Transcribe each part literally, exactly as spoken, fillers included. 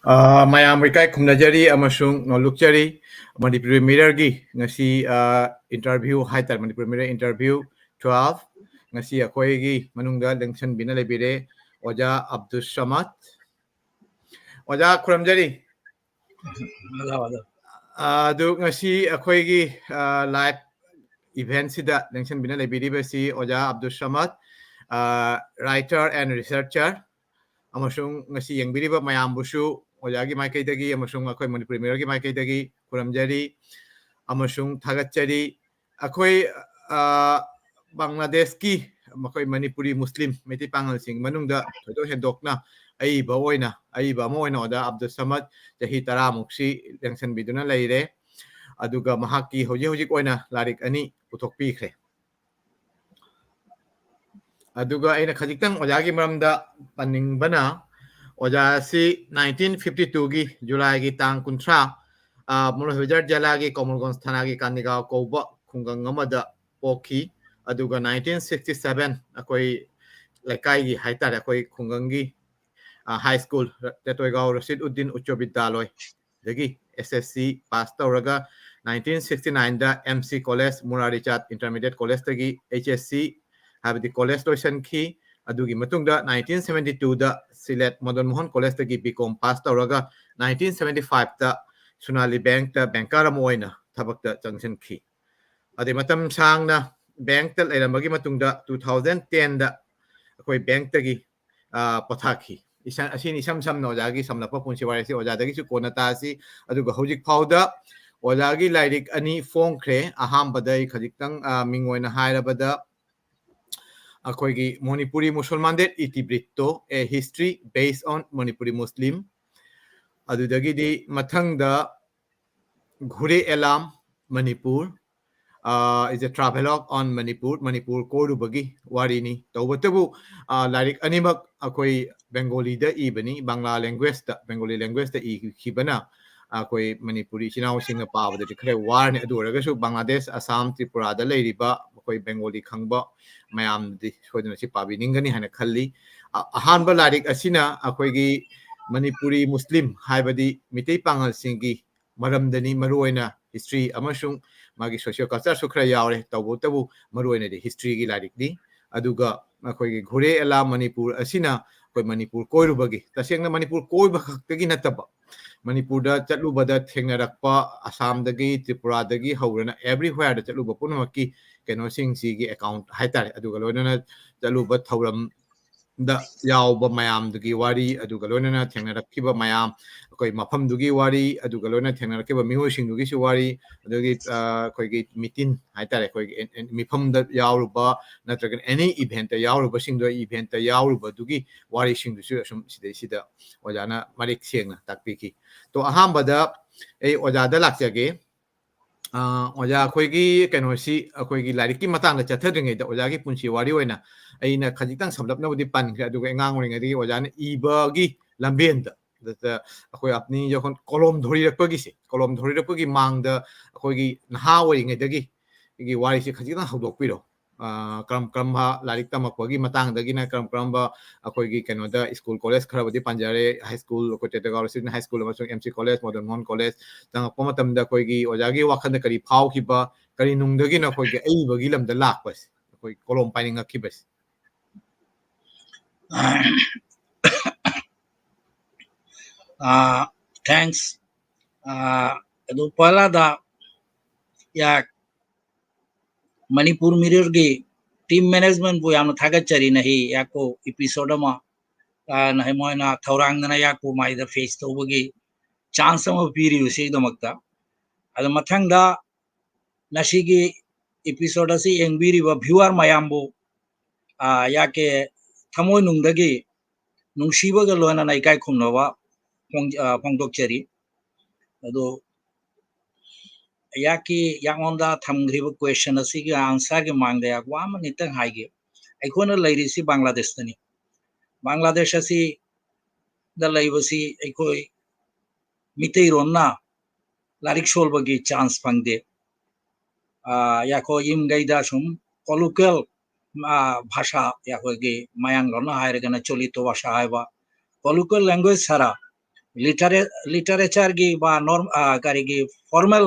ꯑ, ꯃꯌꯥꯝꯕꯨ ꯏꯀꯥꯏ ꯈꯨꯝꯅꯖꯔꯤ ꯑꯃꯁꯨꯡ ꯅꯣꯂꯨꯛꯆꯔꯤ꯫ ꯃꯅꯤꯄꯨꯔꯤ ꯃꯤꯔꯔꯒꯤ ꯉꯁꯤ, ꯑ, interview ꯍꯥꯏꯇꯥꯔꯦ, ꯃꯅꯤꯄꯨꯔꯤ ꯃꯤꯔꯔ interview twelve꯫ ꯉꯁꯤ ꯑꯩꯈꯣꯏꯒꯤ ꯃꯅꯨꯡꯗ ꯂꯦꯡꯁꯟꯕꯤꯅ ꯂꯩꯕꯤꯔꯦ ꯑꯣꯖꯥ ꯑꯕꯗꯨꯁ ꯁꯃꯗ꯫ ꯑꯣꯖꯥ, ꯈꯨꯔꯨꯝꯖꯔꯤ꯫ ꯑ, ꯑꯗꯨ ꯉꯁꯤ ꯑꯩꯈꯣꯏꯒꯤ, ꯑ, live eventꯁꯤꯗ ꯂꯦꯡꯁꯟꯕꯤꯅ ꯂꯩꯕꯤꯔꯤꯕꯁꯤ ꯑꯣꯖꯥ ꯑꯕꯗꯨꯁ ꯁꯃꯗ, ꯑ, writer and researcher, ꯑꯃꯁꯨꯡ ꯉꯁꯤ ꯌꯦꯡꯕꯤꯔꯤꯕ ꯃꯌꯥꯝꯕꯨꯁꯨ ꯑꯣꯖꯥꯒꯤ ꯃꯥꯏꯀꯩꯗꯒꯤ ꯑꯃꯁꯨꯡ ꯑꯩꯈꯣꯏ ꯃꯅꯤꯄꯨꯔꯤ ꯃꯤꯔꯔꯒꯤ ꯃꯥꯏꯀꯩꯗꯒꯤ ꯈꯨꯔꯨꯝꯖꯔꯤ ꯑꯃꯁꯨꯡ ꯊꯥꯒꯠꯆꯔꯤ꯫ ꯑꯩꯈꯣꯏ, ꯑ, ꯕꯪꯒ꯭ꯂꯥꯗꯦꯁꯀꯤ ꯃꯈꯣꯏ ꯃꯅꯤꯄꯨꯔꯤ ꯃꯨꯁꯂꯤꯝ ꯃꯩꯇꯩ ꯄꯥꯉꯜꯁꯤꯡ ꯃꯅꯨꯡꯗ ꯊꯣꯏꯗꯣꯛ ꯍꯦꯟꯗꯣꯛꯅ ꯑꯏꯕ ꯑꯣꯏꯅ, ꯑꯏꯕ ꯑꯃ ꯑꯣꯏꯅ ꯑꯣꯖꯥ ꯑꯕꯗꯨꯜ ꯁꯃꯗ ꯆꯍꯤ ꯇꯔꯥꯃꯨꯛꯁꯤ ꯂꯦꯡꯁꯟꯕꯤꯗꯨꯅ ꯂꯩꯔꯦ꯫ ꯑꯗꯨꯒ ꯃꯍꯥꯛꯀꯤ ꯍꯧꯖꯤꯛ ꯍꯧꯖꯤꯛ ꯑꯣꯏꯅ ꯂꯥꯏꯔꯤꯛ ꯑꯅꯤ ꯄꯨꯊꯣꯛꯄꯤꯈ꯭ꯔꯦ꯫ ꯑꯗꯨꯒ ꯑꯩꯅ ꯈꯖꯤꯛꯇꯪ ꯑꯣꯖꯥꯒꯤ ꯃꯔꯝꯗ ꯄꯟꯅꯤꯡꯕꯅ, ꯑꯣꯖꯥ ꯑꯁꯤ nineteen fifty twoꯒꯤ ꯖꯨꯂꯥꯏꯒꯤ ꯇꯥꯡ ꯀꯨꯟꯊ꯭ꯔꯥ, ꯑ, ꯃꯧꯂꯚꯤꯕꯥꯖꯥꯔ ꯖꯤꯂꯥꯒꯤ ꯀꯃꯜꯒꯟꯖ ꯊꯥꯅꯥꯒꯤ ꯀꯥꯟꯅꯤꯒꯥꯎ ꯀꯧꯕ ꯈꯨꯡꯒꯪ ꯑꯃꯗ ꯄꯣꯛꯈꯤ꯫ ꯑꯗꯨꯒ nineteen sixty seven ꯑꯩꯈꯣꯏ ꯂꯩꯀꯥꯏꯒꯤ ꯍꯥꯏꯇꯥꯔꯦ, ꯑꯩꯈꯣꯏ ꯈꯨꯡꯒꯪꯒꯤ, ꯑ, high school, ꯇꯦꯇꯣꯏꯒꯥꯎ ꯔꯁꯤꯗ Uddin ꯎꯆ꯭ꯆ ꯕꯤꯗ꯭ꯌꯥꯂꯣꯏꯗꯒꯤ S S C pass ꯇꯧꯔꯒ nineteen sixty nineꯗ M C College, ꯃꯨꯔꯥꯔꯤꯆꯥꯠ Intermediate Collegeꯇꯒꯤ H S C, ꯍꯥꯏꯕꯗꯤ college ꯂꯣꯏꯁꯤꯟꯈꯤ꯫ ꯑꯗꯨꯒꯤ ꯃꯇꯨꯡꯗ nineteen seventy twoꯗ ꯁꯤꯂꯦꯠ ꯃꯗꯟ ꯃꯣꯍꯟ Collegeꯇꯒꯤ B Com pass ꯇꯧꯔꯒ nineteen seventy fiveꯇ ꯁꯣꯅꯥꯂꯤ Bankꯇ banker ꯑꯃ ꯑꯣꯏꯅ ꯊꯕꯛꯇ ꯆꯪꯁꯤꯟꯈꯤ꯫ ꯑꯗꯩ ꯃꯇꯝ ꯁꯥꯡꯅ bankꯇ ꯂꯩꯔꯝꯕꯒꯤ ꯃꯇꯨꯡꯗ two thousand tenꯗ ꯑꯩꯈꯣꯏ bankꯇꯒꯤ, ꯑ, ꯄꯣꯊꯥꯈꯤ꯫ ꯏꯁ-, ꯑꯁꯤꯅꯤ ꯏꯁꯝ ꯁꯝꯅ ꯑꯣꯖꯥꯒꯤ ꯁꯝꯂꯞꯄ ꯄꯨꯟꯁꯤ ꯋꯥꯔꯤꯁꯤ ꯑꯣꯖꯥꯗꯒꯤꯁꯨ ꯀꯣꯟꯅ ꯇꯥꯁꯤ꯫ ꯑꯗꯨꯒ ꯍꯧꯖꯤꯛ ꯐꯥꯎꯗ ꯑꯣꯖꯥꯒꯤ ꯂꯥꯏꯔꯤꯛ ꯑꯅꯤ ꯐꯣꯡꯈ꯭ꯔꯦ꯫ ꯑꯍꯥꯟꯕꯗ ꯑꯩ ꯈꯖꯤꯛꯇꯪ, ꯑ, ꯃꯤꯡ ꯑꯣꯏꯅ ꯍꯥꯏꯔꯕꯗ ꯑꯩꯈꯣꯏꯒꯤ Manipuri ꯃꯨꯁꯜꯃꯥꯟꯗꯦꯠ ꯏꯇꯤꯕ꯭ꯔꯤꯠꯇꯣ, A History Based on Manipuri Muslim꯫ ꯑꯗꯨꯗꯒꯤꯗꯤ ꯃꯊꯪꯗ ꯘꯨꯔꯦ ꯑꯦꯂꯥꯝ ꯃꯅꯤꯄꯨꯔ, ꯑ, is a travelogue on Manipur, Manipur ꯀꯣꯏꯔꯨꯕꯒꯤ ꯋꯥꯔꯤꯅꯤ꯫ ꯇꯧꯕꯇꯕꯨ, ꯑ, ꯂꯥꯏꯔꯤꯛ ꯑꯅꯤꯃꯛ ꯑꯩꯈꯣꯏ ꯕꯦꯡꯒꯣꯂꯤꯗ ꯏꯕꯅꯤ, ꯕꯪꯒ꯭ꯂꯥ languageꯇ, ꯕꯦꯡꯒꯣꯂꯤ language꯫ ꯑꯩꯈꯣꯏ ꯃꯅꯤꯄꯨꯔꯤ ꯏꯆꯤꯟ ꯏꯅꯥꯎꯁꯤꯡꯅ ꯄꯥꯕꯗꯗꯤ ꯈꯔ ꯋꯥꯔꯅꯤ꯫ ꯑꯗꯨ ꯑꯣꯏꯔꯒꯁꯨ ꯕꯪꯒ꯭ꯂꯥꯗꯦꯁ, ꯑꯁꯥꯝ, ꯇ꯭ꯔꯤꯄꯨꯔꯥꯗ ꯂꯩꯔꯤꯕ ꯑꯩꯈꯣꯏ ꯕꯦꯡꯒꯣꯂꯤ ꯈꯪꯕ ꯃꯌꯥꯝꯗꯤ ꯁꯣꯏꯗꯅ ꯁꯤ ꯄꯥꯕꯤꯅꯤꯡꯒꯅꯤ ꯍꯥꯏꯅ ꯈꯜꯂꯤ꯫ ꯑ-, ꯑꯍꯥꯟꯕ ꯂꯥꯏꯔꯤꯛ ꯑꯁꯤꯅ ꯑꯩꯈꯣꯏꯒꯤ, ꯃꯅꯤꯄꯨꯔꯤ ꯃꯨꯁꯂꯤꯝ ꯍꯥꯏꯕꯗꯤ ꯃꯤꯇꯩ ꯄꯥꯉꯜꯁꯤꯡꯒꯤ ꯃꯔꯝꯗꯅꯤ꯫ ꯃꯔꯨꯑꯣꯏꯅ ꯍꯤꯁꯇ꯭ꯔꯤ ꯑꯃꯁꯨꯡ ꯃꯥꯒꯤ ꯁꯣꯁꯤꯌꯣ ꯀꯜꯆꯔꯁꯨ ꯈꯔ ꯌꯥꯎꯔꯦ꯫ ꯇꯧꯕꯇꯕꯨ ꯃꯔꯨꯑꯣꯏꯅꯗꯤ ꯍꯤꯁꯇ꯭ꯔꯤꯒꯤ ꯂꯥꯏꯔꯤꯛꯅꯤ꯫ ꯑꯗꯨꯒ ꯑꯩꯈꯣꯏꯒꯤ ꯘꯨꯔꯦ ꯑꯦꯂꯥ ꯃꯅꯤꯄꯨꯔ ꯑꯁꯤꯅ ꯑꯩꯈꯣꯏ ꯃꯅꯤꯄꯨꯔ ꯀꯣꯏꯔꯨꯕꯒꯤ, ꯇꯁꯦꯡꯅ ꯃꯅꯤꯄꯨꯔ ꯀꯣꯏꯕ ꯈꯛꯇꯒꯤ ꯅꯠꯇꯕ, ꯃꯅꯤꯄꯨꯔꯗ ꯆꯠꯂꯨꯕꯗ ꯊꯦꯡꯅꯔꯛꯄ ꯑꯁꯥꯝꯗꯒꯤ, ꯇ꯭ꯔꯤꯄꯨꯔꯥꯗꯒꯤ ꯍꯧꯔꯅ everywhere ꯗ ꯆꯠꯂꯨꯕ ꯄꯨꯝꯅꯃꯛꯀꯤ ꯀꯩꯅꯣꯁꯤꯡꯁꯤꯒꯤ ꯑꯦꯀꯥꯎꯟꯠ ꯍꯥꯏꯇꯥꯔꯦ, ꯑꯗꯨꯒ ꯂꯣꯏꯅꯅ ꯆꯠꯂꯨꯕ ꯊꯧꯔꯝꯗ ꯌꯥꯎꯕ ꯃꯌꯥꯝꯗꯨꯒꯤ ꯋꯥꯔꯤ, ꯑꯗꯨꯒ ꯂꯣꯏꯅꯅ ꯊꯦꯡꯅꯔꯛꯈꯤꯕ ꯃꯌꯥꯝ, ꯑꯩꯈꯣꯏ ꯃꯐꯝꯗꯨꯒꯤ ꯋꯥꯔꯤ, ꯑꯗꯨꯒ ꯂꯣꯏꯅꯅ ꯊꯦꯡꯅꯔꯛꯈꯤꯕ ꯃꯤꯑꯣꯏꯁꯤꯡꯗꯨꯒꯤꯁꯨ ꯋꯥꯔꯤ, ꯑꯗꯒꯤ ꯑ, ꯑꯩꯈꯣꯏꯒꯤ ꯃꯤꯇꯤꯟ ꯍꯥꯏꯇꯥꯔꯦ, ꯑꯩꯈꯣꯏꯒꯤ ꯑꯦꯟ- ꯑꯦꯟ- ꯃꯤꯐꯝꯗ ꯌꯥꯎꯔꯨꯕ ꯅꯠꯇ꯭ꯔꯒꯅ ꯑꯦꯅꯤ ꯏꯚꯦꯟꯠꯇ ꯌꯥꯎꯔꯨꯕꯁꯤꯡꯗꯣ, ꯏꯚꯦꯟꯠꯇ ꯌꯥꯎꯔꯨꯕꯗꯨꯒꯤ ꯋꯥꯔꯤꯁꯤꯡꯗꯨꯁꯨ ꯑꯁꯨꯝ ꯁꯤꯗꯩꯁꯤꯗ ꯑꯣꯖꯥꯅ ꯃꯔꯤꯛ ꯁꯦꯡꯅ ꯇꯥꯛꯄꯤꯈꯤ꯫ ꯇꯣ, ꯑꯍꯥꯟꯕꯗ ꯑꯩ ꯑꯣꯖꯥꯗ ꯂꯥꯛꯆꯒꯦ꯫ ꯑ, ꯑꯣꯖꯥ, ꯑꯩꯈꯣꯏꯒꯤ ꯀꯩꯅꯣꯁꯤ, ꯑꯩꯈꯣꯏꯒꯤ ꯂꯥꯏꯔꯤꯛꯀꯤ ꯃꯇꯥꯡꯗ ꯆꯠꯊꯗ꯭ꯔꯤꯉꯩꯗ ꯑꯣꯖꯥꯒꯤ ꯄꯨꯟꯁꯤ ꯋꯥꯔꯤ ꯑꯣꯏꯅ ꯑꯩꯅ ꯈꯖꯤꯛꯇꯪ ꯁꯝꯂꯞꯅꯕꯨꯗꯤ ꯄꯟꯈ꯭ꯔꯦ, ꯑꯗꯨꯒ ꯑꯉꯥꯡ ꯑꯣꯏꯔꯤꯉꯩꯗꯒꯤ ꯑꯣꯖꯥꯅ ꯏꯕꯒꯤ ꯂꯝꯕꯦꯟꯗ, ꯑꯗꯨꯗ ꯑꯩꯈꯣꯏ ꯑꯞꯅꯤ ꯖꯣꯈꯣꯟ ꯀꯣꯂꯣꯝ ꯊꯣꯔꯤꯔꯛꯄꯒꯤꯁꯦ, ꯀꯣꯂꯣꯝ ꯊꯣꯔꯤꯔꯛꯄꯒꯤ ꯃꯥꯡꯗ ꯑꯩꯈꯣꯏꯒꯤ ꯅꯍꯥ ꯑꯣꯏꯔꯤꯉꯩꯗꯒꯤ ꯑꯩꯒꯤ ꯋꯥꯔꯤꯁꯦ ꯈꯖꯤꯛꯇꯪ ꯍꯧꯗꯣꯛꯄꯤꯔꯣ꯫ ꯑ, ꯀꯔꯝ ꯀꯔꯝꯕ ꯂꯥꯏꯔꯤꯛ ꯇꯝꯃꯛꯄꯒꯤ ꯃꯇꯥꯡꯗꯒꯤꯅ ꯀꯔꯝ ꯀꯔꯝꯕ ꯑꯩꯈꯣꯏꯒꯤ ꯀꯩꯅꯣꯗ ꯁ꯭ꯀꯨꯜ ꯀꯣꯂꯦꯖ ꯈꯔꯕꯨꯗꯤ ꯄꯟꯖꯔꯦ, ꯍꯥꯏ ꯁ꯭ꯀꯨꯜ, ꯑꯩꯈꯣꯏ ꯇꯦꯇꯒꯥꯎ ꯁꯤꯗꯅ ꯍꯥꯏ ꯁ꯭ꯀꯨꯜ ꯑꯃꯁꯨꯡ M C college, modern Mohan college ꯆꯪꯉꯛꯄ ꯃꯇꯝꯗ ꯑꯩꯈꯣꯏꯒꯤ ꯑꯣꯖꯥꯒꯤ ꯋꯥꯈꯜꯗ ꯀꯔꯤ ꯐꯥꯎꯈꯤꯕ, ꯀꯔꯤ ꯅꯨꯡꯗꯒꯤꯅꯣ ꯑꯩꯈꯣꯏꯒꯤ ꯑꯏꯕꯒꯤ ꯂꯝꯗ ꯂꯥꯛꯄꯁꯦ, ꯑꯩꯈꯣꯏ ꯀꯣꯂꯣꯝ ꯄꯥꯏꯅꯤꯡꯉꯛꯈꯤꯕꯁꯦ? ꯑ, thanks. ꯑ, ꯑꯗꯨ ꯄꯍꯂꯥꯗ ꯌꯥ ꯃꯅꯤꯄꯨꯔ ꯃꯤꯔꯔꯒꯤ ꯇꯤꯝ ꯃꯦꯅꯦꯖꯃꯦꯟꯕꯨ ꯌꯥꯝꯅ ꯊꯥꯒꯠꯆꯔꯤ꯫ ꯅꯍꯤ ꯌꯥꯀꯣ ꯏꯄꯤꯁꯣꯗ ꯑꯃ, ꯑ, ꯅꯍꯤ ꯃꯣꯏꯅ ꯊꯧꯔꯥꯡꯗꯅ ꯌꯥꯀꯣ ꯃꯥꯏꯗ ꯐꯦꯁ ꯇꯧꯕꯒꯤ ꯆꯥꯟꯁ ꯑꯃ ꯄꯤꯔꯤꯕꯁꯤꯒꯤꯗꯃꯛꯇ꯫ ꯑꯗ ꯃꯊꯪꯗ ꯉꯁꯤꯒꯤ ꯏꯄꯤꯁꯣꯗ ꯑꯁꯤ ꯌꯦꯡꯕꯤꯔꯤꯕ ꯚ꯭ꯌꯨꯋꯔ ꯃꯌꯥꯝꯕꯨ, ꯑ, ꯌꯥꯀꯦ ꯊꯃꯣꯏꯅꯨꯡꯗꯒꯤ ꯅꯨꯡꯁꯤꯕꯒ ꯂꯣꯏꯅꯅ ꯏꯀꯥꯏ ꯈꯨꯝꯅꯕ ꯐꯣꯡ-, ꯑ, ꯐꯣꯡꯗꯣꯛꯆꯔꯤ꯫ ꯑꯗꯣ ꯌꯥꯀꯤ ꯌꯥꯉꯣꯟꯗ ꯊꯝꯈ꯭ꯔꯤꯕ ꯀ꯭ꯋꯦꯁꯟ ꯑꯁꯤꯒꯤ ꯑꯟꯁꯔꯒꯤ ꯃꯥꯡꯗ ꯌꯥꯛ ꯋꯥ ꯑꯃ ꯅꯤꯇꯪ ꯍꯥꯏꯒꯦ꯫ ꯑꯩꯈꯣꯏꯅ ꯂꯩꯔꯤꯁꯤ ꯕꯪꯒ꯭ꯂꯥꯗꯦꯁꯇꯅꯤ꯫ ꯕꯪꯒ꯭ꯂꯥꯗꯦꯁ ꯑꯁꯤꯗ ꯂꯩꯕꯁꯤ ꯑꯩꯈꯣꯏ ꯃꯤꯇꯩꯔꯣꯟꯅ ꯂꯥꯏꯔꯤꯛ ꯁꯣꯜꯕꯒꯤ ꯆꯥꯟꯁ ꯐꯪꯗꯦ꯫ ꯑ, ꯌꯥꯈꯣ ꯌꯨꯝꯈꯩꯗ ꯁꯨꯝ ꯀꯣꯂꯣꯀꯦꯜ, ꯑ, ꯚꯥꯁꯥ, ꯑꯩꯈꯣꯏꯒꯤ ꯃꯌꯥꯡꯂꯣꯟꯅ ꯍꯥꯏꯔꯒꯅ ꯆꯣꯂꯤꯇꯣ ꯚꯥꯁꯥ ꯍꯥꯏꯕ, colloquial language ꯁꯥꯔꯥ ꯂꯤꯇꯔꯦ ꯂꯤꯇꯔꯦꯆꯔꯒꯤ ꯕꯥ ꯅꯣꯔꯝ ꯀꯔꯤꯒꯤ ꯐꯣꯔꯃꯦꯜ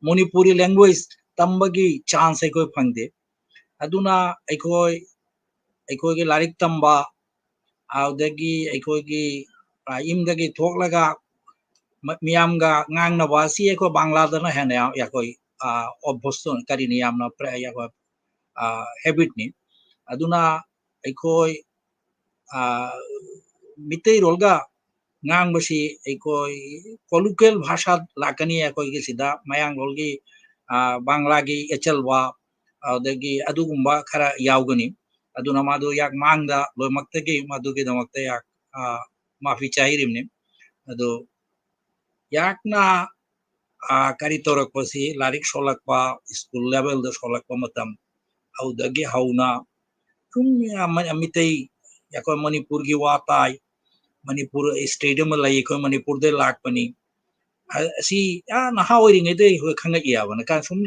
ꯃꯅꯤꯄꯨꯔꯤ ꯂꯦꯡꯒ꯭ꯋꯦꯖ ꯇꯝꯕꯒꯤ ꯆꯥꯟꯁ ꯑꯩꯈꯣꯏ ꯐꯪꯗꯦ꯫ ꯑꯗꯨꯅ ꯑꯩꯈꯣꯏ ꯑꯩꯈꯣꯏꯒꯤ ꯂꯥꯏꯔꯤꯛ ꯇꯝꯕ, ꯑꯗꯨꯗꯒꯤ ꯑꯩꯈꯣꯏꯒꯤ ꯌꯨꯝꯗꯒꯤ ꯊꯣꯛꯂꯒ ꯃꯤꯌꯥꯝꯒ ꯉꯥꯡꯅꯕ ꯑꯁꯤ ꯑꯩꯈꯣꯏ ꯕꯪꯒ꯭ꯂꯥꯗꯅ ꯍꯦꯟꯅ ꯑꯩꯈꯣꯏ ꯑꯣꯚ꯭ꯌꯁ ꯀꯔꯤꯅꯤ, ꯌꯥꯝꯅ ꯑꯩꯈꯣꯏ ꯍꯦꯕꯤꯠꯅꯤ꯫ ꯑꯗꯨꯅ ꯑꯩꯈꯣꯏ ꯃꯤꯇꯩꯔꯣꯜꯒ ꯉꯥꯡꯕꯁꯤ ꯑꯩꯈꯣꯏ ꯀꯣꯂꯨꯀꯦꯜ ꯚꯥꯁꯥ ꯂꯥꯛꯀꯅꯤ ꯑꯩꯈꯣꯏꯒꯤ ꯁꯤꯗ ꯃꯌꯥꯡꯂꯣꯜꯒꯤ, ꯕꯪꯒ꯭ꯂꯥꯒꯤ ꯑꯆꯜꯕ, ꯑꯗꯨꯗꯒꯤ ꯑꯗꯨꯒꯨꯝꯕ ꯈꯔ ꯌꯥꯎꯒꯅꯤ꯫ ꯑꯗꯨꯅ ꯃꯗꯨ ꯌꯥꯛ ꯃꯥꯡꯗ ꯂꯣꯏꯅꯃꯛꯇꯒꯤ ꯃꯗꯨꯒꯤꯗꯃꯛꯇ ꯌꯥꯛ ꯃꯥꯐꯤ ꯆꯥꯏꯔꯤꯕꯅꯤ꯫ ꯑꯗꯨ ꯌꯥꯛꯅ ꯀꯔꯤ ꯇꯧꯔꯛꯄꯁꯤ ꯂꯥꯏꯔꯤꯛ ꯁꯣꯜꯂꯛꯄ, ꯁ꯭ꯀꯨꯜ ꯂꯦꯚꯦꯜꯗ ꯁꯣꯜꯂꯛꯄ ꯃꯇꯝ, ꯑꯗꯨꯗꯒꯤ ꯍꯧꯅ ꯁꯨꯝ ꯃꯤꯇꯩ ꯑꯩꯈꯣꯏ ꯃꯅꯤꯄꯨꯔꯒꯤ ꯋꯥ ꯇꯥꯏ, ꯃꯅꯤꯄꯨꯔ ꯁ꯭ꯇꯦꯠ ꯑꯃ ꯂꯩ, ꯑꯩꯈꯣꯏ ꯃꯅꯤꯄꯨꯔꯗꯩ ꯂꯥꯛꯄꯅꯤ꯫ ꯑꯁꯤ ꯅꯍꯥ ꯑꯣꯏꯔꯤꯉꯩꯗꯩ ꯑꯩꯈꯣꯏ ꯈꯪꯉꯛꯏ ꯍꯥꯏꯕꯅ ꯁꯨꯝ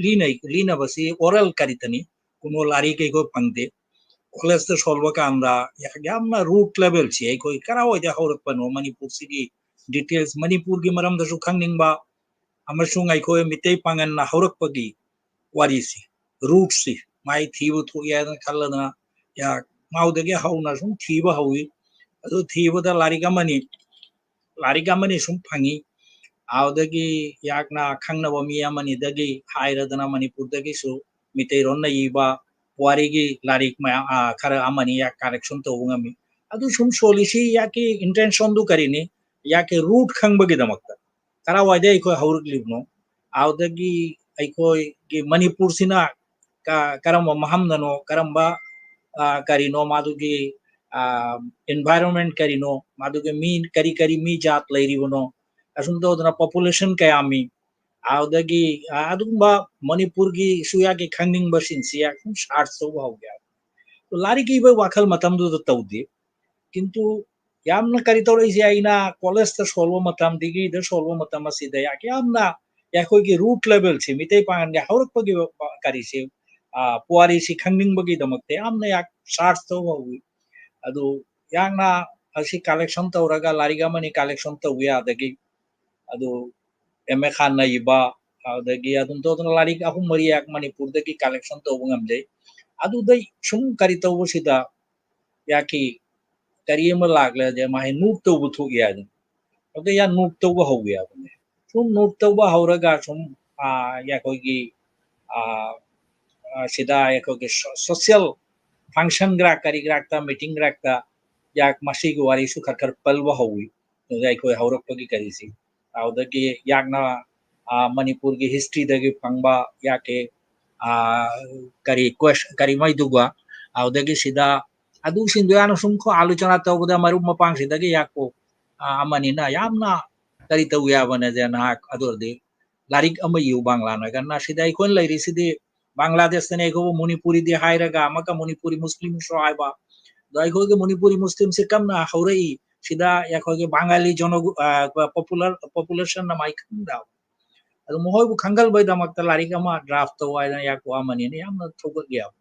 ꯂꯤꯅꯕꯁꯤ ꯑꯣꯔꯦꯜ ꯀꯔꯤꯇꯅꯤ꯫ ꯀꯨꯅꯣ ꯂꯥꯏꯔꯤꯛ ꯑꯩꯈꯣꯏ ꯐꯪꯗꯦ꯫ ꯀꯣꯂꯦꯖꯇ ꯁꯣꯜꯕ ꯀꯥꯟꯗ ꯌꯥꯝꯅ ꯔꯨꯠ ꯂꯦꯚꯦꯜꯁꯤ ꯑꯩꯈꯣꯏ ꯀꯔꯥꯏꯋꯥꯏꯗ ꯍꯧꯔꯛꯄꯅꯣ, ꯃꯅꯤꯄꯨꯔꯁꯤꯒꯤ ꯗꯤꯇꯦꯜꯁ, ꯃꯅꯤꯄꯨꯔꯒꯤ ꯃꯔꯝꯗꯁꯨ ꯈꯪꯅꯤꯡꯕ, ꯑꯃꯁꯨꯡ ꯑꯩꯈꯣꯏ ꯃꯤꯇꯩ ꯄꯥꯉꯟꯅ ꯍꯧꯔꯛꯄꯒꯤ ꯋꯥꯔꯤꯁꯤ, ꯔꯨꯠꯁꯤ ꯃꯥꯏ ꯊꯤꯕ ꯊꯣꯛꯏ ꯍꯥꯏꯗꯅ ꯈꯜꯂꯗꯅ ꯃꯥꯎꯗꯒꯤ ꯍꯧꯅ ꯁꯨꯝ ꯊꯤꯕ ꯍꯧꯏ꯫ ꯑꯗꯨ ꯊꯤꯕꯗ ꯂꯥꯏꯔꯤꯛ ꯑꯃꯅꯤ, ꯂꯥꯏꯔꯤꯛ ꯑꯃꯅꯤ ꯁꯨꯝ ꯐꯪꯉꯤ꯫ ꯑꯗꯨꯗꯒꯤ ꯌꯥꯛꯅ ꯈꯪꯅꯕ ꯃꯤ ꯑꯃꯅꯤꯗꯒꯤ ꯍꯥꯏꯔꯗꯅ ꯃꯅꯤꯄꯨꯔꯗꯒꯤꯁꯨ ꯃꯤꯇꯩꯔꯣꯟꯅ ꯏꯕ ꯄꯨꯋꯥꯔꯤꯒꯤ ꯂꯥꯏꯔꯤꯛ ꯃꯌꯥꯝ ꯈꯔ ꯑꯃꯅꯤ ꯌꯥꯛ ꯀꯔꯦꯛꯁꯟ ꯇꯧꯕ ꯉꯝꯃꯤ꯫ ꯑꯗꯨ ꯁꯨꯝ ꯁꯣꯜꯂꯤꯁꯤ ꯌꯥꯛꯀꯤ ꯏꯟꯇꯦꯟꯁꯟꯗꯨ ꯀꯔꯤꯅꯤ? ꯌꯥꯛꯀꯤ ꯔꯨꯠ ꯈꯪꯕꯒꯤꯗꯃꯛꯇ꯫ ꯀꯔꯥꯏꯋꯥꯏꯗ ꯑꯩꯈꯣꯏ ꯍꯧꯔꯛꯂꯤꯕꯅꯣ? ꯑꯗꯨꯗꯒꯤ ꯑꯩꯈꯣꯏꯒꯤ ꯃꯅꯤꯄꯨꯔꯁꯤꯅ ꯀꯔꯝꯕ ꯃꯐꯝꯗꯅꯣ, ꯀꯔꯝꯕ ꯀꯔꯤꯅꯣ, ꯃꯥꯗꯨꯒꯤ ꯏꯟꯚꯥꯏꯔꯣꯟꯃꯦꯟ ꯀꯔꯤꯅꯣ, ꯃꯥꯗꯨꯒꯤ ꯃꯤ ꯀꯔꯤ ꯀꯔꯤ ꯃꯤ ꯖꯥꯠ ꯂꯩꯔꯤꯕꯅꯣ, ꯑꯁꯨꯝ ꯇꯧꯗꯅ ꯄꯣꯄꯨꯂꯦꯁꯟ ꯀꯌꯥ ꯃꯤ, ꯑꯗꯨꯗꯒꯤ ꯑꯗꯨꯒꯨꯝꯕ ꯃꯅꯤꯄꯨꯔꯒꯤ ꯁꯨꯌꯥꯒꯤ ꯈꯪꯅꯤꯡꯕꯁꯤꯡꯁꯤ ꯁꯨꯝ ꯁꯥꯔꯆ ꯇꯧꯕ ꯍꯧꯒꯦ꯫ ꯂꯥꯏꯔꯤꯛ ꯏꯕ ꯋꯥꯈꯜ ꯃꯇꯝꯗꯨꯗ ꯇꯧꯗꯦ꯫ ꯀꯤꯟꯇꯨ ꯌꯥꯝꯅ ꯀꯔꯤ ꯇꯧꯔꯛꯏꯁꯦ, ꯑꯩꯅ ꯀꯣꯂꯦꯖꯇ ꯁꯣꯜꯕ ꯃꯇꯝ, ꯗꯤꯒ꯭ꯔꯤꯗ ꯁꯣꯜꯕ ꯃꯇꯝ ꯑꯁꯤꯗ ꯌꯥꯝꯅ ꯑꯩꯈꯣꯏꯒꯤ ꯔꯨꯠ ꯂꯦꯚꯦꯜꯁꯤ, ꯃꯤꯇꯩ ꯄꯥꯉꯜꯒꯤ ꯍꯧꯔꯛꯄꯒꯤ ꯀꯔꯤꯁꯤ, ꯄꯨꯋꯥꯔꯤꯁꯤ ꯈꯪꯅꯤꯡꯕꯒꯤꯗꯃꯛꯇ ꯌꯥꯝꯅ ꯁꯥꯔꯆ ꯇꯧꯕ ꯍꯧꯏ꯫ ꯑꯗꯨ ꯌꯥꯝꯅ ꯑꯁꯤ collection ꯇꯧꯔꯒ ꯂꯥꯏꯔꯤꯛ ꯑꯃꯅꯤ collection ꯇꯧꯕ ꯌꯥꯗꯒꯤ꯫ ꯑꯗꯨ ꯑꯦꯝ ꯑꯦ ꯈꯥꯟꯅ ꯏꯕ, ꯑꯗꯨꯗꯒꯤ ꯑꯗꯨꯝ ꯇꯧꯗꯅ ꯂꯥꯏꯔꯤꯛ ꯑꯍꯨꯝ ꯃꯔꯤ ꯌꯥꯛ ꯃꯅꯤꯄꯨꯔꯗꯒꯤ collection ꯇꯧꯕ ꯉꯝꯖꯩ꯫ ꯑꯗꯨꯗꯩ ꯁꯨꯝ ꯀꯔꯤ ꯇꯧꯕꯁꯤꯗ ꯌꯥꯀꯤ ꯀꯔꯤ ꯑꯃ ꯂꯥꯛꯂꯗꯤ ꯃꯥ ꯍꯥꯏ ꯅꯣꯠ ꯇꯧꯕ ꯊꯣꯛꯏ ꯍꯥꯏꯗꯅ꯫ ꯑꯗꯨꯗ ꯌꯥ ꯅꯣꯠ ꯇꯧꯕ ꯍꯧꯕ ꯌꯥꯕꯅꯦ꯫ ꯁꯨꯝ ꯅꯣꯠ ꯇꯧꯕ ꯍꯧꯔꯒ ꯁꯨꯝ, ꯑꯥ, ꯑꯩꯈꯣꯏꯒꯤ, ꯑꯥ, ꯑꯥ, ꯁꯤꯗ ꯑꯩꯈꯣꯏꯒꯤ ꯁꯣ-, social function ꯒ꯭ꯔꯥꯛ ꯀꯔꯤ ꯒ꯭ꯔꯥꯛꯇ, meeting ꯒ꯭ꯔꯥꯛꯇ ꯌꯥꯛ ꯃꯁꯤꯒꯤ ꯋꯥꯔꯤꯁꯨ ꯈꯔ ꯈꯔ ꯄꯜꯕ ꯍꯧꯋꯤ꯫ ꯑꯗꯨꯗ ꯑꯩꯈꯣꯏ ꯍꯧꯔꯛꯄꯒꯤ ꯀꯔꯤꯁꯤ꯫ ꯑꯗꯨꯗꯒꯤ ꯌꯥꯛꯅ, ꯑꯥ, ꯃꯅꯤꯄꯨꯔꯒꯤ history ꯗꯒꯤ ꯐꯪꯕ ꯌꯥꯛꯀꯤ, ꯑꯥ, ꯀꯔꯤ ques-, ꯀꯔꯤꯃꯩꯗꯨꯒ, ꯑꯗꯨꯗꯒꯤ ꯁꯤꯗ ꯑꯗꯨꯁꯤꯡꯗꯣ ꯌꯥꯝꯅ ꯁꯨꯝ ꯈꯣ-, ꯑꯥꯂꯣꯆꯅꯥ ꯇꯧꯕꯗ ꯃꯔꯨꯞ ꯃꯄꯥꯡꯁꯤꯗꯒꯤ ꯌꯥꯛꯄꯣ, ꯑꯥ, ꯑꯃꯅꯤꯅ ꯌꯥꯝꯅ ꯀꯔꯤ ꯇꯧ ꯌꯥꯕꯅꯦꯗ ꯅꯍꯥꯛ ꯑꯗꯨ ꯑꯣꯏꯔꯗꯤ ꯂꯥꯏꯔꯤꯛ ꯑꯃ ꯏꯌꯨ ꯕꯪꯒ꯭ꯂꯥꯅ ꯀꯟꯅ꯫ ꯁꯤꯗ ꯑꯩꯈꯣꯏꯅ ꯂꯩꯔꯤꯁꯤꯗꯤ ꯕꯪꯒ꯭ꯂꯥꯗꯦꯁꯇꯅꯤ, ꯑꯩꯈꯣꯏꯕꯨ ꯃꯅꯤꯄꯨꯔꯤꯗꯤ ꯍꯥꯏꯔꯒ ꯑꯃꯒ ꯃꯅꯤꯄꯨꯔꯤ ꯃꯨꯁꯂꯤꯝꯁꯨ ꯍꯥꯏꯕ꯫ ꯑꯗꯣ ꯑꯩꯈꯣꯏꯒꯤ ꯃꯅꯤꯄꯨꯔꯤ ꯃꯨꯁꯂꯤꯝꯁꯤ ꯀꯝꯅ ꯍꯧꯔꯛꯏ? ꯁꯤꯗ ꯑꯩꯈꯣꯏꯒꯤ ꯕꯪꯒꯥꯂꯤ ꯖꯅꯒꯣ-, ꯑ, popular, population ꯅ ꯃꯥꯏ ꯈꯪꯗꯕ꯫ ꯑꯗꯨ ꯃꯈꯣꯏꯕꯨ ꯈꯪꯒꯜꯕꯩꯗꯃꯛꯇ ꯂꯥꯏꯔꯤꯛ ꯑꯃ draft ꯇꯧ ꯍꯥꯏꯗꯅ ꯌꯥꯛꯄ ꯑꯃꯅꯤꯅ ꯌꯥꯝꯅ ꯊꯧꯒꯠꯂꯤ ꯍꯥꯏꯕ꯫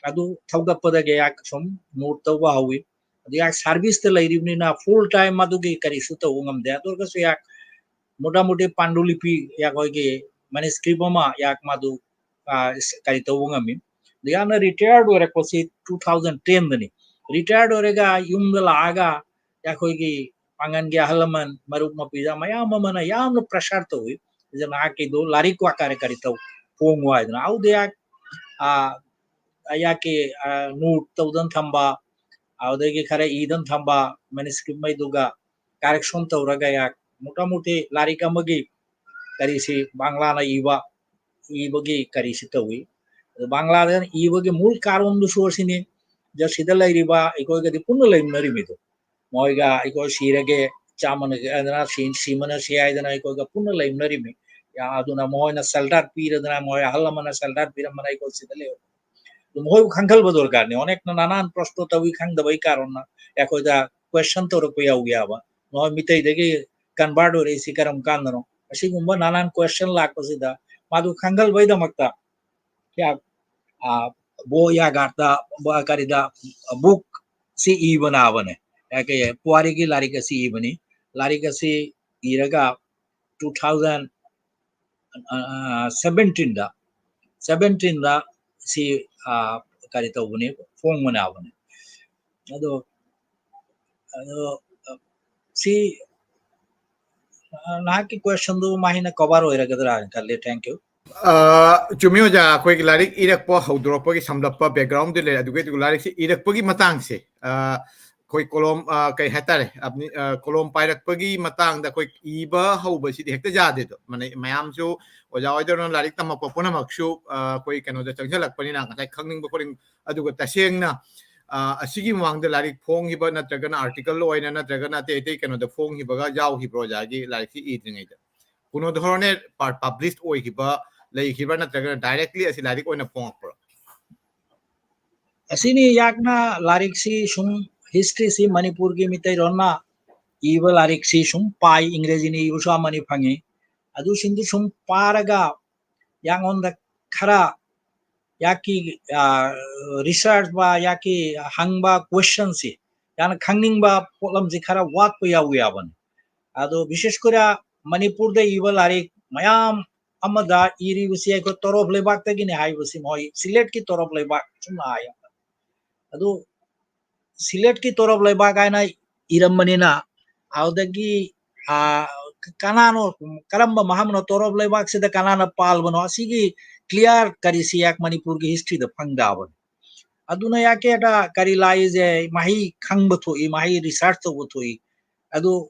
ꯑꯗꯨ ꯊꯧꯒꯠꯄꯗꯒꯤ ꯌꯥꯛ ꯁꯨꯝ ꯅꯣꯠ ꯇꯧꯕ ꯍꯧꯋꯤ꯫ ꯑꯗꯨ ꯌꯥꯛ service ꯇ ꯂꯩꯔꯤꯕꯅꯤꯅ full time ꯑꯗꯨꯒꯤ ꯀꯔꯤꯁꯨ ꯇꯧꯕ ꯉꯝꯗꯦ꯫ ꯑꯗꯨ ꯑꯣꯏꯔꯒꯁꯨ ꯌꯥꯛ ꯃꯣꯇꯥ ꯃꯣꯇꯤ ꯄꯥꯟꯗꯨꯂꯤꯄꯤ ꯌꯥꯛ ꯑꯩꯈꯣꯏꯒꯤ manuscript ꯑꯃ ꯌꯥꯛ ꯃꯗꯨ, ꯑ, ꯀꯔꯤ ꯇꯧꯕ ꯉꯝꯃꯤ꯫ ꯑꯗꯨ ꯌꯥꯝꯅ retired ꯑꯣꯏꯔꯛꯄꯁꯤ two thousand ten ꯗꯅꯤ꯫ Retired ꯑꯣꯏꯔꯒ ꯌꯨꯝꯗ ꯂꯥꯛꯑꯒ ꯑꯩꯈꯣꯏꯒꯤ ꯄꯥꯡꯒꯜꯒꯤ ꯑꯍꯜ ꯂꯃꯟ, ꯃꯔꯨꯞ ꯃꯄꯤꯗ ꯃꯌꯥꯝ ꯑꯃꯅ ꯌꯥꯝꯅ pressure ꯇꯧꯏ꯫ ꯑꯗꯨꯅ ꯃꯍꯥꯛꯀꯤꯗꯨ ꯂꯥꯏꯔꯤꯛ ꯋꯥ ꯀꯔꯤ ꯀꯔꯤ ꯇꯧ ꯐꯣꯡꯉꯨ ꯍꯥꯏꯗꯅ꯫ ꯑꯗꯨꯗꯤ ꯑꯩꯍꯥꯛ, ꯑ, ꯑꯩꯍꯥꯛꯀꯤ, ꯑ, ꯅꯣꯠ ꯇꯧꯗꯅ ꯊꯝꯕ, ꯑꯗꯨꯗꯒꯤ ꯈꯔ ꯏꯗꯅ ꯊꯝꯕ manuscript ꯃꯩꯗꯨꯒ correction ꯇꯧꯔꯒ ꯑꯩꯍꯥꯛ ꯃꯣꯇꯥ ꯃꯣꯇꯤ ꯂꯥꯏꯔꯤꯛ ꯑꯃꯒꯤ ꯀꯔꯤꯁꯤ ꯕꯪꯒ꯭ꯂꯥꯅ ꯏꯕ, ꯏꯕꯒꯤ ꯀꯔꯤꯁꯤ ꯇꯧꯏ꯫ ꯑꯗꯨ ꯕꯪꯒ꯭ꯂꯥꯗ ꯏꯕꯒꯤ ꯃꯨꯜ ꯀꯥꯔꯣꯟꯗꯨꯁꯨ ꯑꯁꯤꯅꯤ꯫ ꯖ-, ꯁꯤꯗ ꯂꯩꯔꯤꯕ ꯑꯩꯈꯣꯏꯒꯗꯤ ꯄꯨꯟꯅ ꯂꯩꯃꯤꯟꯅꯔꯤꯃꯤꯗꯣ꯫ ꯃꯣꯏꯒ ꯑꯩꯈꯣꯏ ꯁꯤꯔꯒꯦ, ꯆꯥꯝꯃꯅ ꯍꯥꯏꯗꯅ, ꯁꯤ-, ꯁꯤꯃꯅ ꯁꯤ ꯍꯥꯏꯗꯅ ꯑꯩꯈꯣꯏꯒ ꯄꯨꯟꯅ ꯂꯩꯃꯤꯟꯅꯔꯤꯃꯤ꯫ ꯌꯥ-, ꯑꯗꯨꯅ ꯃꯣꯏꯅ shelter ꯄꯤꯔꯗꯅ, ꯃꯣꯏ ꯑꯍꯜ ꯂꯃꯟꯅ shelter ꯄꯤꯔꯝꯕꯅ ꯑꯩꯈꯣꯏ ꯁꯤꯗ ꯂꯩ꯫ ꯑꯗꯨ ꯃꯈꯣꯏꯕꯨ ꯈꯪꯍꯜꯕ ꯗꯔꯀꯥꯔꯅꯤ꯫ ꯑꯣꯅꯦꯛꯅ ꯅꯥꯅꯥꯟ ꯄ꯭ꯔꯁꯅ ꯇꯧꯏ ꯈꯪꯗꯕꯒꯤ ꯀꯥꯔꯟꯅ ꯑꯩꯈꯣꯏꯗ question ꯇꯧꯔꯛꯄ ꯌꯥꯎꯕ ꯌꯥꯕ꯫ ꯃꯈꯣꯏ ꯃꯤꯇꯩꯗꯒꯤ convert ꯑꯣꯏꯔꯛꯏꯁꯤ ꯀꯔꯝ ꯀꯥꯟꯗꯅꯣ? ꯑꯁꯤꯒꯨꯝꯕ ꯅꯥꯅꯥꯟ question ꯂꯥꯛꯄꯁꯤꯗ ꯃꯥꯗꯨ ꯈꯪꯍꯜꯕꯒꯤꯗꯃꯛꯇ ꯀꯌꯥ, ꯑ, ꯕꯣ ꯌꯥꯒꯥꯠꯇ, ꯕ-, ꯀꯔꯤꯗ, book ꯁꯤ ꯏꯕ ꯅꯥꯕꯅꯦ꯫ ꯌꯥꯀꯦ ꯄꯨꯋꯥꯔꯤꯒꯤ ꯂꯥꯏꯔꯤꯛ ꯑꯁꯤ ꯏꯕꯅꯤ꯫ ꯂꯥꯏꯔꯤꯛ ꯑꯁꯤ ꯏꯔꯒ two thousand seventeen ꯗ, seventeen ꯗ ꯁꯤ, ꯑ, ꯀꯔꯤ ꯇꯧꯕꯅꯤ, ꯐꯣꯡꯕꯅꯦ ꯍꯥꯏꯕꯅꯤ꯫ ꯑꯗꯣ, ꯑꯗꯣ, ꯑ, ꯁꯤ, ꯑ, ꯅꯍꯥꯛꯀꯤ question ꯗꯨ ꯃꯍꯩꯅ cover ꯑꯣꯏꯔꯒꯗ꯭ꯔꯥ ꯍꯥꯏꯅ ꯈꯜꯂꯦ꯫ Thank you꯫ ꯑ, ꯆꯨꯝꯃꯤ ꯑꯣꯖꯥ, ꯑꯩꯈꯣꯏꯒꯤ ꯂꯥꯏꯔꯤꯛ ꯏꯔꯛꯄ ꯍꯧꯗꯣꯔꯛꯄꯒꯤ ꯁꯝꯂꯞꯄ background ꯗꯤ ꯂꯩꯔꯦ, ꯑꯗꯨꯒ ꯑꯗꯨꯒ ꯂꯥꯏꯔꯤꯛꯁꯤ ꯏꯔꯛꯄꯒꯤ ꯃꯇꯥꯡꯁꯦ, ꯑ, ꯑꯩꯈꯣꯏ ꯀꯣꯂꯣꯝ, ꯑ, ꯀꯩ ꯍꯥꯏꯇꯥꯔꯦ, ꯑ, ꯀꯣꯂꯣꯝ ꯄꯥꯏꯔꯛꯄꯒꯤ ꯃꯇꯥꯡꯗ ꯑꯩꯈꯣꯏ ꯏꯕ ꯍꯧꯕꯁꯤꯗꯤ ꯍꯦꯛꯇ ꯌꯥꯗꯦꯗꯣ꯫ ꯃꯥꯅꯦ, ꯃꯌꯥꯝꯁꯨ ꯑꯣꯖꯥ ꯍꯣꯏꯗꯧꯅ ꯂꯥꯏꯔꯤꯛ ꯇꯝꯃꯛꯄ ꯄꯨꯝꯅꯃꯛꯁꯨ, ꯑ, ꯑꯩꯈꯣꯏ ꯀꯩꯅꯣꯗ ꯆꯪꯁꯤꯜꯂꯛꯄꯅꯤꯅ ꯉꯁꯥꯏ ꯈꯪꯅꯤꯡꯕ ꯈꯣꯠꯅꯤꯡꯕ, ꯑꯗꯨꯒ ꯇꯁꯦꯡꯅ, ꯑ, ꯑꯁꯤꯒꯤ ꯃꯃꯥꯡꯗ ꯂꯥꯏꯔꯤꯛ ꯐꯣꯡꯈꯤꯕ ꯅꯠꯇ꯭ꯔꯒꯅ article ꯑꯣꯏꯅ ꯅꯠꯇ꯭ꯔꯒꯅ ꯑꯇꯩ ꯑꯇꯩ ꯀꯩꯅꯣꯗ ꯐꯣꯡꯈꯤꯕꯒ ꯌꯥꯎꯈꯤꯕ꯭ꯔꯣ ꯑꯣꯖꯥꯒꯤ ꯂꯥꯏꯔꯤꯛꯁꯤ ꯏꯗ꯭ꯔꯤꯉꯩꯗ? কোনো ধরনের পা-, publish ꯑꯣꯏꯈꯤꯕ ꯂꯩꯈꯤꯕ꯭ꯔꯥ, ꯅꯠꯇ꯭ꯔꯒꯅ directly ꯑꯁꯤ ꯂꯥꯏꯔꯤꯛ ꯑꯣꯏꯅ ꯐꯣꯡꯉꯛꯄ꯭ꯔꯣ? ꯑꯁꯤꯅꯤ ꯌꯥꯛꯅ ꯂꯥꯏꯔꯤꯛꯁꯤ ꯁꯨꯝ history ꯁꯤ ꯃꯅꯤꯄꯨꯔꯒꯤ ꯃꯤꯇꯩꯔꯣꯟꯅ ꯏꯕ ꯂꯥꯏꯔꯤꯛꯁꯤ ꯁꯨꯝ ꯄꯥꯏ, ꯏꯪꯒ꯭ꯔꯦꯖꯤꯅ ꯏꯕꯁꯨ ꯑꯃꯅꯤ ꯐꯪꯉꯤ꯫ ꯑꯗꯨꯁꯤꯡꯗꯨ ꯁꯨꯝ ꯄꯥꯔꯒ ꯌꯥꯉꯣꯟꯗ ꯈꯔ ꯌꯥꯀꯤ, ꯑ, research ꯕ ꯌꯥꯀꯤ ꯍꯪꯕ question ꯁꯤ, ꯌꯥꯅ ꯈꯪꯅꯤꯡꯕ ꯄꯣꯠꯂꯝꯁꯤ ꯈꯔ ꯋꯥꯠꯄ ꯌꯥꯎꯏ ꯌꯥꯕꯅꯤ꯫ ꯑꯗꯣ ꯕꯤꯁꯦꯁ ꯀꯣꯏꯔ ꯃꯅꯤꯄꯨꯔꯗ ꯏꯕ ꯂꯥꯏꯔꯤꯛ ꯃꯌꯥꯝ ꯑꯃꯗ ꯏꯔꯤꯕꯁꯤ ꯑꯩꯈꯣꯏ ꯇꯣꯔꯣꯞ ꯂꯩꯕꯥꯛꯇꯒꯤꯅꯤ ꯍꯥꯏꯕꯁꯤ ꯃꯣꯏ ꯁꯤꯂꯦꯠꯀꯤ ꯇꯣꯔꯣꯞ ꯂꯩꯕꯥꯛ ꯁꯨꯝ ꯍꯥꯏ꯫ ꯑꯗꯨ ꯁꯤꯂꯦꯠꯀꯤ ꯇꯣꯔꯣꯞ ꯂꯩꯕꯥꯛ ꯍꯥꯏꯅ ꯏꯔꯝꯕꯅꯤꯅ, ꯑꯗꯨꯗꯒꯤ, ꯑ, ꯀꯅꯥꯅꯣ, ꯀꯔꯝꯕ ꯃꯐꯝꯅꯣ ꯇꯣꯔꯣꯞ ꯂꯩꯕꯥꯛꯁꯤꯗ ꯀꯅꯥꯅ ꯄꯥꯜꯕꯅꯣ, ꯑꯁꯤꯒꯤ clear ꯀꯔꯤꯁꯤ ꯌꯥꯛ ꯃꯅꯤꯄꯨꯔꯒꯤ history ꯗ ꯐꯪꯗꯕꯅꯤ꯫ ꯑꯗꯨꯅ ꯌꯥꯀꯦꯗ ꯀꯔꯤ ꯂꯥꯛꯏꯁꯦ ꯃꯍꯩ ꯈꯪꯕ ꯊꯣꯛꯏ, ꯃꯍꯩ research ꯇꯧꯕ ꯊꯣꯛꯏ꯫ ꯑꯗꯨ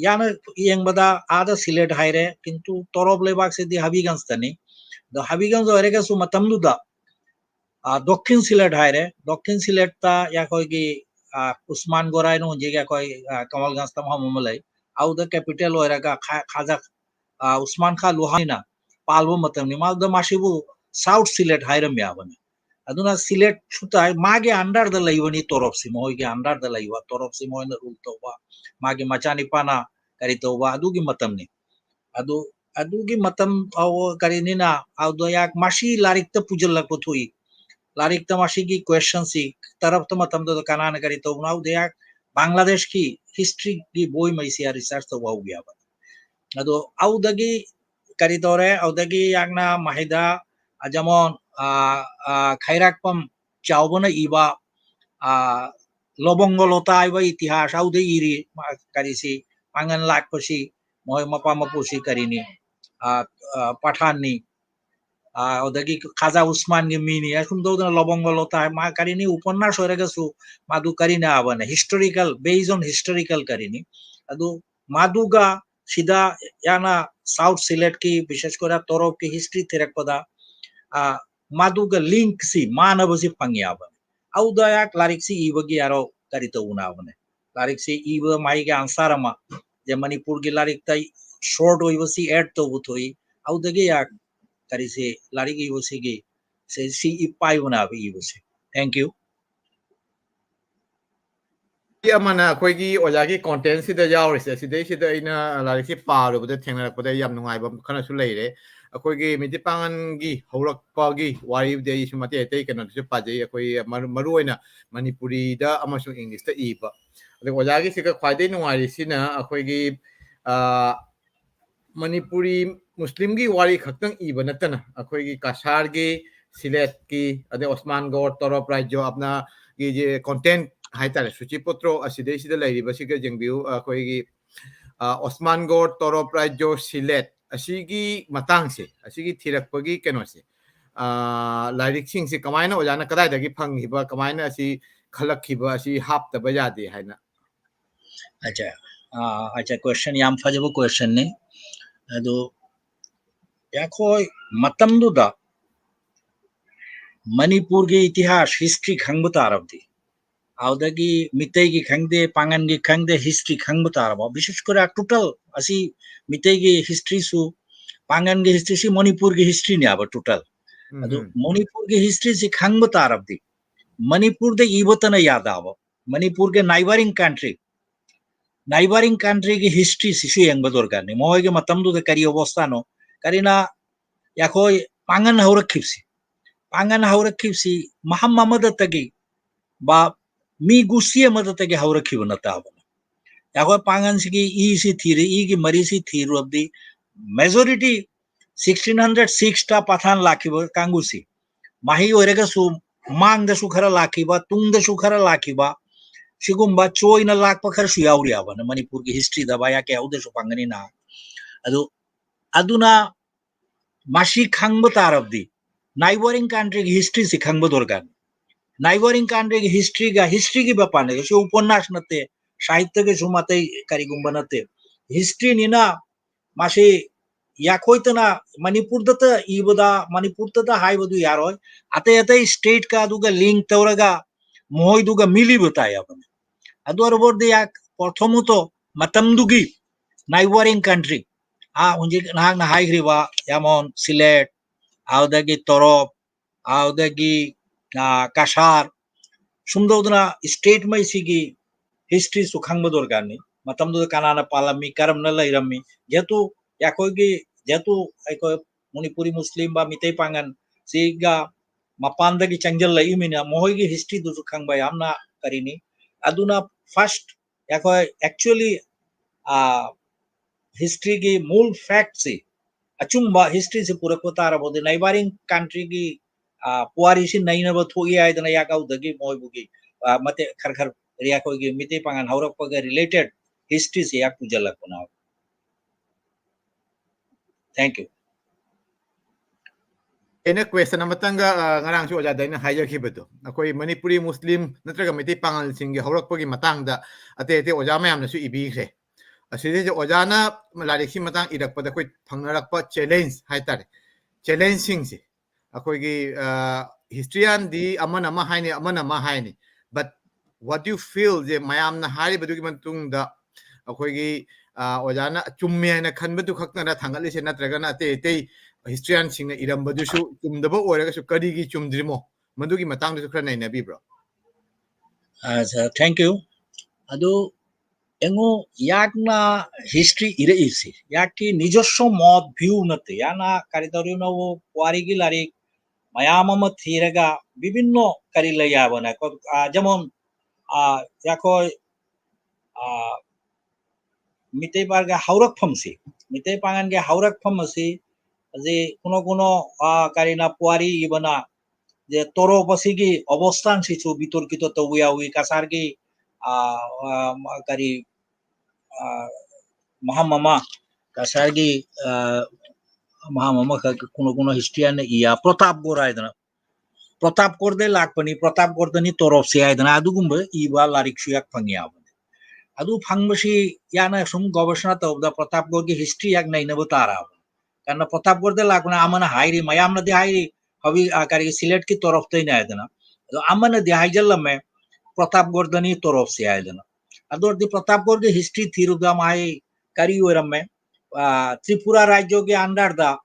ꯌꯥꯅ ꯌꯦꯡꯕꯗ ꯑꯥꯗ ꯁꯤꯂꯦꯠ ꯍꯥꯏꯔꯦ, ꯀꯤꯟꯇꯨ ꯇꯣꯔꯣꯞ ꯂꯩꯕꯥꯛꯁꯤꯗꯤ ꯍꯕꯤꯒꯟꯖꯇꯅꯤ꯫ ꯑꯗꯣ ꯍꯕꯤꯒꯟꯖ ꯑꯣꯏꯔꯒꯁꯨ ꯃꯇꯝꯗꯨꯗ, ꯑ, ꯗꯣꯈꯤꯟ ꯁꯤꯂꯦꯠ ꯍꯥꯏꯔꯦ, ꯗꯣꯈꯤꯟ ꯁꯤꯂꯦꯠꯇ ꯑꯩꯈꯣꯏꯒꯤ, ꯑ, ꯎꯁꯃꯥꯟ ꯒꯣꯔꯥꯏꯅ ꯍꯧꯖꯤꯛ ꯑꯩꯈꯣꯏ, ꯑ, ꯀꯃꯜꯒꯟꯖꯇ ꯃꯐꯝ ꯑꯃ ꯂꯩ, ꯑꯗꯨꯗ capital ꯑꯣꯏꯔꯒ ꯈꯥ-, ꯈꯥꯖꯥ, ꯑ, ꯎꯁꯃꯥꯟ ꯈꯥꯟ ꯂꯨꯍꯥꯅꯤꯅ ꯄꯥꯜꯕ ꯃꯇꯝꯅꯤ꯫ ꯃꯗꯨꯗ ꯃꯥꯁꯤꯕꯨ South ꯁꯤꯂꯦꯠ ꯍꯥꯏꯔꯝꯃꯦ ꯍꯥꯏꯕꯅꯤ꯫ ꯑꯗꯨꯅ ꯁꯤꯂꯦꯠꯁꯨ ꯇꯥꯏ, ꯃꯥꯒꯤ under ꯗ ꯂꯩꯕꯅꯤ ꯇꯣꯔꯣꯞꯁꯤ, ꯃꯈꯣꯏꯒꯤ under ꯗ ꯂꯩꯕ, ꯇꯣꯔꯣꯞꯁꯤ ꯃꯣꯏꯅ rule ꯇꯧꯕ, ꯃꯥꯒꯤ ꯃꯆꯥꯅꯤꯄꯥꯅ ꯀꯔꯤ ꯇꯧꯕ, ꯑꯗꯨꯒꯤ ꯃꯇꯝꯅꯤ꯫ ꯑꯗꯨ, ꯑꯗꯨꯒꯤ ꯃꯇꯝ ꯐꯥꯎꯕ ꯀꯔꯤꯅꯤꯅ, ꯑꯗꯨꯗ ꯌꯥꯛ ꯃꯁꯤ ꯂꯥꯏꯔꯤꯛꯇ ꯄꯨꯁꯤꯜꯂꯛꯄ ꯊꯣꯛꯏ꯫ ꯂꯥꯏꯔꯤꯛꯇ ꯃꯁꯤꯒꯤ question ꯁꯤ ꯇꯔꯞꯇ ꯃꯇꯝꯗꯨꯗ ꯀꯅꯥꯅ ꯀꯔꯤ ꯇꯧꯕꯅꯣ, ꯑꯗꯨꯗ ꯌꯥꯛ Bangladesh ki history ki boi mai si ya research to wau gya ba. Ado audagi kari tore, audagi yakna mahida, a, jamon, a, a, khairak pam chaubana iba, a, lobongo lota iba itihas aude iri, ma, kari si, pangan lak pasi, moy mapa mapusi karini, a, a, Pathan ni, a, odagi Khaja Usman ge mini, asum do na lobongo lota ma karini upannas orega su, madu karina abana, historical, based on historical karini. Adu maduga sida yana South Sylhet ki, bishesh kore Torop ki history therak pada, a, maduga link si, mana basi pangya abana. Auda yak larik si iba gi aro kari to una abana. Larik si iba mai ge answer ama, je Manipur gi larik tai short oi basi add to butoi. Auda ge yak kari si larik iba si gi, se si ipai una iba si. Thank you. ꯑꯃꯅ ꯑꯩꯈꯣꯏꯒꯤ ꯑꯣꯖꯥꯒꯤ content ꯁꯤꯗ ꯌꯥꯎꯔꯤꯁꯦ, ꯁꯤꯗꯩꯁꯤꯗ ꯑꯩꯅ ꯂꯥꯏꯔꯤꯛꯁꯤ ꯄꯥꯔꯨꯕꯗ ꯊꯦꯡꯅꯔꯛꯄꯗ ꯌꯥꯝ ꯅꯨꯡꯉꯥꯏꯕ ꯈꯔꯁꯨ ꯂꯩꯔꯦ꯫ ꯑꯩꯈꯣꯏꯒꯤ ꯃꯤꯇꯩ ꯄꯥꯉꯟꯒꯤ ꯍꯧꯔꯛꯄꯒꯤ ꯋꯥꯔꯤꯗꯤ ꯑꯩꯁꯨ ꯃꯇꯦꯛ ꯑꯇꯩ ꯀꯩꯅꯣꯗꯁꯨ ꯄꯥꯖꯩ꯫ ꯑꯩꯈꯣꯏ ꯃꯔꯨ-, ꯃꯔꯨꯑꯣꯏꯅ ꯃꯅꯤꯄꯨꯔꯤꯗ ꯑꯃꯁꯨꯡ English ꯇ ꯏꯕ꯫ ꯑꯗꯨꯒ ꯑꯣꯖꯥꯒꯤꯁꯤꯒ ꯈ꯭ꯋꯥꯏꯗꯒꯤ ꯅꯨꯡꯉꯥꯏꯔꯤꯁꯤꯅ ꯑꯩꯈꯣꯏꯒꯤ, ꯑ, ꯃꯅꯤꯄꯨꯔꯤ ꯃꯨꯁꯂꯤꯝꯒꯤ ꯋꯥꯔꯤ ꯈꯛꯇꯪ ꯏꯕ ꯅꯠꯇꯅ ꯑꯩꯈꯣꯏꯒꯤ ꯀꯁꯥꯔꯒꯤ, ꯁꯤꯂꯦꯠꯀꯤ, ꯑꯗꯩ ꯑꯣꯁꯃꯥꯟꯒꯣꯔ, ꯇꯣꯔꯣꯞ ꯔꯥꯖ꯭ꯌꯣ ꯑꯞꯅꯥꯒꯤ ꯖꯦ content ꯍꯥꯏꯇꯥꯔꯦ, ꯁꯨꯆꯤꯄꯨꯇ꯭ꯔꯣ ꯑꯁꯤꯗꯩꯁꯤꯗ ꯂꯩꯔꯤꯕꯁꯤꯒ ꯌꯦꯡꯕꯤꯌꯨ꯫ ꯑꯩꯈꯣꯏꯒꯤ, ꯑ, ꯑꯣꯁꯃꯥꯟꯒꯣꯔ, ꯇꯣꯔꯣꯞ ꯔꯥꯖ꯭ꯌꯣ, ꯁꯤꯂꯦꯠ ꯑꯁꯤꯒꯤ ꯃꯇꯥꯡꯁꯦ, ꯑꯁꯤꯒꯤ ꯊꯤꯔꯛꯄꯒꯤ ꯀꯩꯅꯣꯁꯦ, ꯑ, ꯂꯥꯏꯔꯤꯛꯁꯤꯡꯁꯦ ꯀꯃꯥꯏꯅ ꯑꯣꯖꯥꯅ ꯀꯗꯥꯏꯗꯒꯤ ꯐꯪꯈꯤꯕ, ꯀꯃꯥꯏꯅ ꯑꯁꯤ ꯈꯜꯂꯛꯈꯤꯕ, ꯑꯁꯤ ꯍꯥꯞꯇꯕ ꯌꯥꯗꯦ ꯍꯥꯏꯅ? ꯑꯆꯥ, ꯑ, ꯑꯆꯥ, question ꯌꯥꯝ ꯐꯖꯕ question ꯅꯤ꯫ ꯑꯗꯨ ꯑꯩꯈꯣꯏ ꯃꯇꯝꯗꯨꯗ ꯃꯅꯤꯄꯨꯔꯒꯤ ꯏꯇꯤꯍꯥꯁ, history ꯈꯪꯕ ꯇꯥꯔꯕꯗꯤ, ꯑꯗꯨꯗꯒꯤ ꯃꯤꯇꯩꯒꯤ ꯈꯪꯗꯦ, ꯄꯥꯡꯒꯟꯒꯤ ꯈꯪꯗꯦ, history ꯈꯪꯕ ꯇꯥꯔꯕ꯫ ꯕꯤꯁꯦꯁ ꯀꯣꯔꯦ total ꯑꯁꯤ ꯃꯤꯇꯩꯒꯤ history ꯁꯨ, ꯄꯥꯡꯒꯟꯒꯤ history ꯁꯤ ꯃꯅꯤꯄꯨꯔꯒꯤ history ꯅꯦꯕ total꯫ ꯑꯗꯨ ꯎꯝ꯫ ꯃꯅꯤꯄꯨꯔꯒꯤ history ꯁꯤ ꯈꯪꯕ ꯇꯥꯔꯕꯗꯤ, ꯃꯅꯤꯄꯨꯔꯗ ꯏꯕꯇꯅ ꯌꯥꯗꯕ, ꯃꯅꯤꯄꯨꯔꯒꯤ neighbouring country, neighbouring country ꯒꯤ history ꯁꯤꯁꯨ ꯌꯦꯡꯕ ꯗꯔꯀꯥꯔꯅꯤ꯫ ꯃꯈꯣꯏꯒꯤ ꯃꯇꯝꯗꯨꯗ ꯀꯔꯤ ꯑꯕꯣꯁꯊꯥꯅꯣ, ꯀꯔꯤꯅ ꯑꯩꯈꯣꯏ ꯄꯥꯡꯒꯟ ꯍꯧꯔꯛꯈꯤꯕꯁꯤ, ꯄꯥꯡꯒꯟ ꯍꯧꯔꯛꯈꯤꯕꯁꯤ ꯃꯐꯝ ꯑꯃꯗꯇꯒꯤ ꯕꯥ ꯃꯤ ꯒꯨꯁꯤ ꯑꯃꯗꯇꯒꯤ ꯍꯧꯔꯛꯈꯤꯕ ꯅꯠꯇꯕꯅꯤ꯫ ꯑꯩꯈꯣꯏ ꯄꯥꯡꯒꯜꯁꯤꯒꯤ ꯏꯁꯤ ꯊꯤꯔꯦ, ꯏꯒꯤ ꯃꯔꯤꯁꯤ ꯊꯤꯔꯨꯔꯕꯗꯤ majority sixteen hundred six ꯇ ꯄꯊꯥꯟ ꯂꯥꯛꯈꯤꯕ ꯀꯥꯡꯕꯨꯁꯤ ꯃꯍꯩ ꯑꯣꯏꯔꯒꯁꯨ ꯃꯥꯡꯗꯁꯨ ꯈꯔ ꯂꯥꯛꯈꯤꯕ, ꯇꯨꯡꯗꯁꯨ ꯈꯔ ꯂꯥꯛꯈꯤꯕ, ꯁꯤꯒꯨꯝꯕ ꯆꯣꯏꯅ ꯂꯥꯛꯄ ꯈꯔꯁꯨ ꯌꯥꯎꯔꯤꯕꯅꯤ ꯃꯅꯤꯄꯨꯔꯒꯤ history ꯗ ꯚꯥꯌꯥ ꯀꯌꯥꯎꯗꯁꯨ ꯐꯪꯒꯅꯤꯅ꯫ ꯑꯗꯨ, ꯑꯗꯨꯅ ꯃꯁꯤ ꯈꯪꯕ ꯇꯥꯔꯕꯗꯤ neighboring country ꯒꯤ history ꯁꯤ ꯈꯪꯕ ꯗꯔꯀꯥꯔ꯫ Neighboring country ꯒꯤ history ꯒ history ꯒꯤ ꯃꯄꯥꯟꯗ ꯁꯤ ꯎꯄꯟꯌꯥꯁ ꯅꯠꯇꯦ, ꯁꯥꯍꯤꯇ꯭ꯌꯒꯤꯁꯨ ꯃꯇꯩ ꯀꯔꯤꯒꯨꯝꯕ ꯅꯠꯇꯦ, history ꯅꯤꯅ ꯃꯁꯤ ꯌꯥꯈꯣꯏꯇꯅ ꯃꯅꯤꯄꯨꯔꯗꯇ ꯏꯕꯗ, ꯃꯅꯤꯄꯨꯔꯗꯇ ꯍꯥꯏꯕꯗꯨ ꯌꯥꯔꯣꯏ, ꯑꯇꯩ ꯑꯇꯩ state ꯀ ꯑꯗꯨꯒ link ꯇꯧꯔꯒ ꯃꯈꯣꯏꯗꯨꯒ ꯃꯤꯂꯤꯕ ꯇꯥꯏ ꯍꯥꯏꯕꯅꯤ꯫ ꯑꯗꯨ ꯑꯣꯏꯔꯕꯗꯤ ꯌꯥ-, ꯄ꯭ꯔꯊꯃꯇ ꯃꯇꯝꯗꯨꯒꯤ neighboring country, ꯑꯥ, ꯍꯧꯖꯤꯛ ꯅꯍꯥꯛꯅ ꯍꯥꯏꯈ꯭ꯔꯤꯕ ꯌꯥꯃꯣꯟ, ꯁꯤꯂꯦꯠ, ꯑꯗꯨꯗꯒꯤ ꯇꯣꯔꯣꯞ, ꯑꯗꯨꯗꯒꯤ, ꯑꯥ, ꯀꯁꯥꯔ, ꯁꯨꯝꯗꯧꯗꯅ state ꯃꯩꯁꯤꯒꯤ history ꯁꯨ ꯈꯪꯕ ꯗꯔꯀꯥꯔꯅꯤ꯫ ꯃꯇꯝꯗꯨꯗ ꯀꯅꯥꯅ ꯄꯥꯜꯂꯝꯃꯤ, ꯀꯔꯝꯅ ꯂꯩꯔꯝꯃꯤ, ꯖꯦꯇꯨ, ꯑꯩꯈꯣꯏꯒꯤ, ꯖꯦꯇꯨ ꯑꯩꯈꯣꯏ ꯃꯅꯤꯄꯨꯔꯤ ꯃꯨꯁꯂꯤꯝ ꯕ ꯃꯤꯇꯩ ꯄꯥꯡꯒꯜ ꯁꯤꯒ ꯃꯄꯥꯟꯗꯒꯤ ꯆꯪꯁꯤꯜꯂꯛꯏꯃꯤꯅ ꯃꯈꯣꯏꯒꯤ history ꯗꯨꯁꯨ ꯈꯪꯕ ꯌꯥꯝꯅ ꯀꯔꯤꯅꯤ꯫ ꯑꯗꯨꯅ first ꯑꯩꯈꯣꯏ actually, ꯑꯥ, history ꯒꯤ ꯃꯨꯜ fact ꯁꯤ, ꯑꯆꯨꯝꯕ history ꯁꯤ ꯄꯨꯔꯛꯄ ꯇꯥꯔꯕꯗꯤ neighboring country ꯒꯤ, ꯑꯥ, ꯄꯨꯋꯥꯔꯤꯁꯤ ꯅꯩꯅꯕ ꯊꯣꯛꯏ ꯍꯥꯏꯗꯅ ꯌꯥꯀꯧꯗꯒꯤ ꯃꯣꯏꯕꯨꯒꯤ, ꯑꯥ, ꯃꯇꯦꯛ ꯈꯔ ꯈꯔ ꯑꯩꯈꯣꯏꯒꯤ ꯃꯤꯇꯩ ꯄꯥꯡꯒꯜ ꯍꯧꯔꯛꯄꯒ related history ꯁꯤ ꯌꯥꯛ ꯄꯨꯖꯜꯂꯛꯄꯅ꯫ Thank you. ꯑꯩꯅ question ꯑꯃꯇꯪꯒ, ꯑ, ꯉꯔꯥꯡꯁꯨ ꯑꯣꯖꯥꯗ ꯑꯩꯅ ꯍꯥꯏꯖꯈꯤꯕꯗꯣ, ꯑꯩꯈꯣꯏ ꯃꯅꯤꯄꯨꯔꯤ ꯃꯨꯁꯂꯤꯝ ꯅꯠꯇ꯭ꯔꯒ ꯃꯩꯇꯩ ꯄꯥꯉꯜꯁꯤꯡꯒꯤ ꯍꯧꯔꯛꯄꯒꯤ ꯃꯇꯥꯡꯗ ꯑꯇꯩ ꯑꯇꯩ ꯑꯣꯖꯥ ꯃꯌꯥꯝꯅꯁꯨ ꯏꯕꯤꯈ꯭ꯔꯦ꯫ ꯑꯁꯤꯗꯩꯁꯤꯗ ꯑꯣꯖꯥꯅ ꯂꯥꯏꯔꯤꯛꯁꯤ ꯃꯇꯥꯡ ꯏꯔꯛꯄꯗ ꯑꯩꯈꯣꯏ ꯊꯪꯅꯔꯛꯄ challenge ꯍꯥꯏꯇꯥꯔꯦ, challengeꯁꯤꯡꯁꯦ ꯑꯩꯈꯣꯏꯒꯤ, ꯑ, historianꯗꯤ ꯑꯃꯅ ꯑꯃ ꯍꯥꯏꯅꯤ, ꯑꯃꯅ ꯑꯃ ꯍꯥꯏꯅꯤ, but what you feel ꯁꯦ ꯃꯌꯥꯝꯅ ꯍꯥꯏꯔꯤꯕꯗꯨꯒꯤ ꯃꯇꯨꯡꯗ ꯑꯩꯈꯣꯏꯒꯤ, ꯑ, ꯑꯣꯖꯥꯅ ꯆꯨꯝꯃꯦ ꯍꯥꯏꯅ ꯈꯟꯕꯗꯨ ꯈꯛꯇꯅ ꯊꯥꯡꯒꯠꯂꯤꯁꯦ, ꯅꯠꯇ꯭ꯔꯒꯅ ꯑꯇꯩ ꯑꯇꯩ historianꯁꯤꯡꯅ ꯏꯔꯝꯕꯗꯨꯁꯨ ꯆꯨꯝꯗꯕ ꯑꯣꯏꯔꯒꯁꯨ ꯀꯔꯤꯒꯤ ꯆꯨꯝꯗ꯭ꯔꯤꯃꯣ, ꯃꯗꯨꯒꯤ ꯃꯇꯥꯡꯗꯁꯨ ꯈꯔ ꯅꯩꯅꯕꯤꯕ꯭ꯔꯣ? ꯑ, sir, thank you. ꯑꯗꯨ ꯌꯦꯡꯉꯨ, ꯌꯥꯛꯅ history ꯏꯔꯛꯏꯁꯤ ꯌꯥꯛꯀꯤ ꯅꯤꯖꯁ꯭ꯋ ꯃꯣꯠ view ꯅꯠꯇꯦ꯫ ꯌꯥꯛꯅ ꯀꯔꯤ ꯇꯧꯔꯤꯅꯣ, ꯋꯥꯔꯤꯒꯤ ꯂꯥꯏꯔꯤꯛ ꯃꯌꯥꯝ ꯑꯃ ꯊꯤꯔꯒ ꯕꯤꯚꯤꯟꯅ ꯀꯔꯤ ꯂꯩ ꯍꯥꯏꯕꯅꯦ, ꯑ, ꯖꯃꯣꯟ ꯑ, ꯌꯥꯈꯣꯏ, ꯑ, ꯃꯤꯇꯩ ꯄꯥꯔꯒ ꯍꯧꯔꯛꯐꯝꯁꯤ, ꯃꯤꯇꯩ ꯄꯥꯉꯟꯒꯤ ꯍꯧꯔꯛꯐꯝ ꯑꯁꯤ, ꯑꯁꯤ ꯀꯨꯅꯣ ꯀꯨꯅꯣ, ꯑ, ꯀꯔꯤꯅ ꯄꯨꯋꯥꯔꯤ ꯏꯕꯅ, ꯖꯦ ꯇꯣꯔꯣꯞ ꯑꯁꯤꯒꯤ ꯑꯕꯁꯊꯥꯟꯁꯤꯁꯨ ꯕꯤꯇꯣꯔꯀꯤꯇꯣ ꯇꯧꯕ ꯌꯥꯎꯏ꯫ ꯀꯁꯥꯔꯒꯤ, ꯑ, ꯑ, ꯀꯔꯤ, ꯑ, ꯃꯍꯥ ꯃꯃꯥ, ꯀꯁꯥꯔꯒꯤ, ꯑ, ꯃꯍꯥ ꯃꯃꯥ ꯈꯛ ꯀꯨꯅꯣ ꯀꯨꯅꯣ ꯍꯤꯁꯇ꯭ꯔꯤ ꯍꯥꯏꯅ ꯏꯌꯥ, ꯄ꯭ꯔꯣꯇꯥꯞꯒꯣꯔ ꯍꯥꯏꯗꯅ꯫ ꯄ꯭ꯔꯣꯇꯥꯞꯒꯣꯔꯗꯩ ꯂꯥꯛꯄꯅꯤ, ꯄ꯭ꯔꯣꯇꯥꯞꯒꯣꯔꯗꯅꯤ ꯇꯣꯔꯣꯞꯁꯦ ꯍꯥꯏꯗꯅ ꯑꯗꯨꯒꯨꯝꯕ ꯏꯕ ꯂꯥꯏꯔꯤꯛꯁꯨ ꯌꯥꯛ ꯐꯪꯉꯤ ꯌꯥꯎꯕꯅꯤ꯫ ꯑꯗꯨ ꯐꯪꯕꯁꯤ ꯌꯥꯅ ꯁꯨꯝ ꯒꯣꯕꯔꯁꯅꯥ ꯇꯧꯕꯗ ꯄ꯭ꯔꯣꯇꯥꯞꯒꯣꯔꯒꯤ ꯍꯤꯁꯇ꯭ꯔꯤ ꯌꯥꯛ ꯅꯩꯅꯕ ꯇꯥꯔꯕꯅꯤ꯫ ꯀꯥꯔꯅ ꯄ꯭ꯔꯣꯇꯥꯞꯒꯣꯔꯗ ꯂꯥꯛꯄꯅ ꯑꯃꯅ ꯍꯥꯏꯔꯤ, ꯃꯌꯥꯝꯅꯗꯤ ꯍꯥꯏꯔꯤ, ꯍꯧꯖꯤꯛ, ꯑ, ꯀꯔꯤꯒꯤ ꯁꯤꯂꯦꯠꯀꯤ ꯇꯣꯔꯣꯞꯇꯩꯅꯦ ꯍꯥꯏꯗꯅ꯫ ꯑꯗꯣ ꯑꯃꯅꯗꯤ ꯍꯥꯏꯖꯜꯂꯝꯃꯦ, ꯄ꯭ꯔꯣꯇꯥꯞꯒꯣꯔꯗꯅꯤ ꯇꯣꯔꯣꯞꯁꯦ ꯍꯥꯏꯗꯅ꯫ ꯑꯗꯨ ꯑꯣꯏꯔꯗꯤ ꯄ꯭ꯔꯣꯇꯥꯞꯒꯣꯔꯒꯤ ꯍꯤꯁꯇ꯭ꯔꯤ ꯊꯤꯔꯨꯕꯗ ꯃꯥꯏ ꯀꯔꯤ ꯑꯣꯏꯔꯝꯃꯦ? ꯑ, ꯇ꯭ꯔꯤꯄꯨꯔꯥ ꯔꯥꯖ꯭ꯌꯒꯤ under ꯗ,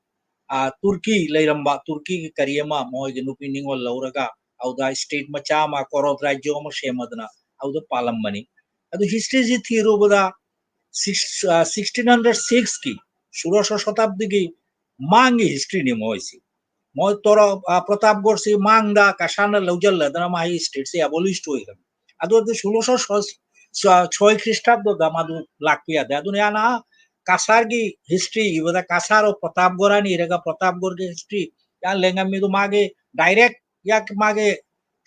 ꯑ, ꯇꯨꯔꯀꯤ ꯂꯩꯔꯝꯕ, ꯇꯨꯔꯀꯤꯒꯤ ꯀꯔꯤ ꯑꯃ ꯃꯣꯏꯒꯤ ꯅꯨꯄꯤ ꯅꯤꯉꯣꯜ ꯂꯧꯔꯒ ꯑꯗꯨꯗ state ꯃꯆꯥ ꯑꯃ, ꯀꯣꯔꯣꯠ ꯔꯥꯖ꯭ꯌ ꯑꯃ ꯁꯦꯝꯃꯗꯅ ꯑꯗꯨꯗ ꯄꯥꯜꯂꯝꯕꯅꯤ꯫ ꯑꯗꯨ ꯍꯤꯁꯇ꯭ꯔꯤꯁꯤ ꯊꯤꯔꯨꯕꯗ six, ꯑ, sixteen hundred six ꯀꯤ, ꯁꯣꯂꯣꯁ ꯁꯣꯇꯥꯕꯗꯤꯒꯤ ꯃꯥꯡꯒꯤ ꯍꯤꯁꯇ꯭ꯔꯤꯅꯤ ꯃꯣꯏꯁꯤ꯫ ꯃꯣꯏ ꯇꯣꯔꯣ-, ꯑ, ꯄ꯭ꯔꯣꯇꯥꯞꯒꯣꯔꯁꯤ ꯃꯥꯡꯗ ꯀꯁꯥꯔꯅ ꯂꯧꯖꯜꯂꯗꯅ ꯃꯥꯒꯤ state ꯁꯦ abolish ꯑꯣꯏꯈ꯭ꯔꯦ꯫ ꯑꯗꯨ ꯑꯣꯏꯔꯗꯤ ꯁꯣꯂꯣꯁ ꯁꯣ-, ꯁꯣ-, ꯁꯣꯏ ꯈ꯭ꯔꯤꯁꯇꯥꯕꯗ ꯃꯥꯗꯨ ꯂꯥꯛꯄ ꯌꯥꯗꯦ꯫ ꯑꯗꯨꯅ ꯌꯥꯅ ꯀꯁꯥꯔꯒꯤ ꯍꯤꯁꯇ꯭ꯔꯤ ꯏꯕꯗ ꯀꯁꯥꯔ ꯑꯣꯐ ꯄ꯭ꯔꯣꯇꯥꯞꯒꯣꯔ ꯍꯥꯏꯅ ꯏꯔꯒ ꯄ꯭ꯔꯣꯇꯥꯞꯒꯣꯔꯒꯤ ꯍꯤꯁꯇ꯭ꯔꯤ ꯌꯥꯝ ꯂꯦꯡꯉꯝꯃꯤ꯫ ꯑꯗꯨ ꯃꯥꯒꯤ direct ꯌꯥꯛ ꯃꯥꯒꯤ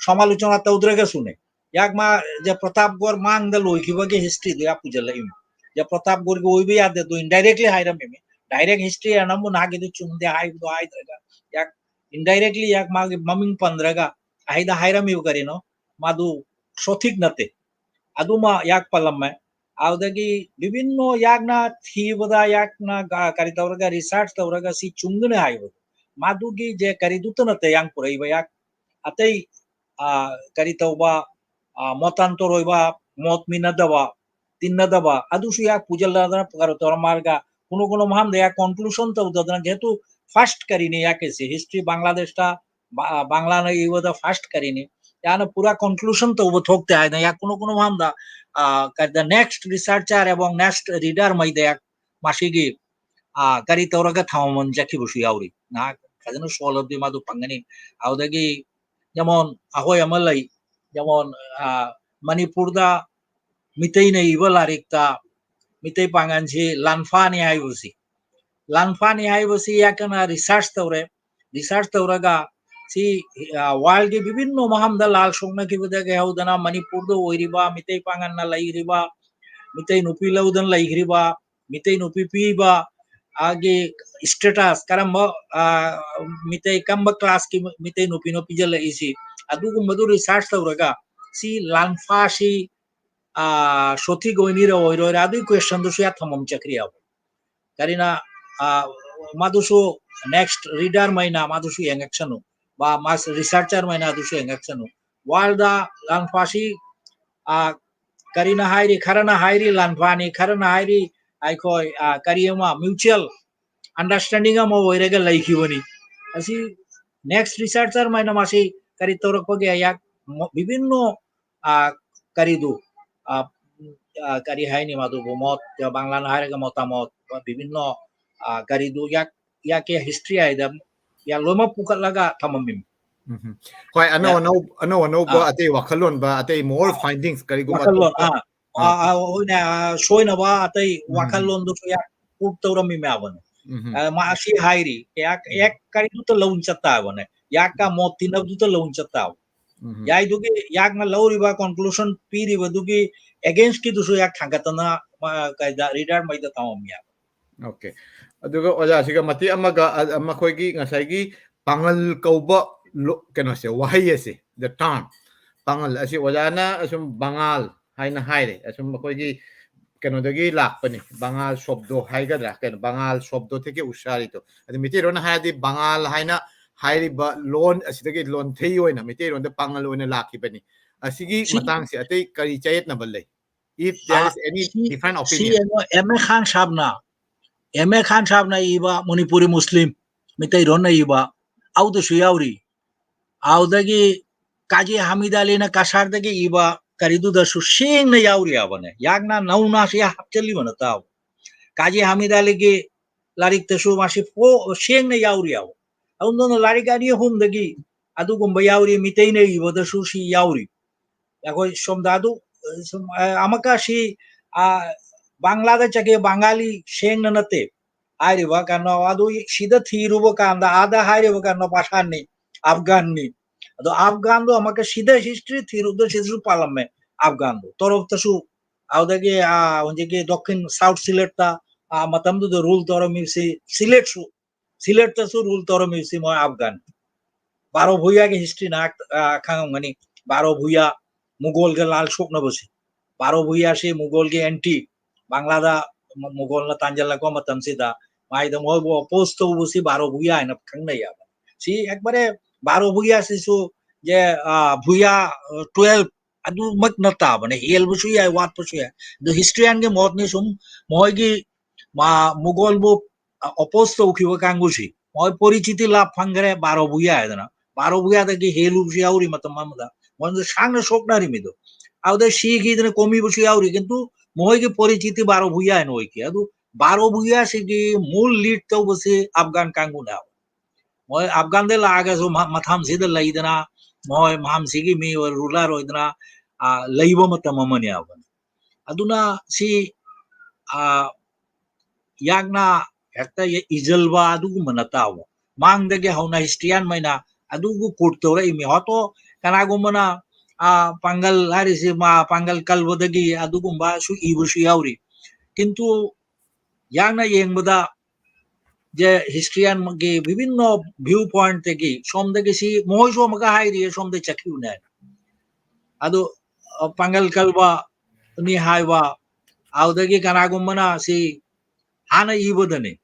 ꯁꯃꯥꯂꯣꯆꯅꯥ ꯇꯧꯗ꯭ꯔꯒꯁꯨꯅꯦ, ꯌꯥꯛ ꯃꯥ ꯖꯦ ꯄ꯭ꯔꯣꯇꯥꯞꯒꯣꯔ ꯃꯥꯡꯗ ꯂꯣꯏꯈꯤꯕꯒꯤ ꯍꯤꯁꯇ꯭ꯔꯤꯗꯨ ꯌꯥꯛ ꯄꯨꯖꯜꯂꯛꯏꯃꯤ꯫ ꯖꯦ ꯄ꯭ꯔꯣꯇꯥꯞꯒꯣꯔꯒꯤ ꯑꯣꯏꯕ ꯌꯥꯗꯦ ꯑꯗꯨ indirectly ꯍꯥꯏꯔꯝꯃꯤꯃꯤ꯫ Direct ꯍꯤꯁꯇ꯭ꯔꯤ ꯑꯅ ꯑꯃꯨꯛ ꯅꯍꯥꯛꯀꯤꯗꯨ ꯆꯨꯝꯗꯦ ꯍꯥꯏꯕꯗꯣ ꯍꯥꯏꯗ꯭ꯔꯒ, ꯌꯥꯛ indirectly ꯌꯥꯛ ꯃꯥꯒꯤ ꯃꯃꯤꯡ ꯄꯟꯗ꯭ꯔꯒ ꯑꯍꯩꯗ ꯍꯥꯏꯔꯝꯃꯤꯕ ꯀꯔꯤꯅꯣ? ꯃꯥꯗꯨ ꯁꯣꯊꯤꯛ ꯅꯠꯇꯦ꯫ ꯑꯗꯨꯃ ꯌꯥꯛ ꯄꯜꯂꯝꯃꯦ꯫ ꯑꯗꯨꯗꯒꯤ ꯕꯤꯕꯤꯟꯅꯣ ꯌꯥꯛꯅ ꯊꯤꯕꯗ, ꯌꯥꯛꯅ ꯒ-, ꯀꯔꯤ ꯇꯧꯔꯒ, research ꯇꯧꯔꯒ ꯁꯤ ꯆꯨꯝꯒꯅꯤ ꯍꯥꯏꯕꯗꯣ, ꯃꯗꯨꯒꯤ ꯖꯦ ꯀꯔꯤꯗꯨꯇ ꯅꯠꯇꯦ ꯌꯥꯡ ꯄꯨꯔꯛꯏꯕ ꯌꯥꯛ ꯑꯇꯩ, ꯑ, ꯀꯔꯤ ꯇꯧꯕ, ꯑ, ꯃꯣꯇꯥꯟꯇꯣꯔ ꯑꯣꯏꯕ, ꯃꯣꯠ ꯃꯤꯟꯅꯗꯕ, ꯇꯤꯟꯅꯗꯕ, ꯑꯗꯨꯁꯨ ꯌꯥꯛ ꯄꯨꯖꯜꯂꯗꯅ ꯀꯔꯤ ꯇꯧꯔ ꯃꯥꯔꯒ ꯀꯨꯅꯣ ꯀꯨꯅꯣ ꯃꯐꯝꯗ ꯌꯥꯛ conclusion ꯇꯧꯗꯗꯅ, ꯖꯦꯍꯦꯇꯨ first ꯀꯔꯤꯅꯤ ꯌꯥꯛ ꯀꯦꯁꯦ, history ꯕꯪꯒ꯭ꯂꯥꯗꯦꯁꯇ ꯕ-, ꯕꯪꯒ꯭ꯂꯥꯅ ꯏꯕꯗ first ꯀꯔꯤꯅꯤ, ꯌꯥꯅ ꯄꯨꯔꯥ conclusion ꯇꯧꯕ ꯊꯣꯛꯇꯦ ꯍꯥꯏꯅ ꯌꯥꯛ ꯀꯨꯅꯣ ꯀꯨꯅꯣ ꯃꯐꯝꯗ, ꯑ, ꯀꯔꯤꯗ next researcher ꯑꯦꯕꯣꯡ next reader ꯃꯩꯗ ꯌꯥꯛ ꯃꯁꯤꯒꯤ, ꯑ, ꯀꯔꯤ ꯇꯧꯔꯒ ꯊꯝꯃꯝ ꯆꯠꯈꯤꯕꯁꯨ ꯌꯥꯎꯔꯤ꯫ ꯉꯥꯏꯍꯥꯛ ꯐꯖꯅ ꯁꯣꯜꯂꯕꯗꯤ ꯃꯥꯗꯨ ꯐꯪꯒꯅꯤ꯫ ꯑꯗꯨꯗꯒꯤ ꯖꯦꯃꯣꯟ ꯑꯩꯈꯣꯏ ꯑꯃ ꯂꯩ, ꯖꯦꯃꯣꯟ, ꯑ, ꯃꯅꯤꯄꯨꯔꯗ ꯃꯤꯇꯩꯅ ꯏꯕ ꯂꯥꯏꯔꯤꯛꯇ ꯃꯤꯇꯩ ꯄꯥꯉꯜꯁꯤ ꯂꯥꯟꯐꯥꯅꯤ ꯍꯥꯏꯕꯁꯤ, ꯂꯥꯟꯐꯥꯅꯤ ꯍꯥꯏꯕꯁꯤ ꯌꯥꯀꯅ research ꯇꯧꯔꯦ꯫ Research ꯇꯧꯔꯒ ꯁꯤ, ꯑ, worldꯒꯤ ꯕꯤꯚꯤꯟꯅ ꯃꯐꯝꯗ ꯂꯥꯜ ꯁꯣꯛꯅꯈꯤꯕꯗꯒꯤ ꯍꯧꯗꯅ ꯃꯅꯤꯄꯨꯔꯗ ꯑꯣꯏꯔꯤꯕ ꯃꯤꯇꯩ ꯄꯥꯉꯜꯅ ꯂꯩꯈ꯭ꯔꯤꯕ, ꯃꯤꯇꯩ ꯅꯨꯄꯤ ꯂꯧꯗꯅ ꯂꯩꯈ꯭ꯔꯤꯕ, ꯃꯤꯇꯩ ꯅꯨꯄꯤ ꯄꯤꯕ, ꯑꯥꯒꯤ status ꯀꯔꯝꯕ, ꯑ, ꯃꯤꯇꯩ ꯀꯔꯝꯕ classꯀꯤ ꯃꯤꯇꯩ ꯅꯨꯄꯤꯅꯣ ꯄꯤꯖꯜꯂꯛꯏꯁꯤ, ꯑꯗꯨꯒꯨꯝꯕꯗꯨ research ꯇꯧꯔꯒ ꯁꯤ ꯂꯥꯟꯐꯥꯁꯤ, ꯑ, ꯁꯣꯊꯤꯒ ꯑꯣꯏꯅꯤꯔ ꯑꯣꯏꯔꯣꯏꯔ ꯑꯗꯨꯒꯤ questionꯗꯨꯁꯨ ꯌꯥ ꯊꯝꯐꯝ ꯆꯠꯈ꯭ꯔꯤꯑꯕ꯫ ꯀꯔꯤꯅ, ꯑ, ꯃꯗꯨꯁꯨ next readerꯃꯩꯅ ꯃꯗꯨꯁꯨ ꯌꯦꯡꯉꯛꯁꯅꯨ, ꯕꯥ ꯃꯥꯁ researcherꯃꯩꯅ ꯑꯗꯨꯁꯨ ꯌꯦꯡꯉꯛꯁꯅꯨ꯫ Worldꯗ ꯂꯥꯟꯐꯥꯁꯤ, ꯑ, ꯀꯔꯤꯅ ꯍꯥꯏꯔꯤ, ꯈꯔꯅ ꯍꯥꯏꯔꯤ ꯂꯥꯟꯐꯥꯅꯤ, ꯈꯔꯅ ꯍꯥꯏꯔꯤ ꯑꯩꯈꯣꯏ, ꯑ, ꯀꯔꯤ ꯑꯃ mutual understanding ꯑꯃ ꯑꯣꯏꯔꯒ ꯂꯩꯈꯤꯕꯅꯤ꯫ ꯑꯁꯤ next researcherꯃꯩꯅ ꯃꯁꯤ ꯀꯔꯤ ꯇꯧꯔꯛꯄꯒꯦ? ꯌꯥ-, ꯃ-, ꯕꯤꯚꯤꯟꯅ, ꯑ, ꯀꯔꯤꯗꯨ, ꯑ, ꯑ, ꯀꯔꯤ ꯍꯥꯏꯅꯤ ꯃꯗꯨꯕꯨ? ꯃꯣꯠ, ꯕꯪꯂꯥꯅ ꯍꯥꯏꯔꯒ ꯃꯣꯇꯥꯃꯣꯠ, ꯕꯤꯚꯤꯟꯅ, ꯑ, ꯀꯔꯤꯗꯨ ꯌꯥ-, ꯌꯥꯀꯦ history ꯍꯥꯏꯗ ꯌꯥ ꯂꯣꯏꯅꯃꯛ ꯄꯨꯈꯠꯂꯒ ꯊꯝꯃꯝꯃꯤ꯫ ꯎꯝ꯫ ꯍꯣꯏ, ꯑꯅꯧ ꯌꯥ-, ꯑꯅꯧ-, ꯑꯅꯧ ꯑꯅꯧꯕ ꯑꯥ꯫ ꯑꯇꯩ ꯋꯥꯈꯜꯂꯣꯟꯕ, ꯑꯇꯩ more findings ꯀꯔꯤꯒꯨꯝꯕ ꯋꯥꯈꯜꯂꯣꯟ, ꯑꯇꯣꯞꯄ ꯑꯥ꯫ ꯑꯥ, ꯑꯥ꯫ ꯑꯥ, ꯍꯣꯏꯅꯦ, ꯑꯥ, ꯁꯣꯏꯅꯕ ꯑꯇꯩ ꯎꯝ꯫ ꯋꯥꯈꯜꯂꯣꯟꯗꯨꯁꯨ ꯌꯥ prove ꯇꯧꯔꯝꯃꯤ ꯃꯌꯥꯝꯕꯅꯦ꯫ ꯎꯝ꯫ ꯑ, ꯃꯥ ꯑꯁꯤ ꯍꯥꯏꯔꯤ, ꯌꯥꯛ, ꯎꯝ꯫ ꯌꯥꯛ ꯀꯔꯤꯗꯨꯇ ꯂꯧꯅ ꯆꯠꯇꯥꯕꯅꯦ꯫ ꯌꯥꯛꯀ ꯎꯝ꯫ ꯃꯣꯠ ꯇꯤꯟꯅꯕꯗꯨꯇ ꯂꯧꯅ ꯆꯠꯇꯥꯕ꯫ ꯎꯝ꯫ ꯌꯥꯏꯗꯨꯒꯤ ꯌꯥꯛꯅ ꯂꯧꯔꯤꯕ conclusion ꯄꯤꯔꯤꯕꯗꯨꯒꯤ againstꯀꯤꯗꯨꯁꯨ ꯌꯥꯛ ꯊꯥꯡꯒꯠꯇꯅ ꯃꯥ ꯀꯩꯗ readerꯃꯩꯗ ꯇꯝꯃꯝꯃꯤ ꯍꯥꯏꯕ꯫ Okay꯫ ꯑꯗꯨꯒ ꯑꯣꯖꯥꯁꯤꯒ ꯃꯇꯦꯛ ꯑꯃꯒ, ꯑ, ꯃꯈꯣꯏꯒꯤ ꯉꯁꯥꯏꯒꯤ ꯄꯥꯉꯜ ꯀꯧꯕ ꯂꯣ-, ꯀꯩꯅꯣꯁꯦ, ꯋꯥꯍꯩ ꯑꯁꯦ, the term, ꯄꯥꯉꯜ ꯑꯁꯤ ꯑꯣꯖꯥꯅ ꯑꯁꯨꯝ ꯕꯉꯥꯜ ꯍꯥꯏꯅ ꯍꯥꯏꯔꯦ꯫ ꯑꯁꯨꯝ ꯑꯩꯈꯣꯏꯒꯤ ꯀꯩꯅꯣꯗꯒꯤ ꯂꯥꯛꯄꯅꯤ, ꯕꯉꯥꯜ ꯁꯣꯕꯗꯣ ꯍꯥꯏꯒꯗ꯭ꯔꯥ, ꯀꯩꯅꯣ, ꯕꯉꯥꯜ ꯁꯣꯕꯗꯣ ꯊꯦꯀꯦ ꯎꯁꯥꯔꯤꯗꯣ꯫ ꯑꯗꯨ ꯃꯩꯇꯩꯔꯣꯟꯅ ꯍꯥꯏꯔꯗꯤ ꯕꯉꯥꯜ ꯍꯥꯏꯅ ꯍꯥꯏꯔꯤꯕ ꯂꯣꯟ ꯑꯁꯤꯗꯒꯤ ꯂꯣꯟꯊꯩ ꯑꯣꯏꯅ ꯃꯩꯇꯩꯔꯣꯟꯗ ꯄꯥꯉꯜ ꯑꯣꯏꯅ ꯂꯥꯛꯈꯤꯕꯅꯤ꯫ ꯑꯁꯤꯒꯤ ꯁꯤ, ꯃꯇꯥꯡꯁꯦ ꯑꯇꯩ ꯀꯔꯤ ꯆꯌꯦꯠꯅꯕ ꯂꯩ? If there uh, is any ꯁꯤ, different ꯁꯤ opinion꯫ ꯌꯦꯡꯉꯣ, ꯑꯦꯝ ꯑꯦ ꯈꯥꯟ ꯁꯥꯕꯅ, ꯑꯦꯝ ꯑꯦ ꯈꯥꯟ ꯁꯥꯕꯅ ꯏꯕ ꯃꯅꯤꯄꯨꯔꯤ ꯃꯨꯁꯂꯤꯝ, ꯃꯩꯇꯩꯔꯣꯟꯅ ꯏꯕ, ꯑꯗꯨꯗꯁꯨ ꯌꯥꯎꯔꯤ꯫ ꯑꯗꯨꯗꯒꯤ ꯀꯥꯖꯤ ꯍꯥꯃꯤꯗ ꯑꯂꯤꯅ ꯀꯁꯥꯔꯗꯒꯤ ꯏꯕ ꯀꯔꯤꯗꯨꯗꯁꯨ ꯁꯦꯡꯅ ꯌꯥꯎꯔꯤ ꯍꯥꯏꯕꯅꯦ꯫ ꯌꯥꯛꯅ ꯅꯧꯅ ꯁꯤ ꯍꯥꯞꯆꯜꯂꯤꯕ ꯅꯠꯇꯕ꯫ ꯀꯥꯖꯤ ꯍꯥꯃꯤꯗ ꯑꯂꯤꯒꯤ ꯂꯥꯏꯔꯤꯛꯇꯁꯨ ꯃꯥꯁꯤ ꯐꯣ-, ꯁꯦꯡꯅ ꯌꯥꯎꯔꯤ ꯍꯥꯏꯕ꯫ ꯑꯗꯨꯝꯅ ꯂꯥꯏꯔꯤꯛ ꯑꯅꯤ ꯑꯍꯨꯝꯗꯒꯤ ꯑꯗꯨꯒꯨꯝꯕ ꯌꯥꯎꯔꯤ, ꯃꯤꯇꯩꯅ ꯏꯕꯗꯁꯨ ꯁꯤ ꯌꯥꯎꯔꯤ꯫ ꯑꯩꯈꯣꯏ ꯁꯣꯝꯗ ꯑꯗꯨ, ꯑ, ꯁꯨꯝ, ꯑ, ꯑꯃꯨꯛꯀ ꯁꯤ, ꯑ, ꯕꯪꯒ꯭ꯂꯥꯗ ꯆꯠꯈꯤ ꯕꯪꯒꯥꯂꯤ ꯁꯦꯡꯅ ꯅꯠꯇꯦ꯫ ꯍꯥꯏꯔꯤꯕ ꯀꯩꯅꯣ ꯑꯗꯨ ꯁꯤꯗ ꯊꯤꯔꯨꯕ ꯀꯥꯟꯗ, ꯑꯥꯗ ꯍꯥꯏꯔꯤꯕ ꯀꯩꯅꯣ ꯄꯥꯁꯥꯟꯅꯤ, ꯑꯐꯒꯥꯟꯅꯤ꯫ ꯑꯗꯣ ꯑꯐꯒꯥꯟꯗꯣ ꯑꯃꯨꯛꯀ ꯁꯤꯗ history ꯊꯤꯔꯨꯕꯗ ꯁꯤꯗꯁꯨ ꯄꯥꯜꯂꯝꯃꯦ, ꯑꯐꯒꯥꯟꯗꯣ꯫ ꯇꯣꯔꯣꯞꯇꯁꯨ, ꯑꯗꯨꯗꯒꯤ, ꯑ, ꯍꯧꯖꯤꯛꯀꯤ ꯗꯛꯈꯤꯟ, south ꯁꯤꯂꯦꯠꯇ, ꯑ, ꯃꯇꯝꯗꯨꯗ rule ꯇꯧꯔꯝꯃꯤꯕꯁꯤ ꯁꯤꯂꯦꯠꯁꯨ, ꯁꯤꯂꯦꯠꯇꯁꯨ rule ꯇꯧꯔꯝꯃꯤꯕꯁꯤ ꯃꯣꯏ ꯑꯐꯒꯥꯟ꯫ ꯕꯥꯔꯣ ꯚꯨꯌꯥꯒꯤ history ꯅꯍꯥꯛ, ꯑ, ꯈꯪꯉꯝꯒꯅꯤ꯫ ꯕꯥꯔꯣ ꯚꯨꯌꯥ ꯃꯨꯒꯣꯜꯒ ꯂꯥꯜ ꯁꯣꯛꯅꯕꯁꯤ꯫ ꯕꯥꯔꯣ ꯚꯨꯌꯥꯁꯤ ꯃꯨꯒꯣꯜꯒꯤ anti, ꯕꯪꯒ꯭ꯂꯥꯗ ꯃꯨ-, ꯃꯨꯒꯣꯜꯅ ꯇꯥꯟꯁꯤꯜꯂꯛꯄ ꯃꯇꯝꯁꯤꯗ ꯃꯥꯏꯗ ꯃꯣꯏꯕꯨ oppose ꯇꯧꯕꯁꯤ ꯕꯥꯔꯣ ꯚꯨꯌꯥ ꯍꯥꯏꯅ ꯈꯪꯅꯩ ꯍꯥꯏꯕ꯫ ꯁꯤ ꯑꯦꯛꯕꯥꯔꯦ ꯕꯥꯔꯣ ꯚꯨꯌꯥꯁꯤꯁꯨ ꯖꯦ, ꯑ, ꯚꯨꯌꯥ, ꯑ, twelve ꯑꯗꯨꯃꯛ ꯅꯠꯇꯕꯅꯦ, ꯍꯦꯜꯕꯁꯨ ꯌꯥꯏ, ꯋꯥꯠꯄꯁꯨ ꯌꯥꯏ꯫ ꯑꯗꯨ historian ꯒꯤ ꯃꯣꯠꯅꯤ ꯁꯨꯝ ꯃꯣꯏꯒꯤ ꯃꯥ ꯃꯨꯒꯣꯜꯕꯨ, ꯑ, oppose ꯇꯧꯈꯤꯕ ꯀꯥꯡꯕꯨꯁꯤ ꯃꯣꯏ ꯄꯣꯔꯤꯆꯤꯇꯤ ꯂꯥꯞ ꯐꯪꯈ꯭ꯔꯦ ꯕꯥꯔꯣ ꯚꯨꯌꯥ ꯍꯥꯏꯗꯅ꯫ ꯕꯥꯔꯣ ꯚꯨꯌꯥꯗꯒꯤ ꯍꯦꯜꯂꯨꯕꯁꯨ ꯌꯥꯎꯔꯤ ꯃꯇꯝ ꯑꯃꯗ꯫ ꯃꯣꯏꯅ ꯁꯥꯡꯅ ꯁꯣꯛꯅꯔꯤꯃꯤꯗꯣ꯫ ꯑꯗꯨꯗ ꯁꯤꯈꯤꯗꯅ ꯀꯣꯝꯃꯤꯕꯁꯨ ꯌꯥꯎꯔꯤ, ꯀꯤꯟꯇꯨ ꯃꯣꯏꯒꯤ ꯄꯣꯔꯤꯆꯤꯇꯤ ꯕꯥꯔꯣ ꯚꯨꯌꯥ ꯍꯥꯏꯅ ꯑꯣꯏꯈꯤ꯫ ꯑꯗꯨ ꯕꯥꯔꯣ ꯚꯨꯌꯥꯁꯤꯒꯤ ꯃꯨꯜ lead ꯇꯧꯕꯁꯤ ꯑꯐꯒꯥꯟ ꯀꯥꯡꯕꯨꯅꯦꯕ꯫ ꯃꯣꯏ ꯑꯐꯒꯥꯟꯗ ꯂꯥꯛꯑꯒꯁꯨ ꯃ-, ꯃꯐꯝꯁꯤꯗ ꯂꯩꯗꯅ, ꯃꯣꯏ ꯃꯐꯝꯁꯤꯒꯤ ꯃꯤ ꯑꯣꯏ-, ruler ꯑꯣꯏꯗꯅ, ꯑ, ꯂꯩꯕ ꯃꯇꯝ ꯑꯃꯅꯦꯕ꯫ ꯑꯗꯨꯅ ꯁꯤ, ꯑ, ꯌꯥꯝꯅ ꯍꯦꯛꯇ ꯏꯖꯜꯕ ꯑꯗꯨꯒꯨꯝꯕ ꯅꯠꯇꯕ꯫ ꯃꯥꯡꯗꯒꯤ ꯍꯧꯅ historian ꯃꯩꯅ ꯑꯗꯨꯕꯨ quote ꯇꯧꯔꯛꯏꯃꯤ꯫ ꯍꯣꯇꯣ ꯀꯅꯥꯒꯨꯝꯕꯅ, ꯑ, ꯄꯥꯡꯒꯜ ꯍꯥꯏꯔꯤꯁꯤ ꯃꯥ ꯄꯥꯡꯒꯜ ꯀꯜꯕꯗꯒꯤ ꯑꯗꯨꯒꯨꯝꯕꯁꯨ ꯏꯕꯁꯨ ꯌꯥꯎꯔꯤ꯫ ꯀꯤꯟꯇꯨ ꯌꯥꯡꯅ ꯌꯦꯡꯕꯗ ꯖꯦ historian ꯒꯤ ꯕꯤꯚꯤꯟꯅ view point ꯇꯒꯤ ꯁꯣꯝꯗꯒꯤ ꯁꯤ ꯃꯈꯣꯏꯁꯨ ꯑꯃꯨꯛꯀ ꯍꯥꯏꯔꯤꯌꯦ, ꯁꯣꯝꯗ ꯆꯠꯈꯤꯕꯅꯦ ꯍꯥꯏꯅ꯫ ꯑꯗꯨ, ꯑ, ꯄꯥꯡꯒꯜ ꯀꯜꯕꯅꯤ ꯍꯥꯏꯕ, ꯑꯗꯨꯗꯒꯤ ꯀꯅꯥꯒꯨꯝꯕꯅ ꯁꯤ ꯍꯥꯟꯅ ꯏꯕꯗꯅꯤ꯫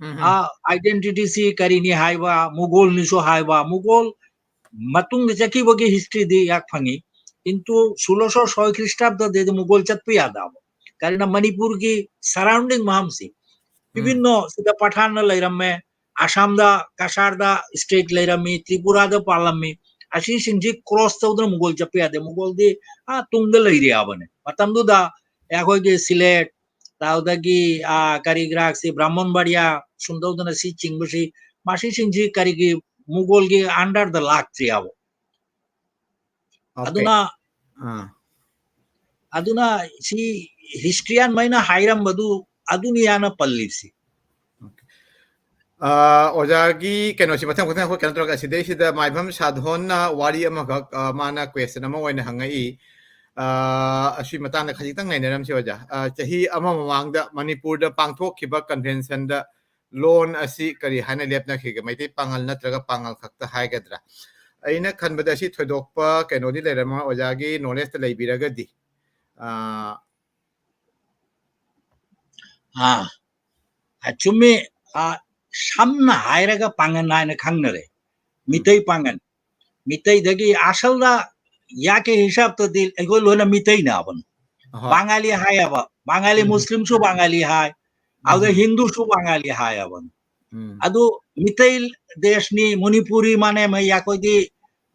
ꯎꯝ꯫ ꯑ, identity ꯁꯤ ꯀꯔꯤꯅꯤ ꯍꯥꯏꯕ, ꯃꯨꯒꯣꯜꯅꯤꯁꯨ ꯍꯥꯏꯕ, ꯃꯨꯒꯣꯜ ꯃꯇꯨꯡꯗ ꯆꯠꯈꯤꯕꯒꯤ history ꯗꯤ ꯌꯥꯛ ꯐꯪꯉꯤ꯫ ꯀꯤꯟꯇꯨ ꯁꯣꯂꯣꯁꯣ ꯁꯣꯏ ꯈ꯭ꯔꯤꯁꯇꯥꯕꯗꯗꯤ ꯃꯨꯒꯣꯜ ꯆꯠꯄ ꯌꯥꯗꯕ꯫ ꯀꯔꯤꯅ ꯃꯅꯤꯄꯨꯔꯒꯤ surrounding ꯃꯐꯝꯁꯤ, ꯎꯝ꯫ ꯕꯤꯚꯤꯟꯅ ꯁꯤꯗ ꯄꯊꯥꯟꯅ ꯂꯩꯔꯝꯃꯦ, ꯑꯁꯥꯝꯗ ꯀꯁꯥꯔꯗ state ꯂꯩꯔꯝꯃꯤ, ꯇ꯭ꯔꯤꯄꯨꯔꯥꯗ ꯄꯥꯜꯂꯝꯃꯤ꯫ ꯑꯁꯤꯁꯤꯡꯁꯤ cross ꯇꯧꯗꯅ ꯃꯨꯒꯣꯜ ꯆꯠꯄ ꯌꯥꯗꯦ꯫ ꯃꯨꯒꯣꯜꯗꯤ, ꯑ, ꯇꯨꯡꯗ ꯂꯩꯔꯤꯕꯅꯦ꯫ ꯃꯇꯝꯗꯨꯗ ꯑꯩꯈꯣꯏꯒꯤ ꯁꯤꯂꯦꯠ, ꯑꯗꯨꯗꯒꯤ, ꯑ, ꯀꯔꯤ ꯀꯔꯥꯛꯁꯤ, ꯕ꯭ꯔꯥꯍꯃꯟꯕꯥꯔꯤꯌꯥ, ꯁꯨꯝ ꯇꯧꯗꯅ ꯁꯤ ꯆꯤꯡꯕꯁꯤ, ꯃꯁꯤꯁꯤꯡꯁꯤ ꯀꯔꯤꯒꯤ ꯃꯨꯒꯣꯜꯒꯤ under ꯗ ꯂꯥꯛꯇ꯭ꯔꯤꯕ? Okay. ꯑꯗꯨꯅ ꯑꯥ꯫ ꯑꯗꯨꯅ ꯁꯤ ꯍꯤꯁꯇ꯭ꯔꯤꯌꯥꯟ ꯃꯩꯅ ꯍꯥꯏꯔꯝꯕꯗꯨ ꯑꯗꯨꯅꯤ ꯌꯥꯅ ꯄꯜꯂꯤꯕꯁꯤ꯫ ꯑ, ꯑꯣꯖꯥꯒꯤ ꯀꯩꯅꯣꯁꯤ ꯃꯊꯪ ꯃꯊꯪ ꯑꯩꯈꯣꯏ ꯀꯩꯅꯣ ꯇꯧꯔꯒ, ꯁꯤꯗꯩꯁꯤꯗ ꯃꯥꯏꯕꯝ ꯁꯥꯗꯣꯟꯅ ꯋꯥꯔꯤ ꯑꯃꯈꯛ, ꯑ, ꯃꯥꯅ ꯀ꯭ꯋꯦꯁꯟ ꯑꯃ ꯑꯣꯏꯅ ꯍꯪꯉꯛꯏ꯫ ꯑ, ꯑꯁꯤ ꯃꯇꯥꯡꯗ ꯈꯖꯤꯛꯇꯪ ꯅꯩꯅꯔꯝꯁꯤ ꯑꯣꯖꯥ꯫ ꯑ, ꯆꯍꯤ ꯑꯃ ꯃꯃꯥꯡꯗ ꯃꯅꯤꯄꯨꯔꯗ ꯄꯥꯡꯊꯣꯛꯈꯤꯕ ꯀꯟꯚꯦꯟꯁꯟꯗ ꯂꯣꯟ ꯑꯁꯤ ꯀꯔꯤ ꯍꯥꯏꯅ ꯂꯦꯞꯅꯈꯤꯒꯦ? ꯃꯩꯇꯩ ꯄꯥꯉꯜ ꯅꯠꯇ꯭ꯔꯒ ꯄꯥꯉꯜ ꯈꯛꯇ ꯍꯥꯏꯒꯗ꯭ꯔꯥ? ꯑꯩꯅ ꯈꯟꯕꯗ ꯑꯁꯤ ꯊꯣꯏꯗꯣꯛꯄ ꯀꯩꯅꯣꯗꯤ ꯂꯩꯔꯝꯃꯣꯏ, ꯑꯣꯖꯥꯒꯤ ꯅꯣꯂꯦꯖꯇ ꯂꯩꯕꯤꯔꯒꯗꯤ꯫ ꯑ, ꯑꯥ, ꯑꯆꯨꯝꯃꯤ꯫ ꯑ, ꯁꯝꯅ ꯍꯥꯏꯔꯒ ꯄꯥꯉꯟ ꯍꯥꯏꯅ ꯈꯪꯅꯔꯦ꯫ ꯃꯤꯇꯩ ꯄꯥꯉꯟ꯫ ꯃꯤꯇꯩꯗꯒꯤ ꯑꯁꯜꯗ ꯌꯥꯀꯦ ꯍꯤꯁꯥꯕꯇꯗꯤ ꯑꯩꯈꯣꯏ ꯂꯣꯏꯅ ꯃꯤꯇꯩꯅ ꯍꯥꯏꯕꯅꯤ꯫ ꯑꯍꯣꯏ꯫ ꯕꯉꯥꯂꯤ ꯍꯥꯏꯌꯦꯕ꯫ ꯕꯉꯥꯂꯤ ꯎꯝ꯫ ꯃꯨꯁꯂꯤꯝꯁꯨ ꯕꯉꯥꯂꯤ ꯍꯥꯏ꯫ ꯑꯗꯨꯗ ꯎꯝ꯫ ꯍꯤꯟꯗꯨꯁꯨ ꯕꯉꯥꯂꯤ ꯍꯥꯏꯌꯦꯕ꯫ ꯎꯝ꯫ ꯑꯗꯨ ꯃꯤꯇꯩ ꯗꯦꯁꯅꯤ, ꯃꯅꯤꯄꯨꯔꯤ ꯃꯥꯅꯦ ꯃꯩ ꯑꯩꯈꯣꯏꯗꯤ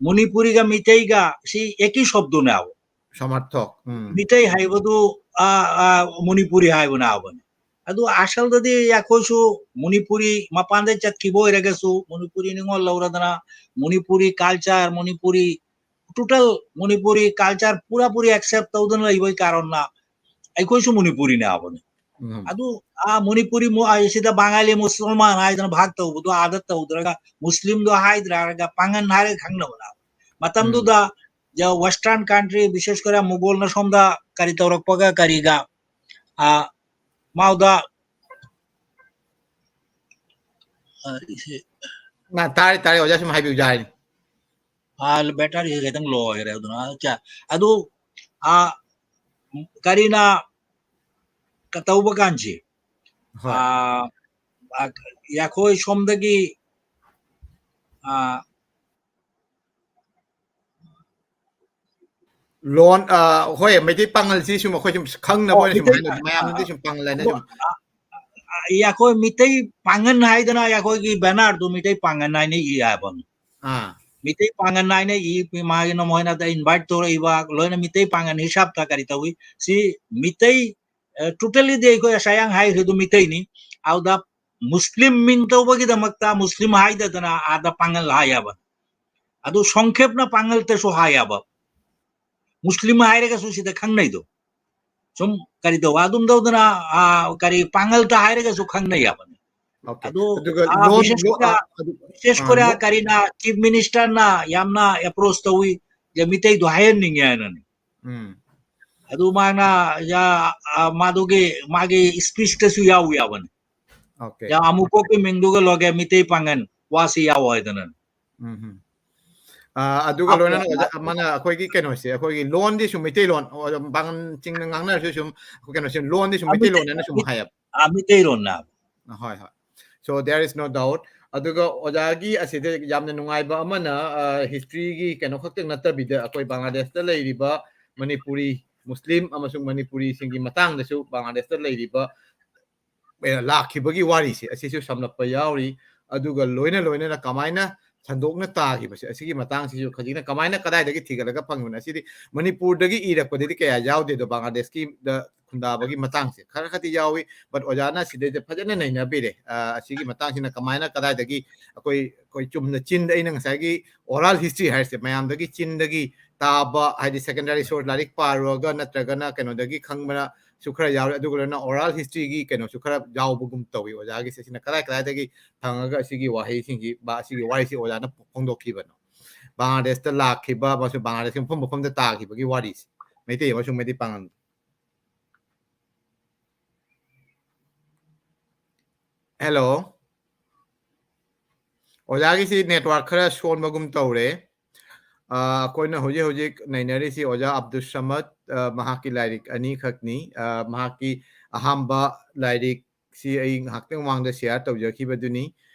ꯃꯅꯤꯄꯨꯔꯤꯒ ꯃꯤꯇꯩꯒ ꯁꯤ ꯑꯦꯀꯤ ꯁꯣꯕꯗꯨꯅꯦꯕ꯫ ꯁꯃꯥꯔꯊꯣꯛ꯫ ꯎꯝ꯫ ꯃꯤꯇꯩ ꯍꯥꯏꯕꯗꯨ, ꯑ, ꯑ, ꯃꯅꯤꯄꯨꯔꯤ ꯍꯥꯏꯕꯅ ꯍꯥꯏꯕꯅꯤ꯫ ꯑꯗꯨ ꯑꯁꯜꯗꯗꯤ ꯑꯩꯈꯣꯏꯁꯨ ꯃꯅꯤꯄꯨꯔꯤ ꯃꯄꯥꯟꯗ ꯆꯠꯈꯤꯕ ꯑꯣꯏꯔꯒꯁꯨ, ꯃꯅꯤꯄꯨꯔꯤ ꯅꯤꯉꯣꯜ ꯂꯧꯔꯗꯅ, Manipuri culture, Manipuri, total Manipuri culture ꯄꯨꯔꯥ ꯄꯨꯔꯤ accept ꯇꯧꯗꯅ ꯂꯩꯕꯒꯤ ꯀꯥꯔꯟꯅ ꯑꯩꯈꯣꯏꯁꯨ ꯃꯅꯤꯄꯨꯔꯤꯅꯦ ꯍꯥꯏꯕꯅꯤ꯫ ꯎꯝ꯫ ꯑꯗꯨ, ꯑ, ꯃꯅꯤꯄꯨꯔꯤ ꯃꯨ-, ꯑ, ꯁꯤꯗ ꯕꯉꯥꯂꯤ ꯃꯨꯁꯜꯃꯥꯟ ꯍꯥꯏꯗꯅ ꯚꯥꯒ ꯇꯧꯕꯗꯣ ꯑꯥꯗ ꯇꯧꯗ꯭ꯔꯒ, ꯃꯨꯁꯂꯤꯝꯗꯣ ꯍꯥꯏꯗ꯭ꯔꯒ ꯄꯥꯉꯟ ꯍꯥꯏꯔꯒ ꯈꯪꯅꯕꯅ꯫ ꯃꯇꯝꯗꯨꯗ ꯖ-, western country, ꯕꯤꯁꯦꯁ ꯀꯔ ꯃꯨꯒꯣꯜꯅ ꯁꯣꯝꯗ ꯀꯔꯤ ꯇꯧꯔꯛꯄꯒ ꯀꯔꯤꯒ, ꯑ, ꯃꯥꯎꯗ, ꯑ, ꯏꯁꯦ꯫ ꯃꯥ ꯇꯥꯔꯦ, ꯇꯥꯔꯦ, ꯑꯣꯖꯥ ꯁꯨꯝ ꯍꯥꯏꯕꯤꯌꯨ ꯌꯥꯔꯅꯤ꯫ ꯑ, battery ꯁꯦ ꯈꯤꯇꯪ low ꯑꯣꯏꯈ꯭ꯔꯦ ꯑꯗꯨꯅ꯫ ꯑꯆꯥ, ꯑꯗꯨ, ꯑ, ꯀꯔꯤꯅ ꯀ-, ꯇꯧꯕ ꯀꯥꯟꯁꯤ, ꯍꯣꯏ꯫ ꯑ, ꯑ, ꯑꯩꯈꯣꯏ ꯁꯣꯝꯗꯒꯤ, ꯑ, ꯂꯣꯟ, ꯑ, ꯍꯣꯏ, ꯃꯩꯇꯩ ꯄꯥꯉꯜꯁꯤ ꯁꯨꯝ ꯑꯩꯈꯣꯏ ꯁꯨꯝ ꯈꯪꯅꯕ ꯑꯣ, ꯑꯣꯏꯅ ꯁꯨꯝ ꯃꯤꯇꯩ, ꯍꯥꯏꯅꯕ, ꯃꯌꯥꯝꯅꯗꯤ ꯁꯨꯝ ꯄꯥꯉꯜ ꯍꯥꯏꯅ ꯑꯗꯣ, ꯁꯨꯝ꯫ ꯑ, ꯑ, ꯑꯩꯈꯣꯏ ꯃꯤꯇꯩ ꯄꯥꯉꯟ ꯍꯥꯏꯗꯅ ꯑꯩꯈꯣꯏꯒꯤ banner ꯗꯨ ꯃꯤꯇꯩ ꯄꯥꯉꯟ ꯍꯥꯏꯅ ꯏ ꯍꯥꯏꯕ꯫ ꯑꯥ꯫ ꯃꯤꯇꯩ ꯄꯥꯉꯟ ꯍꯥꯏꯅ ꯏ, ꯃꯥꯒꯤꯅ ꯃꯣꯏꯅ invite ꯇꯧꯔꯛꯏꯕ ꯂꯣꯏꯅ ꯃꯤꯇꯩ ꯄꯥꯉꯟ ꯍꯤꯁꯥꯕꯇ ꯀꯔꯤ ꯇꯧꯏ? ꯁꯤ ꯃꯤꯇꯩ, ꯑ, totally ꯗꯤ ꯑꯩꯈꯣꯏ ꯉꯁꯥꯏ ꯍꯥꯏꯈ꯭ꯔꯤꯗꯨ ꯃꯤꯇꯩꯅꯤ꯫ ꯑꯗꯨꯗ ꯃꯨꯁꯂꯤꯝ ꯃꯤꯡ ꯇꯧꯕꯒꯤꯗꯃꯛꯇ ꯃꯨꯁꯂꯤꯝ ꯍꯥꯏꯗꯗꯅ ꯑꯥꯗ ꯄꯥꯉꯜ ꯍꯥꯏꯌꯦꯕ꯫ ꯑꯗꯨ ꯁꯪꯈꯦꯞꯅ ꯄꯥꯉꯜꯇꯁꯨ ꯍꯥꯏꯌꯦꯕ꯫ ꯃꯨꯁꯂꯤꯝ ꯍꯥꯏꯔꯒꯁꯨ ꯁꯤꯗ ꯈꯪꯅꯩꯗꯣ꯫ ꯁꯨꯝ ꯀꯔꯤ ꯇꯧꯕ ꯑꯗꯨꯝ ꯇꯧꯗꯅ, ꯑ, ꯀꯔꯤ ꯄꯥꯡꯒꯜꯗ ꯍꯥꯏꯔꯒꯁꯨ ꯈꯪꯅꯩ ꯍꯥꯏꯕꯅꯤ꯫ Okay. ꯑꯗꯣ, ꯑꯗꯨꯒ ꯑ, ꯂꯣꯟ ꯕꯤꯁꯦꯁ ꯂꯣ- ꯀꯣꯔꯤꯌꯥ, ꯑ, ꯑꯗꯨ- ꯕꯤꯁꯦꯁ ꯑ, ꯀꯣꯔꯤꯌꯥ ꯂꯣ- ꯀꯔꯤꯅ ꯆꯤꯐ ꯃꯤꯅꯤꯁꯇꯔꯅ ꯌꯥꯝꯅ ꯑꯦꯄ꯭ꯔꯣꯆ ꯇꯧꯏ, ꯌꯥ, ꯃꯤꯇꯩꯗꯣ ꯍꯥꯏꯍꯟꯅꯤꯡꯉꯦ ꯍꯥꯏꯅꯅꯤ꯫ ꯎꯝ. ꯑꯗꯨ ꯃꯥꯅ, ꯌꯥ, ꯑ, ꯃꯥꯗꯨꯒꯤ ꯃꯥꯒꯤ ꯁ꯭ꯄꯤꯆꯇꯁꯨ ꯌꯥꯎꯏ ꯌꯥꯕꯅꯤ꯫ Okay. ꯌꯥ, ꯑꯃꯨꯛꯀꯣꯛꯀꯤ ꯃꯤꯡꯗꯨꯒ ꯂꯣꯒꯦ ꯃꯤꯇꯩ ꯄꯥꯡꯒꯜ ꯋꯥꯁꯤ ꯌꯥꯎ ꯍꯥꯏꯗꯅ꯫ ꯎꯝ ꯍꯝ꯫ ꯑ, ꯑꯗꯨꯒ ꯑ, ꯂꯣꯏꯅꯅ ꯑ, ꯑꯣꯖꯥ, ꯑꯃꯅ ꯑꯩꯈꯣꯏꯒꯤ ꯀꯩꯅꯣꯁꯦ, ꯑꯩꯈꯣꯏꯒꯤ ꯂꯣꯟꯗꯤ ꯁꯨꯝ ꯃꯩꯇꯩꯂꯣꯟ, ꯑꯣ, ꯄꯥꯡꯒꯜ ꯆꯤꯡꯅ ꯉꯥꯡꯅꯔꯁꯨ ꯁꯨꯝ ꯀꯩꯅꯣꯁꯦ, ꯂꯣꯟꯗꯤ ꯁꯨꯝ ꯑ, ꯃꯩꯇꯩ-, ꯃꯩꯇꯩꯂꯣꯟꯅꯦꯅ ꯁꯨꯝ ꯍꯥꯏꯌꯦꯕ꯫ ꯑ, ꯃꯩꯇꯩꯂꯣꯟꯅ꯫ ꯍꯣꯏ, ꯍꯣꯏ꯫ So there is no doubt. ꯑꯗꯨꯒ ꯑꯣꯖꯥꯒꯤ ꯑꯁꯤꯗ ꯌꯥꯝꯅ ꯅꯨꯡꯉꯥꯏꯕ ꯑꯃꯅ, ꯑ, ꯍꯤꯁꯇ꯭ꯔꯤꯒꯤ ꯀꯩꯅꯣ ꯈꯛꯇꯪ ꯅꯠꯇꯕꯤꯗ ꯑꯩꯈꯣꯏ ꯕꯪꯒ꯭ꯂꯥꯗꯦꯁꯇ ꯂꯩꯔꯤꯕ ꯃꯅꯤꯄꯨꯔꯤ ꯃꯨꯁꯂꯤꯝ ꯑꯃꯁꯨꯡ ꯃꯅꯤꯄꯨꯔꯤꯁꯤꯡꯒꯤ ꯃꯇꯥꯡꯗꯁꯨ ꯕꯪꯒ꯭ꯂꯥꯗꯦꯁꯇ ꯂꯩꯔꯤꯕ ꯑꯦ, ꯂꯥꯛꯈꯤꯕꯒꯤ ꯋꯥꯔꯤꯁꯦ ꯑꯁꯤꯁꯨ ꯁꯝꯂꯞꯄ ꯌꯥꯎꯔꯤ꯫ ꯑꯗꯨꯒ ꯂꯣꯏꯅ ꯂꯣꯏꯅꯅ ꯀꯃꯥꯏꯅ ꯁꯟꯗꯣꯛꯅ ꯇꯥꯈꯤꯕꯁꯦ ꯑꯁꯤꯒꯤ ꯃꯇꯥꯡꯁꯤꯁꯨ ꯈꯖꯤꯛꯅ ꯀꯃꯥꯏꯅ ꯀꯗꯥꯏꯗꯒꯤ ꯊꯤꯒꯠꯂꯒ ꯐꯪꯕꯅꯣ? ꯑꯁꯤꯗꯤ ꯃꯅꯤꯄꯨꯔꯗꯒꯤ ꯏꯔꯛꯄꯗꯗꯤ ꯀꯌꯥ ꯌꯥꯎꯗꯦ, ꯑꯗꯣ ꯕꯪꯒ꯭ꯂꯥꯗꯦꯁꯀꯤꯗ ꯈꯨꯟꯗꯥꯕꯒꯤ ꯃꯇꯥꯡꯁꯦ ꯈꯔ ꯈꯔꯗꯤ ꯌꯥꯎꯏ, but ꯑꯣꯖꯥꯅ ꯁꯤꯗꯩꯗ ꯐꯖꯅ ꯅꯩꯅꯕꯤꯔꯦ꯫ ꯑ, ꯑꯁꯤꯒꯤ ꯃꯇꯥꯡꯁꯤꯅ ꯀꯃꯥꯏꯅ ꯀꯗꯥꯏꯗꯒꯤ ꯑꯩꯈꯣꯏ, ꯑꯩꯈꯣꯏ ꯆꯨꯝꯅ ꯆꯤꯟꯗ ꯑꯩꯅ ꯉꯁꯥꯏꯒꯤ oral history ꯍꯥꯏꯔꯤꯁꯦ ꯃꯌꯥꯝꯗꯒꯤ ꯆꯤꯟꯗꯒꯤ ꯇꯥꯕ, ꯍꯥꯏꯗꯤ secondary source ꯂꯥꯏꯔꯤꯛ ꯄꯥꯔꯨꯔꯒ ꯅꯠꯇ꯭ꯔꯒꯅ ꯀꯩꯅꯣꯗꯒꯤ ꯈꯪꯕꯅꯁꯨ ꯈꯔ ꯌꯥꯎꯔꯦ, ꯑꯗꯨꯒ ꯂꯣꯏꯅꯅ oral historyꯒꯤ ꯀꯩꯅꯣꯁꯨ ꯈꯔ ꯌꯥꯎꯕꯒꯨꯝ ꯇꯧꯏ꯫ ꯑꯣꯖꯥꯒꯤꯁꯦ ꯁꯤꯅ ꯀꯗꯥꯏ ꯀꯗꯥꯏꯗꯒꯤ ꯐꯪꯉꯒ ꯑꯁꯤꯒꯤ ꯋꯥꯍꯩꯁꯤꯡꯁꯤ, ꯕ-, ꯑꯁꯤꯒꯤ ꯋꯥꯔꯤꯁꯤ ꯑꯣꯖꯥꯅ ꯐꯣꯡꯗꯣꯛꯈꯤꯕꯅꯣ? ꯕꯪꯒ꯭ꯂꯥꯗꯦꯁꯇ ꯂꯥꯛꯈꯤꯕ ꯑꯃꯁꯨꯡ ꯕꯪꯒ꯭ꯂꯥꯗꯦꯁꯀꯤ ꯃꯐꯝ ꯃꯐꯝꯗ ꯇꯥꯈꯤꯕꯒꯤ ꯋꯥꯔꯤꯁꯦ, ꯃꯩꯇꯩ ꯑꯃꯁꯨꯡ ꯃꯩꯇꯩ ꯄꯥꯉꯜ꯫ Hello, ꯑꯣꯖꯥꯒꯤꯁꯤ network ꯈꯔ ꯁꯣꯟꯕꯒꯨꯝ ꯇꯧꯔꯦ꯫ ꯑ, ꯑꯩꯈꯣꯏꯅ ꯍꯧꯖꯤꯛ ꯍꯧꯖꯤꯛ ꯅꯩꯅꯔꯤꯁꯤ ꯑꯣꯖꯥ ꯑꯕꯗꯨꯜ ꯁꯃꯗ, ꯑ, ꯃꯍꯥꯛꯀꯤ ꯂꯥꯏꯔꯤꯛ ꯑꯅꯤꯈꯛꯅꯤ꯫ ꯑ, ꯃꯍꯥꯛꯀꯤ ꯑꯍꯥꯟꯕ ꯂꯥꯏꯔꯤꯛꯁꯤ ꯑꯩ ꯉꯥꯏꯍꯥꯛꯇꯪ ꯃꯃꯥꯡꯗ share ꯇꯧꯖꯈꯤꯕꯗꯨꯅꯤ꯫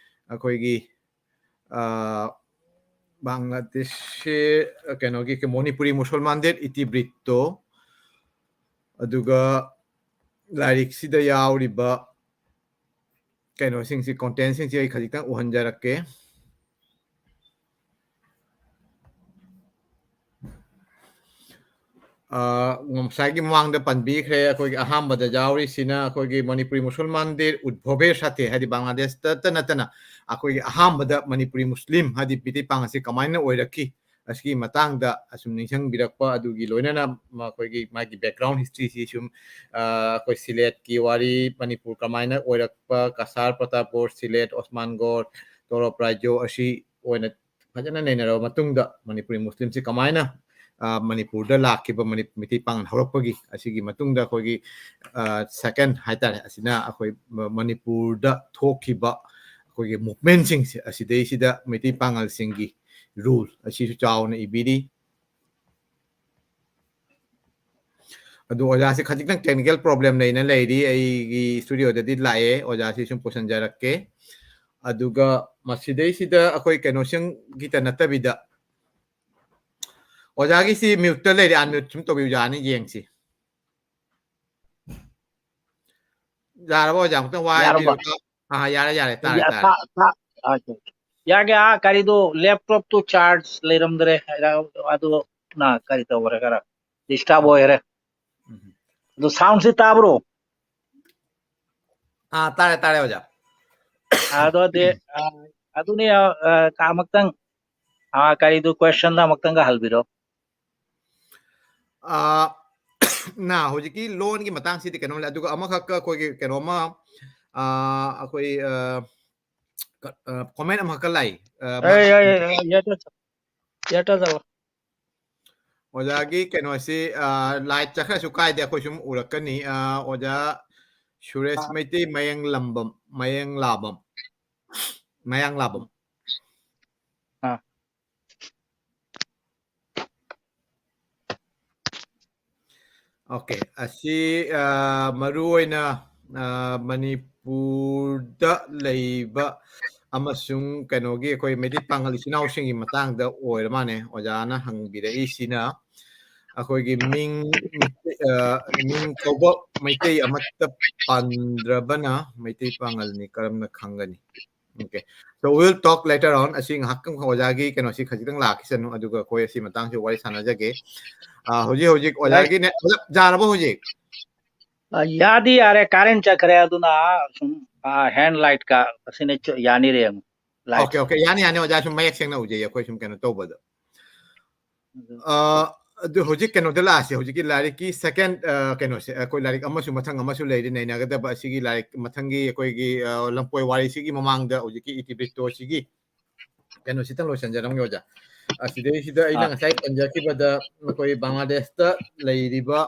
ꯑꯩꯈꯣꯏꯒꯤ, ꯑ, ꯕꯪꯒ꯭ꯂꯥꯗꯦꯁꯁꯦ, ꯑ, ꯀꯩꯅꯣꯒꯤ ꯃꯅꯤꯄꯨꯔꯤ ꯃꯨꯁꯜꯃꯥꯟꯗꯦꯠ ꯏꯇꯤꯕ꯭ꯔꯤꯠꯇꯣ, ꯑꯗꯨꯒ ꯂꯥꯏꯔꯤꯛꯁꯤꯗ ꯌꯥꯎꯔꯤꯕ ꯀꯩꯅꯣꯁꯤꯡꯁꯤ, contentꯁꯤꯡꯁꯤ ꯑꯩ ꯈꯖꯤꯛꯇꯪ ꯎꯍꯟꯖꯔꯛꯀꯦ꯫ ꯑ, ꯉꯁꯥꯏꯒꯤ ꯃꯃꯥꯡꯗ ꯄꯟꯕꯤꯈ꯭ꯔꯦ, ꯑꯩꯈꯣꯏꯒꯤ ꯑꯍꯥꯟꯕꯗ ꯌꯥꯎꯔꯤꯁꯤꯅ ꯑꯩꯈꯣꯏꯒꯤ ꯃꯅꯤꯄꯨꯔꯤ ꯃꯨꯁꯜꯃꯥꯟꯗꯦꯠ ꯎꯗꯚꯕꯦꯔ ꯁꯥꯊꯦ, ꯍꯥꯏꯗꯤ ꯕꯪꯒ꯭ꯂꯥꯗꯦꯁꯇ ꯅꯠꯇꯅ ꯑꯩꯈꯣꯏꯒꯤ ꯑꯍꯥꯟꯕꯗ ꯃꯅꯤꯄꯨꯔꯤ ꯃꯨꯁꯂꯤꯝ, ꯍꯥꯏꯗꯤ ꯃꯤꯇꯩ ꯄꯥꯡꯒꯜꯁꯤ ꯀꯃꯥꯏꯅ ꯑꯣꯏꯔꯛꯈꯤ, ꯑꯁꯤꯒꯤ ꯃꯇꯥꯡꯗ ꯑꯁꯨꯝ ꯅꯤꯡꯁꯤꯡꯕꯤꯔꯛꯄ ꯑꯗꯨꯒꯤ ꯂꯣꯏꯅꯅ ꯃꯈꯣꯏꯒꯤ ꯃꯥꯒꯤ background historyꯁꯤ ꯁꯨꯝ ꯑꯩꯈꯣꯏ ꯁꯤꯂꯦꯠꯀꯤ ꯋꯥꯔꯤ, ꯃꯅꯤꯄꯨꯔ ꯀꯃꯥꯏꯅ ꯑꯣꯏꯔꯛꯄ, ꯀꯁꯥꯔ, ꯄ꯭ꯔꯇꯥꯞꯒꯣꯔ, ꯁꯤꯂꯦꯠ, ꯑꯣꯁꯃꯥꯟꯒꯣꯔ, ꯇꯣꯔꯣꯞ ꯔꯥꯏꯖꯣ ꯑꯁꯤ ꯑꯣꯏꯅ ꯐꯖꯅ ꯅꯩꯅꯔꯕ ꯃꯇꯨꯡꯗ ꯃꯅꯤꯄꯨꯔꯤ ꯃꯨꯁꯂꯤꯝꯁꯤ ꯀꯃꯥꯏꯅ ꯃꯅꯤꯄꯨꯔꯗ ꯂꯥꯛꯈꯤꯕ, ꯃꯩꯇꯩ ꯄꯥꯡꯒꯜ ꯍꯧꯔꯛꯄꯒꯤ ꯑꯁꯤꯒꯤ ꯃꯇꯨꯡꯗ ꯑꯩꯈꯣꯏꯒꯤ second ꯍꯥꯏꯇꯥꯔꯦ, ꯑꯁꯤꯅ ꯑꯩꯈꯣꯏ ꯃꯅꯤꯄꯨꯔꯗ ꯊꯣꯛꯈꯤꯕ ꯑꯩꯈꯣꯏꯒꯤ movementꯁꯤꯡꯁꯦ ꯑꯁꯤꯗꯩꯁꯤꯗ ꯃꯩꯇꯩ ꯄꯥꯡꯒꯜꯁꯤꯡꯒꯤ role ꯑꯁꯤꯁꯨ ꯆꯥꯎꯅ ꯏꯕꯤꯔꯤ꯫ ꯑꯗꯨ ꯑꯣꯖꯥꯁꯤ ꯈꯖꯤꯛꯇꯪ technical problem ꯂꯩꯅ ꯂꯩꯔꯤ꯫ ꯑꯩꯒꯤ studioꯗꯗꯤ ꯂꯥꯛꯑꯦ, ꯑꯣꯖꯥꯁꯤ ꯁꯨꯝ ꯄꯨꯁꯟꯖꯔꯛꯀꯦ꯫ ꯑꯗꯨꯒ ꯃꯁꯤꯗꯩꯁꯤꯗ ꯑꯩꯈꯣꯏ ꯀꯩꯅꯣꯁꯤꯡꯒꯤꯇ ꯅꯠꯇꯕꯤꯗ ꯑꯣꯖꯥꯒꯤꯁꯤ muteꯇ ꯂꯩꯔꯦ, unmute ꯁꯨꯝ ꯇꯧꯕꯤꯌꯨ, ꯌꯥꯅꯤ ꯌꯦꯡꯁꯤ꯫ ꯌꯥꯔꯕ ꯑꯣꯖꯥ? ꯑꯃꯨꯛꯇꯪ ꯋꯥ ꯌꯥꯔꯕ? ꯍꯥꯏꯕꯤꯔꯛꯑꯣ꯫ ꯑꯥ, ꯌꯥꯔꯦ, ꯌꯥꯔꯦ, ꯇꯥꯔꯦ, ꯌꯥ-, ꯇꯥꯔꯦ꯫ ꯇꯥ-, ꯇꯥ-, ꯑꯥ, ꯌꯥꯒꯦ, ꯑꯥ, ꯀꯔꯤꯗꯣ laptopꯇꯣ charge ꯂꯩꯔꯝꯗ꯭ꯔꯦ꯫ ꯑꯗꯨ ꯅ ꯀꯔꯤ ꯇꯧꯈ꯭ꯔꯦ, ꯈꯔ disturb ꯑꯣꯏꯈ꯭ꯔꯦ꯫ ꯎꯝ꯫ ꯑꯗꯨ soundꯁꯤ ꯇꯥꯕ꯭ꯔꯣ? ꯑꯥ, ꯇꯥꯔꯦ, ꯇꯥꯔꯦ, ꯑꯣꯖꯥ꯫ ꯑꯗꯨꯗꯤ, ꯑꯥ, ꯑꯗꯨꯅꯤ, ꯑꯥ, ꯑꯥ, ꯑꯃꯨꯛꯇꯪ, ꯑꯥ, ꯀꯔꯤꯗꯨ questionꯗ ꯑꯃꯨꯛꯇꯪꯒ ꯍꯜꯕꯤꯔꯣ꯫ ꯑꯥ, ꯅ ꯍꯧꯖꯤꯛꯀꯤ ꯂꯣꯟꯒꯤ ꯃꯇꯥꯡꯁꯤꯗꯤ ꯀꯩꯅꯣꯝ ꯂꯩ, ꯑꯗꯨꯒ ꯑꯃꯈꯛꯀ ꯑꯩꯈꯣꯏꯒꯤ ꯀꯩꯅꯣꯝꯃ, ꯑꯥ, ꯑꯩꯈꯣꯏ, ꯑꯥ, ꯀ-, ꯑꯥ, comment ꯑꯃꯈꯛꯀ ꯂꯥꯛꯏ꯫ ꯑꯥ, ꯑꯦ, ꯃꯥ-, ꯑꯦ, ꯑꯦ, ꯑꯦ, ꯌꯥꯇ-, ꯌꯥꯇ ꯇꯧꯔꯣ꯫ ꯑꯣꯖꯥꯒꯤ ꯀꯩꯅꯣꯁꯤ, ꯑꯥ, light ꯆꯠꯈ꯭ꯔꯁꯨ ꯀꯥꯏꯗꯦ, ꯑꯩꯈꯣꯏ ꯁꯨꯝ ꯎꯔꯛꯀꯅꯤ꯫ ꯑꯥ, ꯑꯣꯖꯥ ꯁꯨꯔꯦꯁ ꯃꯩꯇꯩ ꯃꯌꯦꯡꯂꯝꯕꯝ, ꯃꯌꯦꯡꯂꯥꯕꯝ, ꯃꯌꯥꯡꯂꯥꯕꯝ꯫ ꯑꯥ꯫ Okay, ꯑꯁꯤ, ꯑꯥ, ꯃꯔꯨ ꯑꯣꯏꯅ, ꯑꯥ, ꯃꯅꯤꯄꯨꯔꯗ ꯂꯩꯕ ꯑꯃꯁꯨꯡ ꯀꯩꯅꯣꯒꯤ ꯑꯩꯈꯣꯏ ꯃꯩꯇꯩ ꯄꯥꯉꯜ ꯏꯆꯤꯟ ꯏꯅꯥꯎꯁꯤꯡꯒꯤ ꯃꯇꯥꯡꯗ ꯑꯣꯏꯔ ꯃꯥꯜꯂꯦ ꯑꯣꯖꯥꯅ ꯍꯪꯕꯤꯔꯛꯏꯁꯤꯅ꯫ ꯑꯩꯈꯣꯏꯒꯤ ꯃꯤꯡ, ꯑꯥ, ꯃꯤꯡ ꯀꯧꯕ ꯃꯩꯇꯩ ꯑꯃꯠꯇ ꯄꯟꯗ꯭ꯔꯕꯅ ꯃꯩꯇꯩ ꯄꯥꯉꯜꯅꯤ ꯀꯔꯝꯅ ꯈꯪꯒꯅꯤ? Okay. So we'll talk later on. ꯑꯁꯤ ꯉꯥꯏꯍꯥꯛꯇꯪ ꯑꯣꯖꯥꯒꯤ ꯀꯩꯅꯣꯁꯤ ꯈꯖꯤꯛꯇꯪ ꯂꯥꯛꯈꯤꯁꯅꯨ, ꯑꯗꯨꯒ ꯑꯩꯈꯣꯏ ꯑꯁꯤ ꯃꯇꯥꯡꯁꯤ ꯋꯥꯔꯤ ꯁꯥꯟꯅꯖꯒꯦ꯫ ꯑꯥ, ꯍꯧꯖꯤꯛ, ꯍꯧꯖꯤꯛ ꯌꯥꯏ꯫ ꯑꯣꯖꯥꯒꯤ net ꯌꯥꯔꯕ ꯍꯧꯖꯤꯛ? ꯑ, ꯌꯥꯗꯤ ꯌꯥꯔꯦ, current ꯆꯠꯈ꯭ꯔꯦ, ꯑꯗꯨꯅ ꯁꯨꯝ, ꯑ, hand lightꯀ ꯑꯁꯤꯅ ꯆ-, ꯌꯥꯅꯤꯔꯦ ꯌꯦꯡꯉꯨ, light꯫ Okay, okay, ꯌꯥꯅꯤ, ꯌꯥꯅꯤ, ꯑꯣꯖꯥ, ꯁꯨꯝ ꯃꯌꯦꯛ ꯁꯦꯡꯅ ꯎꯖꯩ ꯑꯩꯈꯣꯏ ꯁꯨꯝ ꯀꯩꯅꯣ ꯇꯧꯕꯗ꯫ ꯑ, ꯑꯗꯨ ꯍꯧꯖꯤꯛ ꯀꯩꯅꯣꯗ ꯂꯥꯛꯑꯁꯤ꯫ ꯍꯧꯖꯤꯛꯀꯤ ꯂꯥꯏꯔꯤꯛꯀꯤ second, ꯑ, ꯀꯩꯅꯣꯁꯦ, ꯑꯩꯈꯣꯏ ꯂꯥꯏꯔꯤꯛ ꯑꯃꯁꯨ ꯃꯊꯪ ꯑꯃꯁꯨ ꯂꯩꯔꯤ ꯅꯩꯅꯒꯗꯕ꯫ ꯑꯁꯤꯒꯤ ꯂꯥꯏꯔꯤꯛ ꯃꯊꯪꯒꯤ ꯑꯩꯈꯣꯏꯒꯤ, ꯑ, ꯂꯝꯄꯣꯏ ꯋꯥꯔꯤꯁꯤꯒꯤ ꯃꯃꯥꯡꯗ ꯍꯧꯖꯤꯛꯀꯤ ꯏꯇꯤꯕ꯭ꯔꯤꯠꯇꯣꯁꯤꯒꯤ ꯀꯩꯅꯣꯁꯤꯇꯪ ꯂꯣꯏꯁꯤꯟꯖꯔꯝꯒꯦ, ꯑꯣꯖꯥ꯫ ꯑꯁꯤꯗꯩꯁꯤꯗ ꯑꯩꯅ ꯑꯥ꯫ ꯉꯁꯥꯏ ꯄꯟꯖꯈꯤꯕꯗ ꯑꯩꯈꯣꯏ ꯕꯪꯒ꯭ꯂꯥꯗꯦꯁꯇ ꯂꯩꯔꯤꯕ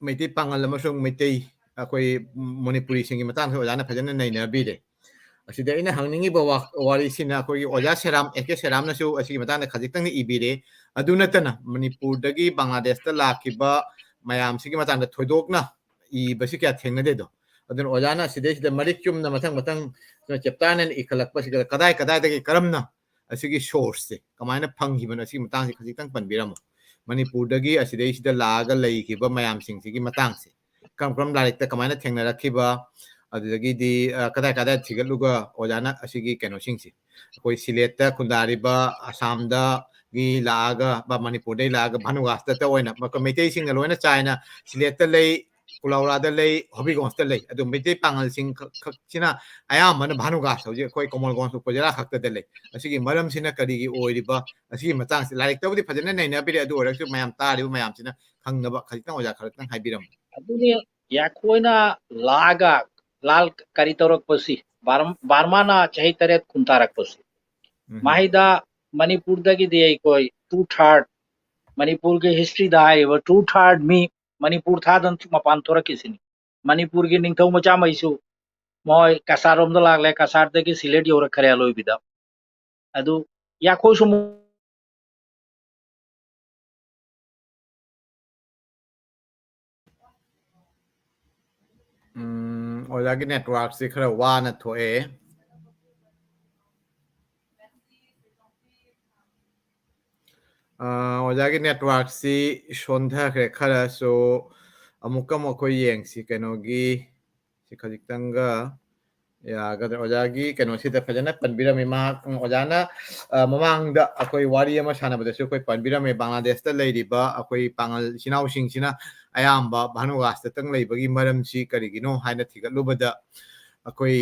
ꯃꯩꯇꯩ ꯄꯥꯉꯜ ꯑꯃꯁꯨꯡ ꯃꯩꯇꯩ ꯑꯩꯈꯣꯏ ꯃꯅꯤꯄꯨꯔꯤꯁꯤꯡꯒꯤ ꯃꯇꯥꯡꯗ ꯑꯣꯖꯥꯅ ꯐꯖꯅ ꯅꯩꯅꯕꯤꯔꯦ꯫ ꯑꯁꯤꯗ ꯑꯩꯅ ꯍꯪꯅꯤꯡꯉꯤꯕ ꯋꯥ-, ꯋꯥꯔꯤꯁꯤꯅ ꯑꯩꯈꯣꯏꯒꯤ ꯑꯣꯖꯥ ꯁꯦꯔꯥꯝ, ꯑꯦ ꯀꯦ ꯁꯦꯔꯥꯝꯅꯁꯨ ꯑꯁꯤꯒꯤ ꯃꯇꯥꯡꯗ ꯈꯖꯤꯛꯇꯪꯗꯤ ꯏꯕꯤꯔꯦ꯫ ꯑꯗꯨ ꯅꯠꯇꯅ ꯃꯅꯤꯄꯨꯔꯗꯒꯤ ꯕꯪꯒ꯭ꯂꯥꯗꯦꯁꯇ ꯂꯥꯛꯈꯤꯕ ꯃꯌꯥꯝꯁꯤꯒꯤ ꯃꯇꯥꯡꯗ ꯊꯣꯏꯗꯣꯛꯅ ꯏꯕꯁꯤ ꯀꯌꯥ ꯊꯦꯡꯅꯗꯦꯗꯣ꯫ ꯑꯗꯨꯅ ꯑꯣꯖꯥꯅ ꯑꯁꯤꯗꯩꯁꯤꯗ ꯃꯔꯤꯛ ꯆꯨꯝꯅ ꯃꯊꯪ ꯃꯊꯪ ꯆꯦꯞꯇꯔ ꯅꯥꯏꯅ ꯏꯈꯠꯂꯛꯄꯁꯤꯗ ꯀꯗꯥꯏ ꯀꯗꯥꯏꯗꯒꯤ ꯀꯔꯝꯅ ꯑꯁꯤꯒꯤ source ꯁꯦ ꯀꯃꯥꯏꯅ ꯐꯪꯈꯤꯕꯅꯣ, ꯑꯁꯤꯒꯤ ꯃꯇꯥꯡꯁꯦ ꯈꯖꯤꯛꯇꯪ ꯄꯟꯕꯤꯔꯝꯃꯣ꯫ ꯃꯅꯤꯄꯨꯔꯗꯒꯤ ꯑꯁꯤꯗꯩꯁꯤꯗ ꯂꯥꯛꯑꯒ ꯂꯩꯈꯤꯕ ꯃꯌꯥꯝꯁꯤꯡꯁꯤꯒꯤ ꯃꯇꯥꯡꯁꯦ, ꯀꯔꯝ ꯀꯔꯝ ꯂꯥꯏꯔꯤꯛꯇ ꯀꯃꯥꯏꯅ ꯊꯦꯡꯅꯔꯛꯈꯤꯕ, ꯑꯗꯨꯗꯒꯤꯗꯤ, ꯑ, ꯀꯗꯥꯏ ꯀꯗꯥꯏ ꯊꯤꯒꯠꯂꯨꯒ ꯑꯣꯖꯥꯅ ꯑꯁꯤꯒꯤ ꯀꯩꯅꯣꯁꯤꯡꯁꯦ, ꯑꯩꯈꯣꯏ ꯁꯤꯂꯦꯠꯇ ꯈꯨꯟꯗꯥꯔꯤꯕ ꯑꯁꯥꯝꯗꯒꯤ ꯂꯥꯛꯑꯒ, ꯕ-, ꯃꯅꯤꯄꯨꯔꯗꯒꯤ ꯂꯥꯛꯑꯒ ꯚꯥꯅꯨꯒꯥꯁꯇ ꯑꯣꯏꯅ ꯃꯈꯣꯏ ꯃꯩꯇꯩꯁꯤꯡꯅ ꯂꯣꯏꯅ ꯆꯥꯏꯅ ꯁꯤꯂꯦꯠꯇ ꯂꯩ, ꯀꯨꯂꯥꯎꯔꯥꯗ ꯂꯩ, ꯍꯣꯕꯤꯒꯣꯟꯁꯇ ꯂꯩ꯫ ꯑꯗꯨ ꯃꯩꯇꯩ ꯄꯥꯉꯜꯁꯤꯡ ꯈꯛ-, ꯈꯛꯁꯤꯅ ꯑꯌꯥꯝꯕꯅ ꯚꯥꯅꯨꯒꯥꯁ ꯍꯧꯖꯤꯛ ꯑꯩꯈꯣꯏ ꯀꯣꯃꯜꯒꯣꯟꯁ ꯎꯄꯖꯤꯂꯥ ꯈꯛꯇꯗ ꯂꯩ꯫ ꯑꯁꯤꯒꯤ ꯃꯔꯝꯁꯤꯅ ꯀꯔꯤꯒꯤ ꯑꯣꯏꯔꯤꯕ, ꯑꯁꯤꯒꯤ ꯃꯇꯥꯡꯁꯤ ꯂꯥꯏꯔꯤꯛꯇꯕꯨꯗꯤ ꯐꯖꯅ ꯅꯩꯅꯕꯤꯔꯦ, ꯑꯗꯨ ꯑꯣꯏꯔꯒꯁꯨ ꯃꯌꯥꯝ ꯇꯥꯔꯤꯕ ꯃꯌꯥꯝꯁꯤꯅ ꯈꯪꯅꯕ ꯈꯖꯤꯛꯇꯪ ꯑꯣꯖꯥ ꯈꯖꯤꯛꯇꯪ ꯍꯥꯏꯕꯤꯔꯝꯃꯨ꯫ ꯑꯗꯨꯅꯤ, ꯑꯩꯈꯣꯏꯅ ꯂꯥꯛꯑꯒ ꯂꯥꯜ ꯀꯔꯤ ꯇꯧꯔꯛꯄꯁꯤ, ꯕꯥꯔꯝ-, ꯕꯔꯃꯥꯅ ꯆꯍꯤ ꯇꯔꯦꯠ ꯈꯨꯟ ꯇꯥꯔꯛꯄꯁꯤ, ꯎꯝ꯫ ꯃꯍꯩꯗ ꯃꯅꯤꯄꯨꯔꯗꯒꯤꯗꯤ ꯑꯩꯈꯣꯏ two third, ꯃꯅꯤꯄꯨꯔꯒꯤ history ꯗ ꯍꯥꯏꯔꯤꯕ two third ꯃꯤ ꯃꯅꯤꯄꯨꯔ ꯊꯥꯗꯅ ꯃꯄꯥꯟ ꯊꯣꯔꯛꯈꯤꯁꯤꯅꯤ꯫ ꯃꯅꯤꯄꯨꯔꯒꯤ ꯅꯤꯡꯊꯧ ꯃꯆꯥꯃꯩꯁꯨ ꯃꯣꯏ ꯀꯁꯥꯔ ꯔꯣꯝꯗ ꯂꯥꯛꯂꯦ, ꯀꯁꯥꯔꯗꯒꯤ ꯁꯤꯂꯦꯠ ꯌꯧꯔꯛꯈ꯭ꯔꯦ ꯑꯂꯣꯏꯕꯤꯗ꯫ ꯑꯗꯨ ꯌꯥꯈꯣꯏꯁꯨ ꯎꯝ, ꯑꯣꯖꯥꯒꯤ network ꯁꯤ ꯈꯔ ꯋꯥꯅ ꯊꯣꯛꯑꯦ꯫ ꯑ, ꯑꯣꯖꯥꯒꯤ network ꯁꯤ ꯁꯣꯟꯊꯈ꯭ꯔꯦ ꯈꯔꯁꯨ꯫ ꯑꯃꯨꯛꯀ ꯑꯃꯨꯛ ꯑꯩꯈꯣꯏ ꯌꯦꯡꯁꯤ, ꯀꯩꯅꯣꯒꯤ, ꯁꯤ ꯈꯖꯤꯛꯇꯪꯒ ꯌꯥꯒꯗ꯭ꯔꯥ? ꯑꯣꯖꯥꯒꯤ ꯀꯩꯅꯣꯁꯤꯗ ꯐꯖꯅ ꯄꯟꯕꯤꯔꯝꯃꯤ꯫ ꯃꯍꯥꯛ, ꯑꯣꯖꯥꯅ, ꯑ, ꯃꯃꯥꯡꯗ ꯑꯩꯈꯣꯏ ꯋꯥꯔꯤ ꯑꯃ ꯁꯥꯟꯅꯕꯗꯁꯨ ꯑꯩꯈꯣꯏ ꯄꯟꯕꯤꯔꯝꯃꯤ, ꯕꯪꯒ꯭ꯂꯥꯗꯦꯁꯇ ꯂꯩꯔꯤꯕ ꯑꯩꯈꯣꯏ ꯄꯥꯉꯜ ꯏꯆꯤꯟ ꯏꯅꯥꯎꯁꯤꯡꯁꯤꯅ ꯑꯌꯥꯝꯕ ꯚꯥꯅꯨꯒꯥꯁꯇꯇꯪ ꯂꯩꯕꯒꯤ ꯃꯔꯝꯁꯤ ꯀꯔꯤꯒꯤꯅꯣ ꯍꯥꯏꯅ ꯊꯤꯒꯠꯂꯨꯕꯗ, ꯑꯩꯈꯣꯏ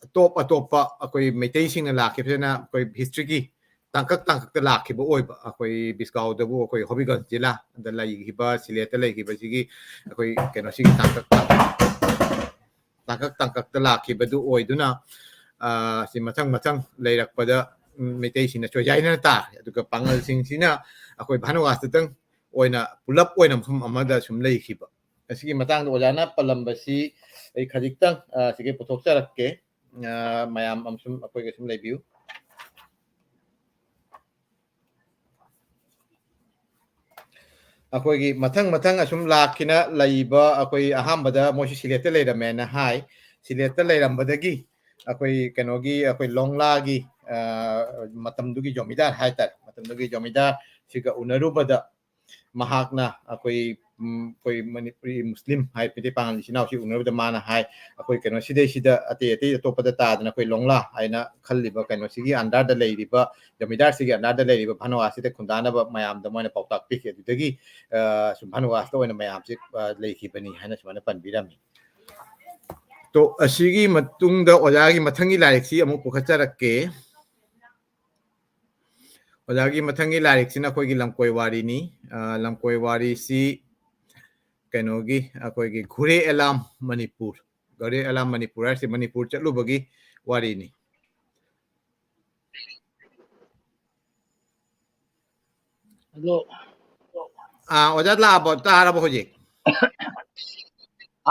ꯑꯇꯣꯞ ꯑꯇꯣꯞꯄ ꯑꯩꯈꯣꯏ ꯃꯩꯇꯩꯁꯤꯡꯅ ꯂꯥꯛꯈꯤꯕꯁꯤꯅ ꯑꯩꯈꯣꯏ history ꯒꯤ ꯇꯥꯡꯀꯛ ꯇꯥꯡꯀꯛꯇ ꯂꯥꯛꯈꯤꯕ ꯑꯣꯏꯕ꯫ ꯑꯩꯈꯣꯏ ꯕꯤꯁꯀꯥꯎꯗꯕꯨ ꯑꯩꯈꯣꯏ ꯍꯣꯕꯤꯒꯟꯖ ꯖꯤꯂꯥꯗ ꯂꯩꯈꯤꯕ, ꯁꯤꯂꯦꯠꯇ ꯂꯩꯈꯤꯕꯁꯤꯒꯤ ꯑꯩꯈꯣꯏ ꯀꯩꯅꯣꯁꯤꯒꯤ ꯇꯥꯡꯀꯛ ꯇꯥꯡꯀꯛ ꯇꯥꯡꯀꯛꯇ ꯂꯥꯛꯈꯤꯕꯗꯨ ꯑꯣꯏꯗꯨꯅ, ꯑ, ꯁꯤ ꯃꯊꯪ ꯃꯊꯪ ꯂꯩꯔꯛꯄꯗ, ꯎꯝ, ꯃꯩꯇꯩꯁꯤꯡꯅ ꯆꯣꯏꯖꯥꯏꯅꯅ ꯇꯥꯈ꯭ꯔꯦ꯫ ꯑꯗꯨꯒ ꯄꯥꯉꯜꯁꯤꯡꯁꯤꯅ ꯑꯩꯈꯣꯏ ꯚꯥꯅꯨꯋꯥꯁꯇꯗꯪ ꯑꯣꯏꯅ, ꯄꯨꯂꯞ ꯑꯣꯏꯅ ꯃꯐꯝ ꯑꯃꯗ ꯁꯨꯝ ꯂꯩꯈꯤꯕ꯫ ꯑꯁꯤꯒꯤ ꯃꯇꯥꯡꯗ ꯑꯣꯖꯥꯅ ꯄꯜꯂꯝꯕꯁꯤ ꯑꯩ ꯈꯖꯤꯛꯇꯪ, ꯑ, ꯁꯤꯒꯤ ꯄꯨꯊꯣꯛꯆꯔꯛꯀꯦ꯫ ꯑ, ꯃꯌꯥꯝ ꯑꯃꯁꯨꯝ ꯑꯩꯈꯣꯏꯒ ꯁꯨꯝ ꯂꯩꯕꯤꯌꯨ꯫ ꯑꯩꯈꯣꯏꯒꯤ ꯃꯊꯪ ꯃꯊꯪ ꯑꯁꯨꯝ ꯂꯥꯛꯈꯤꯅ ꯂꯩꯕ, ꯑꯩꯈꯣꯏ ꯑꯍꯥꯟꯕꯗ ꯃꯣꯏꯁꯨ ꯁꯤꯂꯦꯠꯇ ꯂꯩꯔꯝꯃꯦꯅ ꯍꯥꯏ꯫ ꯁꯤꯂꯦꯠꯇ ꯂꯩꯔꯝꯕꯗꯒꯤ ꯑꯩꯈꯣꯏ ꯀꯩꯅꯣꯒꯤ, ꯑꯩꯈꯣꯏ ꯂꯣꯡꯂꯥꯒꯤ, ꯑ, ꯃꯇꯝꯗꯨꯒꯤ ꯖꯣꯃꯤꯗꯥꯔ ꯍꯥꯏꯇꯥꯔꯦ, ꯃꯇꯝꯗꯨꯒꯤ ꯖꯣꯃꯤꯗꯥꯔ ꯁꯤꯒ ꯎꯅꯔꯨꯕꯗ ꯃꯍꯥꯛꯅ ꯑꯩꯈꯣꯏ, ꯎꯝ, ꯑꯩꯈꯣꯏ ꯃꯅꯤꯄꯨꯔꯤ ꯃꯨꯁꯂꯤꯝ ꯍꯥꯏ, ꯃꯩꯇꯩ ꯄꯥꯉꯜ ꯏꯆꯤꯟ ꯏꯅꯥꯎꯁꯤ ꯎꯅꯕꯗ ꯃꯥꯅ ꯍꯥꯏ, ꯑꯩꯈꯣꯏ ꯀꯩꯅꯣ ꯁꯤꯗꯩꯁꯤꯗ ꯑꯇꯩ ꯑꯇꯩ ꯑꯇꯣꯞꯄꯗ ꯇꯥꯗꯅ ꯑꯩꯈꯣꯏ ꯂꯣꯡꯂꯥ ꯍꯥꯏꯅ ꯈꯜꯂꯤꯕ ꯀꯩꯅꯣꯁꯤꯒꯤ under ꯗ ꯂꯩꯔꯤꯕ, ꯖꯃꯤꯗꯥꯔꯁꯤꯒꯤ under ꯗ ꯂꯩꯔꯤꯕ ꯚꯥꯅꯨꯋꯥꯁꯤꯗ ꯈꯨꯟꯗꯥꯅꯕ ꯃꯌꯥꯝꯗ ꯃꯣꯏꯅ ꯄꯥꯎꯇꯥꯛ ꯄꯤꯈꯤ꯫ ꯑꯗꯨꯗꯒꯤ, ꯑ, ꯁꯨꯝ ꯚꯥꯅꯨꯋꯥꯁꯇ ꯑꯣꯏꯅ ꯃꯌꯥꯝꯁꯤ, ꯑ, ꯂꯩꯈꯤꯕꯅꯤ ꯍꯥꯏꯅ ꯁꯨꯃꯥꯏꯅ ꯄꯟꯕꯤꯔꯝꯃꯤ꯫ ꯇꯣ, ꯑꯁꯤꯒꯤ ꯃꯇꯨꯡꯗ ꯑꯣꯖꯥꯒꯤ ꯃꯊꯪꯒꯤ ꯂꯥꯏꯔꯤꯛꯁꯤ ꯑꯃꯨꯛ ꯄꯨꯈꯠꯆꯔꯛꯀꯦ꯫ ꯑꯣꯖꯥꯒꯤ ꯃꯊꯪꯒꯤ ꯂꯥꯏꯔꯤꯛꯁꯤꯅ ꯑꯩꯈꯣꯏꯒꯤ ꯂꯝꯀꯣꯏ ꯋꯥꯔꯤꯅꯤ꯫ ꯑ, ꯂꯝꯀꯣꯏ ꯋꯥꯔꯤꯁꯤ ꯀꯩꯅꯣꯒꯤ, ꯑꯩꯈꯣꯏꯒꯤ ꯘꯨꯔꯦ ꯑꯦꯂꯥꯝ ꯃꯅꯤꯄꯨꯔ, ꯘꯨꯔꯦ ꯑꯦꯂꯥꯝ ꯃꯅꯤꯄꯨꯔ ꯍꯥꯏꯔꯤꯁꯤ ꯃꯅꯤꯄꯨꯔ ꯆꯠꯂꯨꯕꯒꯤ ꯋꯥꯔꯤꯅꯤ꯫ ꯑꯗꯣ ꯑ, ꯑꯣꯖꯥ ꯂꯥꯛꯑꯕꯣ? ꯇꯥꯔꯕꯣ ꯍꯧꯖꯤꯛ?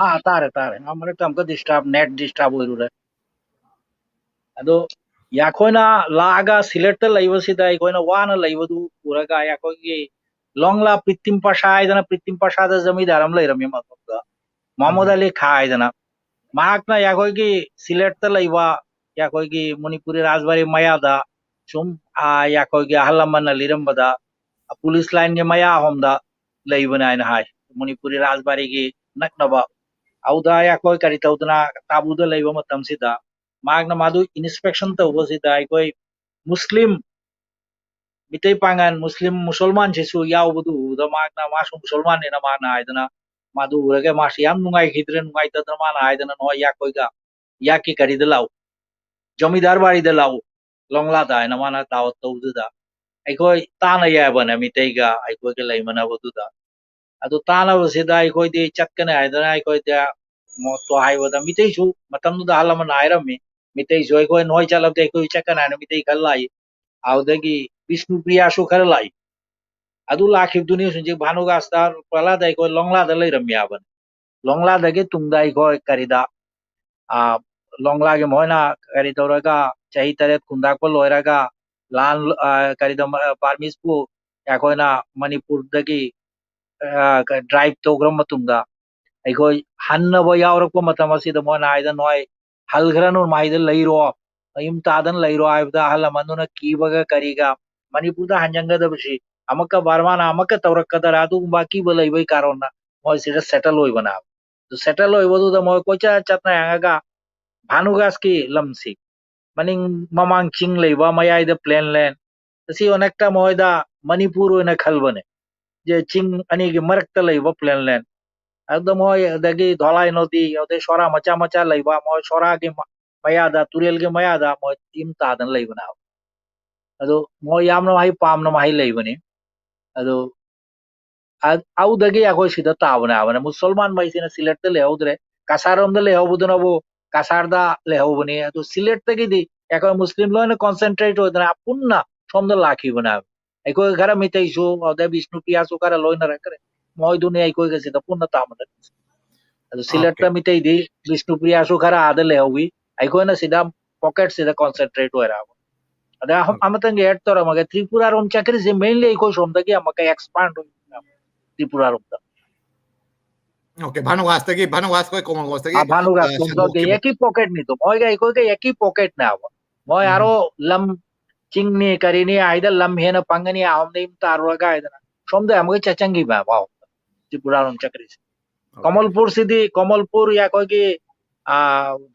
ꯑꯥ, ꯇꯥꯔꯦ, ꯇꯥꯔꯦ꯫ ꯑꯥ, ꯃꯔꯛꯇ ꯑꯃꯨꯛꯀ disturb, net disturb ꯑꯣꯏꯔꯨꯔꯦ꯫ ꯑꯗꯣ ꯑꯩꯈꯣꯏꯅ ꯂꯥꯛꯑꯒ ꯁꯤꯂꯦꯠꯇ ꯂꯩꯕꯁꯤꯗ ꯑꯩꯈꯣꯏꯅ ꯋꯥꯅ ꯂꯩꯕꯗꯨ ꯎꯔꯒ ꯑꯩꯈꯣꯏꯒꯤ ꯂꯣꯡꯂꯥ ꯄ꯭ꯔꯤꯇꯤꯝ ꯄꯥꯁꯥ ꯍꯥꯏꯗꯅ, ꯄ꯭ꯔꯤꯇꯤꯝ ꯄꯥꯁꯥꯗ ꯖꯃꯤꯗꯥꯔ ꯑꯃ ꯂꯩꯔꯝꯃꯤ ꯃꯐꯝꯗ, ꯃꯣꯍꯝꯃꯗ ꯑꯂꯤ ꯈꯥ ꯍꯥꯏꯗꯅ, ꯃꯍꯥꯛꯅ ꯑꯩꯈꯣꯏꯒꯤ ꯁꯤꯂꯦꯠꯇ ꯂꯩꯕ ꯑꯩꯈꯣꯏꯒꯤ ꯃꯅꯤꯄꯨꯔꯤ ꯔꯥꯖꯕꯥꯔꯤ ꯃꯌꯥꯗ ꯁꯨꯝ, ꯑꯥ, ꯑꯩꯈꯣꯏꯒꯤ ꯑꯍꯜ ꯂꯃꯟꯅ ꯂꯤꯔꯝꯕꯗ ꯄꯨꯂꯤꯁ ꯂꯥꯏꯟꯒꯤ ꯃꯌꯥ ꯑꯍꯨꯝꯗ ꯂꯩꯕꯅꯦ ꯍꯥꯏꯅ ꯍꯥꯏ, ꯃꯅꯤꯄꯨꯔꯤ ꯔꯥꯖꯕꯥꯔꯤꯒꯤ ꯅꯛꯅꯕ꯫ ꯑꯗꯨꯗ ꯑꯩꯈꯣꯏ ꯀꯔꯤ ꯇꯧꯗꯅ ꯇꯥꯕꯨꯗ ꯂꯩꯕ ꯃꯇꯝꯁꯤꯗ ꯃꯍꯥꯛꯅ ꯃꯗꯨ inspection ꯇꯧꯕꯁꯤꯗ ꯑꯩꯈꯣꯏ ꯃꯨꯁꯂꯤꯝ, ꯃꯤꯇꯩ ꯄꯥꯉꯜ ꯃꯨꯁꯂꯤꯝ ꯃꯨꯁꯜꯃꯥꯟꯁꯤꯁꯨ ꯌꯥꯎꯕꯗꯨ ꯎꯕꯗ ꯃꯍꯥꯛꯅ, ꯃꯥꯁꯨ ꯃꯨꯁꯜꯃꯥꯟꯅꯤꯅ ꯃꯍꯥꯛꯅ ꯍꯥꯏꯗꯅ, ꯃꯗꯨ ꯎꯔꯒ ꯃꯥꯁꯤ ꯌꯥꯝ ꯅꯨꯡꯉꯥꯏꯈꯤꯗ꯭ꯔꯦ꯫ ꯅꯨꯡꯉꯥꯏꯇꯗꯅ ꯃꯥꯅ ꯍꯥꯏꯗꯅ, "ꯅꯣꯏ ꯑꯩꯈꯣꯏꯒ ꯌꯥꯛꯀꯤ ꯀꯔꯤꯗ ꯂꯥꯛꯎ, ꯖꯃꯤꯗꯥꯔ ꯕꯥꯔꯤꯗ ꯂꯥꯛꯎ, ꯂꯣꯡꯂꯥꯗ ꯍꯥꯏꯅ ꯃꯥꯅ ꯗꯥꯋꯠ ꯇꯧꯕꯗꯨꯗ ꯑꯩꯈꯣꯏ ꯇꯥꯅ ꯌꯥꯏꯕꯅꯦ ꯃꯤꯇꯩꯒ ꯑꯩꯈꯣꯏꯒ ꯂꯩꯃꯤꯟꯅꯕꯗꯨꯗ꯫ ꯑꯗꯨ ꯇꯥꯅꯕꯁꯤꯗ ꯑꯩꯈꯣꯏꯗꯤ ꯆꯠꯀꯅꯤ ꯍꯥꯏꯗꯅ ꯑꯩꯈꯣꯏꯗ ꯃꯣꯠꯇꯣ ꯍꯥꯏꯕꯗ ꯃꯤꯇꯩꯁꯨ ꯃꯇꯝꯗꯨꯗ ꯑꯍꯜ ꯂꯃꯟꯅ ꯍꯥꯏꯔꯝꯃꯤ꯫ ꯃꯤꯇꯩꯁꯨ ꯑꯩꯈꯣꯏ ꯅꯣꯏ ꯆꯠꯂꯕꯗꯤ ꯑꯩꯈꯣꯏ ꯆꯠꯀꯅꯤ ꯍꯥꯏꯅ ꯃꯤꯇꯩ ꯈꯔ ꯂꯥꯛꯏ꯫ ꯑꯗꯨꯗꯒꯤ ꯕꯤꯁꯅꯨꯄ꯭ꯔꯤꯌꯥꯁꯨ ꯈꯔ ꯂꯥꯛꯏ꯫ ꯑꯗꯨ ꯂꯥꯛꯈꯤꯕꯗꯨꯅꯤ ꯍꯧꯖꯤꯛ ꯚꯥꯅꯨꯒꯥꯁꯇ ꯄ꯭ꯔꯍꯂꯥꯗ ꯑꯩꯈꯣꯏ ꯂꯣꯡꯂꯥꯗ ꯂꯩꯔꯝꯃꯤ ꯍꯥꯏꯕꯅꯤ꯫ ꯂꯣꯡꯂꯥꯗꯒꯤ ꯇꯨꯡꯗ ꯑꯩꯈꯣꯏ ꯀꯔꯤꯗ, ꯑ, ꯂꯣꯡꯂꯥꯒꯤ ꯃꯈꯣꯏꯅ ꯀꯔꯤ ꯇꯧꯔꯒ ꯆꯍꯤ ꯇꯔꯦꯠ ꯈꯨꯟꯗꯥꯛꯄ ꯂꯣꯏꯔꯒ ꯂꯥꯟ, ꯑ, ꯀꯔꯤꯗ, ꯑ, ꯕꯥꯔꯃꯤꯁꯄꯨ ꯑꯩꯈꯣꯏꯅ ꯃꯅꯤꯄꯨꯔꯗꯒꯤ, ꯑ, ꯀ-, ꯗ꯭ꯔꯥꯏꯚ ꯇꯧꯈ꯭ꯔ ꯃꯇꯨꯡꯗ ꯑꯩꯈꯣꯏ ꯍꯟꯅꯕ ꯌꯥꯎꯔꯛꯄ ꯃꯇꯝ ꯑꯁꯤꯗ ꯃꯣꯏꯅ ꯍꯥꯏꯗ ꯅꯣꯏ ꯍꯜꯈ꯭ꯔꯅꯨ, ꯃꯍꯩꯗ ꯂꯩꯔꯣ, ꯃꯌꯨꯝ ꯇꯥꯗꯅ ꯂꯩꯔꯣ ꯍꯥꯏꯕꯗ ꯑꯍꯜ ꯂꯃꯟꯗꯨꯅ ꯀꯤꯕꯒ ꯀꯔꯤꯒ ꯃꯅꯤꯄꯨꯔꯗ ꯍꯟꯖꯟꯒꯗꯕꯁꯤ ꯑꯃꯨꯛꯀ ꯕꯔꯃꯥꯅ ꯑꯃꯨꯛꯀ ꯇꯧꯔꯛꯀꯗꯔꯥ ꯑꯗꯨꯒꯨꯝꯕ ꯑꯀꯤꯕ ꯂꯩꯕꯒꯤ ꯀꯥꯔꯣꯟꯅ ꯃꯣꯏ ꯁꯤꯗ ꯁꯦꯇꯜ ꯑꯣꯏꯕꯅꯦꯕ꯫ ꯑꯗꯨ ꯁꯦꯇꯜ ꯑꯣꯏꯕꯗꯨꯗ ꯃꯣꯏ ꯀꯣꯏꯆꯠ ꯆꯠꯅ ꯌꯦꯡꯉꯒ ꯚꯥꯅꯨꯒꯥꯁꯀꯤ ꯂꯝꯁꯤ ꯃꯅꯤꯡ ꯃꯃꯥꯡ ꯆꯤꯡ ꯂꯩꯕ, ꯃꯌꯥꯏꯗ ꯄ꯭ꯂꯦꯟ ꯂꯦꯟ, ꯑꯁꯤ ꯑꯣꯅꯦꯛꯇ ꯃꯣꯏꯗ ꯃꯅꯤꯄꯨꯔ ꯑꯣꯏꯅ ꯈꯜꯕꯅꯦ, ꯖꯦ ꯆꯤꯡ ꯑꯅꯤꯒꯤ ꯃꯔꯛꯇ ꯂꯩꯕ ꯄ꯭ꯂꯦꯟ ꯂꯦꯟ꯫ ꯑꯗꯨꯗ ꯃꯣꯏ ꯑꯗꯒꯤ ꯙꯣꯂꯥꯏ ꯅꯣꯗꯤ, ꯑꯗꯩ ꯁꯣꯔꯥ ꯃꯆꯥ ꯃꯆꯥ ꯂꯩꯕ, ꯃꯣꯏ ꯁꯣꯔꯥꯒꯤ ꯃ-, ꯃꯌꯥꯗ, ꯇꯨꯔꯦꯜꯒꯤ ꯃꯌꯥꯗ ꯃꯣꯏ ꯌꯨꯝ ꯇꯥꯗꯅ ꯂꯩꯕꯅꯦꯕ꯫ ꯑꯗꯨ ꯃꯣꯏ ꯌꯥꯝꯅ ꯃꯍꯩ ꯄꯥꯝꯅ ꯃꯍꯩ ꯂꯩꯕꯅꯤ꯫ ꯑꯗꯨ ꯑ-, ꯑꯗꯨꯗꯒꯤ ꯑꯩꯈꯣꯏ ꯁꯤꯗ ꯇꯥꯕꯅꯦ ꯍꯥꯏꯕꯅꯦ꯫ ꯃꯨꯁꯜꯃꯥꯟ ꯃꯩꯁꯤꯅ ꯁꯤꯂꯦꯠꯇ ꯂꯩꯍꯧꯗ꯭ꯔꯦ꯫ ꯀꯁꯥꯔ ꯔꯣꯝꯗ ꯂꯩꯍꯧꯕꯗꯨꯅꯕꯨ ꯀꯁꯥꯔꯗ ꯂꯩꯍꯧꯕꯅꯤ꯫ ꯑꯗꯨ ꯁꯤꯂꯦꯠꯇꯒꯤꯗꯤ ꯑꯩꯈꯣꯏ ꯃꯨꯁꯂꯤꯝ ꯂꯣꯏꯅ ꯀꯣꯟꯁꯦꯟꯇ꯭ꯔꯦꯠ ꯑꯣꯏꯗꯅ ꯄꯨꯟꯅ ꯁꯣꯝꯗ ꯂꯥꯛꯈꯤꯕꯅꯦ ꯍꯥꯏꯕ꯫ ꯑꯩꯈꯣꯏ ꯈꯔ ꯃꯤꯇꯩꯁꯨ, ꯑꯗꯩ ꯕꯤꯁꯅꯨꯄ꯭ꯔꯤꯌꯥꯁꯨ ꯈꯔ ꯂꯣꯏꯅꯔꯛꯈ꯭ꯔꯦ꯫ ꯃꯣꯏꯗꯨꯅꯤ ꯑꯩꯈꯣꯏꯒ ꯁꯤꯗ ꯄꯨꯟꯅ ꯇꯥꯃꯤꯟꯅꯔꯤꯁꯦ꯫ ꯑꯗꯨ ꯁꯤꯂꯦꯠꯇ ꯑꯣꯀꯦ꯫ ꯃꯤꯇꯩꯗꯤ ꯕꯤꯁꯅꯨꯄ꯭ꯔꯤꯌꯥꯁꯨ ꯈꯔ ꯑꯥꯗ ꯂꯩꯍꯧꯋꯤ꯫ ꯑꯩꯈꯣꯏꯅ ꯁꯤꯗ ꯄꯣꯀꯦꯠꯁꯤꯗ ꯀꯣꯟꯁꯦꯟꯇ꯭ꯔꯦꯠ ꯑꯣꯏꯔꯛꯑꯕ꯫ ꯑꯗ ꯑꯍꯨꯝ-, ꯑꯣꯀꯦ꯫ ꯑꯃꯇꯪꯒ ꯑꯦꯗ ꯇꯧꯔꯝꯃꯒ ꯇ꯭ꯔꯤꯄꯨꯔꯥꯔꯣꯝ ꯆꯠꯈ꯭ꯔꯤꯁꯦ ꯃꯦꯟꯂꯤ ꯑꯩꯈꯣꯏ ꯁꯣꯝꯗꯒꯤ ꯑꯃꯨꯛꯀ ꯑꯦꯛꯁꯄꯥꯟ ꯑꯣꯏ ꯇ꯭ꯔꯤꯄꯨꯔꯥꯔꯣꯝꯗ꯫ ꯑꯣꯀꯦ, ꯚꯥꯅꯨꯒꯥꯁꯇꯒꯤ, ꯚꯥꯅꯨꯒꯥꯁ ꯑꯩꯈꯣꯏ ꯀꯣꯃꯜꯒꯣꯁꯇꯒꯤ, ꯑꯥ, ꯚꯥꯅꯨꯒꯥꯁ ꯑ, ꯁꯣꯝꯗꯒꯤ ꯁꯟꯗꯣꯛꯈꯤꯕ꯫ ꯑꯦꯛꯀꯤ ꯄꯣꯀꯦꯠꯅꯤꯗꯣ, ꯃꯣꯏꯒ ꯑꯩꯈꯣꯏꯒ ꯑꯦꯛꯀꯤ ꯄꯣꯀꯦꯠꯅꯦꯕ꯫ ꯃꯣꯏ ꯎꯝ꯫ ꯑꯥꯔꯣ ꯂꯝ ꯆꯤꯡꯅꯤ ꯀꯔꯤꯅꯤ ꯍꯥꯏꯗ ꯂꯝ ꯍꯦꯟꯅ ꯐꯪꯒꯅꯤ ꯑꯍꯨꯝꯗ ꯌꯨꯝ ꯇꯥꯔꯨꯔꯒ ꯍꯥꯏꯗꯅ ꯁꯣꯝꯗ ꯑꯃꯨꯛꯀ ꯆꯠꯆꯟꯈꯤꯕ ꯚꯥꯎ ꯇ꯭ꯔꯤꯄꯨꯔꯥꯔꯣꯝ ꯆꯠꯈ꯭ꯔꯤꯁꯦ꯫ ꯑꯣꯀꯦ꯫ ꯀꯃꯜꯄꯨꯔꯁꯤꯗꯤ, ꯀꯃꯜꯄꯨꯔ ꯑꯩꯈꯣꯏꯒꯤ, ꯑ,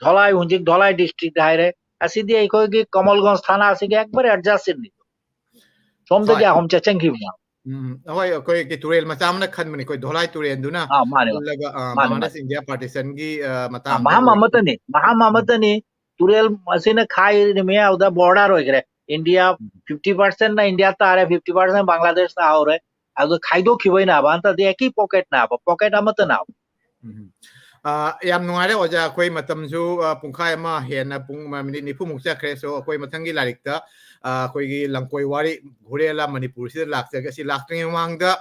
ꯙꯣꯂꯥꯏ, ꯍꯧꯖꯤꯛ ꯙꯣꯂꯥꯏ ꯗꯤꯁꯇ꯭ꯔꯤꯛ ꯍꯥꯏꯔꯦ, ꯑꯁꯤꯗꯤ ꯑꯩꯈꯣꯏꯒꯤ ꯀꯃꯜꯒꯣꯟꯖ ꯊꯥꯅꯥ ꯑꯁꯤꯒꯤ ꯑꯦꯛꯕꯔ ꯑꯦꯗꯖꯥꯁꯤꯟꯅꯤ꯫ ꯁꯣꯝꯗꯒꯤ ꯍꯣꯏ꯫ ꯑꯍꯨꯝ ꯆꯠꯆꯟꯈꯤꯕꯅꯦ꯫ ꯎꯝ, ꯍꯣꯏ, ꯑꯩꯈꯣꯏꯒꯤ ꯇꯨꯔꯦꯜ ꯃꯆꯥ ꯑꯃꯅ ꯈꯟꯕꯅꯤ, ꯑꯩꯈꯣꯏ ꯙꯣꯂꯥꯏ ꯇꯨꯔꯦꯜꯗꯨꯅ ꯑꯥ, ꯃꯥꯅꯦ, ꯃꯥꯅꯦ꯫ ꯈꯜꯂꯒ, ꯑ, ꯃꯥꯅꯦ, ꯃꯥꯅꯦ꯫ ꯕꯪꯒ꯭ꯂꯥꯗꯦꯁ ꯏꯟꯗꯤꯌꯥ ꯄꯥꯔꯇꯤꯁꯟꯒꯤ, ꯑ, ꯑꯥ, ꯃꯇꯥꯡꯗ ꯃꯍꯥꯝ ꯑꯣꯏ-, ꯑꯃꯠꯇꯅꯤ, ꯃꯍꯥꯝ ꯎꯝ꯫ ꯑꯃꯠꯇꯅꯤ꯫ ꯇꯨꯔꯦꯜ ꯑꯁꯤꯅ ꯈꯥꯏꯔꯤꯃꯤ ꯑꯗꯨꯗ border ꯑꯣꯏꯈ꯭ꯔꯦ꯫ India fifty percent ꯅ India ꯇꯥꯔꯦ, fifty percent Bangladesh ꯇꯥꯍꯧꯔꯦ꯫ ꯑꯗꯨ ꯈꯥꯏꯗꯣꯛꯈꯤꯕꯩꯅꯦꯕ, ꯅꯠꯇ꯭ꯔꯗꯤ ꯑꯦꯀꯤ pocket ꯅꯦꯕ, pocket ꯑꯃꯠꯇꯅꯦꯕ꯫ ꯎꯝ꯫ ꯑ, ꯌꯥꯝ ꯅꯨꯡꯉꯥꯏꯔꯦ ꯑꯣꯖꯥ, ꯑꯩꯈꯣꯏ ꯃꯇꯝꯁꯨ, ꯑ, ꯄꯨꯡꯈꯥꯏ ꯑꯃ ꯍꯦꯟꯅ, ꯄꯨꯡ ꯑꯃ ꯃꯤꯅꯤꯠ ꯅꯤꯐꯨꯃꯨꯛ ꯆꯠꯈ꯭ꯔꯦ꯫ So, ꯑꯩꯈꯣꯏ ꯃꯊꯪꯒꯤ ꯂꯥꯏꯔꯤꯛꯇ, ꯑ, ꯑꯩꯈꯣꯏꯒꯤ ꯂꯝꯀꯣꯏ ꯋꯥꯔꯤ, ꯘꯨꯔꯦꯂꯥ ꯃꯅꯤꯄꯨꯔꯁꯤꯗ ꯂꯥꯛꯆꯒꯦ꯫ ꯑꯁꯤ ꯂꯥꯛꯇ꯭ꯔꯤꯉꯩ ꯃꯃꯥꯡꯗ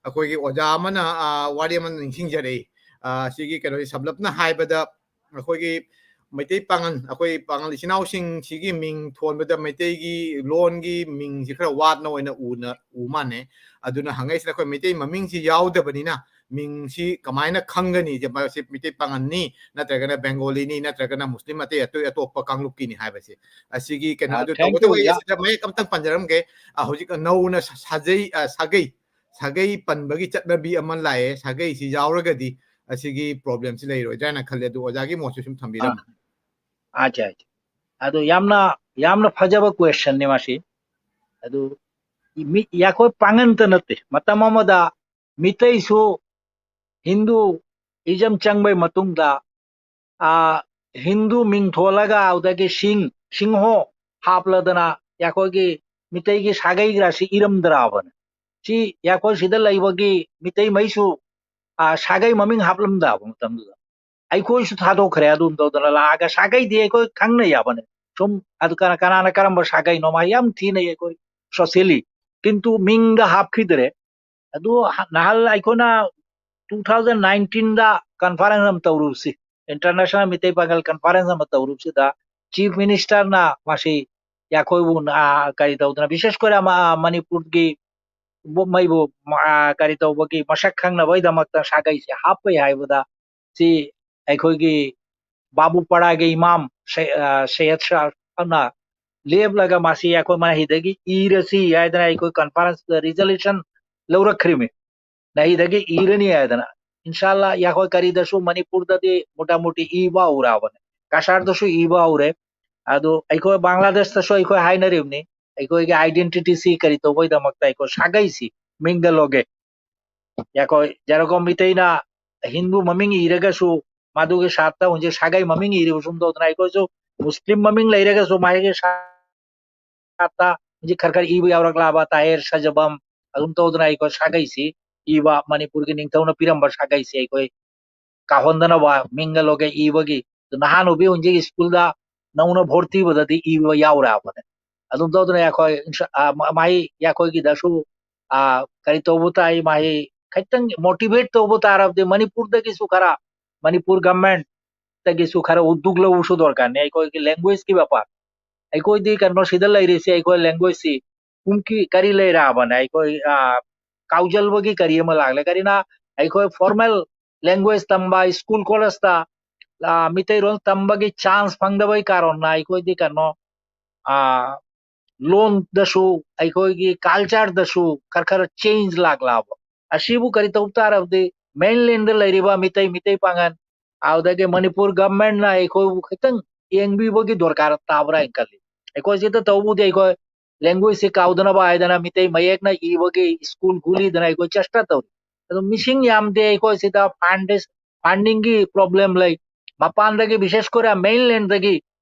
ꯑꯩꯈꯣꯏꯒꯤ ꯑꯣꯖꯥ ꯑꯃꯅ, ꯑ, ꯋꯥꯔꯤ ꯑꯃ ꯅꯤꯡꯁꯤꯡꯖꯔꯛꯏ꯫ ꯑ, ꯁꯤꯒꯤ ꯀꯩꯅꯣꯁꯤ ꯁꯝꯂꯞꯅ ꯍꯥꯏꯕꯗ, ꯑꯩꯈꯣꯏꯒꯤ ꯃꯩꯇꯩ ꯄꯥꯉꯜ, ꯑꯩꯈꯣꯏ ꯄꯥꯉꯜ ꯏꯆꯤꯟ ꯏꯅꯥꯎꯁꯤꯡꯁꯤꯒꯤ ꯃꯤꯡ ꯊꯣꯟꯕꯗ ꯃꯩꯇꯩꯒꯤ ꯂꯣꯟꯒꯤ ꯃꯤꯡꯁꯤ ꯈꯔ ꯋꯥꯠꯅ ꯑꯣꯏꯅ ꯎꯅ, ꯎ ꯃꯥꯟꯅꯩ꯫ ꯑꯗꯨꯅ ꯍꯪꯉꯛꯏꯁꯤꯅ ꯑꯩꯈꯣꯏ ꯃꯩꯇꯩ ꯃꯃꯤꯡꯁꯤ ꯌꯥꯎꯗꯕꯅꯤꯅ ꯃꯤꯡꯁꯤ ꯀꯃꯥꯏꯅ ꯈꯪꯒꯅꯤ? ꯁꯤ ꯃꯩꯇꯩ ꯄꯥꯉꯜꯅꯤ, ꯅꯠꯇ꯭ꯔꯒꯅ ꯕꯦꯡꯒꯣꯂꯤꯅꯤ, ꯅꯠꯇ꯭ꯔꯒꯅ ꯃꯨꯁꯂꯤꯝ ꯑꯇꯩ ꯑꯇꯣꯞ ꯑꯇꯣꯞꯄ ꯀꯥꯡꯂꯨꯞꯀꯤꯅꯤ ꯍꯥꯏꯕꯁꯦ꯫ ꯑꯁꯤꯒꯤ ꯀꯩꯅꯣ, ꯑ, ꯑꯗꯨ thank ꯇꯧꯕꯇꯕꯨ you, ꯑꯩ ꯌꯥ- ꯑꯁꯤꯗ ꯃꯌꯦꯛ ꯑꯝꯇꯪ ꯄꯟꯖꯔꯝꯒꯦ꯫ ꯑ, ꯍꯧꯖꯤꯛ ꯅꯧꯅ ꯁꯥ-, ꯁꯥꯖꯩ, ꯑ, ꯁꯥꯒꯩ, ꯁꯥꯒꯩ ꯄꯟꯕꯒꯤ ꯆꯠꯅꯕꯤ ꯑꯃ ꯂꯥꯛꯑꯦ꯫ ꯁꯥꯒꯩꯁꯤ ꯌꯥꯎꯔꯒꯗꯤ ꯑꯁꯤꯒꯤ problemꯁꯤ ꯂꯩꯔꯣꯏꯗ꯭ꯔꯥ ꯍꯥꯏꯅ ꯈꯜꯂꯦ꯫ ꯑꯗꯨ ꯑꯣꯖꯥꯒꯤ ꯃꯣꯠꯁꯨ ꯁꯨꯝ ꯊꯝꯕꯤꯔꯝꯃꯨ꯫ ꯑꯥ, ꯑꯠꯆꯥ, ꯑꯠꯆꯥ꯫ ꯑꯗꯨ ꯌꯥꯝꯅ, ꯌꯥꯝꯅ ꯐꯖꯕ questionꯅꯤ ꯃꯁꯤ꯫ ꯑꯗꯨ ꯃꯤ, ꯑꯩꯈꯣꯏ ꯄꯥꯉꯟꯇ ꯅꯠꯇꯦ꯫ ꯃꯇꯝ ꯑꯃꯗ ꯃꯤꯇꯩꯁꯨ Hinduism ꯆꯪꯕꯩ ꯃꯇꯨꯡꯗ, ꯑꯥ, Hindu ꯃꯤꯡ ꯊꯣꯜꯂꯒ ꯑꯗꯨꯗꯒꯤ ꯁꯤꯡ, ꯁꯤꯡꯍꯣ ꯍꯥꯞꯂꯗꯅ ꯑꯩꯈꯣꯏꯒꯤ ꯃꯤꯇꯩꯒꯤ ꯁꯥꯒꯩꯒꯁꯤ ꯏꯔꯝꯗ꯭ꯔꯕꯅꯦ꯫ ꯁꯤ ꯑꯩꯈꯣꯏ ꯁꯤꯗ ꯂꯩꯕꯒꯤ ꯃꯤꯇꯩꯃꯩꯁꯨ, ꯑꯥ, ꯁꯥꯒꯩ ꯃꯃꯤꯡ ꯍꯥꯞꯂꯝꯗꯕ ꯃꯇꯝꯗꯨꯗ꯫ ꯑꯩꯈꯣꯏꯁꯨ ꯊꯥꯗꯣꯛꯈ꯭ꯔꯦ ꯑꯗꯨꯝ ꯇꯧꯗꯅ ꯂꯥꯛꯑꯒ꯫ ꯁꯥꯒꯩꯗꯤ ꯑꯩꯈꯣꯏ ꯈꯪꯅ ꯌꯥꯕꯅꯦ꯫ ꯁꯨꯝ ꯑꯗꯨ ꯀꯅꯥ-, ꯀꯅꯥꯅ ꯀꯔꯝꯕ ꯁꯥꯒꯩꯅꯣ ꯃꯥ ꯌꯥꯝ ꯊꯤꯅ ꯑꯩꯈꯣꯏ socially꯫ ꯀꯤꯟꯇꯨ ꯃꯤꯡꯗ ꯍꯥꯞꯈꯤꯗ꯭ꯔꯦ꯫ ꯑꯗꯨ ꯍ-, ꯅꯍꯥꯟ ꯑꯩꯈꯣꯏꯅ two thousand nineteenꯗ conference ꯑꯃ ꯇꯧꯔꯨꯕꯁꯤ, International ꯃꯤꯇꯩ ꯄꯥꯉꯜ conference ꯑꯃ ꯇꯧꯔꯨꯕꯁꯤꯗ Chief Ministerꯅ ꯃꯁꯤ ꯑꯩꯈꯣꯏꯕꯨ, ꯑ, ꯀꯔꯤ ꯇꯧꯗꯅ, ꯕꯤꯁꯦꯁ ꯀꯣꯏꯔ ꯃ-, ꯑ, ꯃꯅꯤꯄꯨꯔꯒꯤ ꯕꯨ-, ꯃꯩꯕꯨ, ꯑ, ꯀꯔꯤ ꯇꯧꯕꯒꯤ ꯃꯁꯛ ꯈꯪꯅꯕꯒꯤꯗꯃꯛꯇ ꯁꯥꯒꯩꯁꯦ ꯍꯥꯞꯄꯩ ꯍꯥꯏꯕꯗ ꯁꯤ ꯑꯩꯈꯣꯏꯒꯤ ꯕꯥꯕꯨ ꯄꯔꯥꯒꯤ ꯏꯃꯥꯝ ꯁꯩ-, ꯑ, ꯁꯩꯌꯗ ꯁꯥꯍꯅ ꯂꯦꯞꯂꯒ ꯃꯁꯤ ꯑꯩꯈꯣꯏ ꯃꯍꯩꯗꯒꯤ ꯏꯔꯁꯤ ꯍꯥꯏꯗꯅ ꯑꯩꯈꯣꯏ conferenceꯗ resolution ꯂꯧꯔꯛꯈ꯭ꯔꯤꯃꯤ꯫ ꯅꯍꯤꯗꯒꯤ ꯏꯔꯅꯤ ꯍꯥꯏꯗꯅ꯫ ꯏꯟꯁꯥꯜꯂꯥ, ꯑꯩꯈꯣꯏ ꯀꯔꯤꯗꯁꯨ ꯃꯅꯤꯄꯨꯔꯗꯗꯤ ꯃꯣꯇꯥꯃꯣꯇꯤ ꯏꯕ ꯍꯧꯔꯕꯅꯦ꯫ ꯀꯁꯥꯔꯗꯁꯨ ꯏꯕ ꯍꯧꯔꯦ꯫ ꯑꯗꯨ ꯑꯩꯈꯣꯏ ꯕꯪꯒ꯭ꯂꯥꯗꯦꯁꯇꯁꯨ ꯑꯩꯈꯣꯏ ꯍꯥꯏꯅꯔꯤꯕꯅꯤ꯫ ꯑꯩꯈꯣꯏꯒꯤ identityꯁꯤ ꯀꯔꯤ ꯇꯧꯕꯩꯗꯃꯛꯇ ꯑꯩꯈꯣꯏ ꯁꯥꯒꯩꯁꯤ ꯃꯤꯡꯗ ꯂꯧꯒꯦ꯫ ꯑꯩꯈꯣꯏ ꯖꯦꯔꯣꯀꯝ ꯃꯤꯇꯩꯅ ꯍꯤꯟꯗꯨ ꯃꯃꯤꯡ ꯏꯔꯒꯁꯨ ꯃꯗꯨꯒꯤ ꯁꯥꯠꯇ ꯍꯧꯖꯤꯛ ꯁꯥꯒꯩ ꯃꯃꯤꯡ ꯏꯔꯤꯕ ꯁꯨꯝ ꯇꯧꯗꯅ ꯑꯩꯈꯣꯏꯁꯨ ꯃꯨꯁꯂꯤꯝ ꯃꯃꯤꯡ ꯂꯩꯔꯒꯁꯨ ꯃꯥꯒꯤ ꯁꯥ-, ꯁꯥꯠꯇ ꯍꯧꯖꯤꯛ ꯈꯔ ꯈꯔ ꯏꯕ ꯌꯥꯎꯔꯛꯂꯕ ꯇꯥꯍꯤꯔ ꯁꯥꯖꯕꯝ, ꯑꯗꯨꯝ ꯇꯧꯗꯅ ꯑꯩꯈꯣꯏ ꯁꯥꯒꯩꯁꯤ ꯏꯕ, ꯃꯅꯤꯄꯨꯔꯒꯤ ꯅꯤꯡꯊꯧꯅ ꯄꯤꯔꯝꯕ ꯁꯥꯒꯩꯁꯤ ꯑꯩꯈꯣꯏ ꯀꯥꯎꯍꯟꯗꯅꯕ ꯃꯤꯡꯒ ꯂꯣꯒꯦ ꯏꯕꯒꯤ꯫ ꯑꯗꯨ ꯅꯍꯥꯟ ꯑꯣꯏꯕꯤ ꯍꯧꯖꯤꯛ ꯁ꯭ꯀꯨꯜꯗ ꯅꯧꯅ ꯚꯣꯔꯇꯤ ꯇꯧꯕꯗꯗꯤ ꯏꯕ ꯌꯥꯎꯔꯛꯑꯕꯅꯦ꯫ ꯑꯗꯨꯝ ꯇꯧꯗꯅ ꯑꯩꯈꯣꯏ ꯏꯟꯁ-, ꯑ, ꯃ-, ꯃꯍꯩ ꯑꯩꯈꯣꯏꯒꯤꯗꯁꯨ, ꯑ, ꯀꯔꯤ ꯇꯧꯕ ꯇꯥꯏ, ꯃꯍꯩ ꯈꯤꯇꯪ ꯃꯣꯇꯤꯚꯦꯠ ꯇꯧꯕ ꯇꯥꯔꯕꯗꯤ ꯃꯅꯤꯄꯨꯔꯗꯒꯤꯁꯨ ꯈꯔ, ꯃꯅꯤꯄꯨꯔ ꯒꯃꯦꯟꯠꯇꯒꯤꯁꯨ ꯈꯔ ꯎꯗꯨꯛ ꯂꯧꯕꯁꯨ ꯗꯔꯀꯥꯔꯅꯤ꯫ ꯑꯩꯈꯣꯏꯒꯤ ꯂꯦꯡꯒ꯭ꯋꯦꯖꯀꯤ ꯕꯦꯄꯥꯔ, ꯑꯩꯈꯣꯏꯗꯤ ꯀꯩꯅꯣ ꯁꯤꯗ ꯂꯩꯔꯤꯁꯦ, ꯑꯩꯈꯣꯏ ꯂꯦꯡꯒ꯭ꯋꯦꯖꯁꯤ ꯄꯨꯝꯀꯤ ꯀꯔꯤ ꯂꯩꯔꯛꯑꯕꯅꯦ, ꯑꯩꯈꯣꯏ, ꯑ, ꯀꯥꯎꯖꯜꯕꯒꯤ ꯀꯔꯤ ꯑꯃ ꯂꯥꯛꯂꯦ꯫ ꯀꯔꯤꯅ ꯑꯩꯈꯣꯏ ꯐꯣꯔꯃꯦꯜ ꯂꯦꯡꯒ꯭ꯋꯦꯖ ꯇꯝꯕ ꯁ꯭ꯀꯨꯜ ꯀꯣꯂꯦꯖꯇ, ꯑ, ꯃꯤꯇꯩꯔꯣꯜ ꯇꯝꯕꯒꯤ ꯆꯥꯟꯁ ꯐꯪꯗꯕꯒꯤ ꯀꯥꯔꯟꯅ ꯑꯩꯈꯣꯏꯗꯤ ꯀꯩꯅꯣ, ꯑ, ꯂꯣꯟꯗꯁꯨ ꯑꯩꯈꯣꯏꯒꯤ ꯀꯜꯆꯔꯗꯁꯨ ꯈꯔ ꯈꯔ ꯆꯦꯟꯖ ꯂꯥꯛꯂꯛꯑꯕ꯫ ꯑꯁꯤꯕꯨ ꯀꯔꯤ ꯇꯧꯕ ꯇꯥꯔꯕꯗꯤ ꯃꯦꯟꯂꯦꯟꯗ ꯂꯩꯔꯤꯕ ꯃꯤꯇꯩ, ꯃꯤꯇꯩ ꯄꯥꯉꯜ, ꯑꯗꯨꯗꯒꯤ ꯃꯅꯤꯄꯨꯔ ꯒꯚꯔꯟꯃꯦꯟꯠꯅ ꯑꯩꯈꯣꯏꯕꯨ ꯈꯤꯇꯪ ꯌꯦꯡꯕꯤꯕꯒꯤ ꯗꯔꯀꯥꯔ ꯇꯥꯕ꯭ꯔꯥ ꯍꯥꯏꯅ ꯈꯜꯂꯤ꯫ ꯑꯩꯈꯣꯏ ꯁꯤꯗ ꯇꯧꯕꯗꯤ ꯑꯩꯈꯣꯏ ꯂꯦꯡꯒ꯭ꯋꯦꯖꯁꯤ ꯀꯥꯎꯗꯅꯕ ꯍꯥꯏꯗꯅ ꯃꯤꯇꯩ ꯃꯌꯦꯛꯅ ꯏꯕꯒꯤ ꯁ꯭ꯀꯨꯜ ꯈꯨꯂꯤꯗꯅ ꯑꯩꯈꯣꯏ ꯆꯦꯁꯇꯥ ꯇꯧꯔꯤ꯫ ꯑꯗꯨ ꯃꯤꯁꯤꯡ ꯌꯥꯝꯗꯦ ꯑꯩꯈꯣꯏ ꯁꯤꯗ, ꯐꯥꯟꯗꯦꯁ-, ꯐꯟꯗꯤꯡꯒꯤ ꯄ꯭ꯔꯣꯕ꯭ꯂꯦꯝ ꯂꯩ꯫ ꯃꯄꯥꯟꯗꯒꯤ, ꯕꯤꯁꯦꯁ ꯀꯣꯏꯔ ꯃꯦꯟꯂꯦꯟꯗꯒꯤ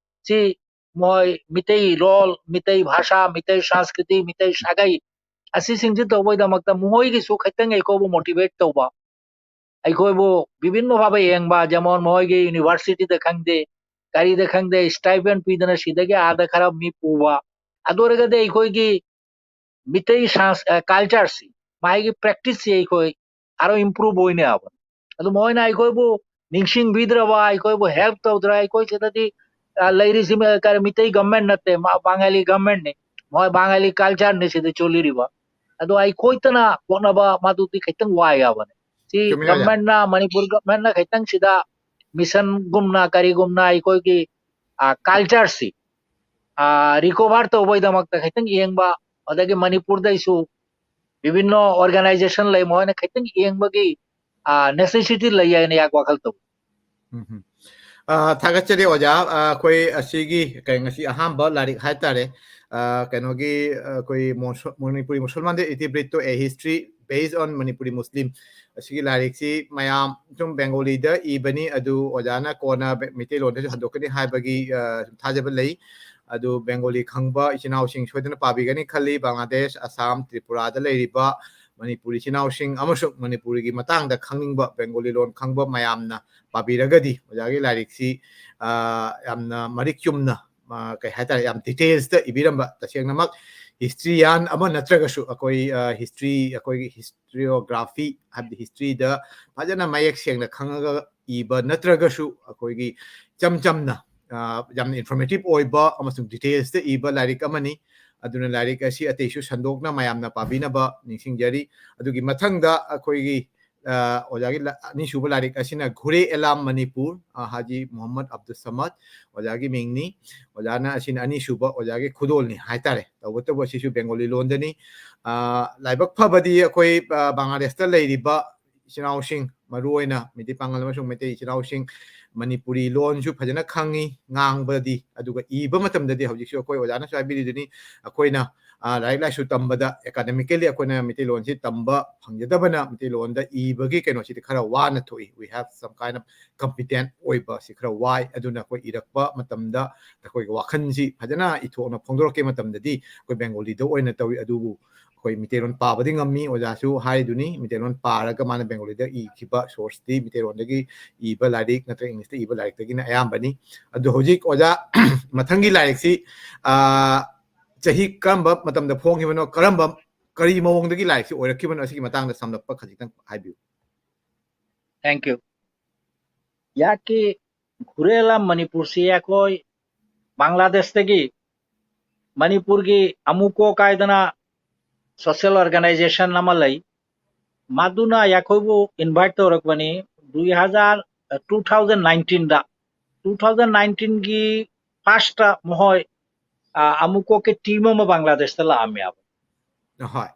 ꯁꯤ ꯃꯣꯏ ꯃꯤꯇꯩ ꯂꯣꯜ, ꯃꯤꯇꯩ ꯚꯥꯁꯥ, ꯃꯤꯇꯩ ꯁꯪꯁꯀ꯭ꯔꯤꯇꯤ, ꯃꯤꯇꯩ ꯁꯥꯒꯩ ꯑꯁꯤꯁꯤꯡꯁꯤ ꯇꯧꯕꯒꯤꯗꯃꯛꯇ ꯃꯈꯣꯏꯒꯤꯁꯨ ꯈꯤꯇꯪ ꯑꯩꯈꯣꯏꯕꯨ ꯃꯣꯇꯤꯚꯦꯠ ꯇꯧꯕ, ꯑꯩꯈꯣꯏꯕꯨ ꯕꯤꯚꯤꯟꯅ ꯐꯕ ꯌꯦꯡꯕ, ꯖꯦꯃꯣꯟ ꯃꯈꯣꯏꯒꯤ ꯌꯨꯅꯤꯚꯔꯁꯤꯇꯤꯗ ꯈꯪꯗꯦ, ꯀꯔꯤꯗ ꯈꯪꯗꯦ, ꯁ꯭ꯇꯥꯏꯄꯦꯟ ꯄꯤꯗꯅ ꯁꯤꯗꯒꯤ ꯑꯥꯗ ꯈꯔ ꯃꯤ ꯄꯨꯕ, ꯑꯗꯨ ꯑꯣꯏꯔꯒꯗꯤ ꯑꯩꯈꯣꯏꯒꯤ ꯃꯤꯇꯩ ꯁꯪꯁ-, ꯑ, ꯀꯜꯆꯔꯁꯤ, ꯃꯥꯒꯤ ꯄ꯭ꯔꯦꯛꯇꯤꯁꯁꯤ ꯑꯩꯈꯣꯏ ꯑꯔꯣ ꯏꯝꯄ꯭ꯔꯨꯚ ꯑꯣꯏꯅꯦ ꯍꯥꯏꯕ꯫ ꯑꯗꯨ ꯃꯈꯣꯏꯅ ꯑꯩꯈꯣꯏꯕꯨ ꯅꯤꯡꯁꯤꯡꯕꯤꯗ꯭ꯔꯕ, ꯑꯩꯈꯣꯏꯕꯨ ꯍꯦꯜꯞ ꯇꯧꯗ꯭ꯔ, ꯑꯩꯈꯣꯏ ꯁꯤꯗꯗꯤ, ꯑ, ꯂꯩꯔꯤꯁꯤ ꯃ-, ꯀꯔꯤ ꯃꯤꯇꯩ ꯒꯚꯔꯟꯃꯦꯟꯠ ꯅꯠꯇꯦ, ꯃꯥ ꯕꯉꯥꯂꯤ ꯒꯚꯔꯟꯃꯦꯟꯠꯅꯤ, ꯃꯣꯏ ꯕꯉꯥꯂꯤ ꯀꯜꯆꯔꯅꯤ ꯁꯤꯗ ꯆꯣꯜꯂꯤꯔꯤꯕ꯫ ꯑꯗꯣ ꯑꯩꯈꯣꯏꯇꯅ ꯍꯣꯠꯅꯕ ꯃꯗꯨꯗꯤ ꯈꯤꯇꯪ ꯋꯥꯏ ꯍꯥꯏꯕꯅꯤ꯫ ꯁꯤ ꯆꯨꯝꯃꯤ ꯑꯣꯖꯥ꯫ ꯒꯚꯔꯟꯃꯦꯟꯠꯅ, ꯃꯅꯤꯄꯨꯔ ꯒꯚꯔꯟꯃꯦꯟꯠꯅ ꯈꯤꯇꯪ ꯁꯤꯗ ꯃꯤꯁꯟꯒꯨꯝꯅ ꯀꯔꯤꯒꯨꯝꯅ ꯑꯩꯈꯣꯏꯒꯤ, ꯑ, ꯀꯜꯆꯔꯁꯤ, ꯑ, ꯔꯤꯀꯣꯚꯔ ꯇꯧꯕꯒꯤꯗꯃꯛꯇ ꯈꯤꯇꯪ ꯌꯦꯡꯕ, ꯑꯗꯒꯤ ꯃꯅꯤꯄꯨꯔꯗꯩꯁꯨ ꯕꯤꯚꯤꯟꯅ ꯑꯣꯔꯒꯅꯥꯏꯖꯦꯁꯟ ꯂꯩ, ꯃꯈꯣꯏꯅ ꯈꯤꯇꯪ ꯌꯦꯡꯕꯒꯤ, ꯑ, ꯅꯦꯁꯦꯁꯤꯇꯤ ꯂꯩ ꯍꯥꯏꯅ ꯑꯩꯍꯥꯛ ꯋꯥꯈꯜ ꯇꯧꯏ꯫ ꯎꯝ ꯍꯝ꯫ ꯑ, ꯊꯥꯒꯠꯆꯔꯤ ꯑꯣꯖꯥ꯫ ꯑ, ꯑꯩꯈꯣꯏ ꯑꯁꯤꯒꯤ ꯀꯩ-, ꯉꯁꯤ ꯑꯍꯥꯟꯕ ꯂꯥꯏꯔꯤꯛ ꯍꯥꯏꯇꯥꯔꯦ꯫ ꯑ, ꯀꯩꯅꯣꯒꯤ, ꯑ, ꯑꯩꯈꯣꯏ ꯃꯣꯟꯁ-, ꯃꯅꯤꯄꯨꯔꯤ ꯃꯨꯁꯜꯃꯥꯟ ꯗꯦ ꯏꯇꯤ ꯕ꯭ꯔꯤꯠꯇꯣ ꯑꯦ history Based on Manipuri Muslim꯫ ꯑꯁꯤꯒꯤ ꯂꯥꯏꯔꯤꯛꯁꯤ ꯃꯌꯥꯝ ꯁꯨꯝ ꯕꯦꯡꯒꯣꯂꯤꯗ ꯏꯕꯅꯤ, ꯑꯗꯨ ꯑꯣꯖꯥꯅ ꯀꯣꯟꯅ ꯕꯦ-, ꯃꯩꯇꯩꯂꯣꯟꯗꯁꯨ ꯍꯟꯗꯣꯛꯀꯅꯤ ꯍꯥꯏꯕꯒꯤ, ꯑ, ꯁꯨꯝ ꯊꯥꯖꯕ ꯂꯩ꯫ ꯑꯗꯨ ꯕꯦꯡꯒꯣꯂꯤ ꯈꯪꯕ ꯏꯆꯤꯟ ꯏꯅꯥꯎꯁꯤꯡ ꯁꯣꯏꯗꯅ ꯄꯥꯕꯤꯒꯅꯤ ꯈꯜꯂꯤ꯫ ꯕꯪꯒ꯭ꯂꯥꯗꯦꯁ, ꯑꯁꯥꯝ, ꯇ꯭ꯔꯤꯄꯨꯔꯥꯗ ꯂꯩꯔꯤꯕ ꯃꯅꯤꯄꯨꯔ ꯏꯆꯤꯟ ꯏꯅꯥꯎꯁꯤꯡ ꯑꯃꯁꯨꯡ ꯃꯅꯤꯄꯨꯔꯒꯤ ꯃꯇꯥꯡꯗ ꯈꯪꯅꯤꯡꯕ ꯕꯦꯡꯒꯣꯂꯤ ꯂꯣꯟ ꯈꯪꯕ ꯃꯌꯥꯝꯅ ꯄꯥꯕꯤꯔꯒꯗꯤ ꯑꯣꯖꯥꯒꯤ ꯂꯥꯏꯔꯤꯛꯁꯤ, ꯑ, ꯌꯥꯝꯅ ꯃꯔꯤꯛ ꯆꯨꯝꯅ, ꯑ, ꯀꯩ ꯍꯥꯏꯇꯥꯔꯦ, ꯌꯥꯝ details ꯇ ꯏꯕꯤꯔꯝꯕ, ꯇꯁꯦꯡꯅꯃꯛ historian ꯑꯃ ꯅꯠꯇ꯭ꯔꯒꯁꯨ ꯑꯩꯈꯣꯏ, ꯑ, history, ꯑꯩꯈꯣꯏꯒꯤ historiography ꯍꯥꯏꯕꯗꯤ history ꯗ ꯐꯖꯅ ꯃꯌꯦꯛ ꯁꯦꯡꯅ ꯈꯪꯉꯒ ꯏꯕ ꯅꯠꯇ꯭ꯔꯒꯁꯨ ꯑꯩꯈꯣꯏꯒꯤ ꯏꯆꯝ ꯆꯝꯅ, ꯑ, ꯌꯥꯝꯅ informative ꯑꯣꯏꯕ ꯑꯃꯁꯨꯡ details ꯇ ꯏꯕ ꯂꯥꯏꯔꯤꯛ ꯑꯃꯅꯤ꯫ ꯑꯗꯨꯅ ꯂꯥꯏꯔꯤꯛ ꯑꯁꯤ ꯑꯇꯩꯁꯨ ꯁꯟꯗꯣꯛꯅ ꯃꯌꯥꯝꯅ ꯄꯥꯕꯤꯅꯕ ꯅꯤꯡꯁꯤꯡꯖꯔꯤ꯫ ꯑꯗꯨꯒꯤ ꯃꯊꯪꯗ ꯑꯩꯈꯣꯏꯒꯤ, ꯑ, ꯑꯣꯖꯥꯒꯤ ꯂ-, ꯑꯅꯤꯁꯨꯕ ꯂꯥꯏꯔꯤꯛ ꯑꯁꯤꯅ ꯘꯨꯔꯦ ꯑꯦꯂꯥꯝ ꯃꯅꯤꯄꯨꯔ, ꯑ, ꯍꯥꯖꯤ ꯃꯨꯍꯝꯃꯗ ꯑꯕꯗꯨꯜ ꯁꯃꯗ ꯑꯣꯖꯥꯒꯤ ꯃꯤꯡꯅꯤ꯫ ꯑꯣꯖꯥꯅ ꯑꯁꯤꯅ ꯑꯅꯤꯁꯨꯕ ꯑꯣꯖꯥꯒꯤ ꯈꯨꯗꯣꯜꯅꯤ ꯍꯥꯏꯇꯥꯔꯦ꯫ ꯇꯧꯕꯇꯕꯨ ꯑꯁꯤꯁꯨ ꯕꯦꯡꯒꯣꯂꯤ ꯂꯣꯟꯗꯅꯤ꯫ ꯑ, ꯂꯥꯏꯕꯛ ꯐꯕꯗꯤ ꯑꯩꯈꯣꯏ, ꯑ, ꯕꯪꯒ꯭ꯂꯥꯗꯦꯁꯇ ꯂꯩꯔꯤꯕ ꯏꯆꯤꯟ ꯏꯅꯥꯎꯁꯤꯡ, ꯃꯔꯨꯑꯣꯏꯅ ꯃꯩꯇꯩ ꯄꯥꯉꯜ ꯑꯃꯁꯨꯡ ꯃꯩꯇꯩ ꯏꯆꯤꯟ ꯏꯅꯥꯎꯁꯤꯡ ꯃꯅꯤꯄꯨꯔꯤ ꯂꯣꯟꯁꯨ ꯐꯖꯅ ꯈꯪꯉꯤ, ꯉꯥꯡꯕꯗꯤ, ꯑꯗꯨꯒ ꯏꯕ ꯃꯇꯝꯗꯗꯤ ꯍꯧꯖꯤꯛꯁꯨ ꯑꯩꯈꯣꯏ ꯑꯣꯖꯥꯅꯁꯨ ꯍꯥꯏꯕꯤꯔꯤꯗꯨꯅꯤ, ꯑꯩꯈꯣꯏꯅ, ꯑ, ꯂꯥꯏꯔꯤꯛ ꯂꯥꯏꯁꯨ ꯇꯝꯕꯗ academically ꯑꯩꯈꯣꯏꯅ ꯃꯩꯇꯩꯂꯣꯟꯁꯤ ꯇꯝꯕ ꯐꯪꯖꯗꯕꯅ ꯃꯩꯇꯩꯂꯣꯟꯗ ꯏꯕꯒꯤ ꯀꯩꯅꯣꯁꯤꯗꯤ ꯈꯔ ꯋꯥꯅ ꯊꯣꯛꯏ꯫ We have some kind of competent ꯑꯣꯏꯕ ꯑꯁꯤ ꯈꯔ ꯋꯥꯏ꯫ ꯑꯗꯨꯅ ꯑꯩꯈꯣꯏ ꯏꯔꯛꯄ ꯃꯇꯝꯗ ꯑꯩꯈꯣꯏꯒꯤ ꯋꯥꯈꯜꯁꯤ ꯐꯖꯅ ꯏꯊꯣꯛꯅ ꯐꯣꯡꯗꯣꯔꯛꯀꯦ ꯃꯇꯝꯗꯗꯤ ꯑꯩꯈꯣꯏ ꯕꯦꯡꯒꯣꯂꯤꯗ ꯑꯣꯏꯅ ꯇꯧꯏ꯫ ꯑꯗꯨꯕꯨ ꯑꯩꯈꯣꯏ ꯃꯩꯇꯩꯂꯣꯟ ꯄꯥꯕꯗꯤ ꯉꯝꯃꯤ꯫ ꯑꯣꯖꯥꯁꯨ ꯍꯥꯏꯗꯨꯅꯤ, ꯃꯩꯇꯩꯂꯣꯟ ꯄꯥꯔꯒ ꯃꯥꯅ ꯕꯦꯡꯒꯣꯂꯤꯗ ꯏꯈꯤꯕ source ꯇꯤ ꯃꯩꯇꯩꯂꯣꯟꯗꯒꯤ ꯏꯕ ꯂꯥꯏꯔꯤꯛ ꯅꯠꯇ꯭ꯔꯒ English ꯇ ꯏꯕ ꯂꯥꯏꯔꯤꯛꯇꯒꯤꯅ ꯑꯌꯥꯝꯕꯅꯤ꯫ ꯑꯗꯨ ꯍꯧꯖꯤꯛ ꯑꯣꯖꯥ ꯃꯊꯪꯒꯤ ꯂꯥꯏꯔꯤꯛꯁꯤ, ꯑ, ꯆꯍꯤ ꯀꯔꯝꯕ ꯃꯇꯝꯗ ꯐꯣꯡꯈꯤꯕꯅꯣ, ꯀꯔꯝꯕ, ꯀꯔꯤ ꯃꯑꯣꯡꯗꯒꯤ ꯂꯥꯏꯔꯤꯛꯁꯤ ꯑꯣꯏꯔꯛꯈꯤꯕꯅꯣ, ꯑꯁꯤꯒꯤ ꯃꯇꯥꯡꯗ ꯁꯝꯂꯞꯄ ꯈꯖꯤꯛꯇꯪ ꯍꯥꯏꯕꯤꯌꯨ꯫ Thank you. ꯌꯥꯀꯤ ꯘꯨꯔꯦ ꯑꯦꯂꯥꯝ ꯃꯅꯤꯄꯨꯔꯁꯤ ꯑꯩꯈꯣꯏ ꯕꯪꯒ꯭ꯂꯥꯗꯦꯁꯇꯒꯤ ꯃꯅꯤꯄꯨꯔꯒꯤ ꯑꯃꯨꯀꯣ ꯀꯥꯏꯗꯅ social organization ꯑꯃ ꯂꯩ꯫ ꯃꯗꯨꯅ ꯑꯩꯈꯣꯏꯕꯨ invite ꯇꯧꯔꯛꯄꯅꯤ꯫ ꯗꯨꯏ ꯍꯖꯥꯔ, two thousand nineteen ꯗ, two thousand nineteen ꯒꯤ first ꯃꯈꯣꯏ, ꯑ, ꯑꯃꯨꯀꯣꯛꯀꯤ team ꯑꯃ ꯕꯪꯒ꯭ꯂꯥꯗꯦꯁꯇ ꯂꯥꯛꯑꯝꯃꯦꯕ꯫ ꯍꯣꯏ꯫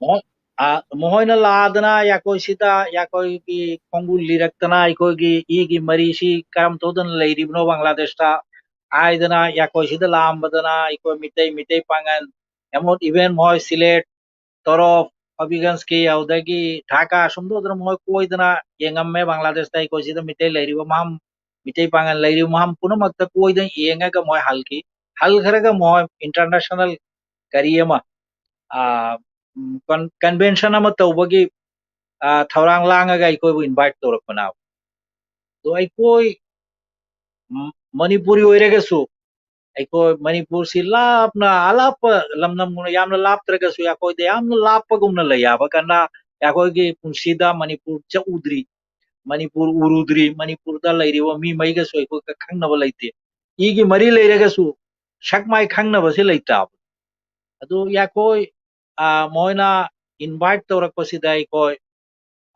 ꯃꯣ-, ꯑ, ꯃꯈꯣꯏꯅ ꯂꯥꯛꯑꯗꯅ ꯑꯩꯈꯣꯏꯁꯤꯗ ꯑꯩꯈꯣꯏꯒꯤ ꯈꯣꯡꯒꯨꯜ ꯂꯤꯔꯛꯇꯅ ꯑꯩꯈꯣꯏꯒꯤ ꯏꯒꯤ ꯃꯔꯤꯁꯤ ꯀꯔꯝ ꯇꯧꯗꯅ ꯂꯩꯔꯤꯕꯅꯣ ꯕꯪꯒ꯭ꯂꯥꯗꯦꯁꯇ ꯍꯥꯏꯗꯅ ꯑꯩꯈꯣꯏꯁꯤꯗ ꯂꯥꯛꯑꯝꯕꯗꯅ ꯑꯩꯈꯣꯏ ꯃꯤꯇꯩ, ꯃꯤꯇꯩ ꯄꯥꯉꯜ, ꯑꯃꯣꯠ even ꯃꯈꯣꯏ ꯁꯤꯂꯦꯠ, ꯇꯣꯔꯣꯞ, ꯍꯕꯤꯒꯟꯖꯀꯤ, ꯑꯗꯨꯗꯒꯤ ꯙꯥꯀꯥ ꯑꯁꯨꯝꯗ ꯑꯣꯏꯗꯅ ꯃꯈꯣꯏ ꯀꯣꯏꯗꯅ ꯌꯦꯡꯉꯝꯃꯦ꯫ ꯕꯪꯒ꯭ꯂꯥꯗꯦꯁꯇ ꯑꯩꯈꯣꯏ ꯁꯤꯗ ꯃꯤꯇꯩ ꯂꯩꯔꯤꯕ ꯃꯐꯝ, ꯃꯤꯇꯩ ꯄꯥꯡꯒꯜ ꯂꯩꯔꯤꯕ ꯃꯐꯝ ꯄꯨꯝꯅꯃꯛꯇ ꯀꯣꯏꯗꯅ ꯌꯦꯡꯉꯒ ꯃꯈꯣꯏ ꯍꯜꯈꯤ꯫ ꯍꯜꯈ꯭ꯔꯒ ꯃꯈꯣꯏ international ꯀꯔꯤ ꯑꯃ, ꯑ, ꯎꯝ, con-, convention ꯑꯃ ꯇꯧꯕꯒꯤ, ꯑ, ꯊꯧꯔꯥꯡ ꯂꯥꯡꯉꯒ ꯑꯩꯈꯣꯏꯕꯨ invite ꯇꯧꯔꯛꯄꯅꯦꯕ꯫ ꯑꯗꯣ ꯑꯩꯈꯣꯏ ꯃ-, ꯃꯅꯤꯄꯨꯔꯤ ꯑꯣꯏꯔꯒꯁꯨ ꯑꯩꯈꯣꯏ ꯃꯅꯤꯄꯨꯔꯁꯤ ꯂꯥꯞꯅ ꯑꯂꯥꯞꯄ ꯂꯝꯗꯝꯒꯨꯝꯅ ꯌꯥꯝꯅ ꯂꯥꯞꯇ꯭ꯔꯒꯁꯨ ꯑꯩꯈꯣꯏꯗ ꯌꯥꯝꯅ ꯂꯥꯞꯄꯒꯨꯝꯅ ꯂꯩ ꯍꯥꯏꯕ꯫ ꯀꯅꯥ ꯑꯩꯈꯣꯏꯒꯤ ꯄꯨꯟꯁꯤꯗ ꯃꯅꯤꯄꯨꯔ ꯆꯠꯂꯨꯗ꯭ꯔꯤ, ꯃꯅꯤꯄꯨꯔ ꯎꯔꯨꯗ꯭ꯔꯤ, ꯃꯅꯤꯄꯨꯔꯗ ꯂꯩꯔꯤꯕ ꯃꯤꯉꯩꯒꯁꯨ ꯑꯩꯈꯣꯏꯒ ꯈꯪꯅꯕ ꯂꯩꯇꯦ꯫ ꯏꯒꯤ ꯃꯔꯤ ꯂꯩꯔꯒꯁꯨ ꯁꯛ ꯃꯥꯏ ꯈꯪꯅꯕꯁꯤ ꯂꯩꯇꯕ꯫ ꯑꯗꯨ ꯑꯩꯈꯣꯏ, ꯑ, ꯃꯣꯏꯅ invite ꯇꯧꯔꯛꯄꯁꯤꯗ ꯑꯩꯈꯣꯏ,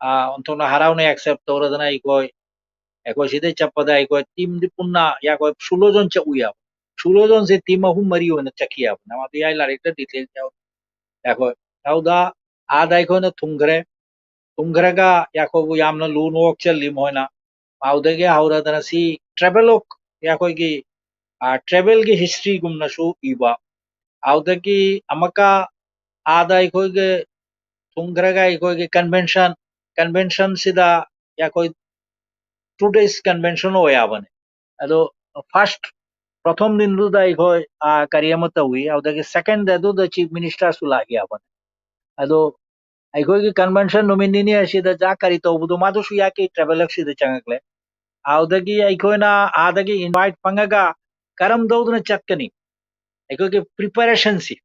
ꯑ, ꯑꯣꯟꯊꯣꯛꯅ ꯍꯔꯥꯎꯅ accept ꯇꯧꯔꯗꯅ ꯑꯩꯈꯣꯏ, ꯑꯩꯈꯣꯏ ꯁꯤꯗꯩ ꯆꯠꯄꯗ ꯑꯩꯈꯣꯏ teamꯗꯤ ꯄꯨꯟꯅ ꯑꯩꯈꯣꯏ ꯁꯣꯂꯣ ꯖꯣꯟ ꯆꯠꯂꯨ ꯌꯥꯕ꯫ ꯁꯣꯂꯣ ꯖꯣꯟꯁꯦ team ꯑꯍꯨꯝ ꯃꯔꯤ ꯑꯣꯏꯅ ꯆꯠꯈꯤ ꯍꯥꯏꯕꯅꯦ꯫ ꯑꯗꯨ ꯑꯩ ꯂꯥꯏꯔꯤꯛꯇ detail ꯌꯥꯎ-, ꯑꯩꯈꯣꯏ ꯑꯗꯨꯗ ꯑꯥꯗ ꯑꯩꯈꯣꯏꯅ ꯊꯨꯡꯈ꯭ꯔꯦ꯫ ꯊꯨꯡꯈ꯭ꯔꯒ ꯑꯩꯈꯣꯏꯕꯨ ꯌꯥꯝꯅ ꯂꯨꯅ ꯑꯣꯛꯆꯜꯂꯤ ꯃꯣꯏꯅ꯫ ꯑꯗꯨꯗꯒꯤ ꯍꯧꯔꯗꯅ ꯁꯤ travelogue, ꯑꯩꯈꯣꯏꯒꯤ, ꯑ, travelꯒꯤ historyꯒꯨꯝꯅꯁꯨ ꯏꯕ꯫ ꯑꯗꯨꯗꯒꯤ ꯑꯃꯨꯛꯀ ꯑꯥꯗ ꯑꯩꯈꯣꯏꯒꯤ ꯊꯨꯡꯈ꯭ꯔꯒ ꯑꯩꯈꯣꯏꯒꯤ convention, conventionꯁꯤꯗ ꯑꯩꯈꯣꯏ two days convention ꯑꯣꯏ ꯍꯥꯏꯕꯅꯤ꯫ ꯑꯗꯣ first, ꯄ꯭ꯔꯊꯝ ꯗꯤꯟꯗꯨꯗ ꯑꯩꯈꯣꯏ, ꯑ, ꯀꯔꯤ ꯑꯃ ꯇꯧꯏ, ꯑꯗꯨꯗꯒꯤ second ꯑꯗꯨꯗ chief ministerꯁꯨ ꯂꯥꯛꯏ ꯍꯥꯏꯕꯅꯤ꯫ ꯑꯗꯣ ꯑꯩꯈꯣꯏꯒꯤ convention ꯅꯨꯃꯤꯠ ꯅꯤꯅꯤ ꯑꯁꯤꯗ ꯖꯥ ꯀꯔꯤ ꯇꯧꯕꯗꯣ ꯃꯗꯨꯁꯨ ꯌꯥꯀꯤ travelogueꯁꯤꯗ ꯆꯪꯉꯛꯂꯦ꯫ ꯑꯗꯨꯗꯒꯤ ꯑꯩꯈꯣꯏꯅ ꯑꯥꯗꯒꯤ invite ꯐꯪꯉꯒ ꯀꯔꯝ ꯇꯧꯗꯨꯅ ꯆꯠꯀꯅꯤ? ꯑꯩꯈꯣꯏꯒꯤ preparationꯁꯤ,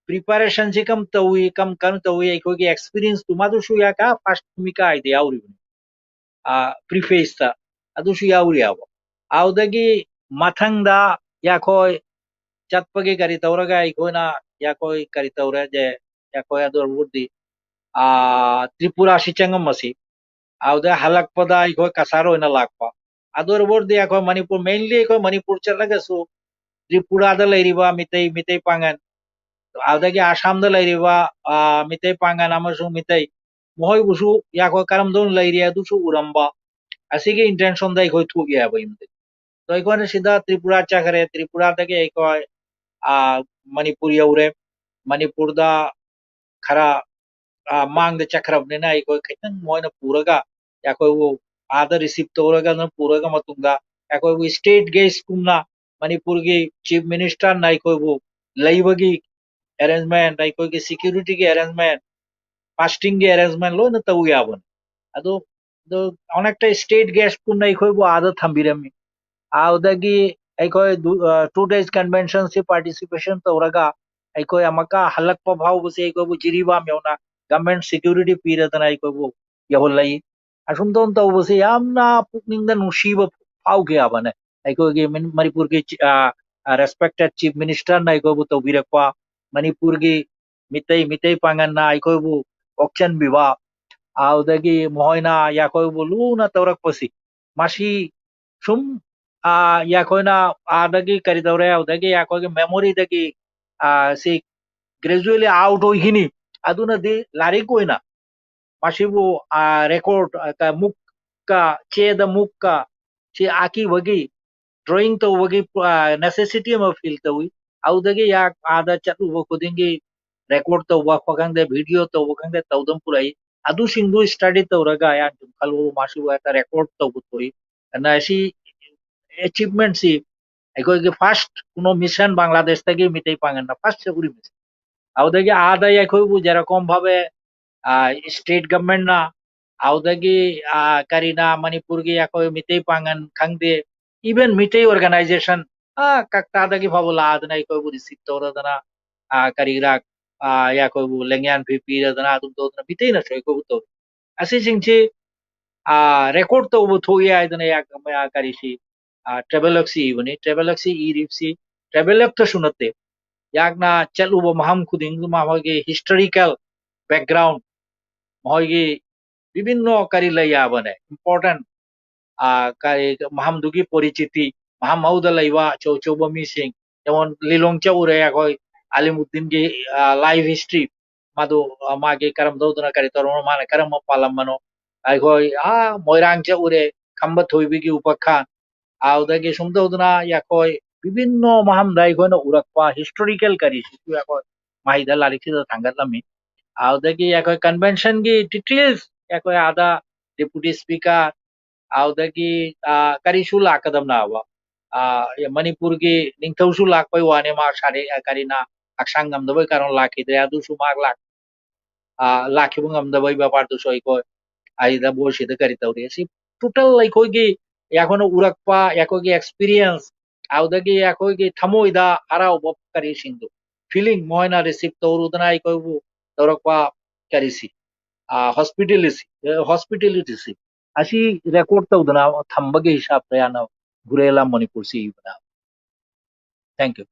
preparationꯁꯤ ꯀꯝ ꯇꯧꯏ, ꯀꯝ, ꯀꯔꯝ ꯇꯧꯏ, ꯑꯩꯈꯣꯏꯒꯤ experienceꯇꯨ ꯃꯗꯨꯁꯨ ꯌꯥꯀ first ꯅꯨꯃꯤꯠꯀ ꯍꯥꯏꯗ ꯌꯥꯎꯔꯤꯕꯅꯤ꯫ ꯑ, prefaceꯇ ꯑꯗꯨꯁꯨ ꯌꯥꯎꯔꯤꯑꯕ꯫ ꯑꯗꯨꯗꯒꯤ ꯃꯊꯪꯗ ꯑꯩꯈꯣꯏ ꯆꯠꯄꯒꯤ ꯀꯔꯤ ꯇꯧꯔꯒ ꯑꯩꯈꯣꯏꯅ, ꯑꯩꯈꯣꯏ ꯀꯔꯤ ꯇꯧꯔꯦ, ꯑꯩꯈꯣꯏ ꯑꯗꯨ ꯑꯣꯏꯔꯕꯨꯗꯤ, ꯑ, ꯇ꯭ꯔꯤꯄꯨꯔꯥꯁꯤ ꯆꯪꯉꯝꯃꯁꯤ꯫ ꯑꯗꯨꯗ ꯍꯜꯂꯛꯄꯗ ꯑꯩꯈꯣꯏ ꯀꯁꯥꯔ ꯑꯣꯏꯅ ꯂꯥꯛꯄ꯫ ꯑꯗꯨ ꯑꯣꯏꯔꯕꯨꯗꯤ ꯑꯩꯈꯣꯏ ꯃꯅꯤꯄꯨꯔ, mainly ꯑꯩꯈꯣꯏ ꯃꯅꯤꯄꯨꯔ ꯆꯠꯂꯒꯁꯨ ꯇ꯭ꯔꯤꯄꯨꯔꯥꯗ ꯂꯩꯔꯤꯕ ꯃꯤꯇꯩ, ꯃꯤꯇꯩ ꯄꯥꯡꯒꯜ, ꯑꯗꯨꯗꯒꯤ ꯑꯁꯥꯝꯗ ꯂꯩꯔꯤꯕ, ꯑ, ꯃꯤꯇꯩ ꯄꯥꯡꯒꯜ ꯑꯃꯁꯨꯡ ꯃꯤꯇꯩ, ꯃꯈꯣꯏꯕꯨꯁꯨ ꯑꯩꯈꯣꯏ ꯀꯔꯝꯗꯧꯅ ꯂꯩꯔꯤ ꯑꯗꯨꯁꯨ ꯎꯔꯝꯕ꯫ ꯑꯁꯤꯒꯤ intentionꯗ ꯑꯩꯈꯣꯏ ꯊꯣꯛꯏ ꯍꯥꯏꯕ ꯌꯨꯝꯗꯒꯤ꯫ ꯑꯗꯣ ꯑꯩꯈꯣꯏꯅ ꯁꯤꯗ ꯇ꯭ꯔꯤꯄꯨꯔꯥ ꯆꯠꯈ꯭ꯔꯦ, ꯇ꯭ꯔꯤꯄꯨꯔꯥꯗꯒꯤ ꯑꯩꯈꯣꯏ, ꯑ, ꯃꯅꯤꯄꯨꯔ ꯌꯧꯔꯦ꯫ ꯃꯅꯤꯄꯨꯔꯗ ꯈꯔ ꯑ, ꯃꯥꯡꯗ ꯆꯠꯈ꯭ꯔꯕꯅꯤꯅ ꯑꯩꯈꯣꯏ ꯈꯤꯇꯪ ꯃꯣꯏꯅ ꯄꯨꯔꯒ ꯑꯩꯈꯣꯏꯕꯨ ꯑꯥꯗ receive ꯇꯧꯔꯒ ꯑꯗꯨꯝ ꯄꯨꯔꯒ ꯃꯇꯨꯡꯗ ꯑꯩꯈꯣꯏꯕꯨ state guest ꯀꯨꯝꯅ ꯃꯅꯤꯄꯨꯔꯒꯤ chief ministerꯅ ꯑꯩꯈꯣꯏꯕꯨ ꯂꯩꯕꯒꯤ arrangement, ꯑꯩꯈꯣꯏꯒꯤ securityꯒꯤ arrangement, fastingꯒꯤ arrangement ꯂꯣꯏꯅ ꯇꯧ ꯌꯥꯕꯅꯤ꯫ ꯑꯗꯣ, ꯑꯗꯣ ꯑꯣꯟꯅꯦꯛꯇ state guest ꯀꯨꯝꯅ ꯑꯩꯈꯣꯏꯕꯨ ꯑꯥꯗ ꯊꯝꯕꯤꯔꯝꯃꯤ꯫ ꯑꯗꯨꯗꯒꯤ ꯑꯩꯈꯣꯏ ꯗꯨ-, ꯑ, two days conventionꯁꯤ participation ꯇꯧꯔꯒ ꯑꯩꯈꯣꯏ ꯑꯃꯨꯛꯀ ꯍꯜꯂꯛꯄ ꯐꯥꯎꯕꯁꯦ ꯑꯩꯈꯣꯏꯕꯨ ꯖꯤꯔꯤꯕꯥꯝ ꯌꯧꯅ government security ꯄꯤꯔꯗꯅ ꯑꯩꯈꯣꯏꯕꯨ ꯌꯧꯍꯜꯂꯛꯏ꯫ ꯑꯁꯨꯝ ꯇꯧꯅ ꯇꯧꯕꯁꯦ ꯌꯥꯝꯅ ꯄꯨꯛꯅꯤꯡꯗ ꯅꯨꯡꯁꯤꯕ ꯐꯥꯎꯈꯤ ꯍꯥꯏꯕꯅꯦ꯫ ꯑꯩꯈꯣꯏꯒꯤ ꯃꯅꯤ-, ꯃꯅꯤꯄꯨꯔꯒꯤ ꯆꯤ-, ꯑ, ꯑ, respected chief ministerꯅ ꯑꯩꯈꯣꯏꯕꯨ ꯇꯧꯕꯤꯔꯛꯄ, ꯃꯅꯤꯄꯨꯔꯒꯤ ꯃꯤꯇꯩ, ꯃꯤꯇꯩ ꯄꯥꯡꯒꯜꯅ ꯑꯩꯈꯣꯏꯕꯨ ꯑꯣꯛꯆꯟꯕꯤꯕ, ꯑꯗꯨꯗꯒꯤ ꯃꯈꯣꯏꯅ ꯑꯩꯈꯣꯏꯕꯨ ꯂꯨꯅ ꯇꯧꯔꯛꯄꯁꯤ, ꯃꯁꯤ ꯁꯨꯝ, ꯑ, ꯑꯩꯈꯣꯏꯅ ꯑꯥꯗꯒꯤ ꯀꯔꯤ ꯇꯧꯔꯦ, ꯑꯗꯨꯗꯒꯤ ꯑꯩꯈꯣꯏꯒꯤ memoryꯗꯒꯤ, ꯑ, ꯁꯤ gradually out ꯑꯣꯏꯈꯤꯅꯤ꯫ ꯑꯗꯨꯅꯗꯤ ꯂꯥꯏꯔꯤꯛ ꯑꯣꯏꯅ ꯃꯁꯤꯕꯨ, ꯑ, record, ꯑ, ꯀ-, ꯃꯨꯛꯀ, ꯆꯦꯗ ꯃꯨꯛꯀ, ꯁꯤ ꯑꯀꯤꯕꯒꯤ drawing ꯇꯧꯕꯒꯤ, ꯑ, necessity ꯑꯃ feel ꯇꯧꯏ꯫ ꯑꯗꯨꯗꯒꯤ ꯑꯥ-, ꯑꯥꯗ ꯆꯠꯂꯨꯕ ꯈꯨꯗꯤꯡꯒꯤ record ꯇꯧꯕ ꯈꯪꯗꯦ, video ꯇꯧꯕ ꯈꯪꯗꯦ, ꯇꯧꯗꯨꯅ ꯄꯨꯔꯛꯏ꯫ ꯑꯗꯨꯁꯤꯡꯗꯨ study ꯇꯧꯔꯒ ꯑꯩꯍꯥꯛ ꯁꯨꯝ ꯈꯜꯂꯨ, ꯃꯥꯁꯤꯕꯨ ꯍꯦꯛꯇ record ꯇꯧꯕ ꯊꯣꯛꯏ꯫ ꯑꯗꯨꯅ ꯁꯤ achievementꯁꯤ ꯑꯩꯈꯣꯏꯒꯤ first ꯀꯨꯅꯣ mission ꯕꯪꯒ꯭ꯂꯥꯗꯦꯁꯇꯒꯤ ꯃꯤꯇꯩ ꯄꯥꯡꯒꯜꯅ first ꯆꯠꯂꯨꯔꯤꯕꯁꯤ꯫ ꯑꯗꯨꯗꯒꯤ ꯑꯥꯗ ꯑꯩꯈꯣꯏꯕꯨ ꯖꯦꯔꯣꯀꯝ ꯚꯥꯕꯦ, ꯑ, state governmentꯅ, ꯑꯗꯨꯗꯒꯤ, ꯑ, ꯀꯔꯤꯅ ꯃꯅꯤꯄꯨꯔꯒꯤ ꯑꯩꯈꯣꯏ ꯃꯤꯇꯩ ꯄꯥꯡꯒꯜ ꯈꯪꯗꯦ, even ꯃꯤꯇꯩ organization, ꯑ, ꯀꯛꯇꯥꯗꯒꯤ ꯐꯥꯎꯕ ꯂꯥꯛꯑꯗꯅ ꯑꯩꯈꯣꯏꯕꯨ receive ꯇꯧꯔꯗꯅ, ꯑ, ꯀꯔꯤꯔꯥ, ꯑ, ꯑꯩꯈꯣꯏꯕꯨ ꯂꯦꯡꯌꯥꯟ ꯐꯤ ꯄꯤꯔꯗꯅ ꯑꯗꯨꯝ ꯇꯧꯗꯅ ꯃꯤꯇꯩꯅꯁꯨ ꯑꯩꯈꯣꯏꯕꯨ ꯇꯧꯔꯤ꯫ ꯑꯁꯤꯁꯤꯡꯁꯤ, ꯑ, record ꯇꯧꯕ ꯊꯣꯛꯏ ꯍꯥꯏꯗꯅ ꯑꯩꯍꯥꯛ, ꯑ, ꯀꯔꯤꯁꯤ, ꯑ, travelogueꯁꯤ ꯏꯕꯅꯤ꯫ Travelogueꯁꯤ ꯏꯔꯤꯕꯁꯤ travelogueꯇꯁꯨ ꯅꯠꯇꯦ, ꯑꯩꯍꯥꯛꯅ ꯆꯠꯂꯨꯕ ꯃꯐꯝ ꯈꯨꯗꯤꯡꯗꯨ ꯃꯈꯣꯏꯒꯤ historical background, ꯃꯈꯣꯏꯒꯤ ꯕꯤꯚꯤꯟꯅ ꯀꯔꯤ ꯂꯩ ꯌꯥꯕꯅꯦ, important, ꯑ, ꯀꯔꯤ ꯃꯐꯝꯗꯨꯒꯤ ꯄꯣꯔꯤꯆꯤꯇꯤ, ꯃꯐꯝ ꯑꯗꯨꯗ ꯂꯩꯕ ꯑꯆꯧ ꯑꯆꯧꯕ ꯃꯤꯁꯤꯡ, ꯖꯦꯃꯣꯟ ꯂꯤꯂꯣꯡ ꯆꯠꯂꯨꯔꯦ ꯑꯩꯈꯣꯏ, ꯑꯂꯤꯃꯨꯗꯤꯟꯒꯤ, ꯑ, life history, ꯃꯗꯨ, ꯑ, ꯃꯥꯒꯤ ꯀꯔꯝ ꯇꯧꯗꯅ ꯀꯔꯤ ꯇꯧꯔꯝꯕꯅꯣ, ꯃꯥꯅ ꯀꯔꯝꯕ ꯄꯥꯜꯂꯝꯕꯅꯣ, ꯑꯩꯈꯣꯏ, ꯑ, ꯃꯣꯏꯔꯥꯡ ꯆꯠꯂꯨꯔꯦ, ꯈꯝꯕ ꯊꯣꯏꯕꯤꯒꯤ ꯎꯄꯥꯈ꯭ꯌꯥꯟ, ꯑꯗꯨꯗꯒꯤ ꯁꯨꯝ ꯇꯧꯗꯅ ꯑꯩꯈꯣꯏ ꯕꯤꯚꯤꯟꯅ ꯃꯐꯝꯗ ꯑꯩꯈꯣꯏꯅ ꯎꯔꯛꯄ historical ꯀꯔꯤꯁꯤꯁꯨ ꯑꯩꯈꯣꯏ ꯃꯍꯩꯗ ꯂꯥꯏꯔꯤꯛꯁꯤꯗ ꯊꯥꯡꯒꯠꯂꯝꯃꯤ꯫ ꯑꯗꯨꯗꯒꯤ ꯑꯩꯈꯣꯏ conventionꯒꯤ details ꯑꯩꯈꯣꯏ ꯑꯥꯗ deputy speaker, ꯑꯗꯨꯗꯒꯤ, ꯑ, ꯀꯔꯤꯁꯨ ꯂꯥꯛꯀꯗꯕꯅꯕ, ꯑ, ꯃꯅꯤꯄꯨꯔꯒꯤ ꯅꯤꯡꯊꯧꯁꯨ ꯂꯥꯛꯄꯩ ꯋꯥꯅꯤ, ꯃꯥ ꯁꯥꯔꯤ-, ꯑ, ꯀꯔꯤꯅ ꯍꯛꯆꯥꯡ ꯉꯝꯗꯕꯩ ꯀꯥꯔꯣꯟ ꯂꯥꯛꯈꯤꯗ꯭ꯔꯦ, ꯑꯗꯨꯁꯨ ꯃꯍꯥꯛ ꯂꯥꯛ-, ꯑ, ꯂꯥꯛꯈꯤꯕ ꯉꯝꯗꯕꯩ ꯕꯦꯄꯥꯔꯗꯨꯁꯨ ꯑꯩꯈꯣꯏ ꯑꯩꯗ ꯃꯣꯏꯁꯤꯗ ꯀꯔꯤ ꯇꯧꯔꯤ꯫ ꯁꯤ total ꯑꯩꯈꯣꯏꯒꯤ, ꯑꯩꯈꯣꯏꯅ ꯎꯔꯛꯄ, ꯑꯩꯈꯣꯏꯒꯤ experience, ꯑꯗꯨꯗꯒꯤ ꯑꯩꯈꯣꯏꯒꯤ ꯊꯃꯣꯏꯗ ꯍꯔꯥꯎꯕ ꯀꯔꯤꯁꯤꯡꯗꯣ, feeling ꯃꯣꯏꯅ receive ꯇꯧꯔꯨꯗꯅ ꯑꯩꯈꯣꯏꯕꯨ ꯇꯧꯔꯛꯄ ꯀꯔꯤꯁꯤ, ꯑ, hospitality, ꯑ, hospitalityꯁꯤ ꯑꯁꯤ record ꯇꯧꯗꯅ ꯊꯝꯕꯒꯤ ꯍꯤꯁꯥꯕꯇ ꯌꯥꯝꯅ ꯒꯨꯔꯦꯂꯥ ꯃꯅꯤꯄꯨꯔꯁꯤ ꯏꯕꯅ꯫ Thank you.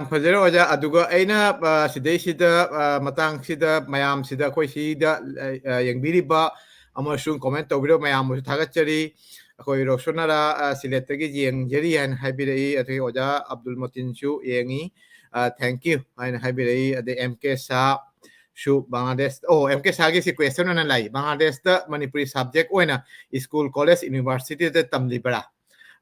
ꯌꯥꯝ ꯐꯖꯔꯦ ꯑꯣꯖꯥ꯫ ꯑꯗꯨꯒ ꯑꯩꯅ, ꯑ, ꯁꯤꯗꯩꯁꯤꯗ, ꯑ, ꯃꯇꯥꯡꯁꯤꯗ ꯃꯌꯥꯝꯁꯤꯗ ꯑꯩꯈꯣꯏ ꯁꯤꯗ, ꯑ, ꯑ, ꯌꯦꯡꯕꯤꯔꯤꯕ ꯑꯃꯁꯨꯡ comment ꯇꯧꯕꯤꯔꯤꯕ ꯃꯌꯥꯝꯕꯨꯁꯨ ꯊꯥꯒꯠꯆꯔꯤ꯫ ꯑꯩꯈꯣꯏ ꯔꯣꯁꯣꯅꯥꯔꯥ, ꯑ, ꯁꯤꯂꯦꯠꯇꯒꯤ ꯌꯦꯡꯖꯔꯤ ꯍꯥꯏꯅ ꯍꯥꯏꯕꯤꯔꯛꯏ, ꯑꯗꯒꯤ ꯑꯣꯖꯥ ꯑꯕꯗꯨꯜ ꯃꯣꯇꯤꯟꯁꯨ ꯌꯦꯡꯉꯤ, ꯑ, thank you ꯍꯥꯏꯅ ꯍꯥꯏꯕꯤꯔꯛꯏ꯫ ꯑꯗꯩ M K ꯁꯥꯍꯁꯨ ꯕꯪꯒ꯭ꯂꯥꯗꯦꯁ, ꯑꯣ, M K ꯁꯥꯍꯒꯤꯁꯤ question ꯑꯣꯏꯅ ꯂꯥꯛꯏ, ꯕꯪꯒ꯭ꯂꯥꯗꯦꯁꯇ ꯃꯅꯤꯄꯨꯔꯤ subject ꯑꯣꯏꯅ school, college, universityꯗ ꯇꯝꯂꯤꯕ꯭ꯔꯥ?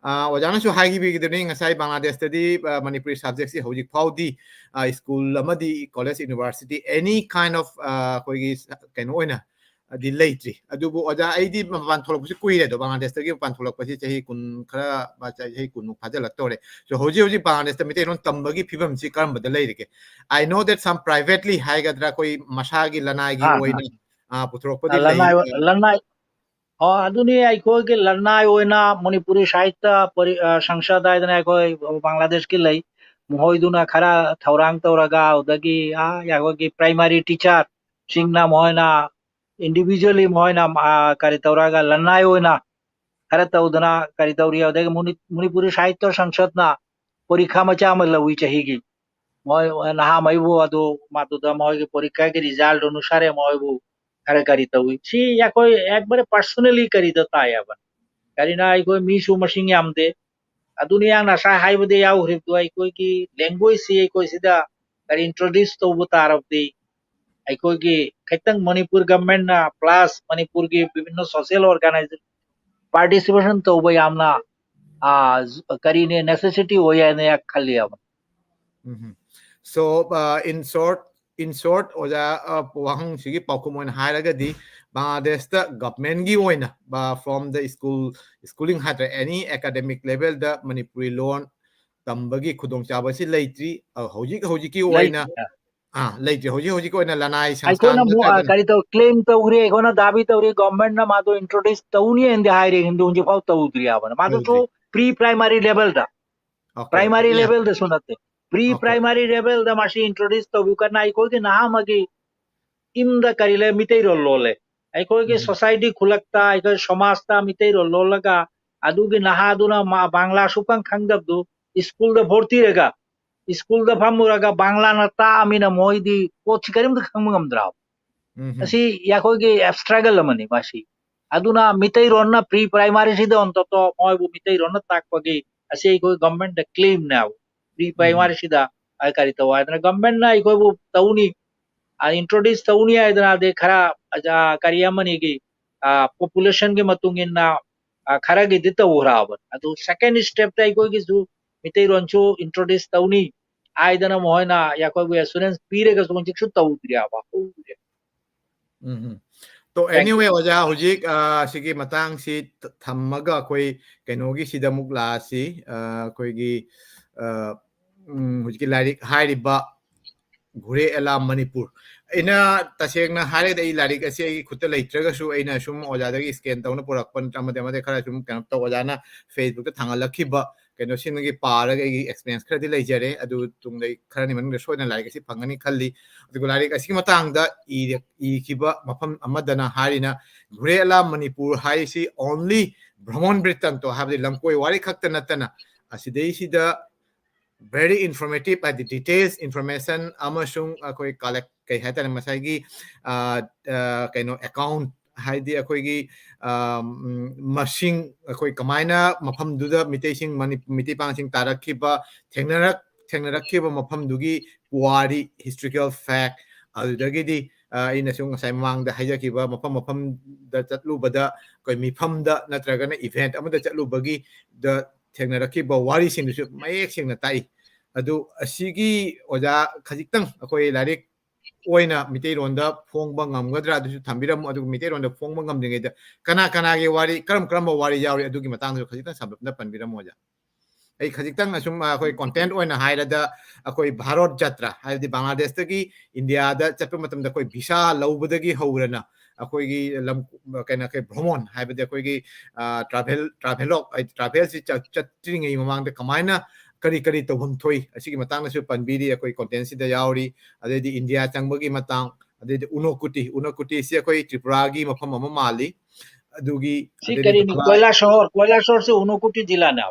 ꯑ, ꯑꯣꯖꯥꯅꯁꯨ ꯍꯥꯏꯈꯤꯕꯗꯨꯅꯤ ꯉꯁꯥꯏ, ꯕꯪꯒ꯭ꯂꯥꯗꯦꯁꯇꯗꯤ, ꯑ, ꯃꯅꯤꯄꯨꯔꯤ subjectꯁꯤ ꯍꯧꯖꯤꯛ ꯐꯥꯎꯗꯤ, ꯑ, school ꯑꯃꯗꯤ college, university, any kind of, ꯑ, ꯑꯩꯈꯣꯏꯒꯤ ꯀꯩꯅꯣ ꯑꯣꯏꯅ ꯗꯤ ꯂꯩꯇ꯭ꯔꯤ꯫ ꯑꯗꯨꯕꯨ ꯑꯣꯖꯥ, ꯑꯩꯗꯤ ꯃꯄꯥꯟ ꯊꯣꯛꯂꯛꯄꯁꯤ ꯀꯨꯏꯔꯦ, ꯑꯗꯣ ꯕꯪꯒ꯭ꯂꯥꯗꯦꯁꯇꯒꯤ ꯃꯄꯥꯟ ꯊꯣꯛꯂꯛꯄꯁꯤ ꯆꯍꯤ ꯀꯨꯟ ꯈꯔ, ꯆꯍꯤ ꯀꯨꯟꯃꯨꯛ ꯐꯥꯖꯤꯜꯂꯛꯇꯧꯔꯦ꯫ So ꯍꯧꯖꯤꯛ ꯍꯧꯖꯤꯛ ꯕꯪꯒ꯭ꯂꯥꯗꯦꯁꯇ ꯃꯩꯇꯩꯂꯣꯟ ꯇꯝꯕꯒꯤ ꯐꯤꯕꯝꯁꯤ ꯀꯔꯝꯕꯗ ꯂꯩꯔꯤꯒꯦ? I know that some privately ꯍꯥꯏꯒꯗ꯭ꯔꯥ, ꯑꯩꯈꯣꯏ ꯃꯁꯥꯒꯤ ꯂꯅꯥꯏꯒꯤ ꯑꯥ, ꯑꯣꯏꯅ, ꯑ, ꯄꯨꯊꯣꯔꯛꯄꯗꯤ ꯑ, ꯂꯩ꯫ ꯂꯅꯥꯏ, ꯂꯅꯥꯏ, ꯑꯣ, ꯑꯗꯨꯅꯤ ꯑꯩꯈꯣꯏꯒꯤ ꯂꯅꯥꯏ ꯑꯣꯏꯅ ꯃꯅꯤꯄꯨꯔꯤ ꯁꯥꯍꯤꯇ꯭ꯌ ꯄꯔꯤ-, ꯑ, ꯁꯪꯁꯗ ꯍꯥꯏꯗꯅ ꯑꯩꯈꯣꯏ ꯕꯪꯒ꯭ꯂꯥꯗꯦꯁꯀꯤ ꯂꯩ꯫ ꯃꯈꯣꯏꯗꯨꯅ ꯈꯔ ꯊꯧꯔꯥꯡ ꯇꯧꯔꯒ ꯑꯗꯨꯗꯒꯤ, ꯑ, ꯑꯩꯈꯣꯏꯒꯤ primary teacherꯁꯤꯡꯅ ꯃꯈꯣꯏꯅ individually ꯃꯈꯣꯏꯅ, ꯑ, ꯀꯔꯤ ꯇꯧꯔꯒ ꯂꯅꯥꯏ ꯑꯣꯏꯅ ꯈꯔ ꯇꯧꯗꯅ ꯀꯔꯤ ꯇꯧꯔꯤ꯫ ꯑꯗꯨꯗꯒꯤ ꯃꯅꯤ-, ꯃꯅꯤꯄꯨꯔꯤ ꯁꯥꯍꯤꯇ꯭ꯌ ꯁꯪꯁꯗꯅ ꯄꯔꯤꯈꯥ ꯃꯆꯥ ꯑꯃ ꯂꯧꯏ ꯆꯍꯤꯒꯤ꯫ ꯃꯣꯏ ꯅꯍꯥꯃꯩꯕꯨ ꯑꯗꯨ ꯃꯗꯨꯗ ꯃꯣꯏꯒꯤ ꯄꯔꯤꯈꯥꯒꯤ result ꯑꯅꯨꯁꯥꯔꯦ ꯃꯣꯏꯕꯨ ꯈꯔ ꯀꯔꯤ ꯇꯧꯏ꯫ ꯁꯤ ꯑꯩꯈꯣꯏ ꯑꯦꯛꯕꯥꯔꯦ personally ꯀꯔꯤꯗ ꯇꯥꯏ ꯍꯥꯏꯕꯅꯤ꯫ ꯀꯔꯤꯅ ꯑꯩꯈꯣꯏ ꯃꯤꯁꯨ ꯃꯁꯤꯡ ꯌꯥꯝꯗꯦ꯫ ꯑꯗꯨꯅꯤ ꯌꯥꯝꯅ ꯉꯁꯥꯏ ꯍꯥꯏꯕꯗ ꯌꯥꯎꯈ꯭ꯔꯤꯕꯗꯨ ꯑꯩꯈꯣꯏꯒꯤ languageꯁꯤ ꯑꯩꯈꯣꯏ ꯁꯤꯗ ꯀꯔꯤ introduce ꯇꯧꯕ ꯇꯥꯔꯕꯗꯤ ꯑꯩꯈꯣꯏꯒꯤ ꯈꯤꯇꯪ ꯃꯅꯤꯄꯨꯔ governmentꯅ plus ꯃꯅꯤꯄꯨꯔꯒꯤ ꯕꯤꯚꯤꯟꯅ social organization participation ꯇꯧꯕ ꯌꯥꯝꯅ, ꯑ, ꯀꯔꯤꯅꯦ necessity ꯑꯣꯏ ꯍꯥꯏꯅ ꯈꯜꯂꯤ ꯍꯥꯏꯕ꯫ ꯎꯝ꯫ So, uh, in short, in short, ꯑꯣꯖꯥ, ꯑ, ꯋꯥꯍꯪꯁꯤꯒꯤ ꯄꯥꯎꯈꯨꯝ ꯑꯣꯏꯅ ꯍꯥꯏꯔꯒꯗꯤ, ꯕꯪꯒ꯭ꯂꯥꯗꯦꯁꯇ governmentꯒꯤ ꯑꯣꯏꯅ, ꯕ-, from the school, schooling ꯍꯥꯏꯇꯥꯔꯦ, any academic levelꯗ ꯃꯅꯤꯄꯨꯔꯤ ꯂꯣꯟ ꯇꯝꯕꯒꯤ ꯈꯨꯗꯣꯡꯆꯥꯕꯁꯤ ꯂꯩꯇ꯭ꯔꯤ꯫ ꯑ, ꯍꯧꯖꯤꯛ ꯍꯧꯖꯤꯛꯀꯤ ꯑꯣꯏꯅ, ꯂꯩꯇ꯭ꯔꯤ꯫ ꯑꯥ, ꯂꯩꯇ꯭ꯔꯤ꯫ ꯍꯧꯖꯤꯛ ꯍꯧꯖꯤꯛꯀꯤ ꯑꯣꯏꯅ ꯂꯅꯥꯏ ꯑꯩꯈꯣꯏꯅ ꯁꯪꯁꯊꯥꯟ ꯑꯃꯨꯛ, ꯑ, ꯅꯠꯇ꯭ꯔꯒꯅ ꯀꯔꯤ ꯇꯧ, claim ꯇꯧꯈ꯭ꯔꯤ, ꯑꯩꯈꯣꯏꯅ ꯗꯥꯕꯤ ꯇꯧꯔꯤ, governmentꯅ ꯃꯥꯗꯣ introduce ꯇꯧꯅꯤ ꯍꯥꯏꯅꯗꯤ ꯍꯥꯏꯔꯤ, ꯍꯤꯟꯗꯨ ꯍꯧꯖꯤꯛꯐꯥꯎ ꯇꯧꯗ꯭ꯔꯤ ꯍꯥꯏꯕꯅ꯫ ꯃꯥꯗꯨꯁꯨ ꯇꯧꯗ꯭ꯔꯤ꯫ Pre primary levelꯗ, OK, primary OK, yeah. Levelꯗꯁꯨ ꯅꯠꯇꯦ, pre OK. Primary levelꯗ ꯃꯁꯤ introduce ꯇꯧꯕꯤꯌꯨ꯫ ꯀꯅꯥ ꯑꯩꯈꯣꯏꯒꯤ ꯅꯍꯥ ꯑꯃꯒꯤ ꯏꯝꯗ ꯀꯔꯤ ꯂꯩ? ꯃꯤꯇꯩꯔꯣꯜ ꯂꯣꯜꯂꯦ꯫ ꯑꯩꯈꯣꯏꯒꯤ ꯎꯝ꯫ Society ꯈꯨꯂꯛꯇ, ꯑꯩꯈꯣꯏ ꯁꯃꯥꯖꯇ ꯃꯤꯇꯩꯔꯣꯜ ꯂꯣꯜꯂꯒ, ꯑꯗꯨꯒꯤ ꯅꯍꯥꯗꯨꯅ ꯃꯥ ꯕꯪꯒ꯭ꯂꯥ ꯁꯨꯈꯪ ꯈꯪꯗꯕꯗꯨ ꯁ꯭ꯀꯨꯜꯗ ꯚꯣꯔꯇꯤꯔꯒ, ꯁ꯭ꯀꯨꯜꯗ ꯐꯝꯃꯨꯔꯒ ꯕꯪꯒ꯭ꯂꯥꯅ ꯇꯥꯛꯑꯃꯤꯅ ꯃꯣꯏꯗꯤ ꯄꯣꯠꯁꯤ ꯀꯔꯤꯝꯇ ꯈꯪꯕ ꯉꯝꯗ꯭ꯔꯥꯕ? ꯎꯝ ꯍꯝ꯫ ꯑꯁꯤ ꯑꯩꯈꯣꯏꯒꯤ struggle ꯑꯃꯅꯤ ꯃꯁꯤ꯫ ꯑꯗꯨꯅ ꯃꯤꯇꯩꯔꯣꯟꯅ pre primaryꯁꯤꯗ ꯑꯣꯟꯇꯣꯇꯣ ꯃꯣꯏꯕꯨ ꯃꯤꯇꯩꯔꯣꯟꯅ ꯇꯥꯛꯄꯒꯤ ꯑꯁꯤ ꯑꯩꯈꯣꯏ governmentꯇ claimꯅꯦꯕ꯫ Pre ꯎꯝ ꯍꯝ꯫ Primaryꯁꯤꯗ ꯑꯩ ꯀꯔꯤ ꯇꯧ ꯍꯥꯏꯗꯅ governmentꯅ ꯑꯩꯈꯣꯏꯕꯨ ꯇꯧꯅꯤ, ꯑ, introduce ꯇꯧꯅꯤ ꯍꯥꯏꯗꯅ ꯑꯗꯩ ꯈꯔ, ꯑ, ꯀꯔꯤ ꯑꯃꯅꯤꯒꯤ, ꯑ, populationꯒꯤ ꯃꯇꯨꯡ ꯏꯟꯅ, ꯑ, ꯈꯔꯒꯤꯗꯤ ꯇꯧꯈ꯭ꯔꯕꯅꯤ꯫ ꯑꯗꯨ second stepꯇ ꯑꯩꯈꯣꯏꯒꯤꯁꯨ ꯃꯤꯇꯩꯔꯣꯟꯁꯨ introduce ꯇꯧꯅꯤ ꯍꯥꯏꯗꯅ ꯃꯈꯣꯏꯅ ꯑꯩꯈꯣꯏꯕꯨ assurance ꯄꯤꯔꯒꯁꯨ ꯍꯧꯖꯤꯛꯁꯨ ꯇꯧꯗ꯭ꯔꯤꯕ, ꯍꯧꯗ꯭ꯔꯤ꯫ ꯎꯝ ꯍꯝ꯫ ꯇꯣ, Thank you꯫ Anyway, ꯑꯣꯖꯥ, ꯍꯧꯖꯤꯛ, ꯑ, ꯁꯤꯒꯤ ꯃꯇꯥꯡꯁꯤ ꯊ-, ꯊꯝꯃꯒ ꯑꯩꯈꯣꯏ ꯀꯩꯅꯣꯒꯤꯁꯤꯗ ꯑꯃꯨꯛ ꯂꯥꯛꯑꯁꯤ꯫ ꯑ, ꯑꯩꯈꯣꯏꯒꯤ, ꯑ, ꯎꯝ, ꯍꯧꯖꯤꯛꯀꯤ ꯂꯥꯏꯔꯤꯛ ꯍꯥꯏꯔꯤꯕ ꯘꯨꯔꯦ ꯑꯦꯂꯥ ꯃꯅꯤꯄꯨꯔ꯫ ꯑꯩꯅ ꯇꯁꯦꯡꯅ ꯍꯥꯏꯔꯒꯗꯤ ꯑꯩ ꯂꯥꯏꯔꯤꯛ ꯑꯁꯤ ꯑꯩꯒꯤ ꯈꯨꯠꯇ ꯂꯩꯇ꯭ꯔꯒꯁꯨ ꯑꯩꯅ ꯁꯨꯝ ꯑꯣꯖꯥꯗꯒꯤ scan ꯇꯧꯅ ꯄꯨꯔꯛꯄ ꯅꯠꯇ꯭ꯔꯒ ꯑꯃꯗꯤ ꯑꯃꯗꯤ ꯈꯔ ꯁꯨꯝ ꯀꯩꯅꯣ ꯇꯧ, ꯑꯣꯖꯥꯅ Facebookꯇ ꯊꯥꯡꯒꯠꯂꯛꯈꯤꯕ ꯀꯩꯅꯣꯁꯤꯡꯗꯒꯤ ꯄꯥꯔꯒ ꯑꯩꯒꯤ experience ꯈꯔꯗꯤ ꯂꯩꯖꯔꯦ꯫ ꯑꯗꯨ ꯇꯨꯡꯗ ꯑꯩ ꯈꯔꯅꯤ ꯃꯅꯨꯡꯗ ꯁꯣꯏꯗꯅ ꯂꯥꯏꯔꯤꯛ ꯑꯁꯤ ꯐꯪꯒꯅꯤ ꯈꯜꯂꯤ꯫ ꯑꯗꯨꯒ ꯂꯥꯏꯔꯤꯛ ꯑꯁꯤꯒꯤ ꯃꯇꯥꯡꯗ ꯏꯔ-, ꯏꯈꯤꯕ ꯃꯐꯝ ꯑꯃꯗꯅ ꯍꯥꯏꯔꯤꯅ, ꯘꯨꯔꯦ ꯑꯦꯂꯥ ꯃꯅꯤꯄꯨꯔ ꯍꯥꯏꯔꯤꯁꯤ only ꯚ꯭ꯔꯃꯟ ꯕ꯭ꯔꯤꯠꯇꯥꯟꯇꯣ ꯍꯥꯏꯕꯗꯤ ꯂꯝꯀꯣꯏ ꯋꯥꯔꯤ ꯈꯛꯇ ꯅꯠꯇꯅ ꯑꯁꯤꯗꯩꯁꯤꯗ very informative, ꯍꯥꯏꯗꯤ details information ꯑꯃꯁꯨꯡ ꯑꯩꯈꯣꯏ collect, ꯀꯩ ꯍꯥꯏꯇꯥꯔꯦ, ꯉꯁꯥꯏꯒꯤ, ꯑ, ꯑ, ꯀꯩꯅꯣ, account, ꯍꯥꯏꯗꯤ ꯑꯩꯈꯣꯏꯒꯤ, ꯑ, ꯎꯝ, ꯃꯁꯤꯡ, ꯑꯩꯈꯣꯏ ꯀꯃꯥꯏꯅ ꯃꯐꯝꯗꯨꯗ ꯃꯤꯇꯩꯁꯤꯡ, ꯃꯅꯤ-, ꯃꯤꯇꯩ ꯄꯥꯡꯁꯤꯡ ꯇꯥꯔꯛꯈꯤꯕ, ꯊꯦꯡꯅꯔꯛ-, ꯊꯦꯡꯅꯔꯛꯈꯤꯕ ꯃꯐꯝꯗꯨꯒꯤ ꯄꯨꯋꯥꯔꯤ, historical fact, ꯑꯗꯨꯗꯒꯤꯗꯤ, ꯑ, ꯑꯩꯅꯁꯨ ꯉꯁꯥꯏ ꯃꯃꯥꯡꯗ ꯍꯥꯏꯖꯈꯤꯕ ꯃꯐꯝ ꯃꯐꯝꯗ ꯆꯠꯂꯨꯕꯗ, ꯑꯩꯈꯣꯏ ꯃꯤꯐꯝꯗ ꯅꯠꯇ꯭ꯔꯒꯅ event ꯑꯃꯗ ꯆꯠꯂꯨꯕꯒꯤꯗ ꯊꯦꯡꯅꯔꯛꯈꯤꯕ ꯋꯥꯔꯤꯁꯤꯡꯗꯨꯁꯨ ꯃꯌꯦꯛ ꯁꯦꯡꯅ ꯇꯥꯛꯏ꯫ ꯑꯗꯨ ꯑꯁꯤꯒꯤ ꯑꯣꯖꯥ ꯈꯖꯤꯛꯇꯪ ꯑꯩꯈꯣꯏ ꯂꯥꯏꯔꯤꯛ ꯑꯣꯏꯅ ꯃꯤꯇꯩꯔꯣꯟꯗ ꯐꯣꯡꯕ ꯉꯝꯒꯗ꯭ꯔꯥ, ꯑꯗꯨꯁꯨ ꯊꯝꯕꯤꯔꯝꯃꯨ꯫ ꯑꯗꯨꯒ ꯃꯤꯇꯩꯔꯣꯟꯗ ꯐꯣꯡꯕ ꯉꯝꯗ꯭ꯔꯤꯉꯩꯗ ꯀꯅꯥ ꯀꯅꯥꯒꯤ ꯋꯥꯔꯤ, ꯀꯔꯝ ꯀꯔꯝꯕ ꯋꯥꯔꯤ ꯌꯥꯎꯔꯤ, ꯑꯗꯨꯒꯤ ꯃꯇꯥꯡꯗꯁꯨ ꯈꯖꯤꯛꯇꯪ ꯁꯝꯂꯞꯅ ꯄꯟꯕꯤꯔꯝꯃꯨ ꯑꯣꯖꯥ꯫ ꯑꯩ ꯈꯖꯤꯛꯇꯪ ꯑꯁꯨꯝ, ꯑ, ꯑꯩꯈꯣꯏ content ꯑꯣꯏꯅ ꯍꯥꯏꯔꯗ, ꯑꯩꯈꯣꯏ ꯚꯥꯔꯠ ꯖꯇ꯭ꯔꯥ, ꯍꯥꯏꯕꯗꯤ ꯕꯪꯒ꯭ꯂꯥꯗꯦꯁꯇꯒꯤ ꯏꯟꯗꯤꯌꯥꯗ ꯆꯠꯄ ꯃꯇꯝꯗ ꯑꯩꯈꯣꯏ visa ꯂꯧꯕꯗꯒꯤ ꯍꯧꯔꯅ ꯑꯩꯈꯣꯏꯒꯤ ꯂꯝ, ꯀꯩꯅꯣ, ꯑꯩꯈꯣꯏ ꯚ꯭ꯔꯣꯃꯣꯟ, ꯍꯥꯏꯕꯗꯤ ꯑꯩꯈꯣꯏꯒꯤ, ꯑ, travel, travelogue, ꯍꯥꯏꯗꯤ travelꯁꯤ ꯆꯠ-, ꯆꯠꯇ꯭ꯔꯤꯉꯩ ꯃꯃꯥꯡꯗ ꯀꯃꯥꯏꯅ ꯀꯔꯤ ꯀꯔꯤ ꯇꯧꯐꯝ ꯊꯣꯛꯏ, ꯑꯁꯤꯒꯤ ꯃꯇꯥꯡꯗꯁꯨ ꯄꯟꯕꯤꯔꯤ ꯑꯩꯈꯣꯏ contentꯁꯤꯗ ꯌꯥꯎꯔꯤ꯫ ꯑꯗꯩꯗꯤ ꯏꯟꯗꯤꯌꯥ ꯆꯪꯕꯒꯤ ꯃꯇꯥꯡ, ꯑꯗꯩꯗꯤ ꯎꯅꯣꯀꯨꯇꯤ, ꯎꯅꯣꯀꯨꯇꯤꯁꯤ ꯑꯩꯈꯣꯏ ꯇ꯭ꯔꯤꯄꯨꯔꯥꯒꯤ ꯃꯐꯝ ꯑꯃ ꯃꯥꯜꯂꯤ꯫ ꯑꯗꯨꯒꯤ, ꯁꯤ ꯑꯗꯩꯗꯤ ꯀꯔꯤꯅꯤ? ꯙꯂꯥꯏ꯫ ꯀꯣꯏꯂꯥ ꯁꯣꯍꯣꯔ, ꯀꯣꯏꯂꯥ ꯁꯣꯍꯣꯔꯁꯦ ꯎꯅꯣꯀꯨꯇꯤ ꯖꯤꯂꯥꯅꯦ꯫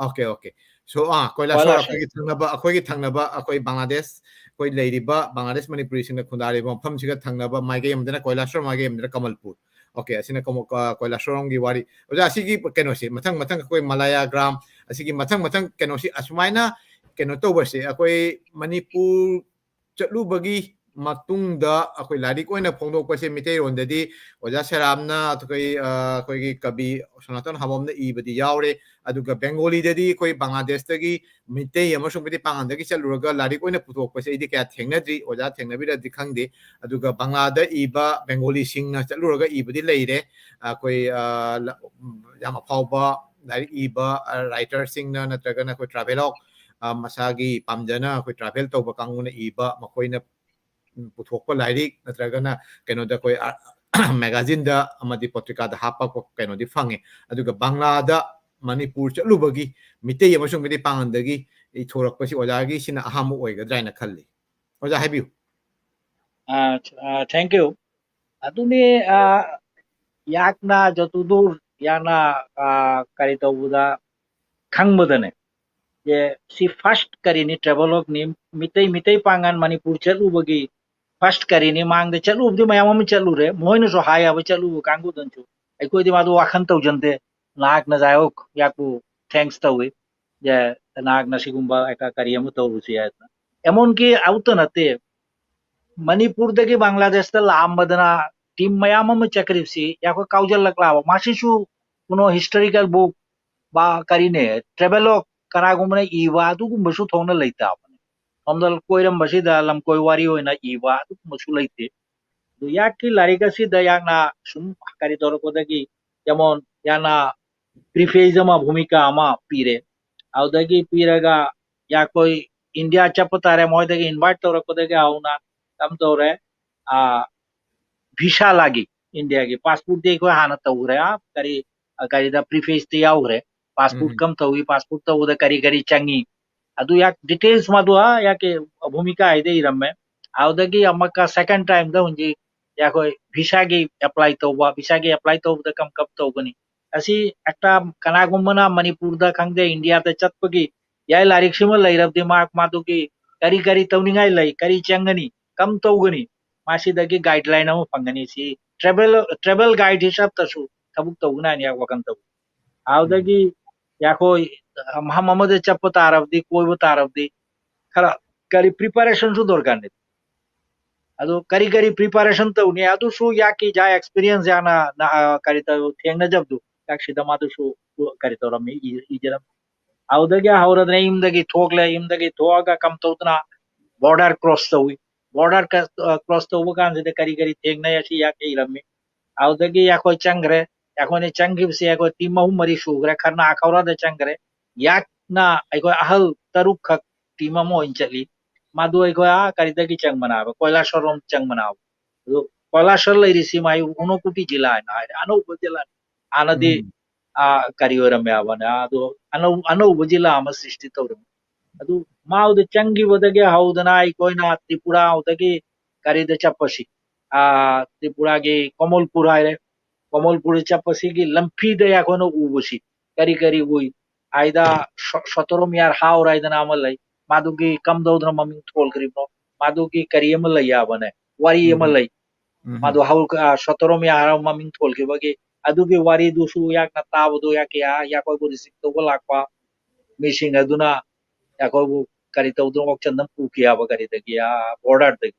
Okay, okay. So, ꯑꯥ, ꯀꯣꯏꯂꯥ ꯁꯣꯍꯣꯔ, ꯀꯣꯏꯂꯥ ꯁꯣꯍꯣꯔ꯫ ꯑꯩꯈꯣꯏꯒꯤ ꯊꯪꯅꯕ, ꯑꯩꯈꯣꯏꯒꯤ ꯊꯪꯅꯕ, ꯑꯩꯈꯣꯏ ꯕꯪꯒ꯭ꯂꯥꯗꯦꯁ, ꯑꯩꯈꯣꯏ ꯂꯩꯔꯤꯕ ꯕꯪꯒ꯭ꯂꯥꯗꯦꯁ ꯃꯅꯤꯄꯨꯔꯤꯁꯤꯡꯅ ꯈꯨꯟꯗꯥꯔꯤꯕ ꯃꯐꯝꯁꯤꯒ ꯊꯪꯅꯕ ꯃꯥꯏꯀꯩ ꯑꯃꯗꯅ ꯀꯣꯏꯂꯥ ꯁꯣꯍꯣꯔ, ꯃꯥꯏꯀꯩ ꯑꯃꯗꯅ ꯀꯃꯜꯄꯨꯔ꯫ Okay, ꯑꯁꯤꯅ ꯀꯃ-, ꯑ, ꯀꯣꯏꯂꯥ ꯁꯣꯍꯣꯔꯒꯤ ꯋꯥꯔꯤ꯫ ꯑꯣꯖꯥ, ꯑꯁꯤꯒꯤ ꯀꯩꯅꯣꯁꯦ ꯃꯊꯪ ꯃꯊꯪ ꯑꯩꯈꯣꯏ ꯃꯂꯥꯌꯥꯒ꯭ꯔꯥꯝ, ꯑꯁꯤꯒꯤ ꯃꯊꯪ ꯃꯊꯪ ꯀꯩꯅꯣꯁꯤ ꯑꯁꯨꯃꯥꯏꯅ ꯀꯩꯅꯣ ꯇꯧꯕꯁꯦ, ꯑꯩꯈꯣꯏ ꯃꯅꯤꯄꯨꯔ ꯆꯠꯂꯨꯕꯒꯤ ꯃꯇꯨꯡꯗ ꯑꯩꯈꯣꯏ ꯂꯥꯏꯔꯤꯛ ꯑꯣꯏꯅ ꯐꯣꯡꯗꯣꯛꯄꯁꯦ ꯃꯤꯇꯩꯔꯣꯟꯗꯗꯤ ꯑꯣꯖꯥ ꯁꯦꯔꯥꯝꯅ, ꯑꯩꯈꯣꯏ, ꯑ, ꯑꯩꯈꯣꯏꯒꯤ ꯀꯕꯤ ꯁꯅꯥꯇꯟ ꯍꯥꯃꯣꯝꯅ ꯏꯕꯗꯤ ꯌꯥꯎꯔꯦ꯫ ꯑꯗꯨꯒ ꯕꯦꯡꯒꯣꯂꯤꯗꯗꯤ ꯑꯩꯈꯣꯏ ꯕꯪꯒ꯭ꯂꯥꯗꯦꯁꯇꯒꯤ ꯃꯤꯇꯩ ꯑꯃꯁꯨꯡ ꯃꯤꯇꯩ ꯄꯥꯉꯜꯗꯒꯤ ꯆꯠꯂꯨꯔꯒ ꯂꯥꯏꯔꯤꯛ ꯑꯣꯏꯅ ꯄꯨꯊꯣꯛꯄꯁꯦ ꯑꯩꯗꯤ ꯀꯌꯥ ꯊꯦꯡꯅꯗ꯭ꯔꯤ꯫ ꯑꯣꯖꯥ ꯊꯦꯡꯅꯕꯤꯔꯗꯤ ꯈꯪꯗꯦ꯫ ꯑꯗꯨꯒ ꯕꯪꯒ꯭ꯂꯥꯗ ꯏꯕ ꯕꯦꯡꯒꯣꯂꯤꯁꯤꯡꯅ ꯆꯠꯂꯨꯔꯒ ꯏꯕꯗꯤ ꯂꯩꯔꯦ꯫ ꯑꯩꯈꯣꯏ, ꯑ, ꯂ-, ꯌꯥꯝ ꯑꯐꯥꯎꯕ ꯂꯥꯏꯔꯤꯛ ꯏꯕ, ꯑ, writerꯁꯤꯡꯅ ꯅꯠꯇ꯭ꯔꯒꯅ ꯑꯩꯈꯣꯏ travelogue, ꯑ, ꯃꯁꯥꯒꯤ ꯄꯥꯝꯖꯅ ꯑꯩꯈꯣꯏ travel ꯇꯧꯕ ꯀꯥꯡꯕꯨꯅ ꯏꯕ, ꯃꯈꯣꯏꯅ, ꯎꯝ, ꯄꯨꯊꯣꯛꯄ ꯂꯥꯏꯔꯤꯛ ꯅꯠꯇ꯭ꯔꯒꯅ ꯀꯩꯅꯣꯗ ꯑꯩꯈꯣꯏ, ꯑ, magazineꯗ ꯑꯃꯗꯤ ꯄꯇ꯭ꯔꯤꯀꯥꯗ ꯍꯥꯞꯄꯛꯄ ꯀꯩꯅꯣꯗꯤ ꯐꯪꯉꯦ꯫ ꯑꯗꯨꯒ ꯕꯪꯒ꯭ꯂꯥꯗ ꯃꯅꯤꯄꯨꯔ ꯆꯠꯂꯨꯕꯒꯤ ꯃꯤꯇꯩ ꯑꯃꯁꯨꯡ ꯃꯤꯇꯩ ꯄꯥꯉꯜꯗꯒꯤ ꯏꯊꯣꯔꯛꯄꯁꯤ ꯑꯣꯖꯥꯒꯤ ꯁꯤꯅ ꯑꯍꯥꯟꯕ ꯑꯣꯏꯒꯗ꯭ꯔꯥ ꯍꯥꯏꯅ ꯈꯜꯂꯤ꯫ ꯑꯣꯖꯥ, ꯍꯥꯏꯕꯤꯌꯨ꯫ ꯑ, ꯑ, thank you꯫ ꯑꯗꯨꯅꯤ, ꯑ, ꯌꯥꯛꯅ ꯖꯇꯨꯗꯨꯔ ꯌꯥꯛꯅ, ꯑ, ꯀꯔꯤ ꯇꯧꯕꯗ ꯈꯪꯕꯗꯅꯦ꯫ ꯁꯤ first ꯀꯔꯤꯅꯤ, travelogueꯅꯤ꯫ ꯃꯤꯇꯩ, ꯃꯤꯇꯩ ꯄꯥꯉꯜ ꯃꯅꯤꯄꯨꯔ ꯆꯠꯂꯨꯕꯒꯤ first ꯀꯔꯤꯅꯤ, ꯃꯥꯡꯗ ꯆꯠꯂꯨꯕꯗꯤ ꯃꯌꯥꯝ ꯑꯃ ꯆꯠꯂꯨꯔꯦ, ꯃꯈꯣꯏꯅꯁꯨ ꯍꯥꯏ ꯌꯥꯕ ꯆꯠꯂꯨꯕ ꯀꯥꯡꯕꯨꯗꯅꯁꯨ꯫ ꯑꯩꯈꯣꯏꯗꯤ ꯃꯥꯗꯣ ꯋꯥꯈꯜ ꯇꯧꯖꯟꯗꯦ꯫ ꯅꯍꯥꯛꯅ ꯖꯥꯏꯍꯣꯛ ꯌꯥꯛꯄꯨ thanks ꯇꯧꯏ꯫ ꯌꯦ, ꯅꯍꯥꯛꯅ ꯁꯤꯒꯨꯝꯕ ꯀꯔꯤ ꯑꯃ ꯇꯧꯔꯨꯁꯤ ꯍꯥꯏꯗꯅ꯫ ꯑꯦꯃꯣꯟꯀꯤ ꯑꯃꯠꯇ ꯅꯠꯇꯦ, ꯃꯅꯤꯄꯨꯔꯗꯒꯤ ꯕꯪꯒ꯭ꯂꯥꯗꯦꯁꯇ ꯂꯥꯛꯑꯝꯕꯗꯅ team ꯃꯌꯥꯝ ꯑꯃ ꯆꯠꯈ꯭ꯔꯤꯕꯁꯤ ꯑꯩꯈꯣꯏ ꯀꯥꯎꯖꯜꯂꯛꯂꯕ꯫ ꯃꯁꯤꯁꯨ ꯀꯩꯅꯣ historical book ꯕꯥ ꯀꯔꯤꯅꯦ, travelogue ꯀꯅꯥꯒꯨꯝꯕꯅ ꯏꯕ ꯑꯗꯨꯒꯨꯝꯕꯁꯨ ꯊꯣꯛꯅ ꯂꯩꯇꯕꯅꯦ꯫ ꯁꯣꯝꯗ ꯀꯣꯏꯔꯝꯕꯁꯤꯗ ꯂꯝꯀꯣꯏ ꯋꯥꯔꯤ ꯑꯣꯏꯅ ꯏꯕ ꯑꯗꯨꯒꯨꯝꯕꯁꯨ ꯂꯩꯇꯦ꯫ ꯑꯗꯨ ꯌꯥꯛꯀꯤ ꯂꯥꯏꯔꯤꯛ ꯑꯁꯤꯗ ꯌꯥꯛꯅ ꯁꯨꯝ ꯀꯔꯤ ꯇꯧꯔꯛꯄꯗꯒꯤ, ꯌꯥꯃꯣꯟ ꯌꯥꯝꯅ preface ꯑꯃ, ꯚꯨꯃꯤꯀꯥ ꯑꯃ ꯄꯤꯔꯦ꯫ ꯑꯗꯨꯗꯒꯤ ꯄꯤꯔꯒ ꯌꯥꯈꯣꯏ ꯏꯟꯗꯤꯌꯥ ꯆꯠꯄ ꯇꯥꯔꯦ, ꯃꯣꯏꯗꯒꯤ invite ꯇꯧꯔꯛꯄꯗꯒꯤ ꯍꯧꯅ ꯀꯝ ꯇꯧꯔꯦ, ꯑꯥ, visa ꯂꯥꯒꯤ, ꯏꯟꯗꯤꯌꯥꯒꯤ passport ꯇꯤ ꯑꯩꯈꯣꯏ ꯍꯥꯟꯅ ꯇꯧꯈ꯭ꯔꯦ, ꯑꯥ, ꯀꯔꯤ, ꯑꯥ, ꯀꯔꯤꯗ preface ꯇ ꯌꯥꯎꯈ꯭ꯔꯦ꯫ Passport ꯎꯝ꯫ ꯀꯝ ꯇꯧꯏ, passport ꯇꯧꯕꯗ ꯀꯔꯤ ꯀꯔꯤ ꯆꯪꯉꯤ, ꯑꯗꯨ ꯌꯥꯛ details ꯃꯗꯨ, ꯑꯥ, ꯌꯥꯛꯀꯤ ꯚꯨꯃꯤꯀꯥ ꯍꯥꯏꯗ ꯏꯔꯝꯃꯦ꯫ ꯑꯗꯨꯗꯒꯤ ꯑꯃꯨꯛꯀ second time ꯗ ꯍꯧꯖꯤꯛ ꯑꯩꯈꯣꯏ visa ꯒꯤ apply ꯇꯧꯕ, visa ꯒꯤ apply ꯇꯧꯕꯗ ꯀꯝ ꯀꯝ ꯇꯧꯒꯅꯤ, ꯑꯁꯤ ꯑꯦꯛꯇ ꯀꯅꯥꯒꯨꯝꯕꯅ ꯃꯅꯤꯄꯨꯔꯗ ꯈꯪꯗꯦ, ꯏꯟꯗꯤꯌꯥꯗ ꯆꯠꯄꯒꯤ ꯌꯥꯏ ꯂꯥꯏꯔꯤꯛꯁꯤꯃ ꯂꯩꯔꯕꯗꯤ ꯃꯍꯥꯛ ꯃꯗꯨꯒꯤ ꯀꯔꯤ ꯀꯔꯤ ꯇꯧꯅꯤꯡꯉꯥꯏ ꯂꯩ, ꯀꯔꯤ ꯆꯪꯒꯅꯤ, ꯀꯝ ꯇꯧꯒꯅꯤ, ꯃꯁꯤꯗꯒꯤ guideline ꯑꯃ ꯐꯪꯒꯅꯤ꯫ ꯁꯤ travel, travel guide ꯍꯤꯁꯥꯕꯇꯁꯨ ꯊꯕꯛ ꯇꯧꯒꯅꯤ ꯍꯥꯏꯅ ꯋꯥꯈꯜ ꯇꯧꯏ꯫ ꯑꯗꯨꯗꯒꯤ ꯌꯥꯈꯣꯏ ꯃꯐꯝ ꯑꯃꯗ ꯆꯠꯄ ꯇꯥꯔꯕꯗꯤ, ꯀꯣꯏꯕ ꯇꯥꯔꯕꯗꯤ ꯈꯔ ꯀꯔꯤ preparation ꯁꯨ ꯗꯔꯀꯥꯔꯅꯤ꯫ ꯑꯗꯨ ꯀꯔꯤ ꯀꯔꯤ preparation ꯇꯧꯅꯤ, ꯑꯗꯨꯁꯨ ꯌꯥꯛꯀꯤ ꯖꯥ experience ꯌꯥꯝꯅ ꯅ-, ꯑ, ꯀꯔꯤ ꯇꯧ-, ꯊꯦꯡꯅꯖꯕꯗꯨ, ꯌꯥꯛꯁꯤꯗ ꯃꯥꯗꯨꯁꯨ ꯀꯔꯤ ꯇꯧꯔꯝꯃꯤ, ꯏ-, ꯏꯖꯔꯝꯃꯤ꯫ ꯑꯗꯨꯗꯒꯤ ꯍꯧꯔꯗꯅ ꯌꯨꯝꯗꯒꯤ ꯊꯣꯛꯂꯦ, ꯌꯨꯝꯗꯒꯤ ꯊꯣꯛꯑꯒ ꯀꯝ ꯇꯧꯗꯅ border cross ꯇꯧꯏ꯫ Border ꯀ-, ꯑ, cross ꯇꯧꯕ ꯀꯥꯟꯁꯤꯗ ꯀꯔꯤ ꯀꯔꯤ ꯊꯦꯡꯅꯩ ꯑꯁꯤ ꯌꯥꯛꯀꯤ ꯏꯔꯝꯃꯤ꯫ ꯑꯗꯨꯗꯒꯤ ꯑꯩꯈꯣꯏ ꯆꯪꯈ꯭ꯔꯦ꯫ ꯑꯩꯈꯣꯏꯅ ꯆꯪꯈꯤꯕꯁꯦ ꯑꯩꯈꯣꯏ team ꯑꯍꯨꯝ ꯃꯔꯤ ꯁꯨꯈ꯭ꯔꯦ꯫ ꯈꯔꯅ ꯑꯈꯧꯔꯥꯗ ꯆꯪꯈ꯭ꯔꯦ꯫ ꯌꯥꯛꯅ ꯑꯩꯈꯣꯏ ꯑꯍꯜ ꯇꯔꯨꯛꯈꯛ team ꯑꯃ ꯑꯣꯏꯅ ꯆꯠꯂꯤ꯫ ꯃꯗꯨ ꯑꯩꯈꯣꯏ ꯑꯥ ꯀꯔꯤꯗꯒꯤ ꯆꯪꯕꯅꯦ ꯍꯥꯏꯕ, ꯀꯣꯏꯂꯥꯁꯔꯣꯝ ꯆꯪꯕꯅꯦ ꯍꯥꯏꯕ꯫ ꯑꯗꯨ ꯀꯣꯏꯂꯥꯁꯔ ꯂꯩꯔꯤꯁꯤ ꯃꯥꯏ ꯎꯅꯣꯀꯨꯇꯤ ꯖꯤꯂꯥ ꯍꯥꯏꯅ ꯍꯥꯏꯔꯦ, ꯑꯅꯧꯕ ꯖꯤꯂꯥ꯫ ꯍꯥꯟꯅꯗꯤ, ꯎꯝ꯫ ꯑꯥ, ꯀꯔꯤ ꯑꯣꯏꯔꯝꯃꯦ ꯍꯥꯏꯕꯅꯦ, ꯑꯗꯨ ꯑꯅꯧ-, ꯑꯅꯧꯕ ꯖꯤꯂꯥ ꯑꯃ ꯁ꯭ꯔꯤꯁꯇꯤ ꯇꯧꯔꯝꯃꯤ꯫ ꯑꯗꯨ ꯃꯥꯎꯗ ꯆꯪꯈꯤꯕꯗꯒꯤ ꯍꯧꯗꯅ ꯑꯩꯈꯣꯏꯅ ꯇ꯭ꯔꯤꯄꯨꯔꯥꯗꯒꯤ ꯀꯔꯤꯗ ꯆꯠꯄꯁꯤ, ꯑꯥ, ꯇ꯭ꯔꯤꯄꯨꯔꯥꯒꯤ ꯀꯃꯜꯄꯨꯔ ꯍꯥꯏꯔꯦ, ꯀꯃꯜꯄꯨꯔꯗ ꯆꯠꯄꯁꯤꯒꯤ ꯂꯝꯕꯤꯗ ꯑꯩꯈꯣꯏꯅ ꯎꯕꯁꯤ ꯀꯔꯤ ꯀꯔꯤ ꯎꯏ ꯍꯥꯏꯗ, ꯁ-, ꯁꯇꯣꯔꯣꯝ ꯌꯥꯔ ꯍꯥꯎꯔ ꯍꯥꯏꯗꯅ ꯑꯃ ꯂꯩ, ꯃꯥꯗꯨꯒꯤ ꯀꯝꯗꯧꯗꯅ ꯃꯃꯤꯡ ꯊꯣꯜꯈ꯭ꯔꯤꯕꯅꯣ, ꯃꯥꯗꯨꯒꯤ ꯀꯔꯤ ꯑꯃ ꯂꯩ ꯌꯥꯕꯅꯦ, ꯋꯥꯔꯤ ꯑꯃ ꯎꯝ꯫ ꯂꯩ꯫ ꯎꯝ꯫ ꯃꯥꯗꯨ ꯍꯧ-, ꯑ, ꯁꯇꯣꯔꯣꯝ ꯌꯥꯔ ꯍꯥꯏꯔ ꯃꯃꯤꯡ ꯊꯣꯜꯈꯤꯕꯒꯤ ꯑꯗꯨꯒꯤ ꯋꯥꯔꯤꯗꯨꯁꯨ ꯌꯥꯛꯅ ꯇꯥꯕꯗꯣ, ꯌꯥꯛꯀꯤ, ꯑ, ꯌꯥꯛ ꯑꯩꯈꯣꯏꯕꯨ receive ꯇꯧꯕ ꯂꯥꯛꯄ ꯃꯤꯁꯤꯡ ꯑꯗꯨꯅ ꯑꯩꯈꯣꯏꯕꯨ ꯀꯔꯤ ꯇꯧꯗꯨꯅ ꯋꯥꯛꯆꯟꯗ ꯄꯨꯈꯤ ꯍꯥꯏꯕ ꯀꯔꯤꯗꯒꯤ, ꯑꯥ, border ꯗꯒꯤ꯫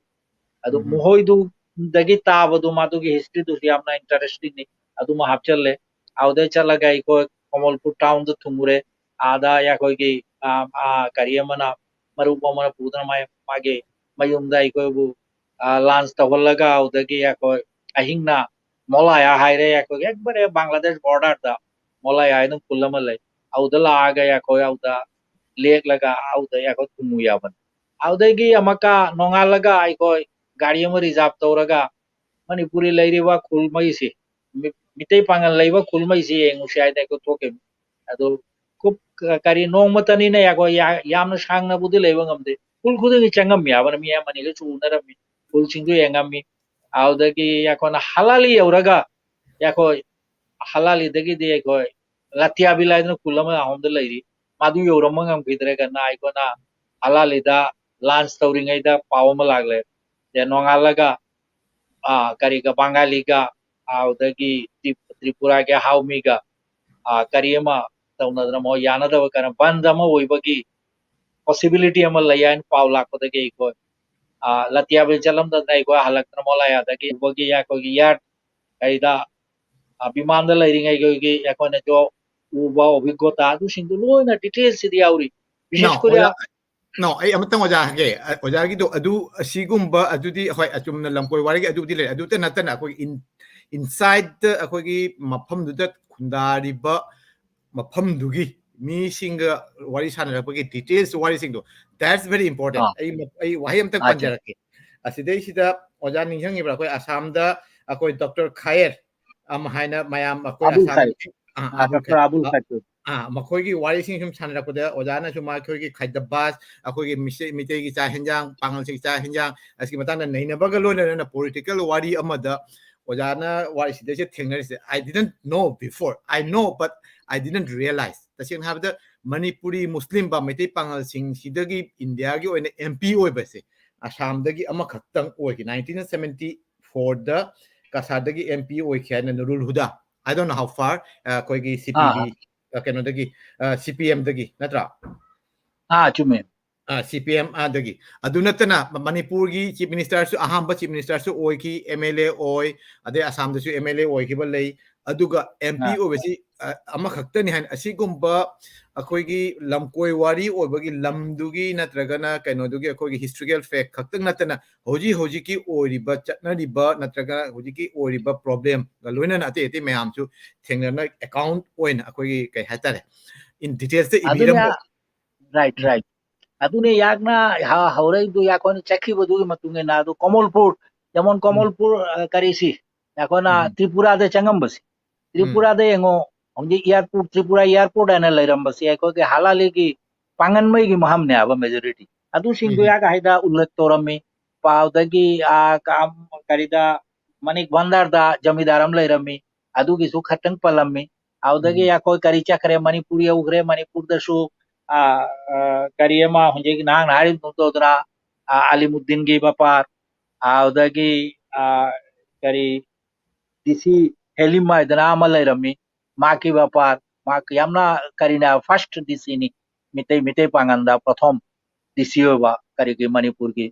ꯑꯗꯨ ꯎꯝ꯫ ꯃꯈꯣꯏꯗꯨꯗꯒꯤ ꯇꯥꯕꯗꯨ, ꯃꯗꯨꯒꯤ history ꯗꯨꯁꯨ ꯌꯥꯝꯅ interesting ꯅꯤ꯫ ꯑꯗꯨꯃ ꯍꯥꯞꯆꯜꯂꯦ꯫ ꯑꯗꯨꯗꯩ ꯆꯠꯂꯒ ꯑꯩꯈꯣꯏ ꯀꯃꯜꯄꯨꯔ town ꯗ ꯊꯨꯡꯉꯨꯔꯦ꯫ ꯑꯥꯗ ꯑꯩꯈꯣꯏꯒꯤ, ꯑꯥ, ꯑꯥ, ꯀꯔꯤ ꯑꯃꯅ, ꯃꯔꯨꯞ ꯑꯃꯅ ꯄꯨꯗꯨꯅ ꯃꯥꯏ-, ꯃꯥꯒꯤ ꯃꯌꯨꯝꯗ ꯑꯩꯈꯣꯏꯕꯨ, ꯑ, launch ꯇꯧꯍꯜꯂꯒ, ꯑꯗꯨꯗꯒꯤ ꯑꯩꯈꯣꯏ ꯑꯍꯤꯡꯅ ꯃꯣꯂꯥꯌꯥ ꯍꯥꯏꯔꯦ, ꯑꯩꯈꯣꯏꯒꯤ ꯑꯦꯛꯕꯔꯦ ꯕꯪꯒ꯭ꯂꯥꯗꯦꯁ borderꯗ ꯃꯣꯂꯥꯌꯥ ꯍꯥꯏꯅ ꯈꯨꯜ ꯑꯃ ꯂꯩ꯫ ꯑꯗꯨꯗ ꯂꯥꯛꯑꯒ ꯑꯩꯈꯣꯏ ꯑꯗꯨꯗ ꯂꯦꯛꯂꯒ ꯑꯗꯨꯗ ꯑꯩꯈꯣꯏ ꯊꯨꯡꯉꯨ ꯌꯥꯕꯅꯤ꯫ ꯑꯗꯨꯗꯒꯤ ꯑꯃꯨꯛꯀ ꯅꯣꯡꯉꯥꯜꯂꯒ ꯑꯩꯈꯣꯏ ꯒꯥꯔꯤ ꯑꯃ reserve ꯇꯧꯔꯒ ꯃꯅꯤꯄꯨꯔꯤ ꯂꯩꯔꯤꯕ ꯈꯨꯜꯃꯩꯁꯤ, ꯃꯤ-, ꯃꯤꯇꯩ ꯄꯥꯉꯜ ꯂꯩꯕ ꯈꯨꯜꯃꯩꯁꯤ ꯌꯦꯡꯉꯨꯁꯤ ꯍꯥꯏꯅ ꯑꯩꯈꯣꯏ ꯊꯣꯛꯈꯤꯕꯅꯤ꯫ ꯑꯗꯨ ꯈꯨꯞ ꯀ-, ꯀꯔꯤ ꯅꯣꯡꯃꯇꯅꯤꯅ ꯑꯩꯈꯣꯏ ꯌꯥ-, ꯌꯥꯝꯅ ꯁꯥꯡꯅꯕꯨꯗꯤ ꯂꯩꯕ ꯉꯝꯗꯦ꯫ ꯈꯨꯜ ꯈꯨꯗꯤꯡꯒꯤ ꯆꯪꯉꯝꯃꯤ ꯍꯥꯏꯕꯅ ꯃꯤ ꯑꯃꯅꯤꯒꯁꯨ ꯎꯅꯔꯝꯃꯤ꯫ ꯈꯨꯜꯁꯤꯡꯗꯨ ꯌꯦꯡꯉꯝꯃꯤ꯫ ꯑꯗꯨꯗꯒꯤ ꯑꯩꯈꯣꯏꯅ ꯍꯂꯥꯂꯤ ꯌꯧꯔꯒ ꯑꯩꯈꯣꯏ ꯍꯂꯥꯂꯤꯗꯒꯤꯗꯤ ꯑꯩꯈꯣꯏ ꯂꯥꯇꯤꯌꯥꯕꯤꯜ ꯍꯥꯏꯗꯅ ꯈꯨꯜ ꯑꯃ ꯑꯍꯣꯝꯗ ꯂꯩꯔꯤ꯫ ꯃꯗꯨ ꯌꯧꯔꯝꯕ ꯉꯝꯈꯤꯗ꯭ꯔꯒꯅ ꯑꯩꯈꯣꯏꯅ ꯍꯂꯥꯂꯤꯗ launch ꯇꯧꯔꯤꯉꯩꯗ ꯄꯥꯎ ꯑꯃ ꯂꯥꯛꯂꯦ꯫ ꯑꯗꯩ ꯅꯣꯡꯉꯥꯜꯂꯒ, ꯑ, ꯀꯔꯤꯒ ꯕꯪꯒꯥꯂꯤꯒ, ꯑꯗꯨꯗꯒꯤ ꯇ꯭ꯔꯤ-, ꯇ꯭ꯔꯤꯄꯨꯔꯥꯒꯤ ꯍꯥꯎꯃꯤꯒ, ꯑ, ꯀꯔꯤ ꯑꯃ ꯇꯧꯅꯗꯅ ꯃꯣꯏ ꯌꯥꯅꯗꯕ ꯀꯔꯝ ꯕꯟꯗ ꯑꯃ ꯑꯣꯏꯕꯒꯤ possibility ꯑꯃ ꯂꯩ ꯍꯥꯏꯅ ꯄꯥꯎ ꯂꯥꯛꯄꯗꯒꯤ ꯑꯩꯈꯣꯏ, ꯑ, ꯂꯥꯇꯤꯌꯥꯕꯤꯜ ꯆꯠꯂꯝꯗꯅ ꯑꯩꯈꯣꯏ ꯍꯜꯂꯛꯇꯅ ꯃꯣꯂꯥꯌꯥꯗꯒꯤ ꯑꯩꯈꯣꯏꯒꯤ, ꯑꯩꯈꯣꯏꯒꯤ air ꯀꯩꯗ, ꯑ, ꯕꯤꯃꯥꯟꯗ ꯂꯩꯔꯤꯉꯩꯒꯤ ꯑꯩꯈꯣꯏꯅꯁꯨ ꯎꯕ ꯑꯣꯕꯤꯒꯣꯇꯥ ꯑꯗꯨꯁꯤꯡꯗꯨ ꯂꯣꯏꯅ detailsꯁꯤꯗ ꯌꯥꯎꯔꯤ꯫ ꯕꯤꯁꯦꯁ ꯅꯥꯎ, ꯀꯣꯔꯤꯌꯥ ꯑꯣꯖꯥ, ꯅꯥꯎ, ꯑꯩ ꯑꯃꯇꯪ ꯑꯣꯖꯥ ꯍꯪꯒꯦ꯫ ꯑ, ꯑꯣꯖꯥꯒꯤꯗꯣ ꯑꯗꯨ, ꯑꯁꯤꯒꯨꯝꯕ ꯑꯗꯨꯗꯤ ꯍꯣꯏ, ꯑꯆꯨꯝꯅ ꯂꯝꯀꯣꯏ ꯋꯥꯔꯤꯒꯤ ꯑꯗꯨꯕꯨꯗꯤ ꯂꯩ꯫ ꯑꯗꯨꯇ ꯅꯠꯇꯅ ꯑꯩꯈꯣꯏꯒꯤ in-, insideꯇ ꯑꯩꯈꯣꯏꯒꯤ ꯃꯐꯝꯗꯨꯗ ꯈꯨꯟꯗꯥꯔꯤꯕ ꯃꯐꯝꯗꯨꯒꯤ ꯃꯤꯁꯤꯡꯒ ꯋꯥꯔꯤ ꯁꯥꯟꯅꯔꯛꯄꯒꯤ details ꯋꯥꯔꯤꯁꯤꯡꯗꯣ, that's very important꯫ ꯑꯥ꯫ ꯑꯩ ꯃ-, ꯑꯩ ꯋꯥꯍꯩ ꯑꯝꯇꯪ ꯑꯥ, ꯄꯟꯖꯔꯛꯀꯦ꯫ ꯑꯁꯤꯗꯩꯁꯤꯗ ꯑꯣꯖꯥ ꯅꯤꯡꯁꯤꯡꯉꯤꯕ꯭ꯔꯥ? ꯑꯩꯈꯣꯏ ꯑꯁꯥꯝꯗ ꯑꯩꯈꯣꯏ ꯗꯣꯛꯇꯔ ꯈꯥꯌꯔ ꯑꯃ ꯍꯥꯏꯅ ꯃꯌꯥꯝ ꯑꯩꯈꯣꯏ ꯑꯕꯨꯜ ꯑꯁꯥꯝ, ꯈꯥꯌꯔ꯫ ꯑꯥ, ꯑꯥ, ꯑꯕꯨꯜ ꯗꯣꯛꯇꯔ ꯈꯥꯌꯔ꯫ ꯑꯕꯨꯜ ꯑ, ꯈꯥꯌꯔ꯫ ꯑꯥ, ꯃꯈꯣꯏꯒꯤ ꯋꯥꯔꯤꯁꯤꯡ ꯁꯨꯝ ꯁꯥꯟꯅꯔꯛꯄꯗ ꯑꯣꯖꯥꯅꯁꯨ ꯃꯈꯣꯏꯒꯤ ꯈꯥꯏꯗꯕꯥꯁ, ꯑꯩꯈꯣꯏꯒꯤ ꯃꯤꯁꯦ-, ꯃꯤꯇꯩꯒꯤ ꯆꯥꯛ ꯍꯦꯟꯖꯥꯡ, ꯄꯥꯉꯜꯁꯤꯡꯒꯤ ꯆꯥꯛ ꯍꯦꯟꯖꯥꯡ, ꯑꯁꯤꯒꯤ ꯃꯇꯥꯡꯗ ꯅꯩꯅꯕꯒ ꯂꯣꯏꯅꯅ political ꯋꯥꯔꯤ ꯑꯃꯗ ꯑꯣꯖꯥꯅ ꯋꯥꯔꯤ ꯁꯤꯗꯩꯁꯤꯗ ꯊꯦꯡꯅꯔꯤꯁꯦ, I didn't know before. I know, but I didn't realize. ꯇꯁꯦꯡꯅ ꯍꯥꯏꯕꯗ ꯃꯅꯤꯄꯨꯔꯤ ꯃꯨꯁꯂꯤꯝ ꯕ ꯃꯩꯇꯩ ꯄꯥꯉꯜꯁꯤꯡꯁꯤꯗꯒꯤ ꯏꯟꯗꯤꯌꯥꯒꯤ ꯑꯣꯏꯅ MP ꯑꯣꯏꯕꯁꯦ ꯑꯁꯥꯝꯗꯒꯤ ꯑꯃꯈꯛꯇꯪ ꯑꯣꯏꯈꯤ꯫ Nineteen seventy fourꯗ ꯀꯁꯥꯔꯗꯒꯤ MP ꯑꯣꯏꯈꯤ ꯍꯥꯏꯅ ꯅꯨꯔꯨꯜ ꯍꯨꯗꯥ, I don't know how far, ꯑ, ꯑꯩꯈꯣꯏꯒꯤ ꯑꯥ, CPB, ꯑꯥ꯫ ꯑ, ꯀꯩꯅꯣꯗꯒꯤ, ꯑ, CPMꯗꯒꯤ, ꯅꯠꯇ꯭ꯔꯥ? ꯑꯥ, ꯆꯨꯝꯃꯦ꯫ ꯑ, CPM ꯑꯥꯗꯒꯤ꯫ ꯑꯗꯨ ꯅꯠꯇꯅ ꯃ-, ꯃꯅꯤꯄꯨꯔꯒꯤ Chief Ministerꯁꯨ, ꯑꯍꯥꯟꯕ Chief Ministerꯁꯨ ꯑꯣꯏꯈꯤ, MLA ꯑꯣꯏ, ꯑꯗꯩ ꯑꯁꯥꯝꯗꯁꯨ MLA ꯑꯣꯏꯈꯤꯕ ꯂꯩ꯫ ꯑꯗꯨꯒ MP ꯑꯥ꯫ ꯑꯣꯏꯕꯁꯤ, ꯑ, ꯑꯃꯈꯛꯇꯅꯤ ꯍꯥꯏꯅ ꯑꯁꯤꯒꯨꯝꯕ, ꯑꯩꯈꯣꯏꯒꯤ ꯂꯝꯀꯣꯏ ꯋꯥꯔꯤ ꯑꯣꯏꯕꯒꯤ ꯂꯝꯗꯨꯒꯤ ꯅꯠꯇ꯭ꯔꯒꯅ ꯀꯩꯅꯣꯗꯨꯒꯤ ꯑꯩꯈꯣꯏꯒꯤ historical fact ꯈꯛꯇꯪ ꯅꯠꯇꯅ ꯍꯧꯖꯤꯛ ꯍꯧꯖꯤꯛꯀꯤ ꯑꯣꯏꯔꯤꯕ ꯆꯠꯅꯔꯤꯕ ꯅꯠꯇ꯭ꯔꯒ ꯍꯧꯖꯤꯛꯀꯤ ꯑꯣꯏꯔꯤꯕ problemꯒ ꯂꯣꯏꯅꯅ ꯑꯇꯩ ꯑꯇꯩ ꯃꯌꯥꯝꯁꯨ ꯊꯦꯡꯅꯅ account ꯑꯣꯏꯅ ꯑꯩꯈꯣꯏꯒꯤ ꯀꯩ ꯍꯥꯏꯇꯥꯔꯦ, in detailsꯇ ꯑꯗꯨꯅ ꯏꯕꯤꯔꯝꯕ꯫ Right, right. ꯑꯗꯨꯅꯦ ꯌꯥꯛꯅ ꯍ- ꯍꯧꯔꯛꯏꯗꯨ ꯑꯩꯈꯣꯏꯅ ꯆꯠꯈꯤꯕꯗꯨꯒꯤ ꯃꯇꯨꯡ ꯏꯟꯅ ꯑꯗꯨ ꯀꯃꯜꯄꯨꯔ, ꯖꯃꯣꯟ ꯀꯃꯜꯄꯨꯔ ꯑ, ꯀꯔꯤꯁꯤ ꯑꯩꯈꯣꯏꯅ ꯎꯝ. ꯇ꯭ꯔꯤꯄꯨꯔꯥꯗ ꯆꯪꯉꯝꯕꯁꯤ, ꯇ꯭ꯔꯤꯄꯨꯔꯥꯗ ꯌꯦꯡꯉꯣ, ꯍꯧꯖꯤꯛ airport, ꯇ꯭ꯔꯤꯄꯨꯔꯥ airport ꯍꯥꯏꯅ ꯂꯩꯔꯝꯕꯁꯤ ꯑꯩꯈꯣꯏꯒꯤ ꯍꯂꯥꯂꯤꯒꯤ ꯄꯥꯡꯒꯟꯃꯩꯒꯤ ꯃꯐꯝꯅꯦ ꯍꯥꯏꯕ majority꯫ ꯑꯗꯨꯁꯤꯡꯗꯨ ꯎꯝ. ꯌꯥꯒ ꯍꯥꯏꯗ ꯎꯜꯂꯦꯈ ꯇꯧꯔꯝꯃꯤ꯫ ꯄꯥꯎꯗꯒꯤ ꯑ, ꯀ- ꯀꯔꯤꯗ ꯃꯅꯤꯛ ꯚꯟꯗꯥꯔꯗ ꯖꯃꯤꯗꯥꯔ ꯑꯃ ꯂꯩꯔꯝꯃꯤ, ꯑꯗꯨꯒꯤꯁꯨ ꯈꯇꯪ ꯄꯜꯂꯝꯃꯤ꯫ ꯑꯗꯨꯗꯒꯤ ꯎꯝ. ꯑꯩꯈꯣꯏ ꯀꯔꯤ ꯆꯠꯈ꯭ꯔꯦ, ꯃꯅꯤꯄꯨꯔ ꯌꯧꯈ꯭ꯔꯦ, ꯃꯅꯤꯄꯨꯔꯗꯁꯨ ꯑ, ꯑ, ꯀꯔꯤ ꯑꯃ ꯍꯧꯖꯤꯛ ꯅꯍꯥꯛꯅ ꯍꯥꯏꯔꯤꯕ ꯇꯧꯗꯅ ꯑ, ꯑꯂꯤꯃꯨꯗꯤꯟꯒꯤ ꯕꯄꯥꯔ, ꯑꯗꯨꯗꯒꯤ ꯑ, ꯀꯔꯤ DC ꯍꯦꯂꯤꯝ ꯍꯥꯏꯗꯅ ꯑꯃ ꯂꯩꯔꯝꯃꯤ, ꯃꯍꯥꯛꯀꯤ ꯕꯄꯥꯔ, ꯃꯍꯥꯛ ꯌꯥꯝꯅ ꯀꯔꯤꯅ first DCꯅꯤ, ꯃꯤꯇꯩ ꯃꯤꯇꯩ ꯄꯥꯡꯒꯟꯗ ꯄ꯭ꯔꯊꯣꯝ DC ꯑꯣꯏꯕ ꯀꯔꯤꯒꯤ ꯃꯅꯤꯄꯨꯔꯒꯤ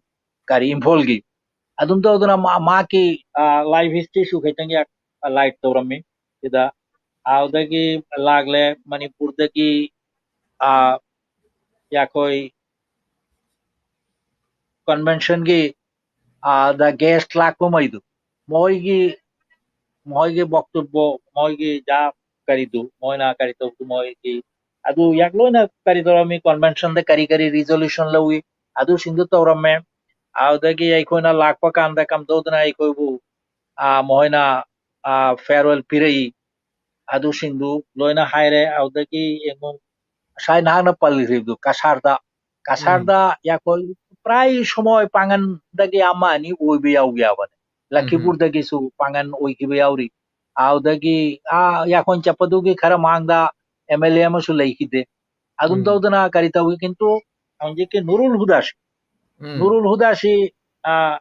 ꯀꯔꯤ ꯏꯝꯐꯥꯜꯒꯤ꯫ ꯑꯗꯨꯝ ꯇꯧꯗꯅ ꯃꯥ- ꯃꯍꯥꯛꯀꯤ life historyꯁꯨ ꯈꯤꯇꯪ light ꯇꯧꯔꯝꯃꯤ ꯁꯤꯗ꯫ ꯑꯗꯨꯗꯒꯤ ꯂꯥꯛꯂꯦ ꯃꯅꯤꯄꯨꯔꯗꯒꯤ ꯑ, ꯑꯩꯈꯣꯏ conventionꯒꯤ ꯑ, the guest ꯂꯥꯛꯄ ꯃꯩꯗꯨ, ꯃꯈꯣꯏꯒꯤ ꯃꯈꯣꯏꯒꯤ ꯕꯛꯇꯨꯕꯣ, ꯃꯈꯣꯏꯒꯤ ꯖꯥ ꯀꯔꯤꯗꯨ, ꯃꯣꯏꯅ ꯀꯔꯤ ꯇꯧꯕꯗꯨ, ꯃꯈꯣꯏꯒꯤ ꯑꯗꯨ ꯌꯥꯛ ꯂꯣꯏꯅ ꯀꯔꯤ ꯇꯧꯔꯝꯃꯤ, conventionꯗ ꯀꯔꯤ ꯀꯔꯤ resolution ꯂꯧꯏ, ꯑꯗꯨꯁꯤꯡꯗꯨ ꯇꯧꯔꯝꯃꯦ꯫ ꯑꯗꯨꯗꯒꯤ ꯑꯩꯈꯣꯏꯅ ꯂꯥꯛꯄ ꯀꯥꯟꯗ ꯀꯝꯗꯧꯗꯅ ꯑꯩꯈꯣꯏꯕꯨ ꯑ, ꯃꯈꯣꯏꯅ ꯑ, farewell ꯄꯤꯔꯛꯏ, ꯑꯗꯨꯁꯤꯡꯗꯨ ꯂꯣꯏꯅ ꯍꯥꯏꯔꯦ꯫ ꯑꯗꯨꯗꯒꯤ ꯌꯦꯡꯉꯨ, ꯉꯁꯥꯏ ꯅꯍꯥꯛꯅ ꯄꯜꯂꯤꯈ꯭ꯔꯤꯕꯗꯨ ꯀꯁꯥꯔꯗ, ꯀꯁꯥꯔꯗ ꯑꯩꯈꯣꯏ ꯄ꯭ꯔꯥꯏ ꯁꯃꯣꯏ ꯄꯥꯡꯒꯟꯗꯒꯤ ꯑꯃ ꯑꯅꯤ ꯑꯣꯏꯕ ꯌꯥꯎꯕ ꯌꯥꯕꯅꯦ꯫ ꯂꯈꯤꯄꯨꯔꯗꯒꯤꯁꯨ ꯄꯥꯡꯒꯟ ꯑꯣꯏꯈꯤꯕ ꯌꯥꯎꯔꯤ꯫ ꯑꯗꯨꯗꯒꯤ ꯑꯥ ꯌꯥꯈꯣꯟ ꯆꯠꯄꯗꯨꯒꯤ ꯈꯔ ꯃꯥꯡꯗ MLA ꯑꯃꯁꯨ ꯂꯩꯈꯤꯗꯦ꯫ ꯑꯗꯨꯝ ꯎꯝ. ꯇꯧꯗꯅ ꯀꯔꯤ ꯇꯧꯏ, ꯀꯤꯟꯇꯨ ꯍꯧꯖꯤꯛꯀꯤ ꯅꯨꯔꯨꯜ ꯍꯨꯗꯥꯁꯤ, ꯎꯝ. ꯅꯨꯔꯨꯜ ꯍꯨꯗꯥꯁꯤ ꯑ,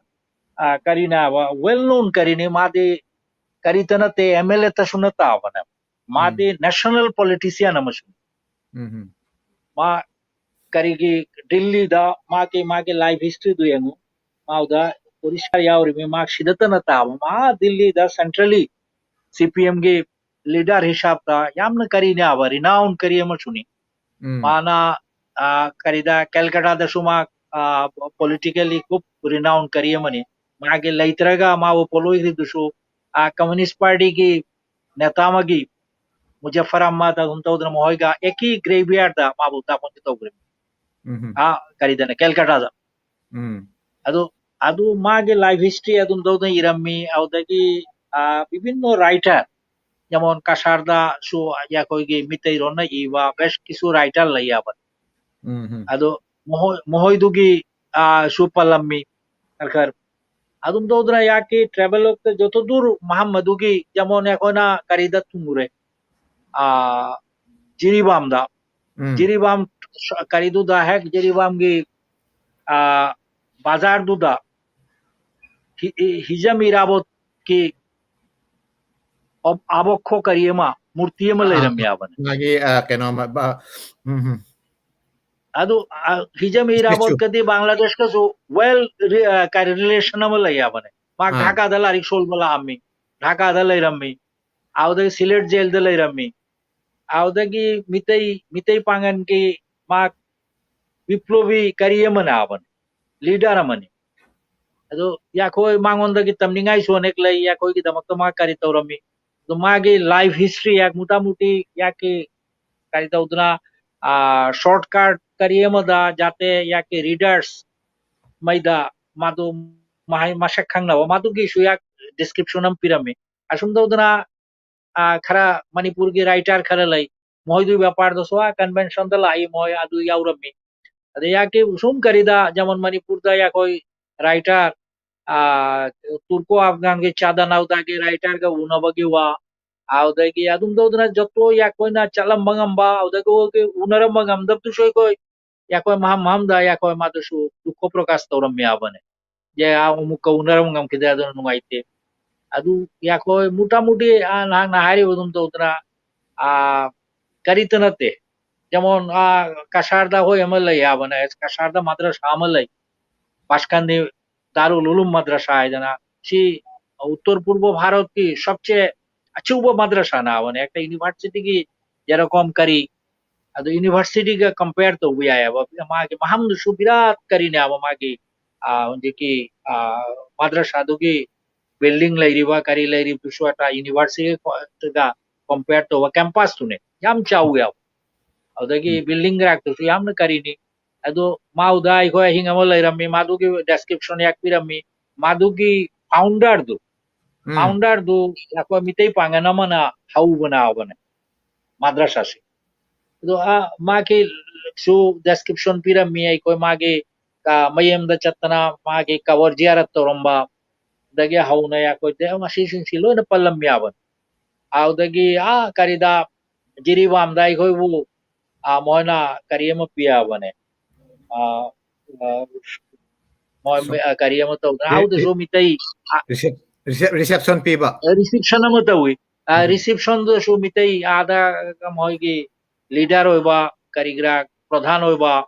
ꯑ, ꯀꯔꯤꯅ well known ꯀꯔꯤꯅꯤ, ꯃꯥꯗꯤ ꯀꯔꯤꯇ ꯅꯠꯇꯦ, MLAꯇꯁꯨ ꯅꯠꯇꯕꯅꯦ꯫ ꯃꯥꯗꯤ national politician ꯑꯃꯁꯨ꯫ ꯎꯝ. ꯃꯥ ꯀꯔꯤꯒꯤ ꯗꯤꯜꯂꯤꯗ ꯃꯥꯒꯤ ꯃꯥꯒꯤ life historyꯗꯨ ꯌꯦꯡꯉꯨ꯫ ꯃꯥꯗ ꯑꯣꯔꯤꯁꯥ ꯌꯥꯎꯔꯤꯕ ꯃꯥ ꯁꯤꯗꯇ ꯅꯠꯇꯕ ꯃꯥ ꯗꯤꯜꯂꯤꯗ centrally CPMꯒꯤ leader ꯍꯤꯁꯥꯕꯇ ꯌꯥꯝꯅ ꯀꯔꯤꯅꯦꯕ, renown ꯀꯔꯤ ꯑꯃꯁꯨꯅꯤ꯫ ꯎꯝ꯫ ꯃꯥꯅ, ꯑ, ꯀꯔꯤꯗ, ꯀꯦꯜꯀꯇꯥꯗꯁꯨ ꯃꯥ, ꯑ, politically ꯈꯨꯞ renown ꯀꯔꯤ ꯑꯃꯅꯤ꯫ ꯃꯥꯒꯤ ꯂꯩꯇ꯭ꯔꯒ ꯃꯥꯕꯨ ꯄꯣꯠꯂꯣꯏꯈ꯭ꯔꯤꯗꯨꯁꯨ, ꯑ, Communist Party ꯒꯤ ꯅꯦꯇꯥ ꯑꯃꯒꯤ ꯃꯨꯖꯐꯔ ꯑꯍꯃꯗ ꯑꯗꯨꯝ ꯇꯧꯗꯅ ꯃꯈꯣꯏꯒ ꯑꯦꯀꯤ graveyard ꯗ ꯃꯥꯕꯨ ꯗꯥꯐꯟꯁꯨ ꯇꯧꯈ꯭ꯔꯦ꯫ ꯎꯝ꯫ ꯑ, ꯀꯔꯤꯗꯅ, ꯀꯦꯜꯀꯇꯥꯗ꯫ ꯎꯝ꯫ ꯑꯗꯨ, ꯑꯗꯨ ꯃꯥꯒꯤ life history ꯑꯗꯨꯝ ꯇꯧꯗꯅ ꯏꯔꯝꯃꯤ꯫ ꯑꯗꯨꯗꯒꯤ, ꯑ, ꯕꯤꯚꯤꯟꯅ writer, ꯖꯦꯃꯣꯟ ꯀꯁꯥꯔꯗꯁꯨ ꯑꯩꯈꯣꯏꯒꯤ ꯃꯤꯇꯩꯔꯣꯟꯅ ꯏꯕ ꯕꯦꯁ ꯀꯤꯁꯨ writer ꯂꯩ ꯍꯥꯏꯕꯅꯤ꯫ ꯎꯝ ꯍꯝ꯫ ꯑꯗꯣ ꯃꯈꯣꯏ, ꯃꯈꯣꯏꯗꯨꯒꯤ, ꯑ, ꯁꯨ ꯄꯜꯂꯝꯃꯤ ꯈꯔ ꯈꯔ꯫ ꯑꯗꯨꯝ ꯇꯧꯗꯅ ꯌꯥꯛꯀꯤ travel ꯂꯣꯛꯇ ꯖꯣꯇꯣꯗꯨꯔ ꯃꯍꯝ ꯑꯗꯨꯒꯤ ꯖꯦꯃꯣꯟ ꯑꯩꯈꯣꯏꯅ ꯀꯔꯤꯗ ꯊꯨꯡꯉꯨꯔꯦ? ꯑ, ꯖꯤꯔꯤꯕꯥꯝꯗ꯫ ꯎꯝ꯫ ꯖꯤꯔꯤꯕꯥꯝ ꯀꯔꯤꯗꯨꯗ ꯍꯦꯛ ꯖꯤꯔꯤꯕꯥꯝꯒꯤ, ꯑ, ꯕꯖꯥꯔꯗꯨꯗ ꯍꯤ-, ꯍꯤ-, ꯍꯤꯖꯝ ꯏꯔꯥꯕꯣꯠꯀꯤ ꯑꯣ-, ꯑꯥꯕꯣꯛꯈꯣ ꯀꯔꯤ ꯑꯃ, ꯃꯨꯔꯇꯤ ꯑꯃ ꯑꯥ, ꯂꯩꯔꯝꯃꯦ ꯍꯥꯏꯕꯅꯦ꯫ ꯃꯥꯒꯤ, ꯑ, ꯀꯩꯅꯣ, ꯃ-, ꯕ-, ꯎꯝ, ꯎꯝ꯫ ꯑꯗꯨ, ꯑ, ꯍꯤꯖꯝ ꯏꯔꯥꯕꯣꯠꯀꯗꯤ ꯕꯪꯒ꯭ꯂꯥꯗꯦꯁꯀꯁꯨ well ꯔꯤ-, ꯑ, ꯀꯔꯤ relation ꯑꯃ ꯂꯩ ꯍꯥꯏꯕꯅꯦ꯫ ꯃꯥ ꯑꯥ꯫ ꯙꯥꯀꯥꯗ ꯂꯥꯏꯔꯤꯛ ꯁꯣꯟꯕ ꯂꯥꯛꯑꯝꯃꯤ, ꯙꯥꯀꯥꯗ ꯂꯩꯔꯝꯃꯤ, ꯑꯗꯨꯗꯒꯤ ꯁꯤꯂꯦꯠ ꯖꯦꯜꯗ ꯂꯩꯔꯝꯃꯤ, ꯑꯗꯨꯗꯒꯤ ꯃꯤꯇꯩ, ꯃꯤꯇꯩ ꯄꯥꯡꯒꯟꯒꯤ ꯃꯥ ꯕꯤꯄ꯭ꯂꯣꯕꯤ ꯀꯔꯤ ꯑꯃꯅ ꯍꯥꯏꯕꯅꯦ, leader ꯑꯃꯅꯤ꯫ ꯑꯗꯣ ꯌꯥꯈꯣꯏ ꯃꯉꯣꯟꯗꯒꯤ ꯇꯝꯅꯤꯡꯉꯥꯏꯁꯨ ꯑꯅꯦꯛ ꯂꯩ, ꯌꯥꯈꯣꯏꯒꯤꯗꯃꯛꯇ ꯃꯥ ꯀꯔꯤ ꯇꯧꯔꯝꯃꯤ, ꯑꯗꯣ ꯃꯥꯒꯤ life history ꯌꯥꯛ ꯃꯨꯇꯥ ꯃꯨꯇꯤ ꯌꯥꯛꯀꯤ ꯀꯔꯤ ꯇꯧꯗꯅ, ꯑ, shortcut ꯀꯔꯤ ꯑꯃꯗ ꯖꯥꯇꯦ ꯌꯥꯛꯀꯤ readers ꯃꯩꯗ ꯃꯥꯗꯨ ꯃꯍꯩ ꯃꯁꯛ ꯈꯪꯅꯕ ꯃꯥꯗꯨꯒꯤꯁꯨ ꯌꯥꯛ description ꯑꯃ ꯄꯤꯔꯝꯃꯤ꯫ ꯑꯁꯨꯝ ꯇꯧꯗꯅ, ꯑ, ꯈꯔ ꯃꯅꯤꯄꯨꯔꯒꯤ writer ꯈꯔ ꯂꯩ, ꯃꯈꯣꯏꯗꯨꯒꯤ ꯕꯦꯄꯥꯔꯗꯁꯨ ꯑ convention ꯗ ꯂꯥꯛꯏ, ꯃꯈꯣꯏ ꯑꯗꯨ ꯌꯥꯎꯔꯝꯃꯤ꯫ ꯑꯗꯩ ꯌꯥꯛꯀꯤ ꯁꯨꯝ ꯀꯔꯤꯗ ꯖꯃꯟ ꯃꯅꯤꯄꯨꯔꯗ ꯌꯥꯈꯣꯏ writer, ꯑ, ꯇꯨꯔꯀꯣ ꯑꯐꯒꯥꯟꯒꯤ ꯆꯥꯗ ꯅꯥꯎꯗꯥꯒꯤ writer ꯒ ꯎꯅꯕꯒꯤ ꯋꯥ, ꯑꯗꯨꯗꯒꯤ ꯑꯗꯨꯝ ꯇꯧꯗꯅ ꯖꯣꯇꯣ ꯌꯥꯈꯣꯏꯅ ꯆꯠꯂꯝꯕ ꯉꯝꯕ, ꯑꯗꯨꯗꯒꯤ ꯎꯅꯔꯝꯕ ꯉꯝꯗꯕꯗꯨꯁꯨ ꯑꯩꯈꯣꯏ ꯌꯥꯈꯣꯏ ꯃꯍꯝ ꯃꯍꯝꯗ ꯌꯥꯈꯣꯏ ꯃꯥꯗꯨꯁꯨ ꯗꯨꯈꯣ ꯄ꯭ꯔꯀꯥꯁ ꯇꯧꯔꯝꯃꯦ ꯍꯥꯏꯕꯅꯦ꯫ ꯌꯦ, ꯑ, ꯑꯃꯨꯛ ꯀꯧꯅꯔꯝ ꯉꯝꯈꯤꯗꯦ, ꯑꯗꯨꯅ ꯅꯨꯡꯉꯥꯏꯇꯦ꯫ ꯑꯗꯨ ꯌꯥꯈꯣꯏ ꯃꯨꯇꯥ ꯃꯨꯇꯤ, ꯑ, ꯅꯍꯥꯛꯅ ꯍꯥꯏꯔꯤꯕ ꯑꯗꯨꯝ ꯇꯧꯗꯅ, ꯑ, ꯀꯔꯤꯇ ꯅꯠꯇꯦ꯫ ꯖꯦꯃꯣꯟ, ꯑ, ꯀꯁꯥꯔꯗ ꯍꯣꯏ ꯑꯃ ꯂꯩ ꯍꯥꯏꯕꯅꯦ, ꯀꯁꯥꯔꯗ ꯃꯗ꯭ꯔꯁꯥ ꯑꯃ ꯂꯩ꯫ ꯄꯥꯁꯀꯟꯗꯤ ꯗꯥꯔꯨꯜ ꯎꯂꯨꯝ ꯃꯗ꯭ꯔꯁꯥ ꯍꯥꯏꯗꯅ꯫ ꯁꯤ ꯎꯠꯇꯔ ꯄꯨꯔꯕ ꯚꯥꯔꯠꯀꯤ ꯁꯕꯁꯦ ꯑꯆꯧꯕ ꯃꯗ꯭ꯔꯁꯥꯅ ꯍꯥꯏꯕꯅꯦ꯫ ꯍꯦꯛꯇ university ꯒꯤ ꯖꯦꯔꯣꯀꯣꯝ ꯀꯔꯤ ꯑꯗꯨ universityꯒ compare ꯇꯧꯕ ꯌꯥꯏꯑꯕ꯫ ꯃꯥꯒꯤ ꯃꯐꯝꯗꯨꯁꯨ ꯕꯤꯔꯥꯠ ꯀꯔꯤꯅꯦꯕ, ꯃꯥꯒꯤ, ꯑ, ꯍꯧꯖꯤꯛꯀꯤ, ꯑ, ꯃꯗ꯭ꯔꯁꯥꯗꯨꯒꯤ building ꯂꯩꯔꯤꯕ, ꯀꯔꯤ ꯂꯩꯔꯤꯕꯗꯨꯁꯨ ꯑꯇꯥ universityꯒ compare ꯇꯧꯕ campusꯇꯨꯅꯦ, ꯌꯥꯝ ꯆꯥꯎꯋꯦꯕ꯫ ꯑꯗꯨꯗꯒꯤ building ꯒ꯭ꯔꯥꯛꯇꯨꯁꯨ ꯌꯥꯝꯅ ꯀꯔꯤꯅꯤ꯫ ꯑꯗꯨ ꯃꯥꯎꯗ ꯑꯩꯈꯣꯏ ꯑꯍꯤꯡ ꯑꯃ ꯂꯩꯔꯝꯃꯤ, ꯃꯥꯗꯨꯒꯤ description ꯌꯥꯛꯄꯤꯔꯝꯃꯤ꯫ ꯃꯥꯗꯨꯒꯤ founderꯗꯨ, ꯎꯝ꯫ founderꯗꯨ ꯑꯩꯈꯣꯏ ꯃꯤꯇꯩ ꯄꯥꯡꯒꯜ ꯑꯃꯅ ꯍꯧꯕꯅꯕꯅꯦ ꯃꯗ꯭ꯔꯁꯥꯁꯤ꯫ ꯑꯗꯣ, ꯑ, ꯃꯥꯒꯤꯁꯨ description ꯄꯤꯔꯝꯃꯤ, ꯑꯩꯈꯣꯏ ꯃꯥꯒꯤ, ꯑ, ꯃꯌꯨꯝꯗ ꯆꯠꯇꯅ ꯃꯥꯒꯤ ꯀꯕꯔ ꯖꯤꯌꯥꯔꯠ ꯇꯧꯔꯝꯕ, ꯑꯗꯒꯤ ꯍꯧꯅ ꯑꯩꯈꯣꯏ ꯗꯦ-, ꯃꯁꯤꯁꯤꯡꯁꯤ ꯂꯣꯏꯅ ꯄꯜꯂꯝꯃꯤ ꯍꯥꯏꯕꯅꯤ꯫ ꯑꯗꯨꯗꯒꯤ, ꯑ, ꯀꯔꯤꯗ, ꯖꯤꯔꯤꯕꯥꯝꯗ ꯑꯩꯈꯣꯏꯕꯨ, ꯑ, ꯃꯣꯏꯅ ꯀꯔꯤ ꯑꯃ ꯄꯤ ꯍꯥꯏꯕꯅꯦ, ꯑ, ꯑ, ꯃꯣꯏ, ꯁꯨꯝ ꯑ, ꯀꯔꯤ ꯑꯃ ꯇꯧꯗꯅ, ꯔꯤ-, ꯑꯗꯨꯁꯨ ꯃꯤꯇꯩ, ꯑ, ꯔꯤꯁꯦꯞ-, ꯔꯤꯁꯦꯞ-, reception ꯄꯤꯕ꯫ reception ꯑꯃ ꯇꯧꯏ꯫ ꯑ, ꯎꯝ꯫ receptionꯗꯁꯨ ꯃꯤꯇꯩ ꯑꯥꯗ ꯃꯣꯏꯒꯤ leader ꯑꯣꯏꯕ, ꯀꯔꯤ ꯀꯔꯥ ꯄ꯭ꯔꯙꯥꯟ ꯑꯣꯏꯕ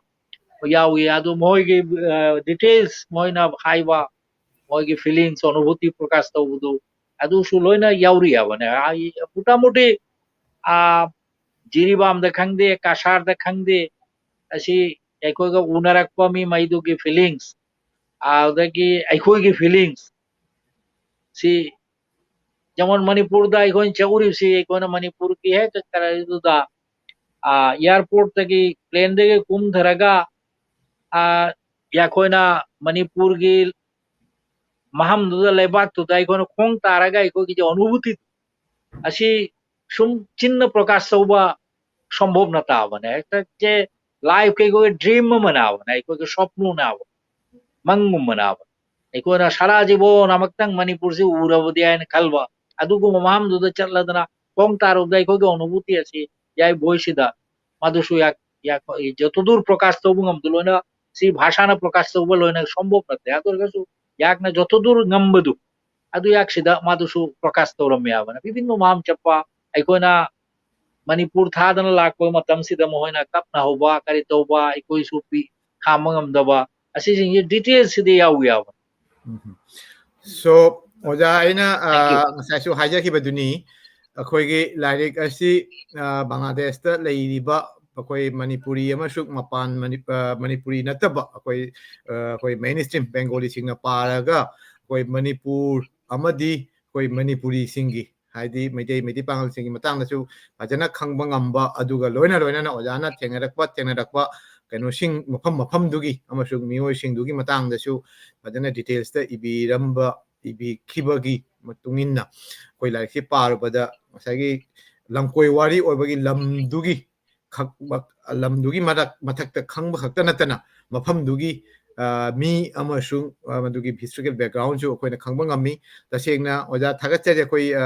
ꯌꯥꯎꯏ꯫ ꯑꯗꯨ ꯃꯣꯏꯒꯤ, ꯑ, details ꯃꯣꯏꯅ ꯍꯥꯏꯕ, ꯃꯣꯏꯒꯤ feelings, ꯑꯅꯨꯚꯨꯇꯤ ꯄ꯭ꯔꯀꯥꯁ ꯇꯧꯕꯗꯨ, ꯑꯗꯨꯁꯨ ꯂꯣꯏꯅ ꯌꯥꯎꯔꯤ ꯍꯥꯏꯕꯅꯦ꯫ ꯑ, ꯃꯣꯇꯥꯃꯣꯇꯤ, ꯑ, ꯖꯤꯔꯤꯕꯥꯝꯗ ꯈꯪꯗꯦ, ꯀꯁꯥꯔꯗ ꯈꯪꯗꯦ, ꯑꯁꯤ ꯑꯩꯈꯣꯏꯒ ꯎꯅꯔꯛꯄ ꯃꯤ ꯃꯩꯗꯨꯒꯤ feelings, ꯑꯗꯨꯗꯒꯤ ꯑꯩꯈꯣꯏꯒꯤ feelings ꯁꯤ, ꯖꯃꯟ ꯃꯅꯤꯄꯨꯔꯗ ꯑꯩꯈꯣꯏꯅ ꯆꯠꯂꯨꯔꯤꯕꯁꯤ, ꯑꯩꯈꯣꯏꯅ ꯃꯅꯤꯄꯨꯔꯒꯤ ꯍꯦꯛ ꯀꯔꯤꯗꯨꯗ, ꯑ, airportꯇꯒꯤ, planeꯗꯒꯤ ꯀꯨꯝꯊꯔꯒ, ꯑ, ꯑꯩꯈꯣꯏꯅ ꯃꯅꯤꯄꯨꯔꯒꯤ ꯃꯐꯝꯗꯨꯗ, ꯂꯩꯕꯥꯛꯇꯨꯗ ꯑꯩꯈꯣꯏꯅ ꯈꯣꯡ ꯇꯥꯔꯒ ꯑꯩꯈꯣꯏꯒꯤ ꯑꯅꯨꯚꯨꯇꯤ ꯑꯁꯤ ꯁꯨꯝ ꯆꯤꯟꯅ ꯄ꯭ꯔꯀꯥꯁ ꯇꯧꯕ ꯁꯝꯚꯕ ꯅꯠꯇꯕꯅꯦ꯫ ꯍꯦꯛꯇ ꯆꯦ life ꯀꯤ ꯑꯩꯈꯣꯏꯒꯤ dream ꯑꯃꯅꯦꯕꯅꯦ, ꯑꯩꯈꯣꯏꯒꯤ ꯁ꯭ꯋꯞꯅꯅꯦꯕ, ꯃꯪꯒꯨꯝꯕꯅꯦꯕ꯫ ꯑꯩꯈꯣꯏꯅ ꯁꯥꯔꯥ ꯖꯤꯕꯣꯟ ꯑꯃꯨꯛꯇꯪ ꯃꯅꯤꯄꯨꯔꯁꯤ ꯎꯔꯕꯗꯤ ꯍꯥꯏꯅ ꯈꯜꯕ, ꯑꯗꯨꯒꯨꯝꯕ ꯃꯐꯝꯗꯨꯗ ꯆꯠꯂꯗꯅ ꯈꯣꯡ ꯇꯥꯔꯨꯕꯗ ꯑꯩꯈꯣꯏꯒꯤ ꯑꯅꯨꯚꯨꯇꯤ ꯑꯁꯤ ꯌꯥꯏ ꯚꯣꯏꯁꯤꯗ ꯃꯗꯨꯁꯨ ꯌꯥꯛ-, ꯌꯥꯛ-, ꯖꯣꯇꯣꯗꯨꯔ ꯄ꯭ꯔꯀꯥꯁ ꯇꯧꯕ ꯉꯝꯗ ꯂꯣꯏꯅ ꯁꯤ ꯚꯥꯁꯥꯅ ꯄ꯭ꯔꯀꯥꯁ ꯇꯧꯕ ꯂꯣꯏꯅ ꯁꯝꯚꯕ ꯅꯠꯇꯦ꯫ ꯑꯗꯨ ꯑꯣꯏꯔꯒꯁꯨ ꯌꯥꯛꯅ ꯖꯣꯇꯣꯗꯨꯔ ꯉꯝꯕꯗꯨ ꯑꯗꯨ ꯌꯥꯛꯁꯤꯗ ꯃꯥꯗꯨꯁꯨ ꯄ꯭ꯔꯀꯥꯁ ꯇꯧꯔꯝꯃꯦ ꯍꯥꯏꯕꯅ ꯕꯤꯚꯤꯟꯅ ꯃꯐꯝ ꯆꯠꯄ, ꯑꯩꯈꯣꯏꯅ ꯃꯅꯤꯄꯨꯔ ꯊꯥꯗꯅ ꯂꯥꯛꯄ ꯃꯇꯝꯁꯤꯗ ꯃꯈꯣꯏꯅ ꯀꯞꯅ ꯍꯧꯕ, ꯀꯔꯤ ꯇꯧꯕ, ꯑꯩꯈꯣꯏꯁꯨ ꯄꯤ-, ꯈꯥꯝꯕ ꯉꯝꯗꯕ, ꯑꯁꯤꯁꯤꯡꯁꯤ detailꯁꯤꯗ ꯌꯥꯎꯏ ꯍꯥꯏꯕꯅꯤ꯫ ꯎꯝ꯫ So, ꯑꯣꯖꯥ, ꯑꯩꯅ, ꯑ, Thank you. ꯉꯁꯥꯏꯁꯨ ꯍꯥꯏꯖꯈꯤꯕꯗꯨꯅꯤ, ꯑꯩꯈꯣꯏꯒꯤ ꯂꯥꯏꯔꯤꯛ ꯑꯁꯤ, ꯑ, ꯕꯪꯒ꯭ꯂꯥꯗꯦꯁꯇ ꯂꯩꯔꯤꯕ ꯑꯩꯈꯣꯏ ꯃꯅꯤꯄꯨꯔꯤ ꯑꯃꯁꯨꯡ ꯃꯄꯥꯟ ꯃꯅꯤ-, ꯑ, ꯃꯅꯤꯄꯨꯔꯤ ꯅꯠꯇꯕ ꯑꯩꯈꯣꯏ, ꯑ, ꯑꯩꯈꯣꯏ mainstream Bengaliꯁꯤꯡꯅ ꯄꯥꯔꯒ ꯑꯩꯈꯣꯏ ꯃꯅꯤꯄꯨꯔ ꯑꯃꯗꯤ ꯑꯩꯈꯣꯏ ꯃꯅꯤꯄꯨꯔꯤꯁꯤꯡꯒꯤ, ꯍꯥꯏꯗꯤ ꯃꯩꯇꯩ, ꯃꯩꯇꯩ ꯄꯥꯉꯜꯁꯤꯡꯒꯤ ꯃꯇꯥꯡꯗꯁꯨ ꯐꯖꯅ ꯈꯪꯕ ꯉꯝꯕ, ꯑꯗꯨꯒ ꯂꯣꯏꯅ ꯂꯣꯏꯅꯅ ꯑꯣꯖꯥꯅ ꯊꯦꯡꯅꯔꯛꯄ, ꯊꯦꯡꯅꯔꯛꯄ ꯀꯩꯅꯣꯁꯤꯡ, ꯃꯐꯝ ꯃꯐꯝꯗꯨꯒꯤ ꯑꯃꯁꯨꯡ ꯃꯤꯑꯣꯏꯁꯤꯡꯗꯨꯒꯤ ꯃꯇꯥꯡꯗꯁꯨ ꯐꯖꯅ detailsꯇ ꯏꯕꯤꯔꯝꯕ, ꯏꯕꯤꯈꯤꯕꯒꯤ ꯃꯇꯨꯡ ꯏꯟꯅ ꯑꯩꯈꯣꯏ ꯂꯥꯏꯔꯤꯛꯁꯤ ꯄꯥꯔꯨꯕꯗ ꯉꯁꯥꯏꯒꯤ ꯂꯝꯀꯣꯏ ꯋꯥꯔꯤ ꯑꯣꯏꯕꯒꯤ ꯂꯝꯗꯨꯒꯤ ꯈꯛ-, ꯂꯝꯗꯨꯒꯤ ꯃꯔꯛ-, ꯃꯊꯛꯇ ꯈꯪꯕ ꯈꯛꯇ ꯅꯠꯇꯅ ꯃꯐꯝꯗꯨꯒꯤ, ꯑ, ꯃꯤ ꯑꯃꯁꯨꯡ, ꯑ, ꯃꯗꯨꯒꯤ historical backgroundꯁꯨ ꯑꯩꯈꯣꯏꯅ ꯈꯪꯕ ꯉꯝꯃꯤ꯫ ꯇꯁꯦꯡꯅ ꯑꯣꯖꯥ ꯊꯥꯒꯠꯆꯔꯤ꯫ ꯑꯩꯈꯣꯏ, ꯑ,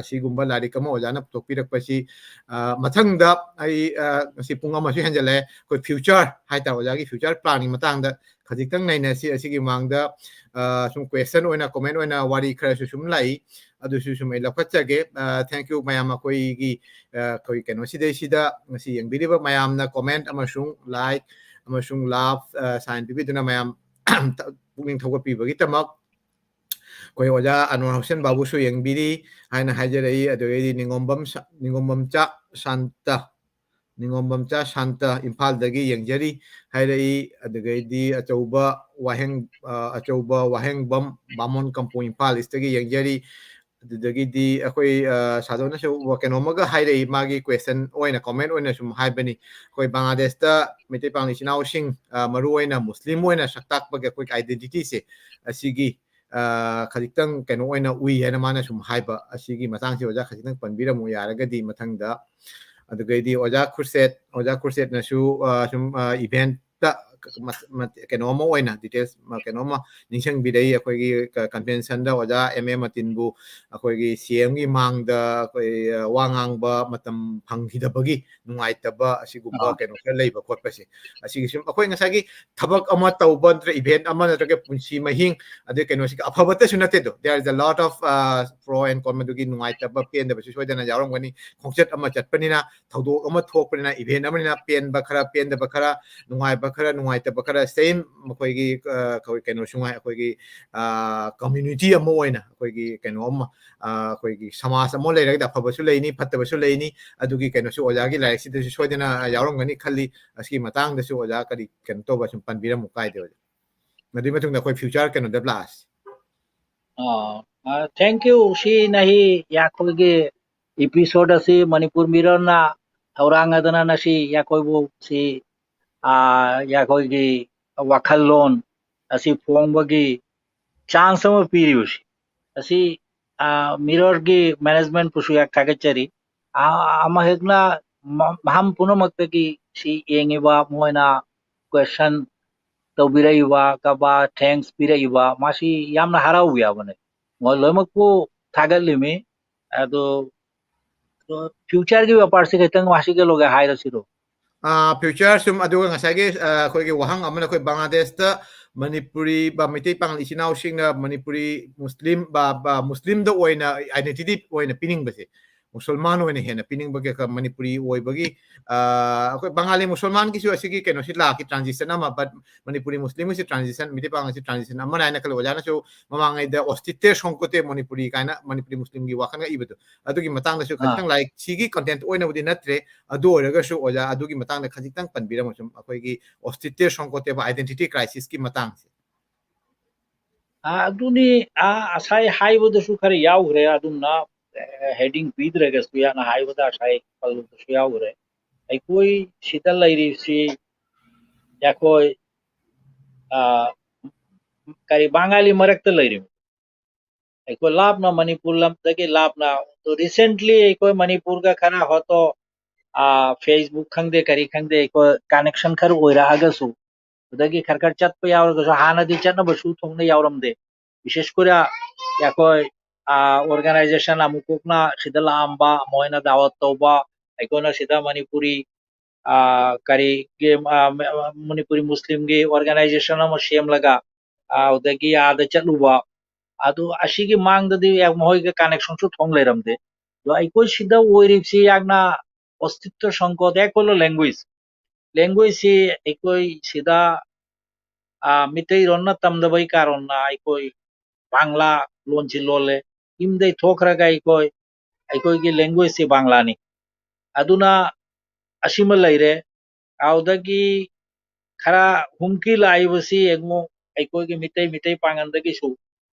ꯑꯁꯤꯒꯨꯝꯕ ꯂꯥꯏꯔꯤꯛ ꯑꯃ ꯑꯣꯖꯥꯅ ꯄꯨꯊꯣꯛꯄꯤꯔꯛꯄꯁꯤ, ꯑ, ꯃꯊꯪꯗ ꯑꯩ, ꯑ, ꯉꯁꯤ ꯄꯨꯡ ꯑꯃꯁꯨ ꯍꯦꯟꯖꯜꯂꯛꯑꯦ꯫ ꯑꯩꯈꯣꯏ future ꯍꯥꯏꯇꯥꯔꯦ, ꯑꯣꯖꯥꯒꯤ future planning ꯃꯇꯥꯡꯗ ꯈꯖꯤꯛꯇꯪ ꯅꯩꯅꯁꯤ꯫ ꯑꯁꯤꯒꯤ ꯃꯃꯥꯡꯗ, ꯑ, ꯁꯨꯝ question ꯑꯣꯏꯅ, comment ꯑꯣꯏꯅ ꯋꯥꯔꯤ ꯈꯔꯁꯨ ꯁꯨꯝ ꯂꯥꯛꯏ, ꯑꯗꯨꯁꯨ ꯁꯨꯝ ꯑꯩ ꯂꯧꯈꯠꯆꯒꯦ꯫ ꯑ, thank you ꯃꯌꯥꯝ, ꯑꯩꯈꯣꯏꯒꯤ, ꯑ, ꯑꯩꯈꯣꯏ ꯀꯩꯅꯣꯁꯤꯗꯩꯁꯤꯗ ꯉꯁꯤ ꯌꯦꯡꯕꯤꯔꯤꯕ ꯃꯌꯥꯝꯅ comment ꯑꯃꯁꯨꯡ like ꯑꯃꯁꯨꯡ love, ꯑ, sign ꯄꯤꯕꯤꯗꯨꯅ ꯃꯌꯥꯝ ꯄꯨꯛꯅꯤꯡ ꯊꯧꯒꯠꯄꯤꯕꯒꯤꯗꯃꯛ꯫ ꯑꯩꯈꯣꯏ ꯑꯣꯖꯥ ꯑꯅꯣꯔ ꯍꯨꯁꯦꯟ ꯕꯥꯕꯨꯁꯨ ꯌꯦꯡꯕꯤꯔꯤ ꯍꯥꯏꯅ ꯍꯥꯏꯖꯔꯛꯏ꯫ ꯑꯗꯨꯗꯒꯤꯗꯤ ꯅꯤꯉꯣꯝꯕꯝ ꯁ-, ꯅꯤꯉꯣꯝꯕꯝꯆꯥ ꯁꯥꯟꯇ, ꯅꯤꯉꯣꯝꯕꯝꯆꯥ ꯁꯥꯟꯇ ꯏꯝꯐꯥꯜꯗꯒꯤ ꯌꯦꯡꯖꯔꯤ ꯍꯥꯏꯔꯛꯏ꯫ ꯑꯗꯨꯗꯒꯤꯗꯤ ꯑꯆꯧꯕ ꯋꯥꯍꯦꯡ-, ꯑ, ꯑꯆꯧꯕ ꯋꯥꯍꯦꯡꯕꯝ ꯕꯥꯃꯣꯟ ꯀꯝꯄꯨ ꯏꯝꯐꯥꯜ ꯏꯁꯇꯒꯤ ꯌꯦꯡꯖꯔꯤ꯫ ꯑꯗꯨꯗꯒꯤꯗꯤ ꯑꯩꯈꯣꯏ, ꯑ, ꯁꯥꯗꯣꯅꯁꯨ ꯀꯩꯅꯣꯝꯃꯒ ꯍꯥꯏꯔꯛꯏ, ꯃꯥꯒꯤ question ꯑꯣꯏꯅ, comment ꯑꯣꯏꯅ ꯁꯨꯝ ꯍꯥꯏꯕꯅꯤ꯫ ꯑꯩꯈꯣꯏ ꯕꯪꯒ꯭ꯂꯥꯗꯦꯁꯇ ꯃꯩꯇꯩ ꯄꯥꯉꯜ ꯏꯆꯤꯟ ꯏꯅꯥꯎꯁꯤꯡ, ꯑ, ꯃꯔꯨ ꯑꯣꯏꯅ ꯃꯨꯁꯂꯤꯝ ꯑꯣꯏꯅ ꯁꯛ ꯇꯥꯛꯄꯒꯤ ꯑꯩꯈꯣꯏꯒꯤ identityꯁꯦ ꯑꯁꯤꯒꯤ, ꯑ, ꯈꯖꯤꯛꯇꯪ ꯀꯩꯅꯣ ꯑꯣꯏꯅ ꯎꯏ ꯍꯥꯏꯅ ꯃꯥꯅ ꯁꯨꯝ ꯍꯥꯏꯕ꯫ ꯑꯁꯤꯒꯤ ꯃꯇꯥꯡꯁꯤ ꯑꯣꯖꯥ ꯈꯖꯤꯛꯇꯪ ꯄꯟꯕꯤꯔꯝꯃꯨ ꯌꯥꯔꯒꯗꯤ ꯃꯊꯪꯗ꯫ ꯑꯗꯨꯗꯒꯤꯗꯤ ꯑꯣꯖꯥ ꯈꯨꯔꯁꯦꯠ, ꯑꯣꯖꯥ ꯈꯨꯔꯁꯦꯠꯅꯁꯨ, ꯑ, ꯁꯨꯝ, ꯑ, eventꯇ ꯃ-, ꯃ-, ꯀꯩꯅꯣ ꯑꯃ ꯑꯣꯏꯅ, details ꯃ-, ꯀꯩꯅꯣ ꯑꯃ ꯅꯤꯡꯁꯤꯡꯕꯤꯔꯛꯏ꯫ ꯑꯩꯈꯣꯏꯒꯤ ꯀ-, conventionꯗ ꯑꯣꯖꯥ ꯑꯦꯝ ꯑꯦ ꯃꯇꯤꯟꯕꯨ ꯑꯩꯈꯣꯏꯒꯤ ꯁꯤ ꯑꯦꯝꯒꯤ ꯃꯥꯡꯗ ꯑꯩꯈꯣꯏ, ꯑ, ꯋꯥ ꯉꯥꯡꯕ ꯃꯇꯝ ꯐꯪꯈꯤꯗꯕꯒꯤ ꯅꯨꯡꯉꯥꯏꯇꯕ ꯑꯁꯤꯒꯨꯝꯕ ꯑꯥ꯫ ꯀꯩꯅꯣ ꯈꯔ ꯂꯩꯕ ꯈꯣꯠꯄꯁꯦ, ꯑꯁꯤꯒꯤ ꯁꯨꯝ ꯑꯩꯈꯣꯏ ꯉꯁꯥꯏꯒꯤ ꯊꯕꯛ ꯑꯃ ꯇꯧꯕ ꯅꯠꯇ꯭ꯔꯒ event ꯑꯃ ꯅꯠꯇ꯭ꯔꯒ ꯄꯨꯟꯁꯤ ꯃꯍꯤꯡ, ꯑꯗꯩ ꯀꯩꯅꯣꯁꯤꯒ ꯑꯐꯕꯇꯁꯨ ꯅꯠꯇꯦꯗꯣ, there is a lot of, uh, pro and con, ꯃꯗꯨꯒꯤ ꯅꯨꯡꯉꯥꯏꯇꯕ ꯄꯦꯟꯗꯕꯁꯨ ꯁꯣꯏꯗꯅ ꯌꯥꯎꯔꯝꯒꯅꯤ꯫ ꯈꯣꯡꯆꯠ ꯑꯃ ꯆꯠꯄꯅꯤꯅ, ꯊꯧꯗꯣꯛ ꯑꯃ ꯊꯣꯛꯄꯅꯤꯅ, event ꯑꯃꯅꯤꯅ ꯄꯦꯟꯕ ꯈꯔ, ꯄꯦꯟꯗꯕ ꯈꯔ, ꯅꯨꯡꯉꯥꯏꯕ ꯈꯔ, ꯅꯨꯡꯉꯥꯏ ꯅꯨꯡꯉꯥꯏꯇꯕ ꯈꯔ, ꯁꯦꯝ ꯃꯈꯣꯏꯒꯤ ꯑ, ꯑꯩꯈꯣꯏ ꯀꯩꯅꯣꯁꯨ ꯉꯥꯏ, ꯑꯩꯈꯣꯏꯒꯤ ꯀꯝꯃ꯭ꯌꯨꯅꯤꯇꯤ ꯑꯃ ꯑꯣꯏꯅ, ꯑꯩꯈꯣꯏꯒꯤ ꯀꯩꯅꯣ ꯑꯃ, ꯑ, ꯑꯩꯈꯣꯏꯒꯤ ꯁꯃꯥꯖ ꯑꯃ ꯂꯩꯔꯒꯗꯤ ꯑꯐꯕꯁꯨ ꯂꯩꯅꯤ, ꯐꯠꯇꯕꯁꯨ ꯂꯩꯅꯤ꯫ ꯑꯗꯨꯒꯤ ꯀꯩꯅꯣꯁꯨ ꯑꯣꯖꯥꯒꯤ ꯂꯥꯏꯔꯤꯛꯁꯤꯗꯁꯨ ꯁꯣꯏꯗꯅ ꯌꯥꯎꯔꯝꯒꯅꯤ ꯈꯜꯂꯤ꯫ ꯑꯁꯤꯒꯤ ꯃꯇꯥꯡꯗꯁꯨ ꯑꯣꯖꯥ ꯀꯔꯤ ꯀꯩꯅꯣ ꯇꯧꯕ ꯁꯨꯝ ꯄꯟꯕꯤꯔꯝꯃꯨ, ꯀꯥꯏꯗꯦ ꯑꯣꯖꯥ꯫ ꯃꯗꯨꯒꯤ ꯃꯇꯨꯡꯗ ꯑꯩꯈꯣꯏ ꯐ꯭ꯌꯨꯆꯔ ꯀꯩꯅꯣꯗ ꯂꯥꯛꯑꯁꯤ꯫ ꯑꯥ, ꯑꯥ, thank you꯫ ꯁꯤ ꯅꯍꯤ ꯌꯥꯈꯣꯏꯒꯤ episode ꯑꯁꯤ ꯃꯅꯤꯄꯨꯔ ꯃꯤꯔꯣꯟꯅ ꯊꯧꯔꯥꯡ ꯑꯗꯨꯅ ꯅꯁꯤ ꯌꯥꯈꯣꯏꯕꯨ ꯁꯤ, ꯑꯥ, ꯌꯥꯈꯣꯏꯒꯤ ꯋꯥꯈꯜꯂꯣꯟ ꯑꯁꯤ ꯐꯣꯡꯕꯒꯤ chance ꯑꯃ ꯄꯤꯔꯤꯕꯁꯤ ꯑꯁꯤ, ꯑꯥ, ꯃꯤꯔꯣꯔꯒꯤ ꯃꯦꯅꯦꯖꯃꯦꯟꯠꯄꯨꯁꯨ ꯌꯥꯝ ꯊꯥꯒꯠꯆꯔꯤ꯫ ꯑꯥ, ꯑꯃ ꯍꯦꯛꯅ ꯃ-, ꯃꯐꯝ ꯄꯨꯝꯅꯃꯛꯇꯒꯤ ꯁꯤ ꯌꯦꯡꯉꯤꯕ ꯃꯣꯏꯅ question ꯇꯧꯕꯤꯔꯛꯏꯕ, ꯀꯕꯥ thanks ꯄꯤꯔꯛꯏꯕ, ꯃꯥꯁꯤ ꯌꯥꯝꯅ ꯍꯔꯥꯎꯕ ꯌꯥꯕꯅꯦ꯫ ꯃꯣꯏ ꯂꯣꯏꯅꯃꯛꯄꯨ ꯊꯥꯒꯠꯂꯤꯃꯤ꯫ ꯑꯗꯣ, ꯑꯗꯣ future ꯒꯤ ꯕꯦꯄꯥꯔꯁꯤ ꯈꯤꯇꯪ ꯃꯥꯁꯤ ꯀꯩꯅꯣꯒ ꯍꯥꯏꯔꯁꯤꯔꯣ? ꯐ꯭ꯌꯨꯆꯔ ꯁꯨꯝ, ꯑꯗꯨꯒ ꯉꯁꯥꯏꯒꯤ ꯑ, ꯑꯩꯈꯣꯏꯒꯤ ꯋꯥꯍꯪ ꯑꯃꯅ ꯑꯩꯈꯣꯏ ꯕꯪꯒ꯭ꯂꯥꯗꯦꯁꯇ ꯃꯅꯤꯄꯨꯔꯤ ꯕ ꯃꯩꯇꯩ ꯄꯥꯉꯜ ꯏꯆꯤꯟ ꯏꯅꯥꯎꯁꯤꯡꯅ ꯃꯅꯤꯄꯨꯔꯤ ꯃꯨꯁꯂꯤꯝ ꯕ, ꯕ, ꯃꯨꯁꯂꯤꯝꯗ ꯑꯣꯏꯅ identity ꯑꯣꯏꯅ ꯄꯤꯅꯤꯡꯕꯁꯦ, ꯃꯨꯁꯜꯃꯥꯟ ꯑꯣꯏꯅ ꯍꯦꯟꯅ ꯄꯤꯅꯤꯡꯕꯒꯤ ꯀ-, ꯃꯅꯤꯄꯨꯔꯤ ꯑꯣꯏꯕꯒꯤ ꯑ, ꯑꯩꯈꯣꯏ ꯕꯪꯒꯥꯂꯤ ꯃꯨꯁꯜꯃꯥꯟꯒꯤꯁꯨ ꯑꯁꯤꯒꯤ ꯀꯩꯅꯣꯁꯤ ꯂꯥꯛꯈꯤ, transition ꯑꯃ, but Manipuri ꯃꯨꯁꯂꯤꯝꯒꯤꯁꯨ transition, Meitei ꯄꯥꯉꯜꯁꯤ transition ꯑꯃꯅ ꯍꯥꯏꯅ ꯈꯜꯂꯤ꯫ ꯑꯣꯖꯥꯅꯁꯨ ꯃꯃꯥꯡꯉꯩꯗ ꯑꯣꯁꯇꯤꯇꯦ ꯁꯣꯡꯀꯣꯇꯦ ꯃꯅꯤꯄꯨꯔꯤ ꯀꯥꯏꯅ ꯃꯅꯤꯄꯨꯔꯤ ꯃꯨꯁꯂꯤꯝꯒꯤ ꯋꯥꯈꯜꯒ ꯏꯕꯗꯣ, ꯑꯗꯨꯒꯤ ꯃꯇꯥꯡꯗꯁꯨ ꯑꯥ꯫ ꯈꯖꯤꯛꯇꯪ, ꯂꯥꯏꯔꯤꯛꯁꯤꯒꯤ content ꯑꯣꯏꯅꯕꯨꯗꯤ ꯅꯠꯇ꯭ꯔꯦ, ꯑꯗꯨ ꯑꯣꯏꯔꯒꯁꯨ ꯑꯣꯖꯥ ꯑꯗꯨꯒꯤ ꯃꯇꯥꯡꯗ ꯈꯖꯤꯛꯇꯪ ꯄꯟꯕꯤꯔꯝꯃꯨ꯫ ꯁꯨꯝ ꯑꯩꯈꯣꯏꯒꯤ ꯑꯣꯁꯇꯤꯇꯦ ꯁꯣꯡꯀꯣꯇꯦꯕ identity crisis ꯀꯤ ꯃꯇꯥꯡꯁꯦ꯫ ꯑꯥ, ꯑꯗꯨꯅꯤ, ꯑꯥ, ꯉꯁꯥꯏ ꯍꯥꯏꯕꯗꯁꯨ ꯈꯔ ꯌꯥꯎꯈ꯭ꯔꯦ, ꯑꯗꯨꯝꯅ, ꯑꯦ, heading ꯄꯤꯗ꯭ꯔꯒꯁꯨ ꯌꯥꯝꯅ ꯍꯥꯏꯕꯗ ꯉꯁꯥꯏ ꯄꯜꯂꯨꯕꯁꯨ ꯌꯥꯎꯈ꯭ꯔꯦ꯫ ꯑꯩꯈꯣꯏ ꯁꯤꯗ ꯂꯩꯔꯤꯕꯁꯤ ꯑꯩꯈꯣꯏ, ꯑꯥ, ꯀꯔꯤ, ꯕꯪꯒꯥꯂꯤ ꯃꯔꯛꯇ ꯂꯩꯔꯤꯕ꯫ ꯑꯩꯈꯣꯏ ꯂꯥꯞꯅ, ꯃꯅꯤꯄꯨꯔ ꯂꯝꯗꯒꯤ ꯂꯥꯞꯅ꯫ ꯑꯗꯨ recently ꯑꯩꯈꯣꯏ ꯃꯅꯤꯄꯨꯔꯒ ꯈꯔ ꯍꯣꯠꯇꯣ, ꯑꯥ, Facebook ꯈꯪꯗꯦ, ꯀꯔꯤ ꯈꯪꯗꯦ, ꯑꯩꯈꯣꯏ connection ꯈꯔ ꯑꯣꯏꯔꯛꯑꯒꯁꯨ, ꯑꯗꯒꯤ ꯈꯔ ꯈꯔ ꯆꯠꯄ ꯌꯥꯎꯔꯒꯁꯨ, ꯍꯥꯟꯅꯗꯤ ꯆꯠꯅꯕꯁꯨ ꯊꯣꯡꯅ ꯌꯥꯎꯔꯝꯗꯦ꯫ ꯕꯤꯁꯦꯁ ꯀꯣꯏꯔ ꯑꯩꯈꯣꯏ, ꯑꯥ, organization ꯑꯃꯨꯛ ꯀꯣꯛꯅ ꯁꯤꯗ ꯂꯥꯛꯑꯝꯕ, ꯃꯣꯏꯅ ꯗꯥꯋꯠ ꯇꯧꯕ, ꯑꯩꯈꯣꯏꯅ ꯁꯤꯗ ꯃꯅꯤꯄꯨꯔꯤ, ꯑꯥ, ꯀꯔꯤꯒꯤ, ꯑꯥ, ꯃ-, ꯃꯅꯤꯄꯨꯔꯤ ꯃꯨꯁꯂꯤꯝꯒꯤ organization ꯑꯃ ꯁꯦꯝꯂꯒ, ꯑꯥ, ꯑꯗꯨꯗꯒꯤ ꯑꯥꯗ ꯆꯠꯂꯨꯕ, ꯑꯗꯨ ꯑꯁꯤꯒꯤ ꯃꯥꯡꯗꯗꯤ ꯌꯥꯝ ꯃꯈꯣꯏꯒ connection ꯁꯨ ꯊꯣꯡ ꯂꯩꯔꯝꯗꯦ꯫ ꯑꯗꯣ ꯑꯩꯈꯣꯏ ꯁꯤꯗ ꯑꯣꯏꯔꯤꯕꯁꯤ ꯌꯥꯝꯅ ꯑꯣꯁꯇꯤꯇ꯭ꯋ ꯁꯪꯀꯣꯗ ꯑꯩꯈꯣꯏ language꯫ language ꯁꯤ ꯑꯩꯈꯣꯏ ꯁꯤꯗ, ꯑ, ꯃꯤꯇꯩꯔꯣꯟꯅ ꯇꯝꯗꯕꯩ ꯀꯥꯔꯣꯟꯅ ꯑꯩꯈꯣꯏ ꯕꯪꯂꯥ ꯂꯣꯟꯁꯤ ꯂꯣꯜꯂꯦ꯫ ꯌꯨꯝꯗꯩ ꯊꯣꯛꯈ꯭ꯔꯒ ꯑꯩꯈꯣꯏ, ꯑꯩꯈꯣꯏꯒꯤ language ꯁꯤ ꯕꯪꯂꯥꯅꯤ꯫ ꯑꯗꯨꯅ ꯑꯁꯤꯃ ꯂꯩꯔꯦ꯫ ꯑꯗꯨꯗꯒꯤ ꯈꯔ ꯍꯨꯝꯀꯤ ꯂꯥꯛꯏꯕꯁꯤ ꯌꯦꯡꯉꯨ, ꯑꯩꯈꯣꯏꯒꯤ ꯃꯤꯇꯩ, ꯃꯤꯇꯩ ꯄꯥꯉꯟꯗꯒꯤꯁꯨ,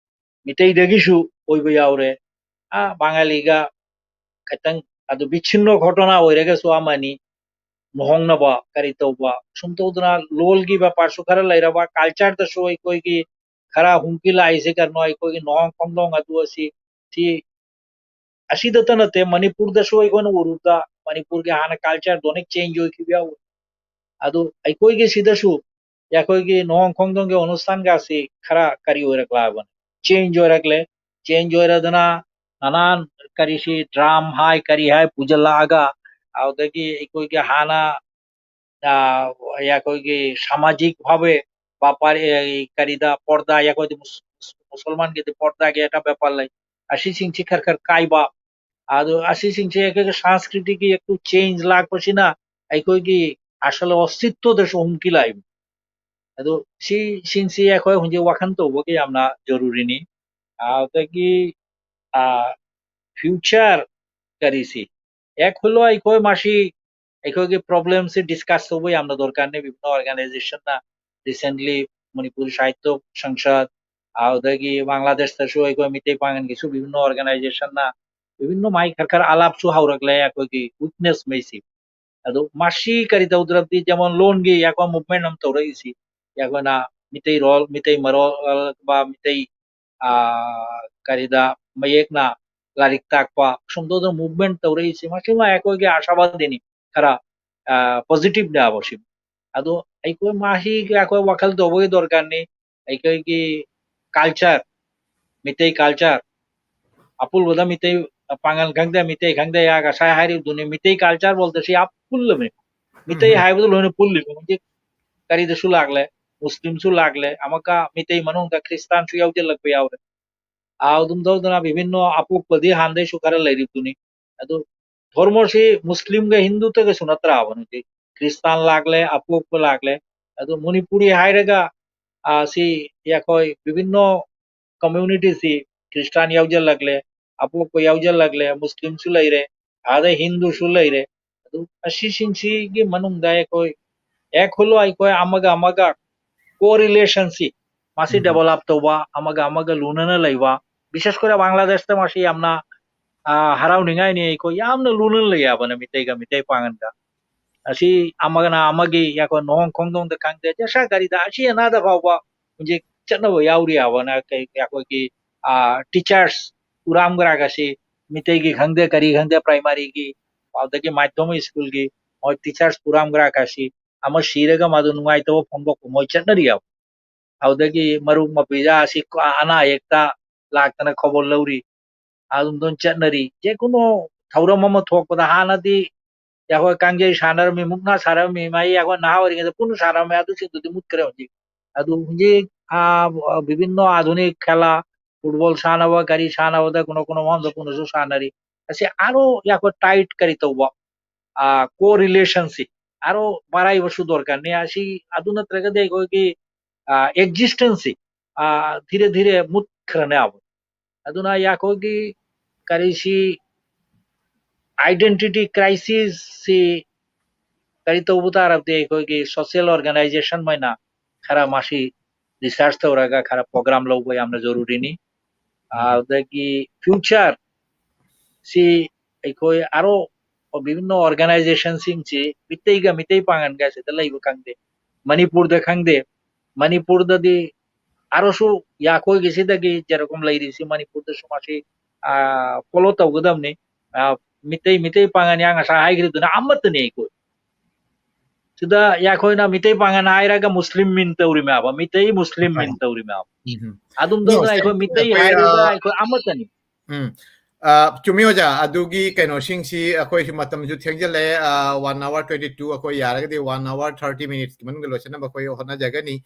ꯃꯤꯇꯩꯗꯒꯤꯁꯨ ꯑꯣꯏꯕ ꯌꯥꯎꯔꯦ꯫ ꯑꯥ, ꯕꯉꯥꯂꯤꯒ ꯈꯤꯇꯪ, ꯑꯗꯨ ꯕꯤꯆꯤꯟꯅ ꯘꯣꯇꯣꯅꯥ ꯑꯣꯏꯔꯒꯁꯨ ꯑꯃꯅꯤ, ꯂꯨꯍꯣꯡꯅꯕ ꯀꯔꯤ ꯇꯧꯕ, ꯁꯨꯝ ꯇꯧꯗꯅ ꯂꯣꯜꯒꯤ ꯕꯦꯄꯥꯔꯁꯨ ꯈꯔ ꯂꯩꯔꯕ, culture ꯗꯁꯨ ꯑꯩꯈꯣꯏꯒꯤ ꯈꯔ ꯍꯨꯝꯀꯤ ꯂꯥꯛꯏꯁꯦ ꯀꯩꯅꯣ, ꯑꯩꯈꯣꯏꯒꯤ ꯂꯨꯍꯣꯡ ꯈꯣꯡꯗꯣꯡ ꯑꯗꯨ ꯑꯁꯤ, ꯁꯤ ꯑꯁꯤꯗꯇ ꯅꯠꯇꯦ, ꯃꯅꯤꯄꯨꯔꯗꯁꯨ ꯑꯩꯈꯣꯏꯅ ꯎꯔꯨꯕꯗ ꯃꯅꯤꯄꯨꯔꯒꯤ ꯍꯥꯟꯅ culture ꯗꯣ ꯑꯣꯏꯅ change ꯑꯣꯏꯈꯤꯕ ꯌꯥꯎꯏ꯫ ꯑꯗꯨ ꯑꯩꯈꯣꯏꯒꯤ ꯁꯤꯗꯁꯨ ꯑꯩꯈꯣꯏꯒꯤ ꯂꯨꯍꯣꯡ ꯈꯣꯡꯗꯣꯡꯒꯤ অনুষ্ঠানꯒꯁꯤ ꯈꯔ ꯀꯔꯤ ꯑꯣꯏꯔꯛꯂꯕꯅꯤ, change ꯑꯣꯏꯔꯛꯂꯦ꯫ Change ꯑꯣꯏꯔꯗꯅ ꯅꯅꯥꯟ ꯀꯔꯤꯁꯤ drum ꯍꯥꯏ ꯀꯔꯤ ꯍꯥꯏ ꯄꯨꯖꯜꯂꯛꯑꯒ, ꯑꯗꯨꯗꯒꯤ ꯑꯩꯈꯣꯏꯒꯤ ꯍꯥꯟꯅ, ꯑ, ꯑꯩꯈꯣꯏꯒꯤ ꯁꯃꯥꯖꯤꯛ ꯚꯥꯕꯦ ꯕꯦꯄꯥꯔ, ꯑꯦ, ꯀꯔꯤꯗ ꯄꯣꯔꯗꯥ, ꯑꯩꯈꯣꯏꯗꯤ ꯃꯨꯁ-, ꯃꯨꯁ-, ꯃꯨꯁꯜꯃꯥꯟꯒꯤꯗꯤ ꯄꯣꯔꯗꯥꯒꯤ ꯑꯦꯇꯥ ꯕꯦꯄꯥꯔ ꯂꯩ꯫ ꯑꯁꯤꯁꯤꯡꯁꯤ ꯈꯔ ꯈꯔ ꯀꯥꯏꯕ, ꯑꯗꯨ ꯑꯁꯤꯁꯤꯡꯁꯦ ꯑꯩꯈꯣꯏꯒꯤ ꯁꯪꯁꯀ꯭ꯔꯤꯇꯤꯒꯤ ꯑꯦꯛꯇꯨ change ꯂꯥꯛꯄꯁꯤꯅ ꯑꯩꯈꯣꯏꯒꯤ ꯑꯁꯜ ꯑꯣꯁꯤꯠꯇꯣꯗꯁꯨ ꯍꯨꯝꯀꯤ ꯂꯥꯛꯏꯕ꯫ ꯑꯗꯨ ꯁꯤꯁꯤꯡꯁꯤ ꯑꯩꯈꯣꯏ ꯍꯧꯖꯤꯛ ꯋꯥꯈꯜ ꯇꯧꯕꯒꯤ ꯌꯥꯝꯅ ꯖꯔꯨꯔꯤꯅꯤ꯫ ꯑꯗꯒꯤ, ꯑ, future ꯀꯔꯤꯁꯤ, ꯑꯦꯛ ꯍꯨꯜꯂꯣ ꯑꯩꯈꯣꯏ ꯃꯁꯤ, ꯑꯩꯈꯣꯏꯒꯤ problem ꯁꯤ discuss ꯇꯧꯕ ꯌꯥꯝꯅ ꯗꯔꯀꯥꯔꯅꯤ꯫ ꯕꯤꯚꯤꯟꯅ organization ꯅ recently ꯃꯅꯤꯄꯨꯔ ꯁꯥꯍꯤꯇ꯭ꯌ ꯁꯪꯁꯠ, ꯑꯗꯨꯗꯒꯤ ꯕꯪꯒ꯭ꯂꯥꯗꯦꯁꯇꯁꯨ ꯑꯩꯈꯣꯏ ꯃꯤꯇꯩ ꯄꯥꯉꯜꯒꯤꯁꯨ ꯕꯤꯚꯤꯟꯅ organization ꯅ ꯕꯤꯚꯤꯟꯅ ꯃꯥꯏ ꯈꯔ ꯈꯔ ꯑꯂꯥꯞꯁꯨ ꯍꯧꯔꯛꯂꯦ ꯑꯩꯈꯣꯏꯒꯤ weakness ꯃꯩꯁꯤ꯫ ꯑꯗꯣ ꯃꯁꯤ ꯀꯔꯤ ꯇꯧꯗ꯭ꯔꯕꯗꯤ, ꯖꯦꯃꯣꯟ ꯂꯣꯟꯒꯤ ꯑꯩꯈꯣꯏ movement ꯑꯃ ꯇꯧꯔꯛꯏꯁꯤ, ꯑꯩꯈꯣꯏꯅ ꯃꯤꯇꯩꯔꯣꯜ, ꯃꯤꯇꯩ ꯃꯔꯣꯜ, ꯃꯤꯇꯩ, ꯑ, ꯀꯔꯤꯗ ꯃꯌꯦꯛꯅ ꯂꯥꯏꯔꯤꯛ ꯇꯥꯛꯄ, ꯁꯨꯝ ꯇꯧꯗꯅ movement ꯇꯧꯔꯛꯏꯁꯤ, ꯃꯁꯤꯃ ꯑꯩꯈꯣꯏꯒꯤ ꯑꯥꯁꯥꯕꯥꯗꯤꯅꯤ, ꯈꯔ, ꯑ, positive ꯅꯦꯕ ꯁꯤ꯫ ꯑꯗꯣ ꯑꯩꯈꯣꯏ ꯃꯁꯤꯒꯤ ꯑꯩꯈꯣꯏ ꯋꯥꯈꯜ ꯇꯧꯕꯒꯤ ꯗꯔꯀꯥꯔꯅꯤ꯫ ꯑꯩꯈꯣꯏꯒꯤ culture, ꯃꯤꯇꯩ culture, ꯑꯄꯨꯟꯕꯗ ꯃꯤꯇꯩ ꯄꯥꯉꯜ ꯈꯪꯗꯦ, ꯃꯤꯇꯩ ꯈꯪꯗꯦ, ꯌꯥ ꯉꯁꯥꯏ ꯍꯥꯏꯔꯤꯕꯗꯨꯅꯤ, ꯃꯤꯇꯩ culture ꯐꯥꯎꯗ ꯁꯤ ꯌꯥꯝ ꯄꯨꯜꯂꯕꯅꯤ꯫ ꯃꯤꯇꯩ ꯎꯝ꯫ ꯍꯥꯏꯕꯗ ꯂꯣꯏꯅ ꯄꯨꯜꯂꯤꯕ꯫ ꯍꯧꯖꯤꯛ ꯀꯔꯤꯗꯁꯨ ꯂꯥꯛꯂꯦ, ꯃꯨꯁꯂꯤꯝꯁꯨ ꯂꯥꯛꯂꯦ, ꯑꯃꯨꯛꯀ ꯃꯤꯇꯩ ꯃꯅꯨꯡꯗ ꯈ꯭ꯔꯤꯁꯇꯥꯟꯁꯨ ꯌꯥꯎꯁꯤꯜꯂꯛꯄ ꯌꯥꯎꯔꯦ꯫ ꯑꯗꯨꯝ ꯇꯧꯗꯅ ꯕꯤꯚꯤꯟꯅ ꯑꯄꯣꯛꯄꯗꯤ ꯍꯥꯟꯅꯗꯩꯁꯨ ꯈꯔ ꯂꯩꯔꯤꯕꯗꯨꯅꯤ꯫ ꯑꯗꯨ ꯙꯔꯃꯁꯤ ꯃꯨꯁꯂꯤꯝꯒ ꯍꯤꯟꯗꯨꯇꯒꯁꯨ ꯅꯠꯇ꯭ꯔꯕꯅꯤ ꯍꯧꯖꯤꯛ꯫ ꯈ꯭ꯔꯤꯁꯇꯥꯟ ꯂꯥꯛꯂꯦ, ꯑꯄꯣꯛꯄ ꯂꯥꯛꯂꯦ꯫ ꯑꯗꯨ ꯃꯅꯤꯄꯨꯔꯤ ꯍꯥꯏꯔꯒ, ꯑ, ꯁꯤ ꯑꯩꯈꯣꯏ ꯕꯤꯚꯤꯟꯅ community ꯁꯤ, ꯈ꯭ꯔꯤꯁꯇꯥꯟ ꯌꯥꯎꯖꯜꯂꯛꯂꯦ, ꯑꯄꯣꯛꯄ ꯌꯥꯎꯖꯜꯂꯛꯂꯦ, ꯃꯨꯁꯂꯤꯝꯁꯨ ꯂꯩꯔꯦ, ꯑꯗꯩ ꯍꯤꯟꯗꯨꯁꯨ ꯂꯩꯔꯦ꯫ ꯑꯗꯨ ꯑꯁꯤꯁꯤꯡꯁꯤꯒꯤ ꯃꯅꯨꯡꯗ ꯑꯩꯈꯣꯏ ꯍꯦꯛ ꯈꯨꯜꯂꯣ ꯑꯩꯈꯣꯏ ꯑꯃꯒ ꯑꯃꯒ co-relation ꯁꯤ ꯃꯁꯤ ꯎꯝ꯫ develop ꯇꯧꯕ, ꯑꯃꯒ ꯑꯃꯒ ꯂꯨꯅꯅ ꯂꯩꯕ, ꯕꯤꯁꯦꯁ ꯀꯣꯏꯔ ꯕꯪꯒ꯭ꯂꯥꯗꯦꯁꯇ ꯃꯁꯤ ꯌꯥꯝꯅ, ꯑ, ꯍꯔꯥꯎꯅꯤꯡꯉꯥꯏꯅꯤ꯫ ꯑꯩꯈꯣꯏ ꯌꯥꯝꯅ ꯂꯨꯅ ꯂꯩ ꯍꯥꯏꯕꯅ ꯃꯤꯇꯩꯒ ꯃꯤꯇꯩ ꯄꯥꯡꯒꯟꯒ꯫ ꯑꯁꯤ ꯑꯃꯒꯅ ꯑꯃꯒꯤ ꯌꯥꯀꯣ ꯅꯣꯡ ꯈꯣꯡꯗꯣꯡꯗ ꯈꯪꯗꯦ, ꯖꯁꯥ ꯒꯥꯔꯤꯗ ꯑꯁꯤ ꯑꯅꯥꯗ ꯐꯥꯎꯕ ꯍꯧꯖꯤꯛ ꯆꯠꯅꯕ ꯌꯥꯎꯔꯤ ꯍꯥꯏꯕꯅ ꯀꯩ-, ꯑꯩꯈꯣꯏꯒꯤ, ꯑ, teachers ꯄꯨꯔꯥꯝꯒ꯭ꯔꯥꯛ ꯑꯁꯤ ꯃꯤꯇꯩꯒꯤ ꯈꯪꯗꯦ, ꯀꯔꯤ ꯈꯪꯗꯦ, primary ꯒꯤ, ꯑꯗꯒꯤ ꯃꯥꯙ꯭ꯌꯃꯤꯛ school ꯒꯤ ꯃꯣꯏ teachers ꯄꯨꯔꯥꯝꯒ꯭ꯔꯥꯛ ꯑꯁꯤ ꯑꯃ ꯁꯤꯔꯒ ꯃꯗꯨ ꯅꯨꯡꯉꯥꯏꯇꯕ ꯐꯣꯡꯗꯣꯛꯄ ꯃꯣꯏ ꯆꯠꯅꯔꯤ ꯍꯥꯏꯕ꯫ ꯑꯗꯨꯗꯒꯤ ꯃꯔꯨꯞ ꯃꯄꯤꯖꯥ ꯑꯁꯤ ꯑꯅꯥ ꯑꯌꯦꯛꯇ ꯂꯥꯛꯇꯅ ꯈꯣꯕꯣꯜ ꯂꯧꯔꯤ꯫ ꯑꯗꯨꯝ ꯑꯗꯨꯝ ꯆꯠꯅꯔꯤ꯫ ꯖꯦꯀꯨꯅꯣ ꯊꯧꯔꯝ ꯑꯃ ꯊꯣꯛꯄꯗ ꯍꯥꯟꯅꯗꯤ ꯑꯩꯈꯣꯏ ꯀꯥꯡꯖꯩ ꯁꯥꯟꯅꯔꯝꯃꯤ, ꯃꯨꯛꯅꯥ ꯁꯥꯟꯅꯔꯝꯃꯤ, ꯃꯥꯏ ꯑꯩꯈꯣꯏ ꯅꯍꯥ ꯑꯣꯏꯔꯤꯉꯩꯗ ꯄꯨꯟꯅ ꯁꯥꯟꯅꯔꯝꯃꯤ, ꯑꯗꯨꯁꯤꯡꯗꯨꯗꯤ ꯃꯨꯠꯈ꯭ꯔꯦ ꯍꯧꯖꯤꯛ꯫ ꯑꯗꯨ ꯍꯧꯖꯤꯛ, ꯑ, ꯕꯤꯚꯤꯟꯅ ꯑꯥꯙꯨꯅꯤꯛ ꯈꯦꯂꯥ, football ꯁꯥꯟꯅꯕ, ꯀꯔꯤ ꯁꯥꯟꯅꯕꯗ ꯀꯨꯅꯣ ꯀꯨꯅꯣ ꯃꯐꯝꯗ ꯄꯨꯟꯅꯁꯨ ꯁꯥꯟꯅꯔꯤ꯫ ꯑꯁꯤ ꯑꯥꯔꯣ ꯑꯩꯈꯣꯏ tight ꯀꯔꯤ ꯇꯧꯕ, ꯑ, co-relation ꯁꯤ ꯑꯥꯔꯣ ꯃꯔꯥꯏꯕꯁꯨ ꯗꯔꯀꯥꯔꯅꯤ꯫ ꯑꯁꯤ ꯑꯗꯨ ꯅꯠꯇ꯭ꯔꯒꯗꯤ ꯑꯩꯈꯣꯏꯒꯤ, ꯑ, existence ꯁꯤ, ꯑ, ꯙꯤꯔꯦ ꯙꯤꯔꯦ ꯃꯨꯠꯈ꯭ꯔꯅꯦꯕ꯫ ꯑꯗꯨꯅ ꯑꯩꯈꯣꯏꯒꯤ ꯀꯔꯤꯁꯤ identity crisis ꯁꯤ ꯀꯔꯤ ꯇꯧꯕ ꯇꯥꯔꯕꯗꯤ ꯑꯩꯈꯣꯏꯒꯤ social organization ꯃꯩꯅ ꯈꯔ ꯃꯁꯤ research ꯇꯧꯔꯒ ꯈꯔ program ꯂꯧꯕ ꯌꯥꯝꯅ ꯖꯔꯨꯔꯤꯅꯤ꯫ ꯎꯝ꯫ ꯑꯗꯒꯤ future ꯁꯤ ꯑꯩꯈꯣꯏ ꯑꯥꯔꯣ ꯕꯤꯚꯤꯟꯅ organization ꯁꯤꯡꯁꯤ ꯃꯤꯇꯩꯒ ꯃꯤꯇꯩ ꯄꯥꯡꯒꯟꯒ ꯁꯤꯗ ꯂꯩꯕ ꯈꯪꯗꯦ, ꯃꯅꯤꯄꯨꯔꯗ ꯈꯪꯗꯦ, ꯃꯅꯤꯄꯨꯔꯗꯗꯤ ꯑꯥꯔꯣꯁꯨ ꯌꯥꯈꯣꯏꯒꯤꯁꯤꯗꯒꯤ ꯖꯦꯔꯣꯀꯝ ꯂꯩꯔꯤꯁꯤ ꯃꯅꯤꯄꯨꯔꯗꯁꯨ ꯃꯁꯤ, ꯑ, follow ꯇꯧꯒꯗꯕꯅꯤ꯫ ꯑ, ꯃꯤꯇꯩ, ꯃꯤꯇꯩ ꯄꯥꯡꯒꯟ ꯌꯥ ꯉꯁꯥꯏ ꯍꯥꯏꯈ꯭ꯔꯤꯗꯨꯅ ꯑꯃꯠꯇꯅꯤ ꯑꯩꯈꯣꯏ꯫ ꯁꯤꯗ ꯑꯩꯈꯣꯏꯅ ꯃꯤꯇꯩ ꯄꯥꯡꯒꯟ ꯍꯥꯏꯔꯒ ꯃꯨꯁꯂꯤꯝ ꯃꯤꯟ ꯇꯧꯔꯤꯃꯦꯕ, ꯃꯤꯇꯩ ꯃꯨꯁꯂꯤꯝ ꯃꯤꯟ ꯇꯧꯔꯤꯃꯦꯕ꯫ ꯎꯝ꯫ ꯑꯗꯨꯝꯗꯧꯅ Yes. ꯑꯩꯈꯣꯏ ꯃꯤꯇꯩ ꯑꯩꯈꯣꯏ, ꯍꯥꯏꯔꯒ ꯑ, ꯑꯩꯈꯣꯏ ꯑꯃꯠꯇꯅꯤ꯫ ꯎꯝ꯫ ꯑ, ꯆꯨꯝꯃꯤ ꯑꯣꯖꯥ, ꯑꯗꯨꯒꯤ ꯀꯩꯅꯣꯁꯤꯡꯁꯤ ꯑꯩꯈꯣꯏꯁꯨ ꯃꯇꯝꯁꯨ ꯊꯦꯡꯖꯤꯜꯂꯛꯑꯦ, ꯑ, one hour twenty two, ꯑꯩꯈꯣꯏ ꯌꯥꯔꯒꯗꯤ one hour thirty minutes ꯀꯤ ꯃꯅꯨꯡꯗ ꯂꯣꯏꯁꯤꯟꯅꯕ ꯑꯩꯈꯣꯏ ꯍꯣꯠꯅꯖꯒꯅꯤ꯫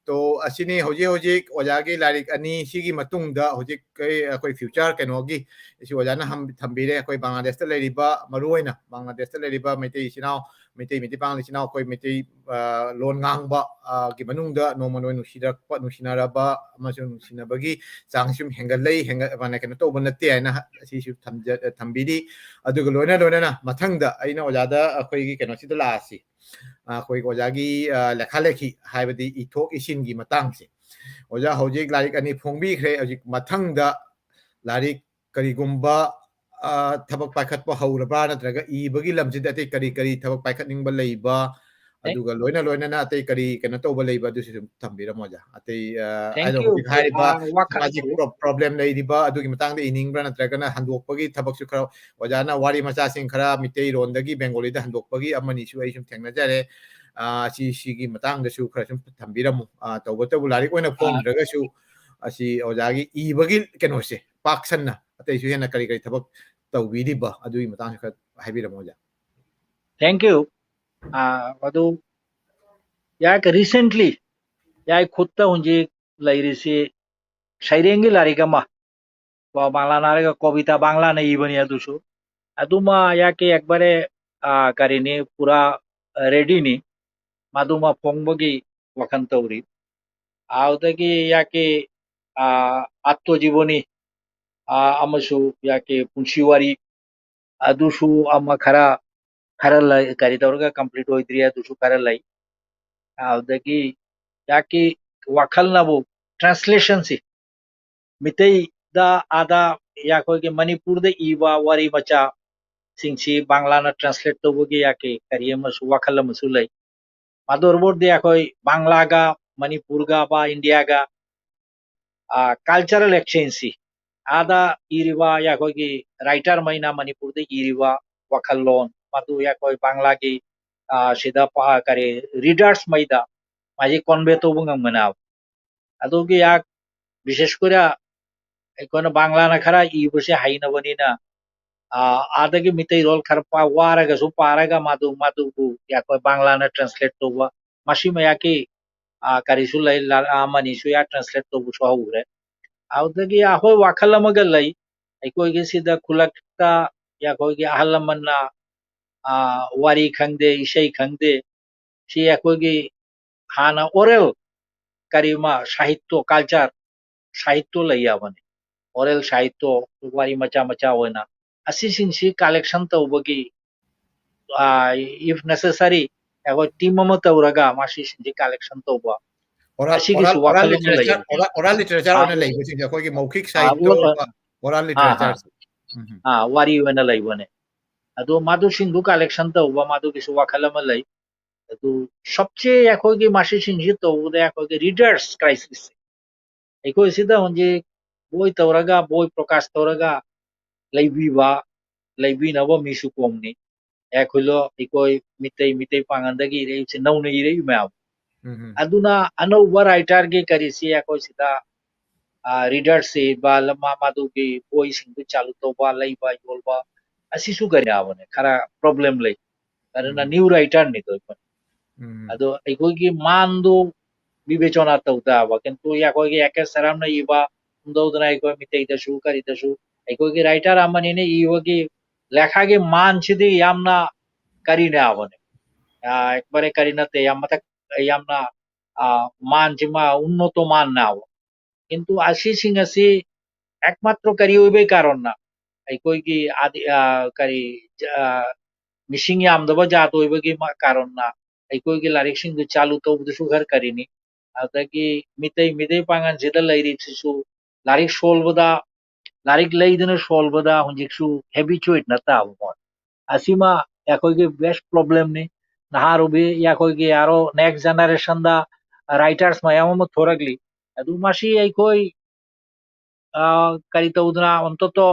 ꯇꯣ, ꯑꯁꯤꯅꯤ ꯍꯧꯖꯤꯛ ꯍꯧꯖꯤꯛ ꯑꯣꯖꯥꯒꯤ ꯂꯥꯏꯔꯤꯛ ꯑꯅꯤ ꯁꯤꯒꯤ ꯃꯇꯨꯡꯗ ꯍꯧꯖꯤꯛ ꯑꯩ, ꯑꯩꯈꯣꯏ future ꯀꯩꯅꯣꯒꯤ ꯁꯤ ꯑꯣꯖꯥꯅ ꯍꯝ-, ꯊꯝꯕꯤꯔꯦ꯫ ꯑꯩꯈꯣꯏ ꯕꯪꯒ꯭ꯂꯥꯗꯦꯁꯇ ꯂꯩꯔꯤꯕ, ꯃꯔꯨꯑꯣꯏꯅ ꯕꯪꯒ꯭ꯂꯥꯗꯦꯁꯇ ꯂꯩꯔꯤꯕ ꯃꯩꯇꯩ ꯏꯆꯤꯟ ꯏꯅꯥꯎ, ꯃꯩꯇꯩ, ꯃꯩꯇꯩ ꯄꯥꯉꯜ ꯏꯆꯤꯟ ꯏꯅꯥꯎ, ꯑꯩꯈꯣꯏ ꯃꯩꯇꯩ, ꯑ, ꯂꯣꯟ ꯉꯥꯡꯕ, ꯑ, ꯒꯤ ꯃꯅꯨꯡꯗ ꯅꯣꯡꯃ ꯅꯣꯡꯃ ꯅꯨꯡꯁꯤꯔꯛꯄ, ꯅꯨꯡꯁꯤꯅꯔꯕ ꯑꯃꯁꯨꯡ ꯅꯨꯡꯁꯤꯅꯕꯒꯤ ꯆꯥꯡ ꯁꯨꯝ ꯍꯦꯟꯒꯠꯂꯛꯏ, ꯍꯦꯟꯒꯠ-, ꯃꯥꯅ ꯀꯩꯅꯣ ꯇꯧꯕ ꯅꯠꯇꯦ ꯍꯥꯏꯅ ꯍ-, ꯑꯁꯤꯁꯨ ꯊꯝꯖ-, ꯊꯝꯕꯤꯔꯤ꯫ ꯑꯗꯨꯒ ꯂꯣꯏꯅ ꯂꯣꯏꯅꯅ ꯃꯊꯪꯗ ꯑꯩꯅ ꯑꯣꯖꯥꯗ ꯑꯩꯈꯣꯏꯒꯤ ꯀꯩꯅꯣꯁꯤꯗ ꯂꯥꯛꯑꯁꯤ꯫ ꯑ, ꯑꯩꯈꯣꯏꯒꯤ ꯑꯣꯖꯥꯒꯤ, ꯑ, ꯂꯦꯈꯥ ꯂꯦꯈꯤ, ꯍꯥꯏꯕꯗꯤ ꯏꯊꯣꯛ ꯏꯁꯤꯟꯒꯤ ꯃꯇꯥꯡꯁꯦ꯫ ꯑꯣꯖꯥ ꯍꯧꯖꯤꯛ ꯂꯥꯏꯔꯤꯛ ꯑꯅꯤ ꯐꯣꯡꯕꯤꯈ꯭ꯔꯦ꯫ ꯍꯧꯖꯤꯛ ꯃꯊꯪꯗ ꯂꯥꯏꯔꯤꯛ ꯀꯔꯤꯒꯨꯝꯕ, ꯑ, ꯊꯕꯛ ꯄꯥꯏꯈꯠꯄ ꯍꯧꯔꯕ꯭ꯔꯥ, ꯅꯠꯇ꯭ꯔꯒ ꯏꯕꯒꯤ ꯂꯝꯁꯤꯗ ꯑꯇꯩ ꯀꯔꯤ ꯀꯔꯤ ꯊꯕꯛ ꯄꯥꯏꯈꯠꯅꯤꯡꯕ ꯂꯩꯕ, ꯑꯗꯨꯒ ꯂꯣꯏꯅ ꯂꯣꯏꯅꯅ ꯑꯇꯩ ꯀꯔꯤ ꯀꯩꯅꯣ ꯇꯧꯕ ꯂꯩꯕ, ꯑꯗꯨꯁꯨ ꯁꯨꯝ ꯊꯝꯕꯤꯔꯝꯃꯣ ꯑꯣꯖꯥ꯫ ꯑꯇꯩ, ꯑ, Thank ꯑꯩꯅ you꯫ ꯍꯧꯖꯤꯛ ꯍꯥꯏꯔꯤꯕ ꯑ, ꯋꯥꯈꯜ ꯁꯃꯥꯖꯤꯛ ꯄ꯭ꯔꯣ-, problem ꯂꯩꯔꯤꯕ ꯑꯗꯨꯒꯤ ꯃꯇꯥꯡꯗ ꯏꯅꯤꯡꯕ꯭ꯔꯥ, ꯅꯠꯇ꯭ꯔꯒꯅ ꯍꯟꯗꯣꯛꯄꯒꯤ ꯊꯕꯛꯁꯨ ꯈꯔ, ꯑꯣꯖꯥꯅ ꯋꯥꯔꯤ ꯃꯆꯥꯁꯤꯡ ꯈꯔ ꯃꯤꯇꯩꯔꯣꯟꯗꯒꯤ ꯕꯦꯡꯒꯣꯂꯤꯗ ꯍꯟꯗꯣꯛꯄꯒꯤ ꯑꯃꯅꯤꯁꯨ ꯑꯩ ꯁꯨꯝ ꯊꯦꯡꯅꯖꯔꯦ꯫ ꯑ, ꯁꯤ, ꯁꯤꯒꯤ ꯃꯇꯥꯡꯗꯁꯨ ꯈꯔ ꯁꯨꯝ ꯊꯝꯕꯤꯔꯝꯃꯨ꯫ ꯑ, ꯇꯧꯕꯇꯕꯨ ꯂꯥꯏꯔꯤꯛ ꯑꯣꯏꯅ ꯑ, ꯐꯣꯡꯗ꯭ꯔꯒꯁꯨ, ꯑꯁꯤ ꯑꯣꯖꯥꯒꯤ ꯏꯕꯒꯤ ꯀꯩꯅꯣꯁꯦ ꯄꯥꯛ ꯁꯟꯅ ꯑꯇꯩꯁꯨ ꯍꯦꯟꯅ ꯀꯔꯤ ꯀꯔꯤ ꯊꯕꯛ ꯇꯧꯕꯤꯔꯤꯕ, ꯑꯗꯨꯒꯤ ꯃꯇꯥꯡꯁꯨ ꯈꯔ ꯍꯥꯏꯕꯤꯔꯝꯃꯣ ꯑꯣꯖꯥ꯫ Thank you꯫ ꯑ, ꯑꯗꯨ ꯌꯥꯏ, recently ꯌꯥꯏ, ꯈꯨꯠꯇ ꯍꯧꯖꯤꯛ ꯂꯩꯔꯤꯁꯤ ꯁꯩꯔꯦꯡꯒꯤ ꯂꯥꯏꯔꯤꯛ ꯑꯃ, ꯀꯣ, ꯕꯪꯂꯥꯅ ꯍꯥꯏꯔꯒ ꯀꯣꯕꯤꯇꯥ ꯕꯪꯂꯥꯅ ꯏꯕꯅꯤ ꯑꯗꯨꯁꯨ꯫ ꯑꯗꯨꯃ ꯌꯥꯀꯤ ꯑꯦꯛꯕꯥꯔꯦ, ꯑ, ꯀꯔꯤꯅꯤ, ꯄꯨꯔꯥ, ꯑ, ready ꯅꯤ꯫ ꯃꯗꯨꯃ ꯐꯣꯡꯕꯒꯤ ꯋꯥꯈꯜ ꯇꯧꯔꯤ꯫ ꯑꯗꯨꯗꯒꯤ ꯌꯥꯀꯤ, ꯑ, ꯑꯠꯇꯣ ꯖꯤꯕꯣꯅꯤ, ꯑ, ꯑꯃꯁꯨ ꯌꯥꯀꯤ ꯄꯨꯟꯁꯤ ꯋꯥꯔꯤ, ꯑꯗꯨꯁꯨ ꯑꯃ ꯈꯔ, ꯈꯔ ꯂꯩ, ꯀꯔꯤ ꯇꯧꯔꯒ complete ꯑꯣꯏꯗ꯭ꯔꯤ, ꯑꯗꯨꯁꯨ ꯈꯔ ꯂꯩ꯫ ꯑꯗꯨꯗꯒꯤ ꯌꯥꯀꯤ ꯋꯥꯈꯜꯅꯕꯨ translation ꯁꯤ ꯃꯤꯇꯩꯗ ꯑꯥꯗ ꯌꯥꯈꯣꯏꯒꯤ ꯃꯅꯤꯄꯨꯔꯗ ꯏꯕ ꯋꯥꯔꯤ ꯃꯆꯥꯁꯤꯡꯁꯤ ꯕꯪꯂꯥꯅ translate ꯇꯧꯕꯒꯤ ꯌꯥꯀꯤ ꯀꯔꯤ ꯑꯃꯁꯨ ꯋꯥꯈꯜ ꯑꯃꯁꯨ ꯂꯩ꯫ ꯃꯗꯨ ꯑꯣꯏꯔꯕꯗꯤ ꯑꯩꯈꯣꯏ ꯕꯪꯂꯥꯒ ꯃꯅꯤꯄꯨꯔꯒ ꯕꯥ ꯏꯟꯗꯤꯌꯥꯒ, ꯑ, cultural exchange ꯁꯤ ꯑꯥꯗ ꯏꯔꯤꯕ ꯑꯩꯈꯣꯏꯒꯤ writer ꯃꯩꯅ ꯃꯅꯤꯄꯨꯔꯗ ꯏꯔꯤꯕ ꯋꯥꯈꯜꯂꯣꯟ ꯃꯗꯨ ꯑꯩꯈꯣꯏ ꯕꯪꯂꯥꯒꯤ, ꯑ, ꯁꯤꯗ ꯄꯥ-, ꯀꯔꯤ readers ꯃꯩꯗ ꯃꯥꯁꯤ convey ꯇꯧꯕ ꯉꯝꯒꯅꯤ꯫ ꯑꯗꯨꯒꯤ ꯌꯥꯛ ꯕꯤꯁꯦꯁ ꯀꯣꯏꯔ ꯑꯩꯈꯣꯏꯅ ꯕꯪꯂꯥꯅ ꯈꯔ ꯏꯕꯁꯦ ꯍꯩꯅꯕꯅꯤꯅ, ꯑ, ꯑꯥꯗꯒꯤ ꯃꯤꯇꯩꯔꯣꯜ ꯈꯔ ꯄꯥ-, ꯋꯥꯔꯒꯁꯨ ꯄꯥꯔꯒ ꯃꯗꯨ, ꯃꯗꯨꯕꯨ ꯑꯩꯈꯣꯏ ꯕꯪꯂꯥꯅ translate ꯇꯧꯕ, ꯃꯁꯤ ꯃꯌꯥꯛꯀꯤ ꯑꯥ, ꯀꯔꯤꯁꯨ ꯂꯩ, ꯂꯥ-, ꯑꯃꯅꯤꯁꯨ ꯌꯥ translate ꯇꯧꯕꯁꯨ ꯍꯧꯈ꯭ꯔꯦ꯫ ꯑꯗꯨꯗꯒꯤ ꯑꯩꯈꯣꯏ ꯋꯥꯈꯜ ꯑꯃꯒ ꯂꯩ, ꯑꯩꯈꯣꯏꯒꯤ ꯁꯤꯗ ꯈꯨꯜꯂꯛꯇ ꯑꯩꯈꯣꯏꯒꯤ ꯑꯍꯜ ꯂꯃꯟꯅ, ꯑꯥ, ꯋꯥꯔꯤ ꯈꯪꯗꯦ, ꯏꯁꯩ ꯈꯪꯗꯦ, ꯁꯤ ꯑꯩꯈꯣꯏꯒꯤ ꯍꯥꯟꯅ oral ꯀꯔꯤ ꯑꯃ ꯁꯥꯍꯤꯇ꯭ꯌ, culture, ꯁꯥꯍꯤꯇ꯭ꯌ ꯂꯩ ꯌꯥꯕꯅꯤ, oral ꯁꯥꯍꯤꯇ꯭ꯌ, ꯋꯥꯔꯤ ꯃꯆꯥ ꯃꯆꯥ ꯑꯣꯏꯅ, ꯑꯁꯤꯁꯤꯡꯁꯤ collection ꯇꯧꯕꯒꯤ, ꯑꯥ, if necessary, ꯑꯩꯈꯣꯏ team ꯑꯃ ꯇꯧꯔꯒ ꯃꯁꯤꯁꯤꯡꯁꯤ collection ꯇꯧꯕ, oral, ꯑꯁꯤꯒꯤꯁꯨ oral, oral ꯋꯥꯈꯜ ꯑꯃ ꯂꯩ꯫ Literature, oral, oral literature ꯑꯥ, ꯑꯣꯏꯅ ꯂꯩꯕꯁꯤꯡꯁꯦ ꯑꯩꯈꯣꯏꯒꯤ ꯃꯧꯈꯤꯛ ꯑꯥ, ꯁꯥꯍꯤꯇ꯭ꯌ, oral, ꯑꯣꯏꯕ oral ꯑꯥ, ꯑꯥ, literature꯫ ꯎꯝ꯫ ꯑꯥ, ꯋꯥꯔꯤ ꯑꯣꯏꯅ ꯂꯩꯕꯅꯦ꯫ ꯑꯗꯣ ꯃꯗꯨꯁꯤꯡꯗꯨ collection ꯇꯧꯕ, ꯃꯗꯨꯒꯤꯁꯨ ꯋꯥꯈꯜ ꯑꯃ ꯂꯩ꯫ ꯑꯗꯨ ꯁꯞꯁꯦ ꯑꯩꯈꯣꯏꯒꯤ ꯃꯁꯤꯁꯤꯡꯁꯤ ꯇꯧꯕꯗ ꯑꯩꯈꯣꯏꯒꯤ readers crisis, ꯑꯩꯈꯣꯏ ꯁꯤꯗ ꯍꯧꯖꯤꯛ ꯕꯣꯏ ꯇꯧꯔꯒ, ꯕꯣꯏ ꯄ꯭ꯔꯣꯀꯥꯁ ꯇꯧꯔꯒ ꯂꯩꯕꯤꯕ, ꯂꯩꯕꯤꯅꯕ ꯃꯤꯁꯨ ꯀꯣꯝꯅꯤ꯫ ꯑꯩꯈꯣꯏ ꯂꯣ-, ꯑꯩꯈꯣꯏ ꯃꯤꯇꯩ, ꯃꯤꯇꯩ ꯄꯥꯉꯟꯗꯒꯤ ꯏꯔꯛꯏꯕꯁꯤ ꯅꯧꯅ ꯏꯔꯛꯏ ꯃꯌꯥꯝ꯫ ꯎꯝ, ꯎꯝ꯫ ꯑꯗꯨꯅ ꯑꯅꯧꯕ writerꯒꯤ ꯀꯔꯤꯁꯤ ꯑꯩꯈꯣꯏ ꯁꯤꯗ, ꯑ, readerꯁꯤ ꯕ-, ꯃ-, ꯃꯗꯨꯒꯤ ꯕꯣꯏꯁꯤꯡꯗꯨ ꯆꯥꯂꯨ ꯇꯧꯕ, ꯂꯩꯕ, ꯌꯣꯜꯕ, ꯑꯁꯤꯁꯨ ꯀꯔꯤ ꯌꯥꯕꯅꯦ, ꯈꯔ problem ꯂꯩ꯫ ꯑꯗꯨꯅ ꯎꯝ꯫ New writerꯅꯤꯗꯣ ꯑꯩꯈꯣꯏ꯫ ꯎꯝ꯫ ꯑꯗꯣ ꯑꯩꯈꯣꯏꯒꯤ ꯃꯥꯟꯗꯣ ꯕꯤꯕꯦꯆꯅꯥ ꯇꯧꯗꯕ, ꯀꯤꯟꯇꯨ ꯑꯩꯈꯣꯏꯒꯤ ꯑꯦ ꯀꯦ ꯁꯔꯝꯅ ꯏꯕ ꯀꯝꯗꯧꯗꯅ ꯑꯩꯈꯣꯏ ꯃꯤꯇꯩꯗꯁꯨ ꯀꯔꯤꯗꯁꯨ ꯑꯩꯈꯣꯏꯒꯤ writer ꯑꯃꯅꯤꯅ ꯏꯕꯒꯤ ꯂꯦꯈꯥꯒꯤ ꯃꯥꯟꯁꯤꯗꯤ ꯌꯥꯝꯅ ꯀꯔꯤꯅꯦ ꯍꯥꯏꯕꯅꯦ꯫ ꯑ, ꯑꯦꯛꯕꯥꯔꯦ ꯀꯔꯤ ꯅꯠꯇꯦ, ꯌꯥꯝ ꯃꯊꯛ, ꯌꯥꯝꯅ, ꯑ, ꯃꯥꯟꯁꯤꯃ ꯎꯟꯅꯇ ꯃꯥꯟꯅꯦ ꯍꯥꯏꯕ꯫ ꯀꯤꯟꯇꯨ ꯑꯁꯤꯁꯤꯡ ꯑꯁꯤ ꯑꯦꯛꯃꯥꯇ꯭ꯔ ꯀꯔꯤ ꯑꯣꯏꯕꯩ ꯀꯥꯔꯟꯅ? ꯑꯩꯈꯣꯏꯒꯤ ꯑꯥꯗꯤ-, ꯑ, ꯀꯔꯤ, ꯑ, ꯃꯤꯁꯤꯡ ꯌꯥꯝꯗꯕ ꯖꯥꯠ ꯑꯣꯏꯕꯒꯤ ꯃ-, ꯀꯥꯔꯟꯅ ꯑꯩꯈꯣꯏꯒꯤ ꯂꯥꯏꯔꯤꯛꯁꯤꯡꯗꯨ ꯆꯥꯂꯨ ꯇꯧꯕꯗꯨꯁꯨ ꯈꯔ ꯀꯔꯤꯅꯤ꯫ ꯑꯗꯒꯤ ꯃꯤꯇꯩ, ꯃꯤꯇꯩ ꯄꯥꯉꯜꯁꯤꯗ ꯂꯩꯔꯤꯕꯁꯤꯁꯨ ꯂꯥꯏꯔꯤꯛ ꯁꯣꯜꯕꯗ, ꯂꯥꯏꯔꯤꯛ ꯂꯩꯗꯅ ꯁꯣꯜꯕꯗ ꯍꯧꯖꯤꯛꯁꯨ habituate ꯅꯠꯇꯕ ꯃꯣꯏ꯫ ꯑꯁꯤꯃ ꯑꯩꯈꯣꯏꯒꯤ best problemꯅꯤ꯫ ꯅꯍꯥꯔꯨꯕꯤ ꯑꯩꯈꯣꯏꯒꯤ ꯌꯥꯔꯣ next generationꯗ writers ꯃꯌꯥꯝ ꯑꯃ ꯊꯣꯔꯛꯂꯤ꯫ ꯑꯗꯨ ꯃꯁꯤ ꯑꯩꯈꯣꯏ, ꯑ, ꯀꯔꯤ ꯇꯧꯗꯅ ꯑꯣꯟꯇꯣꯇꯣ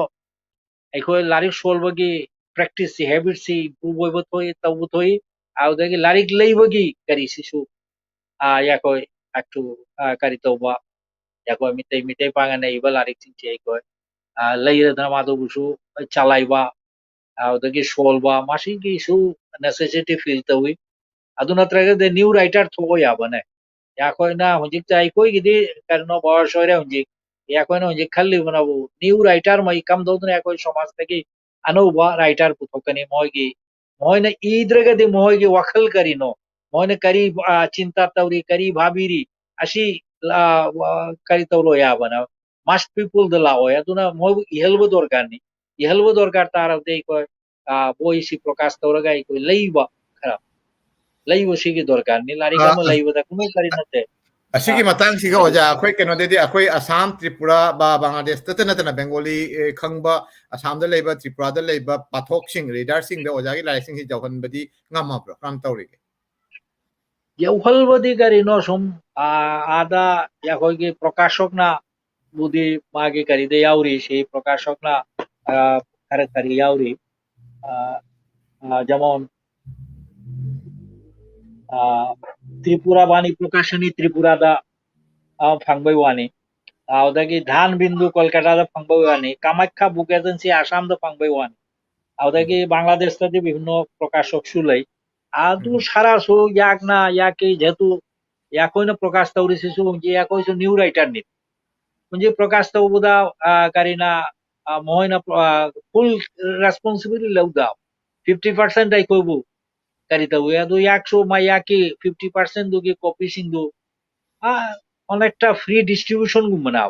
ꯑꯩꯈꯣꯏ ꯂꯥꯏꯔꯤꯛ ꯁꯣꯜꯕꯒꯤ practiceꯁꯤ, habitꯁꯤ improve ꯑꯣꯏꯕ ꯊꯣꯛꯏ, ꯇꯧꯕ ꯊꯣꯛꯏ꯫ ꯑꯗꯨꯗꯒꯤ ꯂꯥꯏꯔꯤꯛ ꯂꯩꯕꯒꯤ ꯀꯔꯤꯁꯤꯁꯨ, ꯑ, ꯑꯩꯈꯣꯏ ꯑꯗꯨ, ꯑ, ꯀꯔꯤ ꯇꯧꯕ, ꯑꯩꯈꯣꯏ ꯃꯤꯇꯩ, ꯃꯤꯇꯩ ꯄꯥꯉꯜꯅ ꯏꯕ ꯂꯥꯏꯔꯤꯛꯁꯤꯡꯁꯦ ꯑꯩꯈꯣꯏ, ꯑ, ꯂꯩꯔꯗꯅ ꯃꯥꯗꯨꯕꯨꯁꯨ ꯆꯂꯥꯏꯕ, ꯑꯗꯨꯗꯒꯤ ꯁꯣꯜꯕ, ꯃꯁꯤꯒꯤꯁꯨ necessity feel ꯇꯧꯏ꯫ ꯑꯗꯨ ꯅꯠꯇ꯭ꯔꯒꯗꯤ new writer ꯊꯣꯛꯑꯣ ꯌꯥꯕꯅꯦ꯫ ꯑꯩꯈꯣꯏꯅ ꯍꯧꯖꯤꯛꯇ ꯑꯩꯈꯣꯏꯒꯤꯗꯤ ꯀꯔꯤꯅꯣ ꯕꯣꯔ ꯁꯣꯏꯔꯦ ꯍꯧꯖꯤꯛ꯫ ꯑꯩꯈꯣꯏꯅ ꯍꯧꯖꯤꯛ ꯈꯜꯂꯤꯕꯅꯕꯨ new writer ꯃꯩ ꯀꯝꯗꯧꯗꯨꯅ ꯑꯩꯈꯣꯏ ꯁꯃꯥꯖꯇꯒꯤ ꯑꯅꯧꯕ writer ꯄꯨꯊꯣꯛꯀꯅꯤ꯫ ꯃꯣꯏꯒꯤ, ꯃꯣꯏꯅ ꯏꯗ꯭ꯔꯒꯗꯤ ꯃꯣꯏꯒꯤ ꯋꯥꯈꯜ ꯀꯔꯤꯅꯣ? ꯃꯣꯏꯅ ꯀꯔꯤ, ꯑ, ꯆꯤꯟꯇꯥ ꯇꯧꯔꯤ, ꯀꯔꯤ ꯚꯥꯕꯤꯔꯤ? ꯑꯁꯤ, ꯑ, ꯋ-, ꯀꯔꯤ ꯇꯧꯔꯣ ꯌꯥꯕꯅ? Mass people ꯗ ꯂꯥꯛꯑꯣꯏ꯫ ꯑꯗꯨꯅ ꯃꯣꯏꯕꯨ ꯏꯍꯜꯕ ꯗꯔꯀꯥꯔꯅꯤ꯫ ꯏꯍꯜꯕ ꯗꯔꯀꯥꯔ ꯇꯥꯔꯕꯗꯤ ꯑꯩꯈꯣꯏ, ꯑ, ꯕꯣꯏꯁꯤ ꯄ꯭ꯔꯣꯀꯥꯁ ꯇꯧꯔꯒ ꯑꯩꯈꯣꯏ ꯂꯩꯕ ꯈꯔ, ꯂꯩꯕꯁꯤꯒꯤ ꯗꯔꯀꯥꯔꯅꯤ꯫ ꯂꯥꯏꯔꯤꯛ ꯑ, ꯑꯃ ꯑ, ꯂꯩꯕꯗ ꯀꯨꯝꯍꯩ ꯀꯔꯤ ꯅꯠꯇꯦ꯫ ꯑꯁꯤꯒꯤ ꯑ, ꯃꯇꯥꯡꯁꯤꯒ ꯑꯗꯨ ꯑꯣꯖꯥ, ꯑꯩꯈꯣꯏ ꯀꯩꯅꯣꯗꯗꯤ ꯑꯩꯈꯣꯏ ꯑꯁꯥꯝ, ꯇ꯭ꯔꯤꯄꯨꯔꯥ, ꯕ-, ꯕꯪꯒ꯭ꯂꯥꯗꯦꯁꯇꯇ ꯅꯠꯇꯅ ꯕꯦꯡꯒꯣꯂꯤ, ꯑꯦ, ꯈꯪꯕ, ꯑꯁꯥꯝꯗ ꯂꯩꯕ, ꯇ꯭ꯔꯤꯄꯨꯔꯥꯗ ꯂꯩꯕ ꯄꯥꯊꯣꯛꯁꯤꯡ, ꯔꯤꯗꯔꯁꯤꯡꯗ ꯑꯣꯖꯥꯒꯤ ꯂꯥꯏꯔꯤꯛꯁꯤꯡꯁꯤ ꯌꯧꯍꯟꯕꯗꯤ ꯉꯝꯃꯕ꯭ꯔꯣ? ꯀꯔꯝ ꯇꯧꯔꯤꯒꯦ? ꯌꯧꯍꯜꯕꯗꯤ ꯀꯔꯤꯅꯣ ꯁꯨꯝ, ꯑ, ꯑꯥꯗ ꯑꯩꯈꯣꯏꯒꯤ ꯄ꯭ꯔꯣꯀꯥꯁꯣꯛꯅ ꯕꯨꯗꯤ ꯃꯥꯒꯤ ꯀꯔꯤꯗ ꯌꯥꯎꯔꯤ, ꯁꯤ ꯄ꯭ꯔꯣꯀꯥꯁꯣꯛꯅ, ꯑ, ꯈꯔ ꯀꯔꯤ ꯌꯥꯎꯔꯤ, ꯑ, ꯑ, ꯖꯃꯣꯟ, ꯑ, ꯇ꯭ꯔꯤꯄꯨꯔꯥ ꯕꯥꯅꯤ ꯄ꯭ꯔꯣꯀꯥꯁꯅꯤ ꯇ꯭ꯔꯤꯄꯨꯔꯥꯗ, ꯑ, ꯐꯪꯕꯩ ꯋꯥꯅꯤ꯫ ꯑꯗꯨꯗꯒꯤ ꯙꯥꯟ ꯕꯤꯟꯗꯨ ꯀꯣꯜꯀꯥꯇꯥꯗ ꯐꯪꯕꯩ ꯋꯥꯅꯤ꯫ ꯀꯥꯃꯥꯈ꯭ꯌꯥ ꯕꯨꯛ ꯑꯦꯖꯦꯟꯁꯤ ꯑꯁꯥꯝꯗ ꯐꯪꯕꯩ ꯋꯥꯅꯤ꯫ ꯑꯗꯨꯗꯒꯤ ꯕꯪꯒ꯭ꯂꯥꯗꯦꯁꯇꯗꯤ ꯕꯤꯚꯤꯟꯅ ꯄ꯭ꯔꯣꯀꯥꯁꯣꯛꯁꯨ ꯂꯩ꯫ ꯑꯗꯨ ꯎꯝ꯫ ꯁꯥꯔꯥꯁꯨ ꯌꯥꯛꯅ ꯌꯥꯛꯀꯤ ꯖꯦꯇꯨ ꯌꯥꯈꯣꯏꯅ ꯄ꯭ꯔꯣꯀꯥꯁ ꯇꯧꯔꯤꯁꯤꯁꯨ ꯍꯧꯖꯤꯛ ꯌꯥꯈꯣꯏꯁꯨ new writer ꯅꯤ꯫ ꯍꯧꯖꯤꯛ ꯄ꯭ꯔꯣꯀꯥꯁ ꯇꯧꯕꯗ, ꯑ, ꯀꯔꯤꯅ, ꯑ, ꯃꯈꯣꯏꯅ, ꯑ, full responsibility ꯂꯧꯗ fifty percent ꯑꯩꯈꯣꯏꯕꯨ ꯀꯔꯤ ꯇꯧꯏ? ꯑꯗꯨ ꯌꯥꯛꯁꯨ ꯃꯥ ꯌꯥꯛꯀꯤ fifty percent ꯗꯨꯒꯤ ꯀꯣꯄꯤꯁꯤꯡꯗꯨ, ꯑ, ꯑꯣꯟꯂꯥꯏꯟꯗ free distribution ꯒꯨꯝꯕꯅ꯫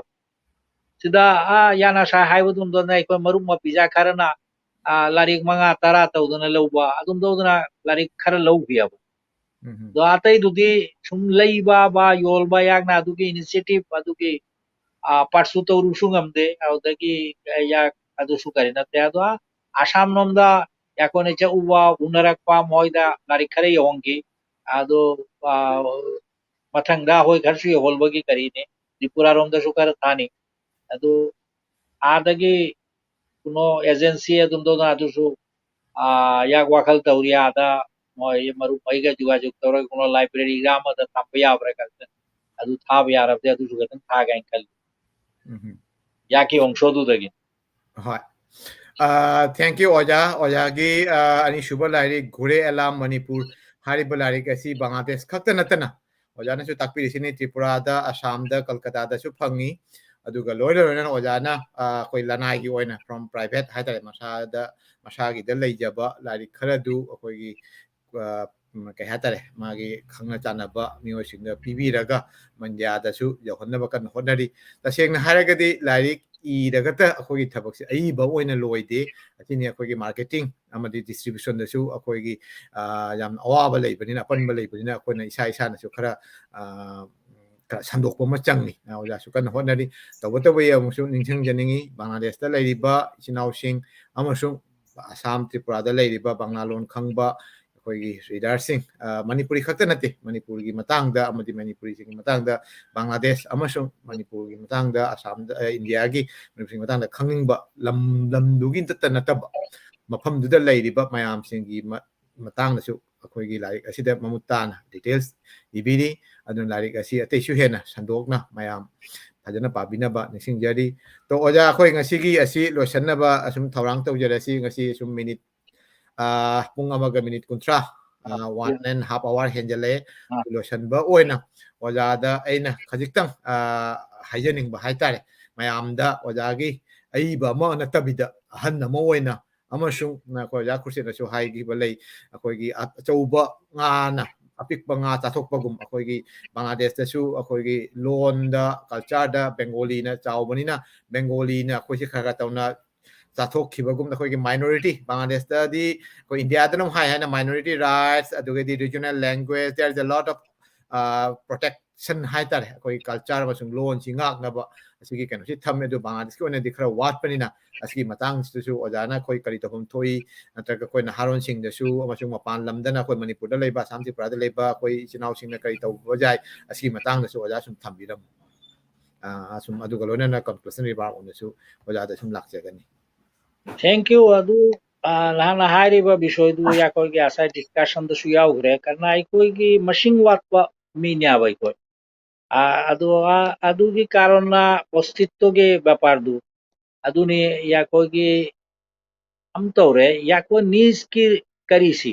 ꯁꯤꯗ, ꯑ, ꯌꯥꯅ ꯁꯥ ꯍꯥꯏꯕꯗꯨꯝꯗꯅ ꯑꯩꯈꯣꯏ ꯃꯔꯨꯞ ꯃꯄꯤꯖꯥ ꯈꯔꯅ, ꯑ, ꯂꯥꯏꯔꯤꯛ ꯃꯉꯥ ꯇꯔꯥ ꯇꯧꯗꯅ ꯂꯧꯕ, ꯑꯗꯨꯝ ꯇꯧꯗꯅ ꯂꯥꯏꯔꯤꯛ ꯈꯔ ꯂꯧꯈꯤꯑꯕ꯫ ꯎꯝ꯫ ꯑꯗꯣ ꯑꯇꯩꯗꯨꯗꯤ ꯁꯨꯝ ꯂꯩꯕ, ꯕꯥ, ꯌꯣꯜꯕ ꯌꯥꯛꯅ ꯑꯗꯨꯒꯤ initiative ꯑꯗꯨꯒꯤ, ꯑ, pursue ꯇꯧꯔꯨꯕꯁꯨ ꯉꯝꯗꯦ꯫ ꯑꯗꯨꯗꯒꯤ, ꯑ, ꯌꯥꯛ ꯑꯗꯨꯁꯨ ꯀꯔꯤ ꯅꯠꯇꯦ꯫ ꯑꯗꯣ, ꯑ, ꯑꯁꯥꯝ ꯂꯣꯝꯗ ꯑꯩꯈꯣꯏꯅ ꯆꯠꯂꯨꯕ, ꯎꯅꯔꯛꯄ, ꯃꯣꯏꯗ ꯂꯥꯏꯔꯤꯛ ꯈꯔ ꯌꯧꯍꯟꯈꯤ꯫ ꯑꯗꯣ, ꯑ, ꯃꯊꯪꯗ ꯑꯩꯈꯣꯏ ꯈꯔꯁꯨ ꯌꯧꯍꯟꯕꯒꯤ ꯀꯔꯤꯅꯤ, ꯇ꯭ꯔꯤꯄꯨꯔꯥꯔꯣꯝꯗꯁꯨ ꯈꯔ ꯊꯥꯅꯤ꯫ ꯑꯗꯨ ꯑꯥꯗꯒꯤ ꯀꯩꯅꯣ agency ꯑꯗꯨꯝꯗꯧꯅ ꯑꯗꯨꯁꯨ, ꯑ, ꯌꯥꯛ ꯋꯥꯈꯜ ꯇꯧꯔꯤ꯫ ꯑꯥꯗ ꯃꯣꯏ ꯃꯔꯨꯞ ꯃꯩꯒ ꯖꯨꯒꯥꯖꯨꯒ ꯇꯧꯔꯒ ꯀꯩꯅꯣ library ꯒ ꯑꯃꯗ ꯊꯝꯕ ꯌꯥꯕ꯭ꯔꯥ ꯈꯛꯇ, ꯑꯗꯨ ꯊꯥꯕ ꯌꯥꯔꯕꯗꯤ ꯑꯗꯨꯁꯨ ꯈꯛꯇꯪ ꯊꯥꯒꯦ ꯍꯥꯏꯅ ꯈꯜꯂꯤ꯫ ꯎꯝ꯫ ꯌꯥꯛꯀꯤ ꯑꯣꯡꯁꯣꯗꯨꯗꯒꯤ꯫ ꯍꯣꯏ꯫ ꯑ, thank you ꯑꯣꯖꯥ꯫ ꯑꯣꯖꯥꯒꯤ, ꯑ, ꯑꯅꯤꯁꯨꯕ ꯂꯥꯏꯔꯤꯛ ꯘꯨꯔꯦ ꯑꯦꯂꯥꯝ ꯃꯅꯤꯄꯨꯔ ꯍꯥꯏꯔꯤꯕ ꯂꯥꯏꯔꯤꯛ ꯑꯁꯤ ꯕꯪꯒ꯭ꯂꯥꯗꯦꯁ ꯈꯛꯇ ꯅꯠꯇꯅ ꯑꯣꯖꯥꯅꯁꯨ ꯇꯥꯛꯄꯤꯔꯤꯁꯤꯅꯤ, ꯇ꯭ꯔꯤꯄꯨꯔꯥꯗ, ꯑꯁꯥꯝꯗ, ꯀꯜꯀꯇꯥꯗꯁꯨ ꯐꯪꯉꯤ꯫ ꯑꯗꯨꯒ ꯂꯣꯏꯅ ꯂꯣꯏꯅꯅ ꯑꯣꯖꯥꯅ ꯑꯩꯈꯣꯏ ꯂꯅꯥꯏꯒꯤ ꯑꯣꯏꯅ from private ꯍꯥꯏꯇꯥꯔꯦ, ꯃꯁꯥꯗ ꯃꯁꯥꯒꯤꯗ ꯂꯩꯖꯕ ꯂꯥꯏꯔꯤꯛ ꯈꯔꯗꯨ ꯑꯩꯈꯣꯏꯒꯤ ꯀꯩ ꯍꯥꯏꯇꯥꯔꯦ, ꯃꯥꯒꯤ ꯈꯪꯅ ꯆꯥꯟꯅꯕ ꯃꯤꯑꯣꯏꯁꯤꯡꯗ ꯄꯤꯕꯤꯔꯒ ꯃꯟꯗ꯭ꯌꯥꯗꯁꯨ ꯌꯧꯍꯟꯅꯕ ꯀꯟꯅ ꯍꯣꯠꯅꯔꯤ꯫ ꯇꯁꯦꯡꯅ ꯍꯥꯏꯔꯒꯗꯤ ꯂꯥꯏꯔꯤꯛ ꯏꯔꯒꯇ ꯑꯩꯈꯣꯏꯒꯤ ꯊꯕꯛꯁꯦ ꯑꯏꯕ ꯑꯣꯏꯅ ꯂꯣꯏꯗꯦ꯫ ꯑꯁꯤꯅꯤ ꯑꯩꯈꯣꯏꯒꯤ marketing ꯑꯃꯗꯤ distributionꯗꯁꯨ ꯑꯩꯈꯣꯏꯒꯤ ꯌꯥꯝ ꯑꯋꯥꯕ ꯂꯩꯕꯅꯤꯅ, ꯑꯄꯟꯕ ꯂꯩꯕꯅꯤꯅ ꯑꯩꯈꯣꯏꯅ ꯏꯁꯥ ꯏꯁꯥꯅꯁꯨ ꯈꯔ ꯈꯔ ꯁꯟꯗꯣꯛꯄ ꯑꯃ ꯆꯪꯉꯤ꯫ ꯑꯣꯖꯥꯁꯨ ꯀꯟꯅ ꯍꯣꯠꯅꯔꯤ꯫ ꯇꯧꯕꯇꯕꯨ ꯑꯩ ꯑꯃꯨꯛꯁꯨ ꯅꯤꯡꯁꯤꯡꯖꯅꯤꯡꯉꯤ, ꯕꯪꯒ꯭ꯂꯥꯗꯦꯁꯇ ꯂꯩꯔꯤꯕ ꯏꯆꯤꯟ ꯏꯅꯥꯎꯁꯤꯡ ꯑꯃꯁꯨꯡ ꯑꯁꯥꯝ, ꯇ꯭ꯔꯤꯄꯨꯔꯥꯗ ꯂꯩꯔꯤꯕ ꯕꯪꯒ꯭ꯂꯥ ꯂꯣꯟ ꯈꯪꯕ ꯑꯩꯈꯣꯏꯒꯤ readerꯁꯤꯡ, ꯃꯅꯤꯄꯨꯔꯤ ꯈꯛꯇ ꯅꯠꯇꯦ, ꯃꯅꯤꯄꯨꯔꯒꯤ ꯃꯇꯥꯡꯗ ꯑꯃꯗꯤ ꯃꯅꯤꯄꯨꯔꯤꯁꯤꯡꯒꯤ ꯃꯇꯥꯡꯗ, ꯕꯪꯒ꯭ꯂꯥꯗꯦꯁ ꯑꯃꯁꯨꯡ ꯃꯅꯤꯄꯨꯔꯒꯤ ꯃꯇꯥꯡꯗ ꯑꯁꯥꯝꯗ, ꯏꯟꯗꯤꯌꯥꯒꯤ ꯃꯅꯤꯄꯨꯔꯒꯤ ꯃꯇꯥꯡꯗ ꯈꯪꯅꯤꯡꯕ ꯂꯝ ꯂꯝꯗꯨꯒꯤ ꯅꯠꯇ ꯅꯠꯇꯕ ꯃꯐꯝꯗꯨꯗ ꯂꯩꯔꯤꯕ ꯃꯌꯥꯝꯁꯤꯡꯒꯤ ꯃꯇꯥꯡꯗꯁꯨ ꯑꯩꯈꯣꯏꯒꯤ ꯂꯥꯏꯔꯤꯛ ꯑꯁꯤꯗ ꯃꯃꯨꯠ ꯇꯥꯅ details ꯏꯕꯤꯔꯤ꯫ ꯑꯗꯨꯅ ꯂꯥꯏꯔꯤꯛ ꯑꯁꯤ ꯑꯇꯩꯁꯨ ꯍꯦꯟꯅ ꯁꯟꯗꯣꯛꯅ ꯃꯌꯥꯝ ꯐꯖꯅ ꯄꯥꯕꯤꯅꯕ ꯅꯤꯡꯁꯤꯡꯖꯔꯤ꯫ ꯇꯣ ꯑꯣꯖꯥ, ꯑꯩꯈꯣꯏ ꯉꯁꯤꯒꯤ ꯑꯁꯤ ꯂꯣꯏꯁꯤꯟꯅꯕ ꯑꯁꯨꯝ ꯊꯧꯔꯥꯡ ꯇꯧꯖꯔꯁꯤ꯫ ꯉꯁꯤ ꯁꯨꯝ ꯃꯤꯅꯤꯠ ꯄꯨꯡ ꯑꯃꯒ ꯃꯤꯅꯤꯠ ꯀꯨꯟꯊ꯭ꯔꯥ, one and half hour ꯍꯦꯟꯖꯜꯂꯛꯑꯦ꯫ ꯂꯣꯏꯁꯤꯟꯕ ꯑꯣꯏꯅ ꯑꯣꯖꯥꯗ ꯑꯩꯅ ꯈꯖꯤꯛꯇꯪ ꯍꯥꯏꯖꯅꯤꯡꯕ ꯍꯥꯏꯇꯥꯔꯦ, ꯃꯌꯥꯝꯗ ꯑꯣꯖꯥꯒꯤ ꯑꯏꯕ ꯑꯃ ꯅꯠꯇꯕꯤꯗ ꯑꯍꯟ ꯑꯃ ꯑꯣꯏꯅ ꯑꯃꯁꯨꯡ ꯑꯩꯈꯣꯏ ꯑꯣꯖꯥ ꯈꯨꯔꯁꯦꯅꯁꯨ ꯍꯥꯏꯈꯤꯕ ꯂꯩ, ꯑꯩꯈꯣꯏꯒꯤ ꯑꯆꯧꯕ ꯉꯥꯅ ꯑꯄꯤꯛꯄ ꯉꯥ ꯆꯥꯊꯣꯛꯄꯒꯨꯝ ꯑꯩꯈꯣꯏꯒꯤ ꯕꯪꯒ꯭ꯂꯥꯗꯦꯁꯇꯁꯨ ꯑꯩꯈꯣꯏꯒꯤ ꯂꯣꯟꯗ, cultureꯗ ꯕꯦꯡꯒꯣꯂꯤꯅ ꯆꯥꯎꯕꯅꯤꯅ ꯕꯦꯡꯒꯣꯂꯤꯅ ꯑꯩꯈꯣꯏꯁꯦ ꯈꯔ ꯈꯔ ꯇꯧꯅ ꯆꯥꯊꯣꯛꯈꯤꯕꯒꯨꯝꯅ ꯑꯩꯈꯣꯏꯒꯤ minority, ꯕꯪꯒ꯭ꯂꯥꯗꯦꯁꯇꯗꯤ ꯑꯩꯈꯣꯏ ꯏꯟꯗꯤꯌꯥꯗ ꯑꯗꯨꯝ ꯍꯥꯏ ꯍꯥꯏꯅ minority rights, ꯑꯗꯨꯒꯗꯤ regional language, there is a lot of protection ꯍꯥꯏꯇꯥꯔꯦ, ꯑꯩꯈꯣꯏꯒꯤ culture ꯑꯃꯁꯨꯡ ꯂꯣꯟꯁꯤ ꯉꯥꯛꯅꯕ ꯑꯁꯤꯒꯤ ꯀꯩꯅꯣꯁꯤ ꯊꯝꯃꯦ꯫ ꯑꯗꯨ ꯕꯪꯒ꯭ꯂꯥꯗꯦꯁꯀꯤ ꯑꯣꯏꯅꯗꯤ ꯈꯔ ꯋꯥꯠꯄꯅꯤꯅ ꯑꯁꯤꯒꯤ ꯃꯇꯥꯡꯁꯤꯗꯁꯨ ꯑꯣꯖꯥꯅ ꯑꯩꯈꯣꯏ ꯀꯔꯤ ꯇꯧꯐꯝ ꯊꯣꯛꯏ, ꯅꯠꯇ꯭ꯔꯒ ꯑꯩꯈꯣꯏ ꯅꯍꯥꯔꯣꯟꯁꯤꯡꯗꯁꯨ ꯑꯃꯁꯨꯡ ꯃꯄꯥꯟ ꯂꯝꯗꯅ ꯑꯩꯈꯣꯏ ꯃꯅꯤꯄꯨꯔꯗ ꯂꯩꯕ, ꯑꯁꯥꯝ ꯇ꯭ꯔꯤꯄꯨꯔꯥꯗ ꯂꯩꯕ ꯑꯩꯈꯣꯏ ꯏꯆꯤꯟ ꯏꯅꯥꯎꯁꯤꯡꯅ ꯀꯔꯤ ꯇꯧꯕ ꯌꯥꯏ, ꯑꯁꯤꯒꯤ ꯃꯇꯥꯡꯗꯁꯨ ꯑꯣꯖꯥ ꯁꯨꯝ ꯊꯝꯕꯤꯔꯝꯃꯨ꯫ ꯑꯁꯨꯝ ꯑꯗꯨꯒ ꯂꯣꯏꯅꯅ conclusion remark ꯑꯣꯏꯅꯁꯨ ꯑꯣꯖꯥꯗ ꯁꯨꯝ ꯂꯥꯛꯆꯒꯅꯤ꯫ Thank you꯫ ꯑꯗꯨ ꯅꯍꯥꯛꯅ ꯍꯥꯏꯔꯤꯕ ꯕꯤꯁꯣꯏꯗꯨ ꯑꯩꯈꯣꯏꯒꯤ ꯉꯁꯥꯏ discussionꯗꯁꯨ ꯌꯥꯎꯈ꯭ꯔꯦ꯫ ꯀꯔꯅ ꯑꯩꯈꯣꯏꯒꯤ ꯃꯁꯤꯡ ꯋꯥꯠꯄ ꯃꯤꯅꯦꯕ ꯑꯩꯈꯣꯏ꯫ ꯑꯗꯨ ꯑꯗꯨꯒꯤ ꯀꯥꯔꯟꯅ ꯑꯣꯁꯤꯠꯇꯣꯒꯤ ꯕꯦꯄꯥꯔꯗꯨ ꯑꯗꯨꯅꯤ ꯑꯩꯈꯣꯏꯒꯤ ꯑꯝ ꯇꯧꯔꯦ꯫ ꯌꯥꯀꯣ ꯅꯤꯁꯀꯤ ꯀꯔꯤꯁꯤ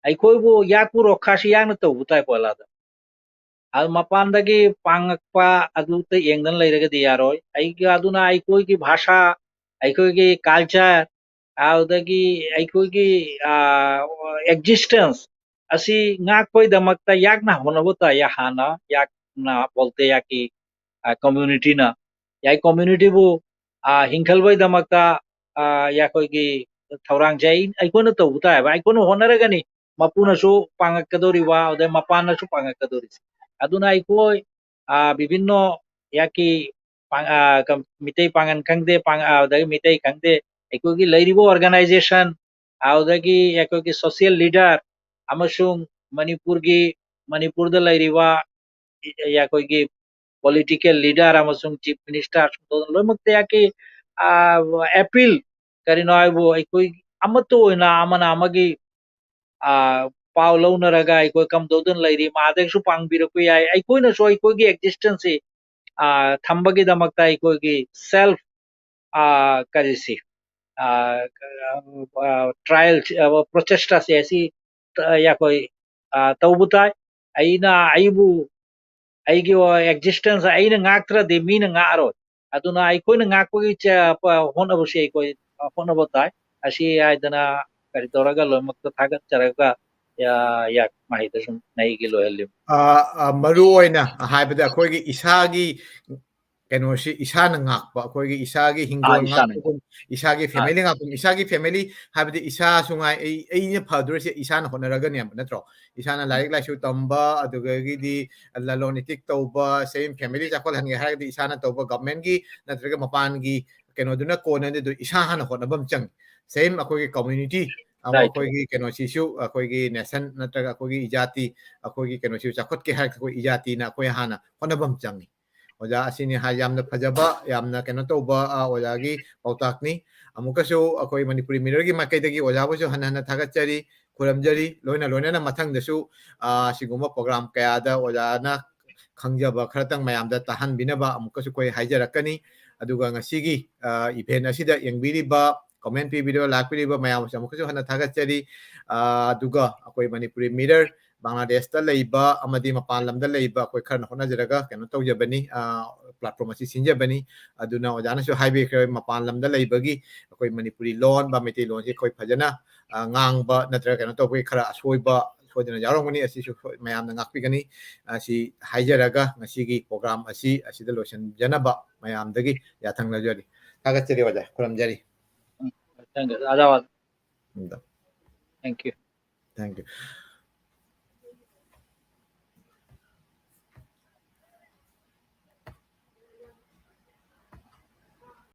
ꯑꯩꯈꯣꯏꯕꯨ ꯌꯥꯀꯨ ꯔꯣꯈꯥꯁꯤ ꯌꯥꯡꯅ ꯇꯧꯕ ꯇꯥꯏ ꯀꯣꯂꯥꯗ꯫ ꯑꯗꯨ ꯃꯄꯥꯟꯗꯒꯤ ꯄꯥꯡꯉꯛꯄ ꯑꯗꯨꯇ ꯌꯦꯡꯗꯅ ꯂꯩꯔꯒꯗꯤ ꯌꯥꯔꯣꯏ꯫ ꯑꯩꯒꯤ, ꯑꯗꯨꯅ ꯑꯩꯈꯣꯏꯒꯤ ꯚꯥꯁꯥ, ꯑꯩꯈꯣꯏꯒꯤ culture, ꯑꯗꯨꯗꯒꯤ ꯑꯩꯈꯣꯏꯒꯤ, ꯑ, existence ꯑꯁꯤ ꯉꯥꯛꯄꯒꯤꯗꯃꯛꯇ ꯌꯥꯛꯅ ꯍꯣꯠꯅꯕ ꯇꯥꯏ꯫ ꯍꯥꯟꯅ ꯌꯥꯛꯅ ꯕꯣꯜꯇꯦ ꯌꯥꯛꯀꯤ, ꯑ, communityꯅ, ꯌꯥꯛ communityꯕꯨ, ꯑ, ꯍꯤꯡꯈꯠꯄꯒꯤꯗꯃꯛꯇ, ꯑ, ꯑꯩꯈꯣꯏꯒꯤ ꯊꯧꯔꯥꯡꯁꯦ ꯑꯩ-, ꯑꯩꯈꯣꯏꯅ ꯇꯧꯕ ꯇꯥꯏꯌꯦꯕ꯫ ꯑꯩꯈꯣꯏꯅ ꯍꯣꯠꯅꯔꯒꯅꯤ ꯃꯄꯨꯅꯁꯨ ꯄꯥꯡꯉꯛꯀꯗꯧꯔꯤꯕ, ꯑꯗꯩ ꯃꯄꯥꯟꯅꯁꯨ ꯄꯥꯡꯉꯛꯀꯗꯧꯔꯤꯁꯦ꯫ ꯑꯗꯨꯅ ꯑꯩꯈꯣꯏ, ꯑ, ꯕꯤꯚꯤꯟꯅꯣ ꯌꯥꯛꯀꯤ ꯄꯥꯡ-, ꯑ, ꯀꯝ-, ꯃꯤꯇꯩ ꯄꯥꯡꯒꯜ ꯈꯪꯗꯦ, ꯄꯥꯡ-, ꯑ, ꯑꯗꯒꯤ ꯃꯤꯇꯩ ꯈꯪꯗꯦ, ꯑꯩꯈꯣꯏꯒꯤ ꯂꯩꯔꯤꯕ organization, ꯑꯗꯨꯗꯒꯤ ꯑꯩꯈꯣꯏꯒꯤ social leader ꯑꯃꯁꯨꯡ ꯃꯅꯤꯄꯨꯔꯒꯤ, ꯃꯅꯤꯄꯨꯔꯗ ꯂꯩꯔꯤꯕ ꯑꯩꯈꯣꯏꯒꯤ political leader ꯑꯃꯁꯨꯡ chief minister ꯁꯨꯝ ꯇꯧꯗꯅ ꯂꯣꯏꯅꯃꯛꯇ ꯌꯥꯛꯀꯤ, ꯑ, appeal ꯀꯔꯤꯅꯣ ꯍꯥꯏꯕꯨ ꯑꯩꯈꯣꯏ ꯑꯃꯠꯇ ꯑꯣꯏꯅ ꯑꯃꯅ ꯑꯃꯒꯤ, ꯑ, ꯄꯥꯎ ꯂꯧꯅꯔꯒ ꯑꯩꯈꯣꯏ ꯀꯝꯗꯧꯗꯨꯅ ꯂꯩꯔꯤ, ꯃꯥꯗꯒꯤꯁꯨ ꯄꯥꯡꯕꯤꯔꯛꯄ ꯌꯥꯏ꯫ ꯑꯩꯈꯣꯏꯅꯁꯨ ꯑꯩꯈꯣꯏꯒꯤ existenceꯁꯤ, ꯑ, ꯊꯝꯕꯒꯤꯗꯃꯛꯇ ꯑꯩꯈꯣꯏꯒꯤ self, ꯑ, ꯀꯔꯤꯁꯤ, ꯑ, ꯑ, trial, ꯑ, ꯄ꯭ꯔꯣꯆꯦꯁꯇꯥꯁꯦ ꯑꯁꯤ, ꯑ, ꯑꯩꯈꯣꯏ, ꯑ, ꯇꯧꯕ ꯇꯥꯏ꯫ ꯑꯩꯅ ꯑꯩꯕꯨ, ꯑꯩꯒꯤ existence ꯑꯩꯅ ꯉꯥꯛꯇ꯭ꯔꯗꯤ ꯃꯤꯅ ꯉꯥꯛꯑꯔꯣꯏ꯫ ꯑꯗꯨꯅ ꯑꯩꯈꯣꯏꯅ ꯉꯥꯛꯄꯒꯤ ꯆ-, ꯄ-, ꯍꯣꯠꯅꯕꯁꯤ ꯑꯩꯈꯣꯏ, ꯑ, ꯍꯣꯠꯅꯕ ꯇꯥꯏ꯫ ꯑꯁꯤ ꯍꯥꯏꯗꯅ ꯀꯔꯤ ꯇꯧꯔꯒ ꯂꯣꯏꯅꯃꯛꯇ ꯊꯥꯒꯠꯆꯔꯒ, ꯑ, ꯌꯥꯛ ꯃꯍꯩꯗ ꯁꯨꯝ ꯑꯩꯒꯤ ꯂꯣꯏꯍꯜꯂꯤ꯫ ꯑ, ꯑ, ꯃꯔꯨ ꯑꯣꯏꯅ ꯍꯥꯏꯕꯗ ꯑꯩꯈꯣꯏꯒꯤ ꯏꯁꯥꯒꯤ ꯀꯩꯅꯣꯁꯤ ꯏꯁꯥꯅ ꯉꯥꯛꯄ, ꯑꯩꯈꯣꯏꯒꯤ ꯏꯁꯥꯒꯤ ꯑꯥ, ꯍꯤꯡꯒꯣꯜ ꯏꯁꯥꯅ ꯉꯥꯛꯄꯒꯨꯝ, ꯏꯁꯥꯒꯤ ꯑꯥ꯫ Family ꯉꯥꯛꯄꯒꯨꯝ, ꯏꯁꯥꯒꯤ family ꯍꯥꯏꯕꯗꯤ ꯏꯁꯥꯁꯨ ꯉꯥꯏ, ꯑꯩ, ꯑꯩꯅ ꯐꯗꯣꯔꯤꯁꯦ ꯏꯁꯥꯅ ꯍꯣꯠꯅꯔꯒꯅꯦꯕ, ꯅꯠꯇ꯭ꯔꯣ? ꯏꯁꯥꯅ ꯎꯝ꯫ ꯂꯥꯏꯔꯤꯛ ꯂꯥꯏꯁꯨ ꯇꯝꯕ, ꯑꯗꯨꯗꯒꯤꯗꯤ ꯂꯂꯣꯟ ꯏꯇꯤꯛ ꯇꯧꯕ, same family ꯆꯥꯎꯈꯠꯍꯟꯒꯦ ꯍꯥꯏꯔꯒꯗꯤ ꯏꯁꯥꯅ ꯇꯧꯕ, governmentꯀꯤ ꯅꯠꯇ꯭ꯔꯒ ꯃꯄꯥꯟꯒꯤ ꯀꯩꯅꯣꯗꯨꯅ ꯀꯣꯟꯅꯗꯦ, ꯑꯗꯨ ꯏꯁꯥ ꯍꯥꯟꯅ ꯍꯣꯠꯅꯕ ꯑꯃ ꯆꯪꯉꯤ꯫ Same ꯑꯩꯈꯣꯏꯒꯤ community, ꯑꯃ right꯫ ꯑꯩꯈꯣꯏꯒꯤ ꯀꯩꯅꯣꯁꯤꯁꯨ, ꯑꯩꯈꯣꯏꯒꯤ nation ꯅꯠꯇ꯭ꯔꯒ ꯑꯩꯈꯣꯏꯒꯤ ꯏꯖꯥꯇꯤ, ꯑꯩꯈꯣꯏꯒꯤ ꯀꯩꯅꯣꯁꯤꯁꯨ ꯆꯥꯎꯈꯠꯀꯦ ꯍꯥꯏꯔꯒ ꯑꯩꯈꯣꯏ ꯏꯖꯥꯇꯤꯅ ꯑꯩꯈꯣꯏ ꯍꯥꯟꯅ ꯍꯣꯠꯅꯕ ꯑꯃ ꯆꯪꯉꯤ꯫ ꯑꯣꯖꯥ ꯑꯁꯤꯅꯤ ꯍꯥꯏ, ꯌꯥꯝꯅ ꯐꯖꯕ, ꯌꯥꯝꯅ ꯀꯩꯅꯣ ꯇꯧꯕ, ꯑ, ꯑꯣꯖꯥꯒꯤ ꯄꯥꯎꯇꯥꯛꯅꯤ꯫ ꯑꯃꯨꯛꯀꯁꯨ ꯑꯩꯈꯣꯏ ꯃꯅꯤꯄꯨꯔꯤ Mirrorꯒꯤ ꯃꯥꯏꯀꯩꯗꯒꯤ ꯑꯣꯖꯥꯕꯨꯁꯨ ꯍꯟꯅ ꯍꯟꯅ ꯊꯥꯒꯠꯆꯔꯤ, ꯈꯨꯔꯨꯝꯖꯔꯤ꯫ ꯂꯣꯏꯅ ꯂꯣꯏꯅꯅ ꯃꯊꯪꯗꯁꯨ, ꯑ, ꯁꯤꯒꯨꯝꯕ program ꯀꯌꯥꯗ ꯑꯣꯖꯥꯅ ꯈꯪꯖꯕ ꯈꯔꯇꯪ ꯃꯌꯥꯝꯗ ꯇꯥꯍꯟꯕꯤꯅꯕ ꯑꯃꯨꯛꯀꯁꯨ ꯑꯩꯈꯣꯏ ꯍꯥꯏꯖꯔꯛꯀꯅꯤ꯫ ꯑꯗꯨꯒ ꯉꯁꯤꯒꯤ, ꯑ, event ꯑꯁꯤꯗ ꯌꯦꯡꯕꯤꯔꯤꯕ, comment ꯄꯤꯕꯤꯔꯤꯕ, ꯂꯥꯛꯄꯤꯔꯤꯕ ꯃꯌꯥꯝꯁꯦ ꯑꯃꯨꯛꯀꯁꯨ ꯍꯟꯅ ꯊꯥꯒꯠꯆꯔꯤ꯫ ꯑ, ꯑꯗꯨꯒ ꯑꯩꯈꯣꯏ ꯃꯅꯤꯄꯨꯔꯤ Mirror ꯕꯪꯒ꯭ꯂꯥꯗꯦꯁꯇ ꯂꯩꯕ ꯑꯃꯗꯤ ꯃꯄꯥꯟ ꯂꯝꯗ ꯂꯩꯕ ꯑꯩꯈꯣꯏ ꯈꯔꯅ ꯍꯣꯠꯅꯖꯔꯒ ꯀꯩꯅꯣ ꯇꯧꯖꯕꯅꯤ, ꯄ꯭ꯂꯦꯠꯐꯣꯝ ꯑꯁꯤ ꯁꯤꯟꯖꯕꯅꯤ꯫ ꯑꯗꯨꯅ ꯑꯣꯖꯥꯅꯁꯨ ꯍꯥꯏꯕꯤꯈ꯭ꯔꯦ, ꯃꯄꯥꯟ ꯂꯝꯗ ꯂꯩꯕꯒꯤ ꯑꯩꯈꯣꯏ ꯃꯅꯤꯄꯨꯔꯤ ꯂꯣꯟ ꯕ ꯃꯩꯇꯩꯂꯣꯟꯁꯤ ꯑꯩꯈꯣꯏ ꯐꯖꯅ ꯉꯥꯡꯕ ꯅꯠꯇ꯭ꯔꯒ ꯀꯩꯅꯣ ꯇꯧꯕꯒꯤ ꯈꯔ ꯑꯁꯣꯏꯕ ꯁꯣꯏꯗꯅ ꯌꯥꯎꯔꯝꯒꯅꯤ꯫ ꯑꯁꯤꯁꯨ ꯃꯌꯥꯝꯅ ꯉꯥꯛꯄꯤꯒꯅꯤ꯫ ꯑꯁꯤ ꯍꯥꯏꯖꯔꯒ ꯉꯁꯤꯒꯤ ꯄ꯭ꯔꯣꯒ꯭ꯔꯥꯝ ꯑꯁꯤ ꯑꯁꯤꯗ ꯂꯣꯏꯁꯤꯟꯖꯅꯕ ꯃꯌꯥꯝꯗꯒꯤ ꯌꯥꯊꯪ ꯂꯧꯖꯔꯤ꯫ ꯊꯥꯒꯠꯆꯔꯤ ꯑꯣꯖꯥ, ꯈꯨꯔꯨꯝꯖꯔꯤ꯫ Thank you. Adawat. Um, Thank you. Thank you.